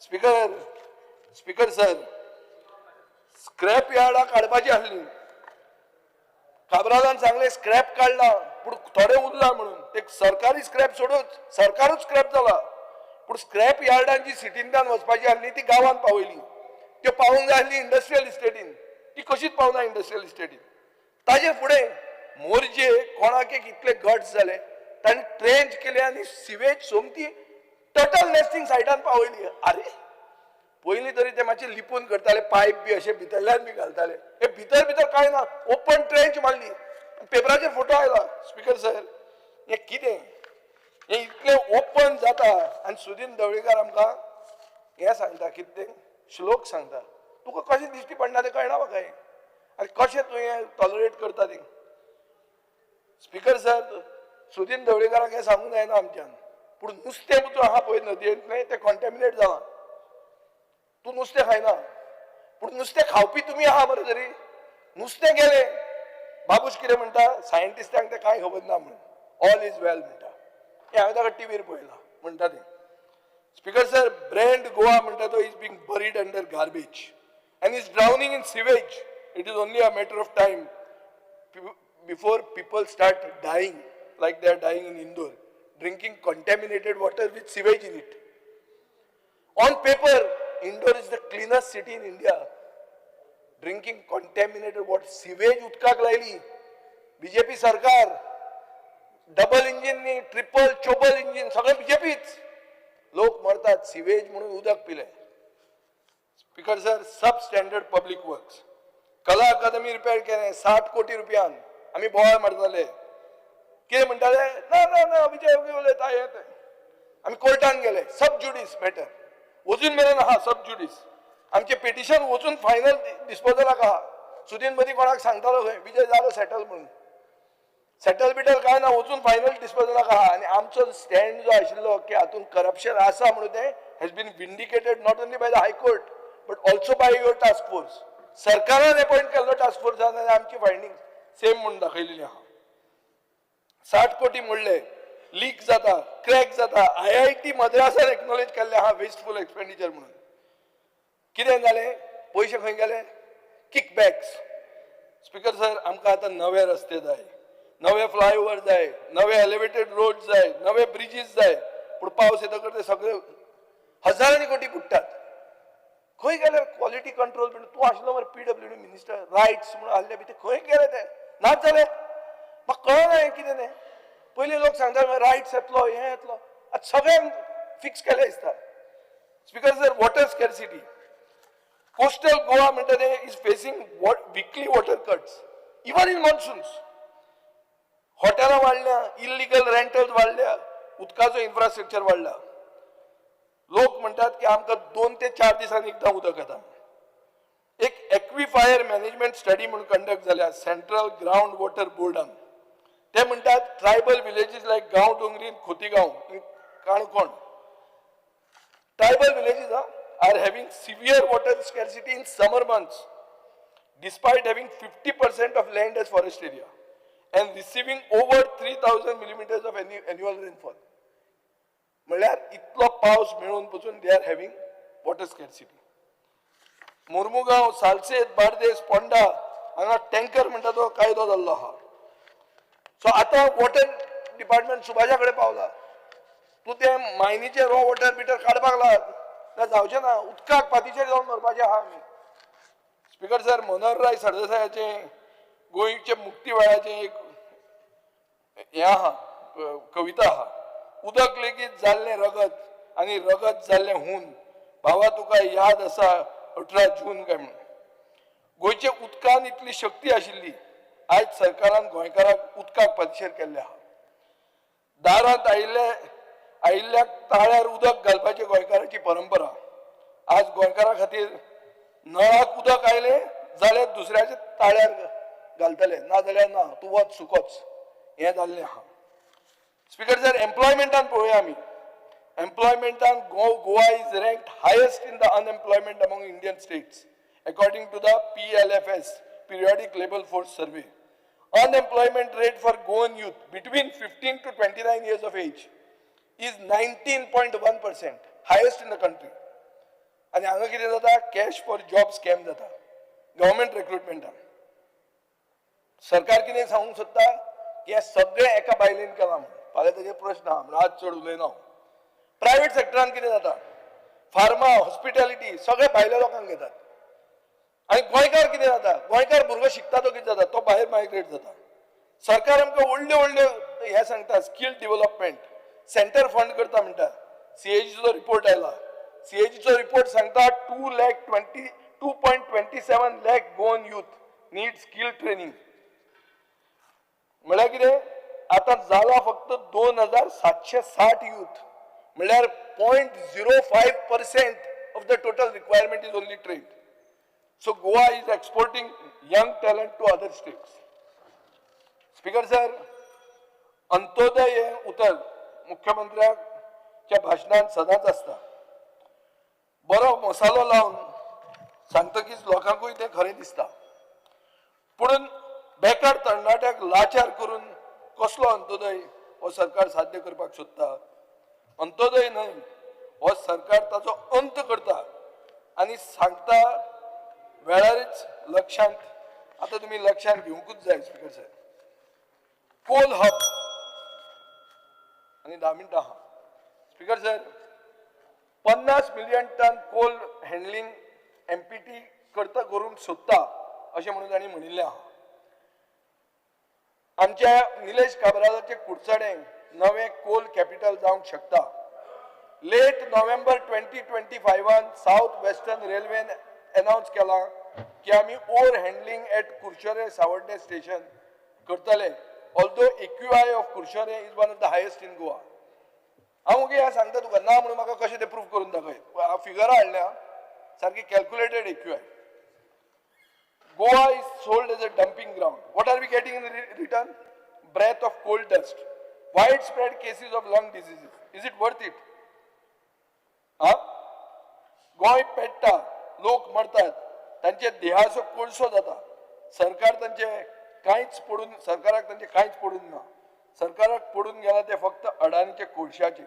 A: स्पिकर सर, स्क्रॅप यार्डां काडपाची आसली. काब्रालान सांगलें स्क्रॅप काडला पूण थोडें उरलां म्हणून. ते सरकारी स्क्रॅप सोडूच, सरकारूच स्क्रॅप जाला. पूण स्क्रॅप यार्डान जी सिटींतल्यान वचपाची आसली ती गांवांत पावयली. त्यो पावोवंक जाय आसली इंडस्ट्रियल इस्टेटीन, ती कशीच पावना इंडस्ट्रियल इस्टेटीन. ताजे फुडें मोरजे कोणाक एक इतले गट्स जाले, तांणी ट्रेंच केले आनी सिवेज सोमती टर्टल नेस्टिंग सायटान पावयली. अरे पयलीं तरी ते मातशे लिपून करताले, पायप बी अशे भितरल्यान बी घालताले. हे भितर भितर कांय ना, ओपन ट्रेंच मारली, पेपराचेर फोटो आयला. स्पीकर सर, हें कितें? हें इतलें ओपन जाता आनी सुदीन ढवळीकार आमकां हें सांगता, कितें श्लोक सांगता. तुका कशें दिश्टी पडना तें कळना म्हाका हें, आनी कशें तुवें हें टॉलरेट करता तें. स्पीकर सर, सुदीन ढवळीकाराक हें सांगूंक जायना आमच्यान, पूण नुस्तें तूं आहा पळय नदयेंतलें तें कॉन्टेमिनेट जालां. तूं नुस्तें खायना, पूण नुस्तें खावपी तुमी आहा बरें तरी. नुस्तें गेलें, बाबूश कितें म्हणटा, सायंटिस्टांक तें कांय खबर ना म्हणून, ऑल is वेल म्हणटा. हें हांवें ताका टिवीर पळयलां म्हणटा तें. स्पीकर सर, ब्रँड गोवा म्हणटा तो is being buried under garbage and is drowning in sewage. It is only a matter of time before people start dying like they are dying in Indore, drinking contaminated water with sewage in it. On paper, Indore is the cleanest city in India. Drinking contaminated water, sewage उदकाक लायली. BJP सरकार, double engine न्ही, triple चोबल engine, सगळें बीजेपीच. लोक मरतात, sewage म्हणून उदक पिले. Speaker sir, sub standard public works. Kala Akademi repair केलें 60 कोटी रुपयान. आमी बोवाळ मारताले, कितें म्हणटाले, ना ना ना विजय ओगी उलयता हें तें. आमी कोर्टान गेले, सब ज्युडीस मॅटर वचून मेरेन आहा सब ज्युडीस. आमचें पिटिशन वचून फायनल डिस्पोजलाक आहा. सुदीन मदीं कोणाक सांगतालो खंय विजय जालो सेटल म्हणून, सेटल बिटल कांय ना, वचून फायनल डिस्पोजलाक आहा. आनी आमचो स्टँड जो आशिल्लो की हातूंत करप्शन आसा म्हणून, तें has been vindicated not only by the high court but also by your task force. सरकारान अपॉयंट केल्लो टास्क फोर्स आनी आमची फायंडींग सेम म्हणून दाखयलेली आहा. 60 कोटी म्हणले, लीक जाता, क्रॅक जाता. IIT मद्रासान एक्नॉलेज केल्लें आहा वेस्टफूल एक्सपेंडिचर म्हणून. कितें जालें? पयशे खंय गेले? किकबॅक्स. स्पीकर सर, आमकां आतां नवे रस्ते जाय, नवे फ्लायओवर जाय, नवे एलिवेटेड रोड जाय, नवे ब्रिजीस जाय. पूण पावस येतकर ते सगळे हजारांनी कोटी बुडटात. खंय गेले क्वॉलिटी कंट्रोल? तूं आशिल्लो मरे PWD minister, rights म्हणून आहले बी, ते खंय गेले? ते नाच जाले. म्हाका कळना हें कितें तें. पयलीं लोक सांगता रायट्स येतलो, हें येतलो, आतां सगळ्यांक फिक्स केलें दिसता. Speaker sir, water scarcity. Coastal Goa म्हणटा तें is facing weekly water cuts even in monsoons. हॉटेलां वाडल्या, इलिगल रेंटल्स वाडल्या, उदकाचो इन्फ्रास्ट्रक्चर वाडला. लोक म्हणटात की आमकां 2 ते 4 दिसांनी एकदां उदक येता. एक एक्विफायर मॅनेजमेंट स्टडी म्हणून कंडक्ट जाल्या सेंट्रल ग्रावंड वॉटर बोर्डान. ते म्हणटात tribal villages like Gaon Dongri, Khotigao, Canacona, tribal villages are having severe water scarcity in summer months despite having 50% of land as forest area and receiving over 3000 millimeters of annual rainfall. म्हणल्यार इतलो पावस मेळून पसून they are having water scarcity. Mormugao, Salcete, Bardez, Ponda हांगा tanker म्हणटा तो कायदो जाल्लो आहा. सो आतां वॉटर डिपार्टमेंट सुभाषा कडेन पावला. तूं तें मायनीचें रॉ वॉटर बिटर काडपाक लाग, ना जावचें ना. उदकाक पातीचेर जावन मरपाचें आहा आमी. स्पीकर सर, मनोहरराय सरदेसायाचें गोंयचे मुक्ती वेळाचें एक हें आहा, कविता आहा. उदक लेगीत जाल्लें रगत आनी रगत जाल्लें हून, भावा तुका याद आसा 18 जून काय म्हणून. गोंयचे उदकान इतली शक्ती आशिल्ली, आयज सरकारान गोंयकाराक उदकाक पातशेर केल्लें आहा. दारांत आयिल्ल्याक ताळ्यार उदक घालपाची गोंयकाराची परंपरा. आज गोंयकारा खातीर नळाक उदक आयलें जाल्यार दुसऱ्याच्या ताळ्यार घालतले, ना जाल्यार ना, तूं वच सुकोच, हें जाल्लें आहा. स्पीकर सर, एम्प्लॉयमेंटान पळोवया आमी. एम्प्लॉयमेंटान Goa is ranked highest in the unemployment among Indian states according to the PLFS, periodic labour force survey. Unemployment rate for Goan youth between 15 to 29 years of age is 19.1%, highest in the country. आनी हांगा कितें जाता, cash for job scam जाता government रिक्रुटमेंटान. सरकार कितें सांगूंक सोदता की हें सगळें एका बायलेन केलां म्हणून. फाल्यां ताजेर प्रश्न आहा म्हणून आज चड उलयना हांव. प्रायवेट सेक्टरान कितें जाता, फार्मा, हॉस्पिटॅलिटी सगळे भायल्या लोकांक घेतात. आनी गोंयकार कितें जाता, गोंयकार भुरगो शिकता तो कितें जाता, तो भायर मायग्रेट जाता. सरकार आमकां व्हडल्यो व्हडल्यो हें सांगता, स्कील डिवलपमेंट सेंटर फंड करता म्हणटा. CAGचो रिपोर्ट आयला, सीएजीचो रिपोर्ट सांगता 2 lakh 2.27 lakh Goan youth need skill training. म्हळ्यार कितें आतां जाला फक्त 2760 यूथ, म्हळ्यार 0.05% of the total requirement is only trained. So Goa is exporting young talent to other states. Speaker sir, Antyodaya हें उतर मुख्यमंत्र्याच्या भाशणान सदांच आसता. बरो मसालो लावन सांगतकीच लोकांकूय तें खरें दिसता. पुणून बेकार तरणाट्याक लाचार करून कसलो अंत्योदय हो सरकार साध्य करपाक सोदता? अंत्योदय न्हय, हो सरकार ताचो अंत करता आनी सांगता वेळारच लक्षांत, आतां तुमी लक्षांत घेवंकूच जाय स्पीकर साहेब. कोल हब आनी 10 मिनटां आहा. Speaker sir, 50 million ton coal handling MPT करता करूंक सोदता अशें म्हणून तांणी म्हणिल्लें आहा. आमच्या निलेश काब्रालाचे कुडचडें नवें कोल कॅपिटल जावंक शकता. लेट नोव्हेंबर 2025 सावथ वेस्टर्न रेल्वेन अनावन्स केलां की आमी ore handling at Curchorem Savarde station करतले, although AQI of Curchorem is one of the highest in Goa. हांव मुगे सांगता तुका ना म्हणून म्हाका कशें तें प्रूफ करून दाखय. हांव फिगरां हाडल्या सारकी calculated AQI. Goa is sold as a dumping ground. What are we getting in return? Breath of coal dust, widespread cases of lung diseases. Is it worth it? हा, गोंय पेट्टा, लोक मरतात, तांचे देहाचो कोळसो जाता. सरकार तांचे कांयच पडून, सरकाराक तांचे कांयच पडून ना. सरकाराक पडून गेला ते फक्त अडाणीचे कोळशाचे.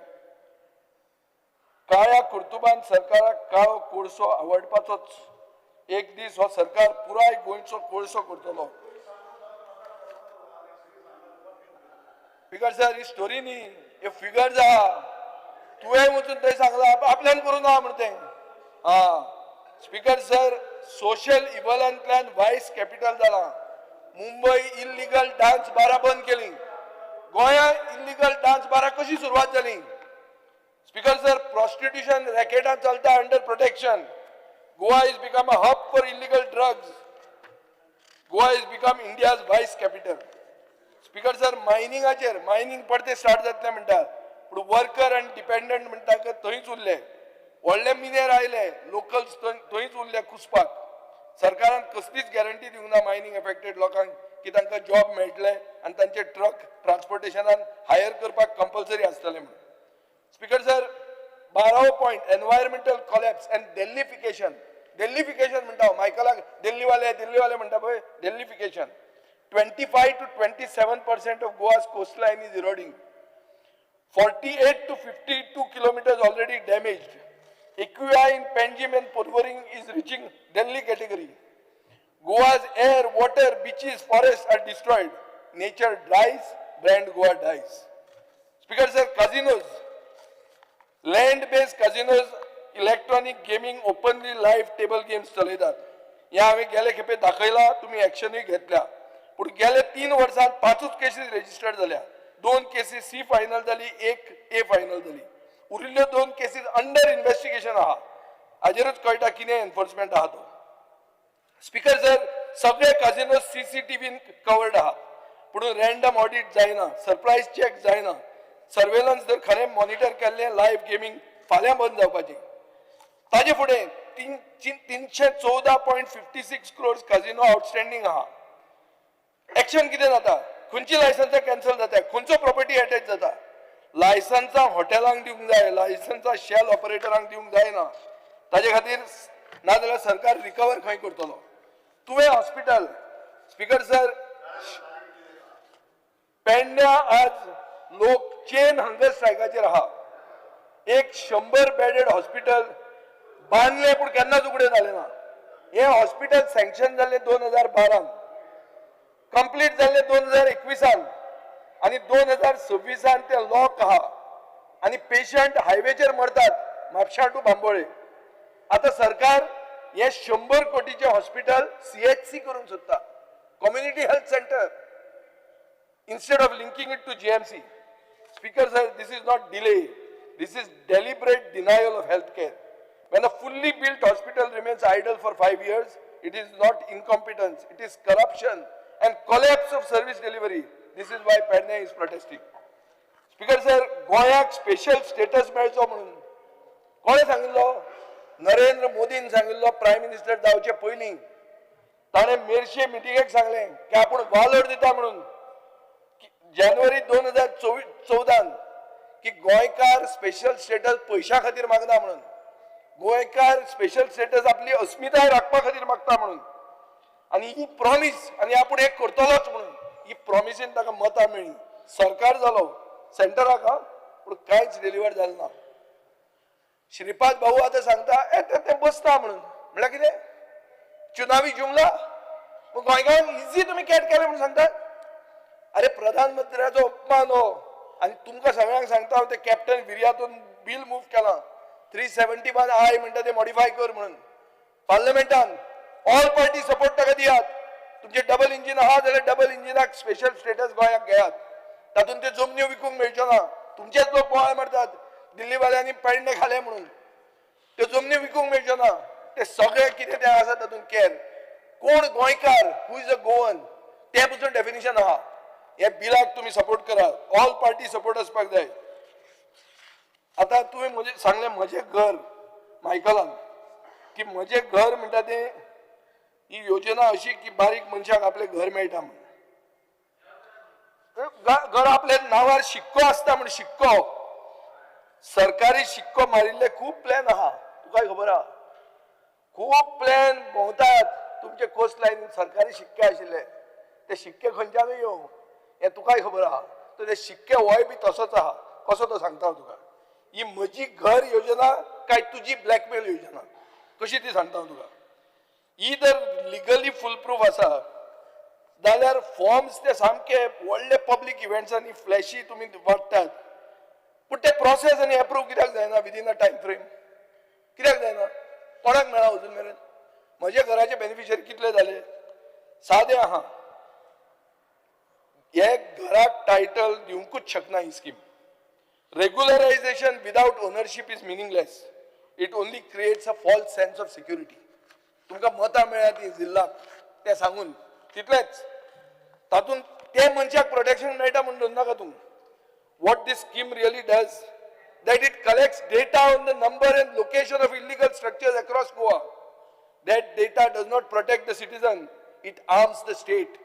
A: काळ्या कर्तुबान सरकाराक काळो कोळसो आवडपाचोच. एक दीस हो सरकार पुराय गोंयचो कोळसो करतलो. स्पीकर सर, ही स्टोरी न्ही, हे फिगर्स आहा. तुवें वचून थंय सांगलां आपल्यान करूं ना म्हण तें. आं स्पीकर सर, सोशल इव्हलांतल्यान वायस कॅपिटल जालां. मुंबय इल्लिगल डान्स बारां बंद केली. गोंयांत इल्लिगल डान्स बारां कशी सुरवात जाली? स्पीकर सर, प्रॉस्टिट्युशन रॅकेटां चलता under protection. Goa is become a hub for illegal drugs. Goa is become India's vice capital. Speaker sir, मायनिंगाचेर, mining परते स्टार्ट जातलें म्हणटात, पूण वर्कर आनी डिपेंडंट म्हणटा थंयच उरले. व्हडले मिनेर आयले, लोकल्स थंयच उरले कुसपाक. सरकारान कसलीच गॅरंटी दिवंक ना मायनींग एफेक्टेड लोकांक की तांकां जॉब मेळटले आनी तांचे ट्रक ट्रान्सपोर्टेशनान हायर करपाक कंपल्सरी आसतलें म्हणून. स्पीकर सर, 12वो point, environmental collapse and Delhification. Delhification म्हणटा हांव, मायकलाक दिल्लीवाले दिल्लीवाले म्हणटा पळय, Delhification. 25 to 27% of Goa's coastline is eroding. 48 to 52 kilometers already damaged. AQI in Panjim and Porvorim is reaching Delhi category. Goa's air, water, beaches, forests are destroyed. Nature dies, brand Goa dies. Speaker sir, casinos, land-based casinos, electronic gaming, openly live table games चलयतात. ह्या हांवें गेले खेपे दाखयला, तुमी एक्शनूय घेतल्या. पूण गेले 3 वर्सांत 5 केसीस रजिस्टर्ड जाल्या. 2 केसीस सी फायनल जाली, 1 ए फायनल जाली. उरिल्ल्यो 2 केसीस अंडर इन्व्हेस्टिगेशन आहा. हाजेरूच कळटा कितें एनफोर्समेंट आहा तो. स्पीकर सर, सगळे काजिनो सीसीटीव्हीन कवर्ड आहा, पूण रॅन्डम ऑडिट जायना, सरप्रायज चॅक जायना. सर्वेलन्स जर खरें मॉनिटर केल्लें लायव्ह गेमींग फाल्यां बंद जावपाचें. ताजे फुडें 314.56 क्रोर्स काजिनो आउटस्टँडींग आहा. एक्शन कितें जाता? खंयची लायसन्सां कॅन्सल जाता? खंयचो प्रॉपर्टी अटॅच जाता? लायसन्सां हॉटेलांक दिवंक जाय, लायसन्सां शेल ऑपरेटरांक दिवंक जायना. ताजे खातीर नाजाल्यार सरकार रिकवर खंय करतलो? तुवें हॉस्पिटल, स्पीकर सर, पेडण्या आज लोक चेन हंगर स्ट्रायकाचेर आहा. 100 बेडेड हॉस्पिटल बांदलें पूण केन्नाच उगडें जालें ना. हें हॉस्पिटल सँक्शन जाल्लें 2012, कंप्लीट जाल्लें 2021 आनी 2026 तें लॉक आहा आनी पेशंट हायवेचेर मरतात म्हापशा टू बांबोळे. आतां सरकार हें 100 कोटीचें हॉस्पिटल CHC करूंक सोदता, community health centre, instead of linking it to GMC. Speaker sir, this is not delay, this is deliberate denial of health care. When a fully built hospital remains idle for 5 years, it is not incompetence, it is corruption and collapse of service delivery. This is why Pernem is protesting. Speaker sir, गोंयाक special status मेळचो म्हणून कोणें सांगिल्लो? नरेंद्र मोदीन सांगिल्लो. Prime minister जावचे पयलीं ताणें मेरशे मिटिंगेक सांगलें की आपूण वालोर दिता म्हणून जानेवारी 2024 की गोंयकार स्पेशल स्टेटस पयशां खातीर मागना म्हणून, गोंयकार स्पेशल स्टेटस आपली अस्मिताय राखपा खातीर मागता म्हणून, आनी ही प्रॉमीस आनी आपूण एक करतलोच म्हणून ही प्रॉमिसीन ताका मतां मेळ्ळी. सरकार जालो सेंटराक, पूण कांयच डिलिव्हर जालें ना. श्रीपाद भाऊ आतां सांगता ए ते बसता म्हणून, म्हणल्यार कितें चुनावी जुमला? मग गोंयकारांक इजी तुमी कॅट केलें म्हणून सांगतात. अरे प्रधानमंत्र्याचो अपमान हो. आनी तुमकां सगळ्यांक सांगता हांव, ते कॅप्टन विर्यातून बील मूव केलां 371 I म्हणटा ते मॉडिफाय कर म्हणून पार्लमेंटान. ऑल पार्टी सपोर्ट ताका दियात. तुमचें डबल इंजीन आहा जाल्यार डबल इंजिनाक स्पेशल स्टेटस गोंयाक घेयात. तातूंत ते जमन्यो विकूंक मेळच्यो ना. तुमचेच लोक बोवाळ मारतात दिल्लीवाल्यांनी पेडणे खाले म्हणून, त्यो जमनी विकूंक मेळच्यो ना. ते सगळे कितें तें आसा तातूंत केर कोण गोंयकार, who is a Goan, तें पसून डेफिनेशन आहा. हे बिलाक तुमी सपोर्ट करात, ऑल पार्टी सपोर्ट आसपाक जाय. आतां तुवें म्हजें सांगलें म्हजें घर मायकलान की म्हजें घर म्हणटा तें ही योजना अशी की बारीक मनशाक आपलें घर मेळटा म्हणून, घर आपल्या नांवार शिक्को आसता म्हण, शिक्को सरकारी शिक्को मारिल्ले खूब प्लॅन आहा, तुकाय खबर आहा. खूब प्लॅन भोंवतात तुमचे कोस्ट लायन सरकारी शिक्के आशिल्ले, ते शिक्के खंयच्यानूय येवं हें तुकाय खबर आहा. तर ते शिक्के होय बी तसोच आहा. कसो तो सांगता हांव तुका. ही म्हजी घर योजना काय तुजी ब्लॅकमेल योजना कशी ती सांगता हांव तुका. ही जर लिगली फुल प्रूफ आसा जाल्यार फॉर्म्स ते सामके व्हडले पब्लीक इव्हेंट्सांनी फ्लॅशी तुमी वाडटात, पूण ते प्रोसेस आनी एप्रूव कित्याक जायना विदीन अ टायम फ्रेम? कित्याक जायना? कोणाक मेळ्ळा अजून मेरेन? म्हज्या घराचे बेनिफिशरी कितले जाले? सादे आहा. हे घराक टायटल दिवंकूच शकना ही scheme. Regularisation without ownership is meaningless. It only creates a false sense of security. तुमकां मतां मेळ्ळ्या ती जिल्लाक तें सांगून तितलेंच, तातूंत ते मनशाक प्रोटेक्शन मेळटा म्हूण धरनाका तूं. What this scheme really does, that it collects data on the number and location of illegal structures across Goa. That data does not protect the citizen, it arms the state.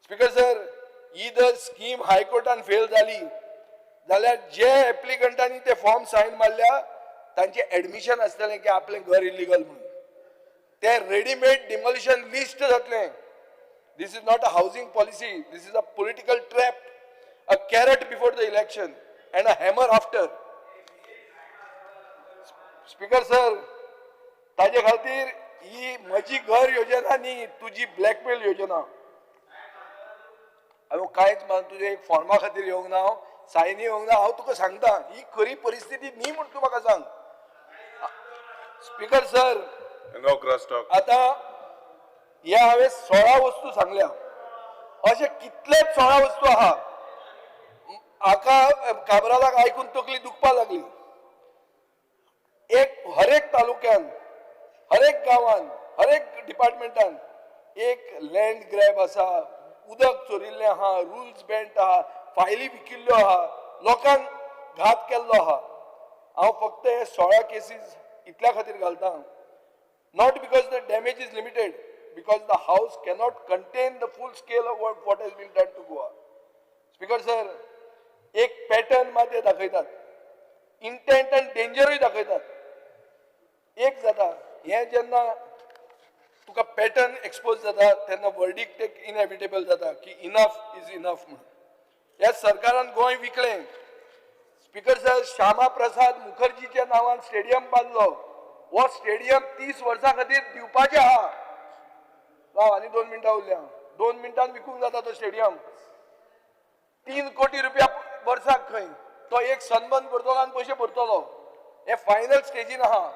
A: Speaker sir, ही जर scheme हायकोर्टान fail जाली जाल्यार जे एप्लिकंटांनी ते form sign मारल्या तांचें admission आसतलें की आपलें घर इलिगल म्हणून, ते रेडीमेड डिमॉलिशन लिस्ट जातलें. This is not a housing policy, this is a political trap, a carrot before the election and a hammer after. Speaker sir, ताजे खातीर ही म्हजी घर योजना न्ही, तुजी ब्लॅकमेल योजना. हांव कांयच मान तुजे एक फॉर्मा खातीर येवंक ना, हांव सायनी येवंक ना. हांव तुका सांगता ही खरी परिस्थिती न्ही म्हूण तूं म्हाका सांग. Speaker sir,
I: No cross talk.
A: आतां हे हांवें 16 वस्तू सांगल्या, अशे कितलेच 16 वस्तू आहा. हाका काब्रालाक आयकून तकली दुखपाक लागली. एक हरेक तालुक्यान, हरेक गांवान, हरेक डिपार्टमेंटान एक लँड ग्रॅब आसा, उदक चोरिल्लें आहा, रुल्स बँड आहा, फायली विकिल्ल्यो आहा, लोकांक घात केल्लो आहा. हांव फक्त हे 16 केसीस इतल्या खातीर घालता, not because the damage is limited, because the house cannot contain the full scale of what has been done to Goa. Speaker sir, एक पॅटर्न मात ते दाखयतात, इंटेंट आनी डेंजरूय दाखयतात. एक जाता हें जेन्ना तुका पॅटर्न एक्सपोज जाता तेन्ना वर्डिक्ट एक इनएविटेबल जाता की इनफ is enough म्हणून. ह्या सरकारान गोंय विकलें. स्पीकर सर, श्यामा प्रसाद मुखर्जीच्या नांवान स्टेडियम बांदलो. हो स्टेडियम 30 वर्सां खातीर दिवपाचें आहा. राव, आनी 2 मिनटां उरल्या. 2 मिनटान विकूंक जाता तो स्टेडियम. 3 कोटी रुपया वर्साक खंय तो एक सनबर्न करतलो आनी पयशे भरतलो. हे फायनल स्टेजीन आहा.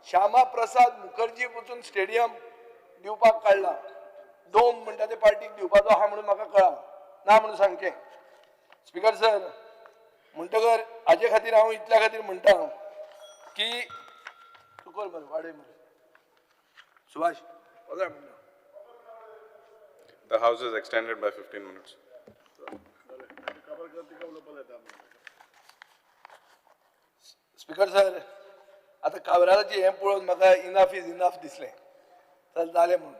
A: श्यामा प्रसाद मुखर्जी पसून स्टेडियम दिवपाक काडला. डोम म्हणटा ते पार्टीक दिवपाचो आहा म्हणून म्हाका कळ्ळां, ना म्हणून सांगचें. स्पीकर सर, म्हणटकर हाजे खातीर हांव इतल्या खातीर म्हणटा की
G: सुकोर मरे, वाडय मरे. सुभाष, 15 मिनटां.
I: The House is extended by 15 minutes.
G: Speaker sir, आतां काब्रालाचें हें पळोवन म्हाका इनफ is enough दिसलें. चल जालें म्हणून.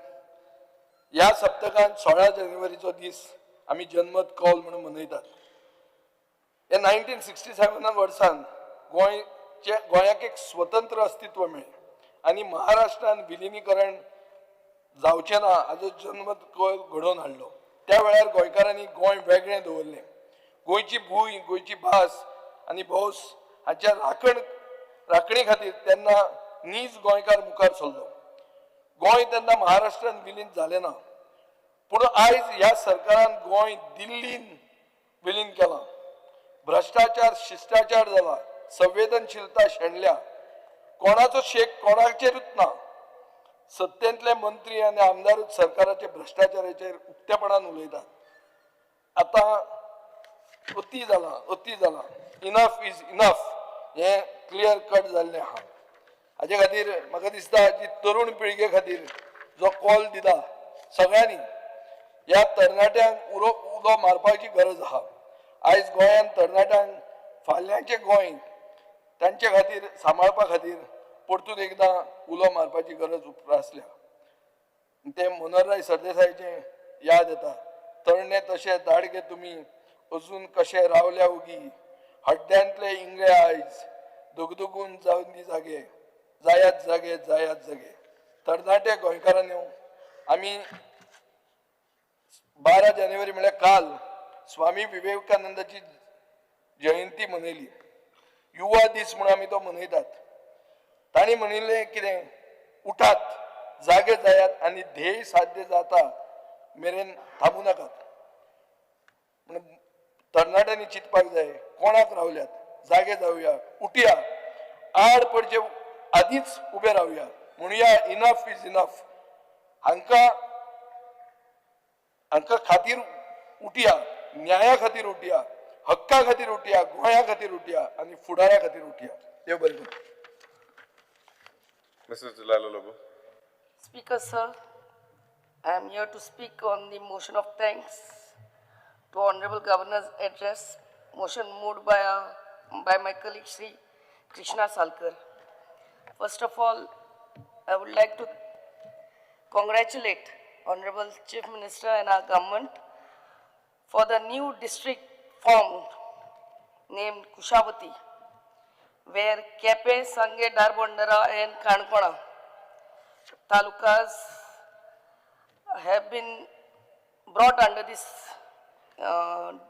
G: ह्या सप्तकांत 16 जानेवारीचो दीस आमी जनमत कौल म्हणून मनयतात. हे 1967 वर्सान गोंयाक एक स्वतंत्र अस्तित्व मेळ्ळें आनी महाराष्ट्रान विलिनीकरण जावचें ना हाजो जनमत कौल घडोवन हाडलो. त्या वेळार गोंयकारांनी गोंय वेगळें दवरलें. गोंयची भूंय, गोंयची भास आनी भौस हाच्या राखणे खातीर तेन्ना नीज गोंयकार मुखार सरलो. गोंय तेन्ना महाराष्ट्रान विलीन जालें ना, पूण आयज ह्या सरकारान गोंय दिल्लीन विलीन केलां. भ्रश्टाचार शिश्टाचार जाला, संवेदनशीलता शेणल्या, कोणाचो शेक कोणाचेरूच ना. सत्तेंतले मंत्री आनी आमदारूच सरकाराचे भ्रश्टाचाराचेर उक्तेपणान उलयतात. आतां अती जालां, अती जालां. इनफ is enough हें क्लियर कट जाल्लें आहा. हाजे खातीर म्हाका दिसता जी तरुण पिळगे खातीर जो कॉल दिला सगळ्यांनी, ह्या तरणाट्यांक उलो मारपाची गरज आहा. आयज गोंयांत तरणाट्यांक फाल्यांचें गोंय तांचे खातीर सांबाळपा खातीर परतून एकदां उलो मारपाची गरज उप्रासल्या. ते मनोहरराय सरदेसायाचें याद येता, तरणे तशे दाडगे तुमी अजून कशे रावल्या उगी, हड्ड्यांतले इंगळे आयज दुगदुगून जावन दी जागे, जायात जागे, जायात जागे. तरणाटे गोंयकारांनी आमी 12 जानेवारी म्हळ्यार काल स्वामी विवेकानंदाची जयंती मनयली. युवा दीस म्हणून आमी तो मनयतात. तांणी म्हणिल्लें कितें, उठात, जागे जायात आनी ध्येय साध्य जाता मेरेन थांबू नाकात. म्हणून तरणाट्यांनी चिंतपाक जाय, कोणाक रावल्यात, जागे जावया, उठया, आड पडचे आदींच उबे रावया, म्हणुया इनफ is enough. हांकां हांकां खातीर उठया, न्याया खातीर उठया, हक्का खातीर उठया, गोंया खातीर उठया आनी फुडारा खातीर उठया. देव बरें करूं.
I: Mrs. Delilah Lobo.
E: Speaker, sir, I am here to speak on the motion of thanks to Honorable Governor's address, motion moved by my colleague Shri Krishna Salkar. First of all, I would like to congratulate Honorable Chief Minister and our government for the new district formed named Kushavati, where Kepe, Sange, Darbondara and Kankona talukas have been brought under this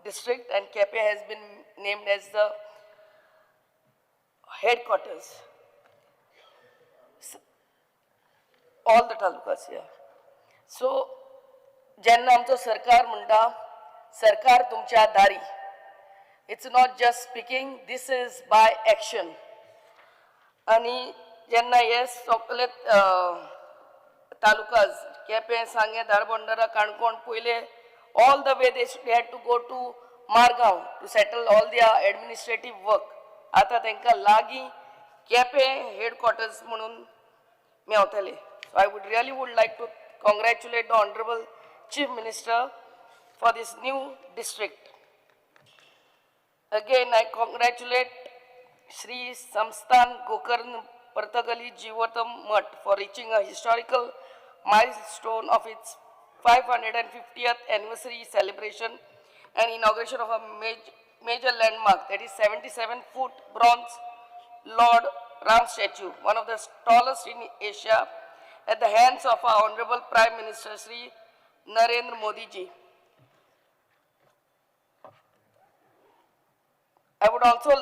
E: district, and Kepe has been named as the headquarters. All the talukas, yeah. So, जेन्ना आमचो सरकार म्हणटा सरकार तुमच्या दारी, it's not just speaking, this is by action. आनी जेन्ना हे सगळे तालुकाज केपें, सांगें, धारबंदरा, काणकोण पयले all the way they had to go to Margao to settle all their administrative work. आतां तांकां लागीं केपें हेडक्वॉर्टर्स म्हणून मेवतले. So I would really would like to congratulate the Honorable Chief Minister for this new district. Again, I congratulate Shri Samsthan Gokarn Partagali Jivatam Mutt for reaching a historical milestone of its 550th anniversary celebration and inauguration of a major landmark, that is 77-foot bronze Lord Ram statue, one of the tallest in Asia, at the hands of our Honorable Prime Minister Shri Narendra Modi ji. I would also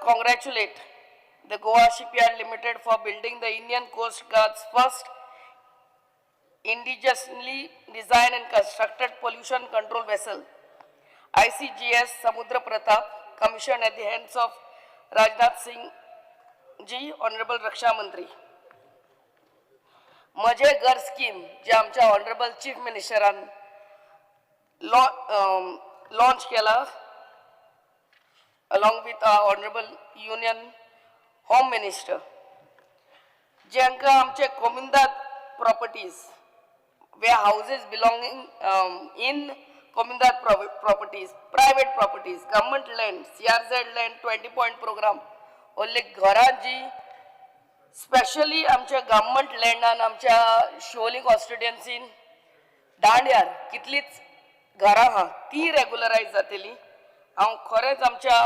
E: congratulate the Goa Shipyard Limited for building the Indian Coast Guard's first indigenously designed and constructed pollution control vessel, ICGS Samudra Pratap, commissioned at the hands of Rajnath Singh ji, Honorable Raksha Mantri. Maje Ghar scheme, जे आमच्या honourable chief मिनिस्टरान launch केला along with our Honorable Union Home Minister. जांकां आमचे Comunidade properties where houses belonging in Comunidade properties, private properties, government land, CRZ land, 20 point program, ओल्ले घरां जी specially आमच्या government लँडान आमच्या शिवोली कॉन्स्टिट्युएन्सीन दांड्यार कितलीच घरां आहा ती रेगुलरायज जातली. हांव खरेंच आमच्या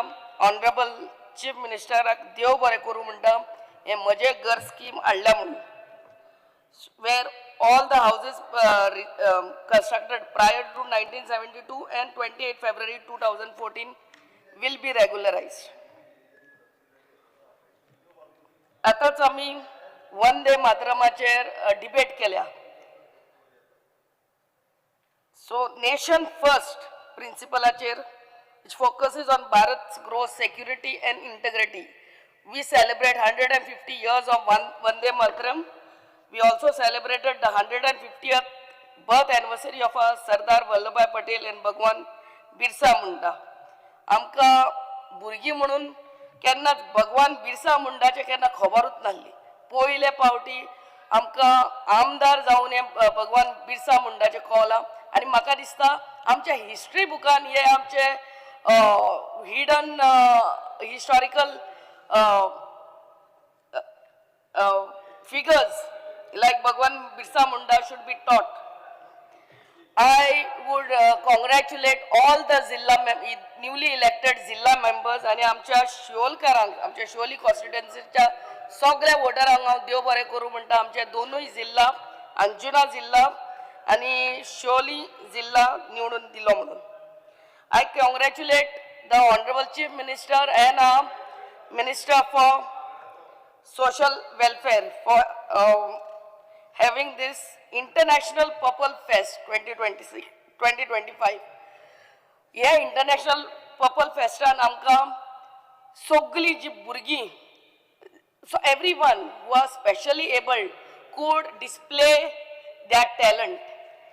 E: ऑनरेबल चीफ मिनिस्टराक देव बरें करूं म्हणटा, हें म्हजें घर स्कीम हाडल्या म्हणून, where all the houses constructed prior to 1972 and 28 February 2014 will be regularized. आतांच आमी वंदे मातरमाचेर डिबेट केल्या. सो नेशन फर्स्ट प्रिंसिपलाचेर, which focuses on Bharat's growth, security and integrity. We celebrate 150 years of Vande Mataram. We also celebrated the 150th birth anniversary of our Sardar Vallabhbhai Patel and Bhagwan Birsa Munda. आमकां भुरगीं म्हणून केन्नाच भगवान बिरसा मुंडाचें केन्ना खबरूच नासली. पयले पावटी आमकां आमदार जावन हें भगवान बिरसा मुंडाचें कळलां आनी म्हाका दिसता आमच्या हिस्ट्री बुकान हे आमचे hidden historical figures like Bhagwan Birsa Munda should be taught. I would congratulate all the Zilla newly elected Zilla members आनी आमच्या शिवोलकारांक, आमच्या शिवोली कॉन्स्टिट्युएन्सीच्या सगळ्या वोटरांक हांव देव बरें करूं म्हणटा. आमचे दोनूय जिल्ला, अंजुना जिल्ला आनी शिवोली जिल्ला निवडून दिलो म्हणून. I congratulate the Honorable Chief Minister and our Minister for Social Welfare for having this International Purple Fest 2026, 2025. ह्या इंटरनॅशनल पर्पल फेस्टान आमकां सगळीं जी भुरगीं, so everyone who are specially abled could display their talent.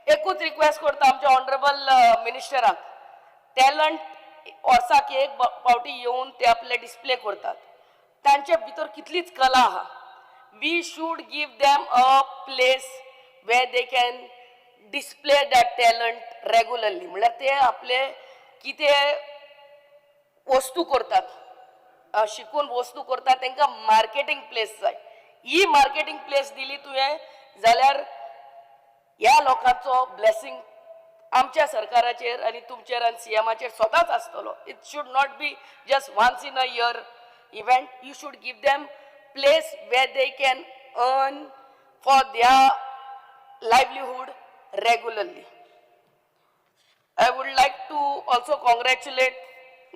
E: एकूच रिक्वेस्ट करता आमच्या honourable मिनिस्टराक, talent वर्साक एक पावटी येवन ते आपले डिस्प्ले करतात, तांचे भितर कितलीच कला आहा. We should give them a place where they can display that talent regularly. म्हणल्यार ते आपले कितें वस्तू करतात, शिकून वस्तू करतात, तांकां मार्केटींग प्लेस जाय. ही मार्केटींग प्लेस दिली तुवें जाल्यार ह्या लोकांचो ब्लेसिंग आमच्या सरकाराचेर आनी तुमचेर आनी सीएमाचेर स्वताच आसतलो. It should not be just once in a year event. You should give them place where they can earn for their livelihood regularly. I would like to also congratulate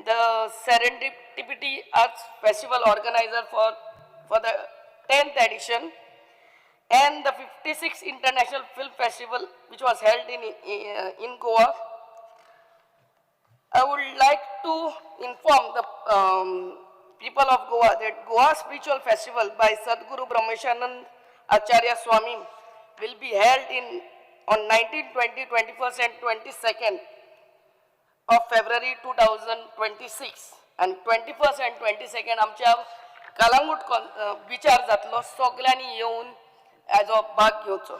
E: the Serendipity Arts Festival organizer for the 10th edition and the 56th International Film Festival, which was held in Goa. I would like to inform the people of Goa that Goa Spiritual Festival by Sadguru Brahmeshanand Acharya Swami will be held in on 19, 20, 21st and 22nd of February 2026 and 21st and 22nd आमच्या कलांगूट बिचार जातलो. सगळ्यांनी येवन हेजो भाग घेवचो.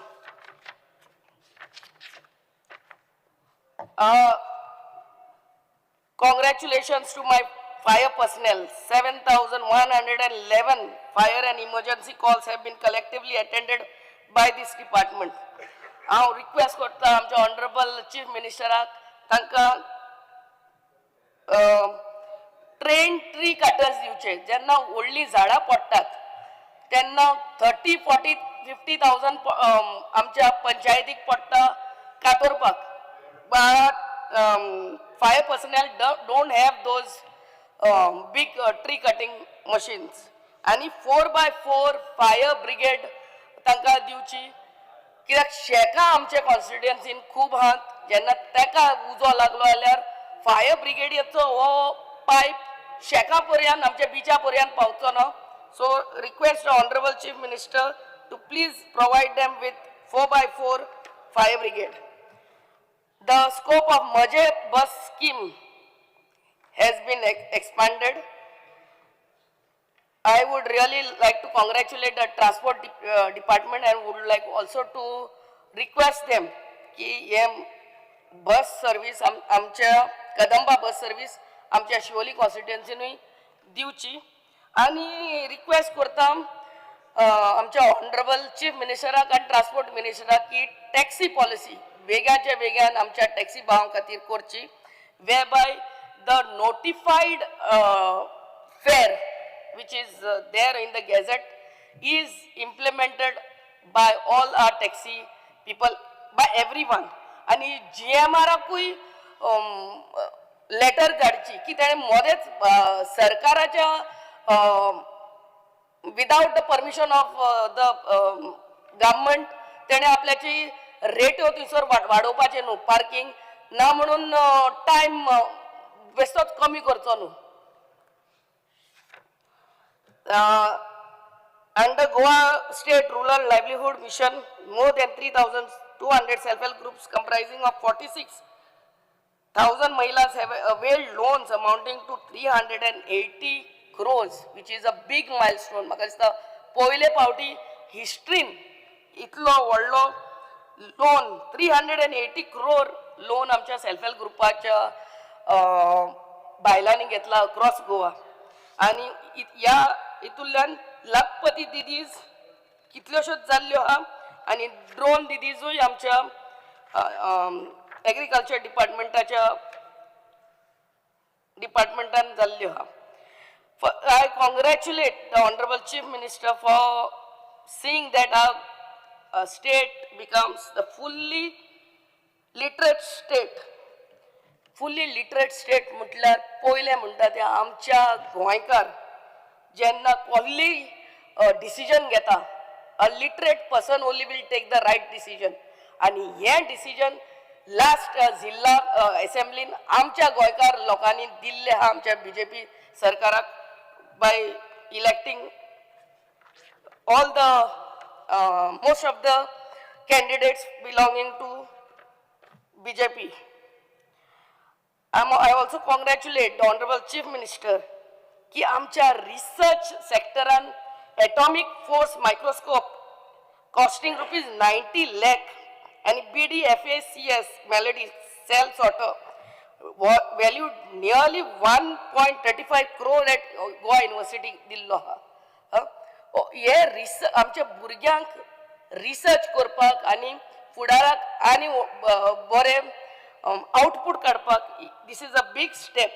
E: Congratulations to my fire personnel. 7,111 fire and emergency calls have been collectively attended by this department. हांव request करता आमच्या ऑनरेबल चीफ मिनिस्टराक, तांकां ट्रेन ट्री कटर्स दिवचे. जेन्ना व्हडलीं झाडां पडटात तेन्ना 30, 40, 50 thousand आमच्या पंचायतीक पडटा कातोरपाक, but fire personnel don't have those big tree cutting machines. आनी 4x4 fire brigade तांकां दिवची, कित्याक शेकां आमच्या कॉन्स्टिट्युएन्सीन खूब आहात. जेन्ना ताका उजो लागलो जाल्यार फायर ब्रिगेडीचो हो पायप शेका पर्यंत, आमच्या बिचा पर्यंत पावचो ना. So request Honorable Chief Minister to please provide them with 4x4 fire brigade. The scope of Maje bus scheme has been expanded. I would really like to congratulate the transport department and would like also to request them की हे बस service आमच्या कदंबा बस service आमच्या शिवोली कॉन्स्टिट्युएन्सीनूय दिवची. आनी request करता आमच्या honourable chief मिनिस्टराक आनी transport मिनिस्टराक की टॅक्सी पॉलिसी वेगाच्या वेगान आमच्या टॅक्सी भावां खातीर करची, whereby the notified fare which is there in the gazette is implemented by all our taxi people, by everyone. आनी जी एम आराकूय लेटर धाडची की ताणें मदेंच सरकाराच्या without the permission of the government तेणें आपल्याची रेट्यो थंयसर वाडोवपाचें न्हू, पार्कींग ना म्हणून टायम बेश्टोच कमी करचो न्हू. Under Goa State Rural Livelihood Mission, more than 3,200 self-help groups comprising of 46,000 mahilas have availed loans amounting to 380 crores, which is a big milestone. म्हाका दिसता पयले पावटी हिस्ट्रीन इतलो व्हडलो लोन 380 crore loan आमच्या सेल्फ हेल्प ग्रुपाच्या बायलांनी घेतला अक्रॉस गोवा. आनी ह्या हितूंतल्यान लखपती दिदीज कितल्योश्योच जाल्ल्यो आहा आनी ड्रोन दिदीजूय आमच्या एग्रीकल्चर डिपार्टमेंटाच्या डिपार्टमेंटान जाल्ल्यो आहा. I congratulate the Honorable Chief Minister for seeing that our state becomes the fully literate state. Fully literate state म्हटल्यार पयलें म्हणटा तें आमच्या गोंयकार जेन्ना कसली डिसिजन घेता, a literate person only will take the right decision. आनी हें डिसिजन लास्ट जिल्ला एसेंब्लीन आमच्या गोंयकार लोकांनी दिल्लें आहा आमच्या बीजेपी सरकाराक by electing all the most of the candidates belonging to BJP. I also congratulate the Honorable Chief Minister की आमच्या research सेक्टरान atomic force microscope costing rupees 90 lakh आनी BD FACS melody cell sorter valued nearly 1.35 crore at Goa University दिल्लो आहा. हे आमच्या भुरग्यांक research करपाक आनी फुडाराक आनी बरें आउटपूट काडपाक this is a big step.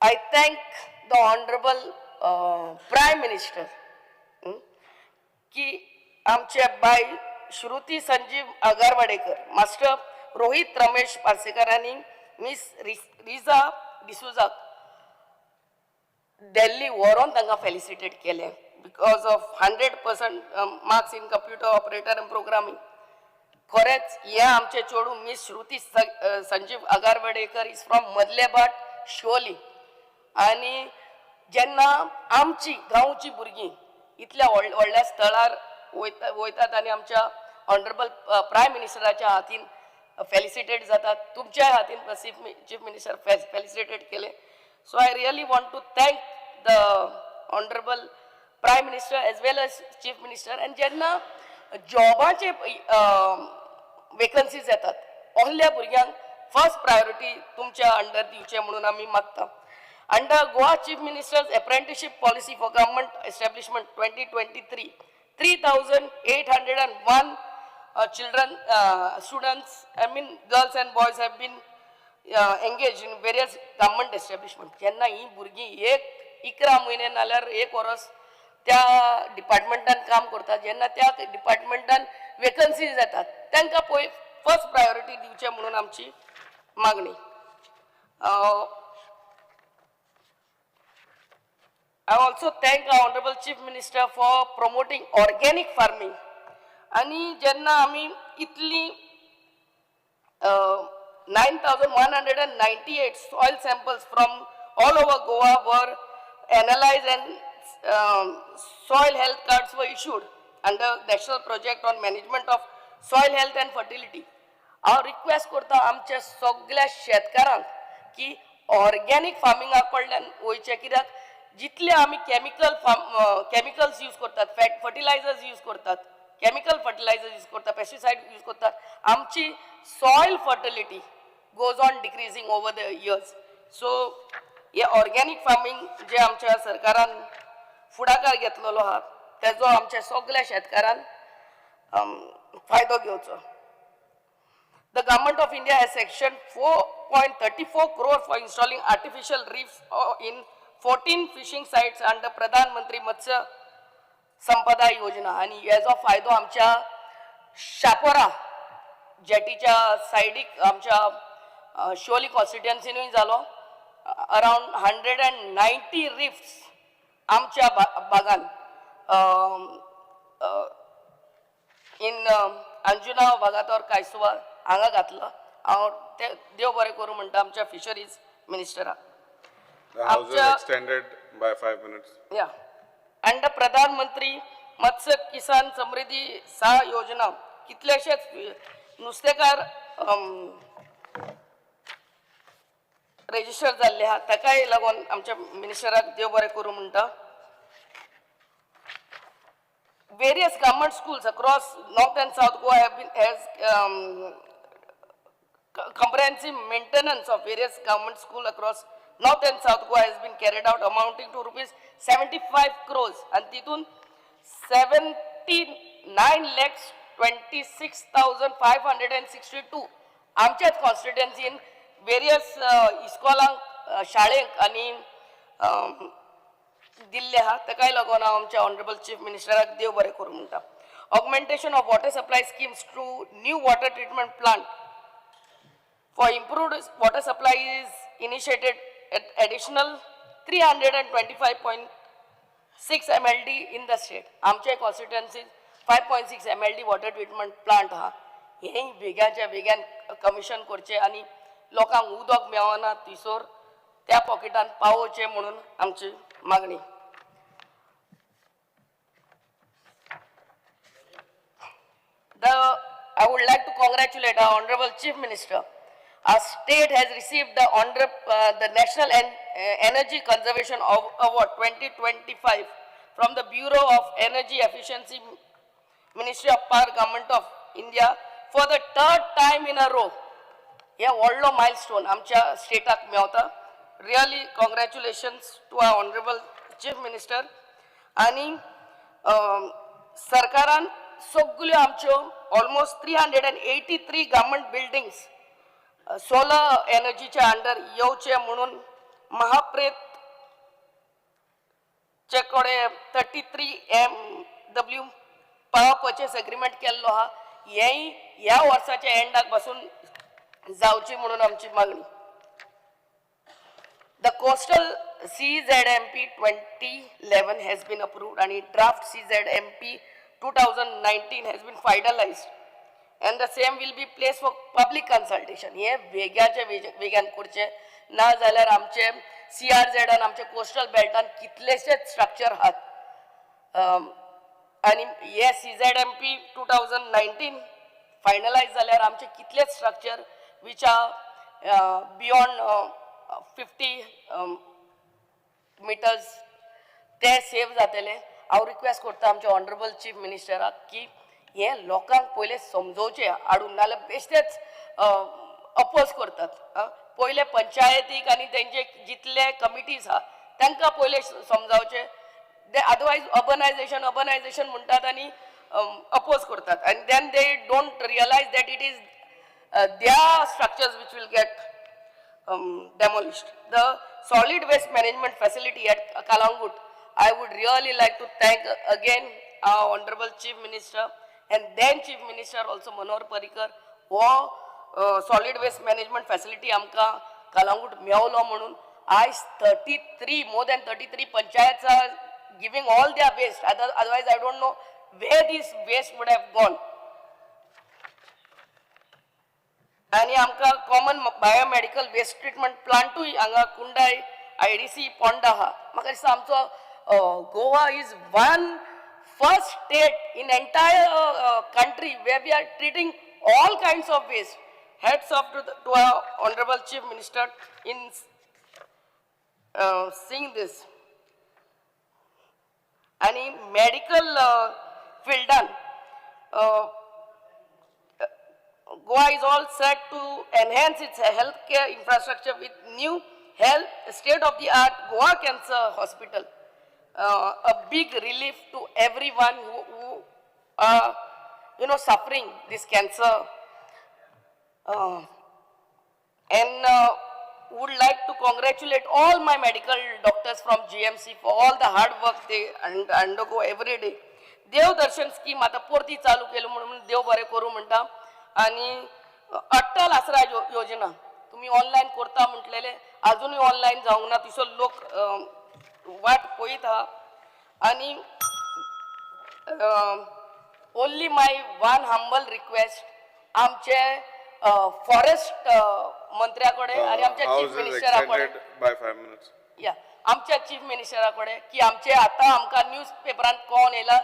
E: I thank the honourable prime minister की आमचे बाय श्रुती संजीव आगारवाडेकर, मास्टर रोहित रमेश पार्सेकर आनी मिस रिजा डिसुजाक दिल्ली व्हरोन तांकां फेलिसिटेट केलें because of 100% marks in computer operator and programming. खरेंच हें आमचें चेडूं miss Shruti Sanjeev Agarwadekar is from Madlebhat Siolim. आनी जेन्ना आमची गांवची भुरगीं इतल्या व्हडल्या स्थळार वयतात आनी आमच्या ऑनरेबल प्रायम मिनिस्टराच्या हातीन फेलिसिटेट जातात, तुमच्याय हातीन चीफ मिनिस्टर फेलिसिटेट केले. So I really want to thank the honourable prime minister as well as chief minister. आनी जेन्ना जॉबाचे वेकन्सीज येतात ohल्या भुरग्यांक फर्स्ट प्रायोरिटी तुमच्या अंडर दिवचें म्हणून आमी मागता. Under Goa Chief Minister's Apprenticeship Policy for Government Establishment 2023, 3,801 children, students, I mean girls and boys have been engaged in various government establishment. जेन्ना ही भुरगीं एक 11 म्हयने नाल्यार एक वर्स त्या डिपार्टमेंटान काम करतात, जेन्ना त्या डिपार्टमेंटान वेकन्सीज येतात तांकां पळय फर्स्ट प्रायोरिटी दिवचें म्हणून आमची मागणी. I also thank our Honorable Chief Minister for promoting organic farming. आनी जेन्ना आमी इतली 9,198 soil samples from all over Goa were analyzed and soil health cards were issued under National Project on Management of Soil Health and Fertility. हांव request करता आमच्या सगळ्या शेतकारांक की ऑर्गेनीक फार्मिंगा कडल्यान वयचें, कित्याक जितले आमी केमिकल फार्म केमिकल्स यूज करतात, फॅट फर्टिलायझर्स यूज करतात, केमिकल फर्टिलायझर्स यूज करतात, पेस्टिसायड यूज करतात, आमची soil fertility goes on decreasing over the years. So हे ऑर्गेनीक फार्मींग जे आमच्या सरकारान फुडाकार घेतलेलो आहा तेजो आमच्या सगल्या शेतकारान फायदो घेवचो. The government of India has sanctioned 4.34 crore for installing artificial reefs in 14 fishing sites under Pradhan Mantri Matsya Sampada Yojana. आनी हेजो फायदो आमच्या शापोरा जेटीच्या सायडीक आमच्या शिवोली कॉन्स्टिट्युएन्सीनूय जालो. अरावंड 190 रिफ्स आमच्या भागान इन अंजुना वागातोर कायसुवा हांगा घातला. हांव ते देव बरें करूं म्हणटा आमच्या fisheries मिनिस्टराक.
I: The House is extended by 5 minutes.
E: Yeah. And the Pradhan Mantri Matsya Kisan Samriddhi सा योजना कितलेशेच नुस्तेकार रेजिस्टर जाल्ले आहा, ताकाय लागून आमच्या मिनिस्टराक देव बरें करूं म्हणटा. Various government schools across North and South Goa have been has comprehensive maintenance of various government school across North and South Goa has been carried out, amounting to rupees 75 crores and titun 79,26,562 आमच्याच कॉन्स्टिट्युएन्सीन various इस्कॉलांक, शाळेंक आनी दिल्ले आहा. ताकाय लागून हांव आमच्या honourable chief मिनिस्टराक देव बरें करूं म्हणटा. Augmentation of water supply schemes through new water treatment plant for improved water supply is initiated at additional 325.6 MLD in the state. आमचे constituency 5.6 MLD water treatment plant आहा, हें वेग्याच्या वेग्यान कमिशन करचें आनी लोकांक उदक मेळना थंयसर त्या पॉकेटान पावोवचें म्हणून आमची मागणी. I would like to congratulate our Honorable Chief Minister. Our state has received the the National Energy Conservation Award 2025 from the Bureau of Energy Efficiency, Ministry of Power, Government of India for the third time in a row. हे व्हडलो milestone आमच्या स्टेटाक मेवता. Really congratulations to our Honorable Chief Minister. आनी सरकारान सगल्यो आमच्यो almost 383 government buildings solar एनर्जीच्या under येवचे म्हणून महाप्रेतचे कडेन 33 MW power purchase agreement केल्लो आहा. हेंय ह्या वर्साच्या एंडाक पासून जावची म्हणून आमची मागणी. The coastal CZMP 2011 has been approved and draft CZMP 2019 has been finalized and the same will be placed for public consultation. हे वेग्याचे वेग्यान करचे ना जाल्यार आमचे CRZ आनी आमचे कोस्टल बेल्टान कितलेशेच स्ट्रक्चर आहात आनी हे CZMP 2019 finalise जाल्यार आमचे कितलेच structure which are beyond 50 meters ते सेव जातले. हांव रिक्वेस्ट करता आमच्या ऑनरेबल चीफ मिनिस्टराक की हें लोकांक पयलें समजोवचें हाडून, नाजाल्यार बेश्टेच अपोज करतात. पयले पंचायतीक आनी तेंचे जितले कमिटीज आहा तांकां पयलें समजावचें. ते अदरवायज अर्बनायजेशन अर्बनायजेशन म्हणटात आनी अपोज करतात आनी then they don't realise that it is their structures which will get demolished. The solid waste management facility at Kalangut, I would really like to thank again our Honorable Chief Minister and then Chief Minister also Manohar Parrikar हो solid waste management facility आमकां कालांगूट मेवलो म्हणून. आयज 33 more than 33 panchayats are giving all their waste, otherwise I don't know where this waste would have gone. आनी आमकां common biomedical waste treatment प्लांटूय हांगा कुंडाय IDC Ponda आहा. म्हाका दिसता आमचो Goa is one first state in entire country where we are treating all kinds of waste. Hats off to our Honorable Chief Minister in seeing this. आनी medical फिल्डान Goa is all set to enhance its healthcare infrastructure with new health state-of-the-art Goa Cancer Hospital. A big relief to everyone who are, suffering this cancer. And would like to congratulate all my medical doctors from GMC for all the hard work they undergo every day. Dev Darshan scheme आता परती चालू केली म्हणून देव बरें करूं म्हणटा. आनी अटल आसरा योजना तुमी ऑनलायन करता म्हटलेले अजुनूय ऑनलायन जावंक ना, तिसो लोक वाट पळयत आहा. आनी only my one humble request आमचे फॉरेस्ट मंत्र्या कडेन आनी आमच्या चीफ मिनिस्टरा कडेन
I: बाय 5 मिनिट्स.
E: या आमच्या चीफ मिनिस्टरा कडेन की आमचे आतां आमकां न्यूज पेपरांत कोण येयला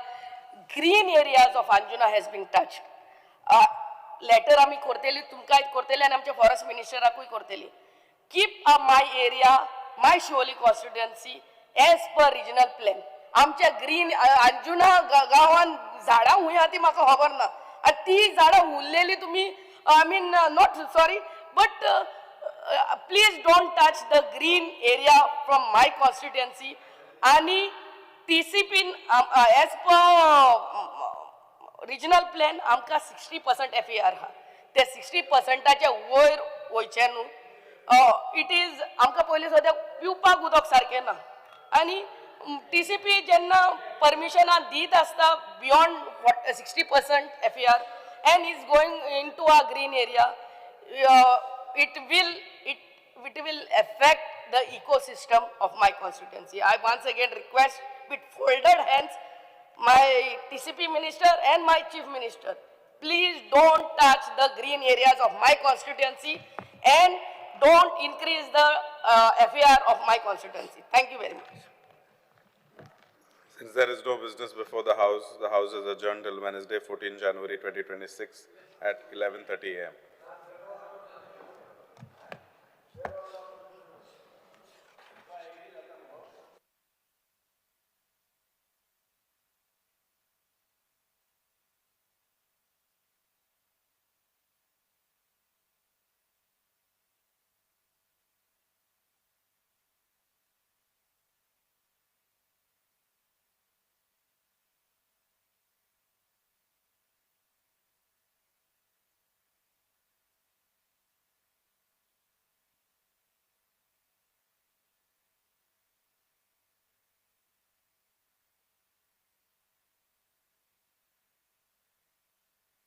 E: green areas of Anjuna has been touched. Letter आमी करतली, तुमकांय करतली आनी आमच्या फॉरेस्ट मिनिस्टराकूय करतली. Keep my area, my Siolim constituency as per regional plan. आमच्या ग्रीन अंजुना गांवान झाडां हुंय आहा ती म्हाका खबर ना, आनी ती झाडां उरलेली तुमी I mean not sorry but please don't touch the green area from my constituency. आनी TCP as per regional plan आमकां 60% FAR आहा, ते 60%च्या वयर वयचें न्हू. It is आमकां पयलीं सद्याक पिवपाक उदक सारकें ना. आनी TCP जेन्ना परमिशनां दीत आसता beyond 60% FAR and is going into a green area, it will affect the ecosystem of my constituency. I once again request with folded hands my TCP minister and my chief minister, please don't touch the green areas of my constituency and don't increase the FAR of my constituency. Thank you very much.
I: Since there is no business before the House is adjourned till Wednesday, 14 January 2026 at 11:30 a.m.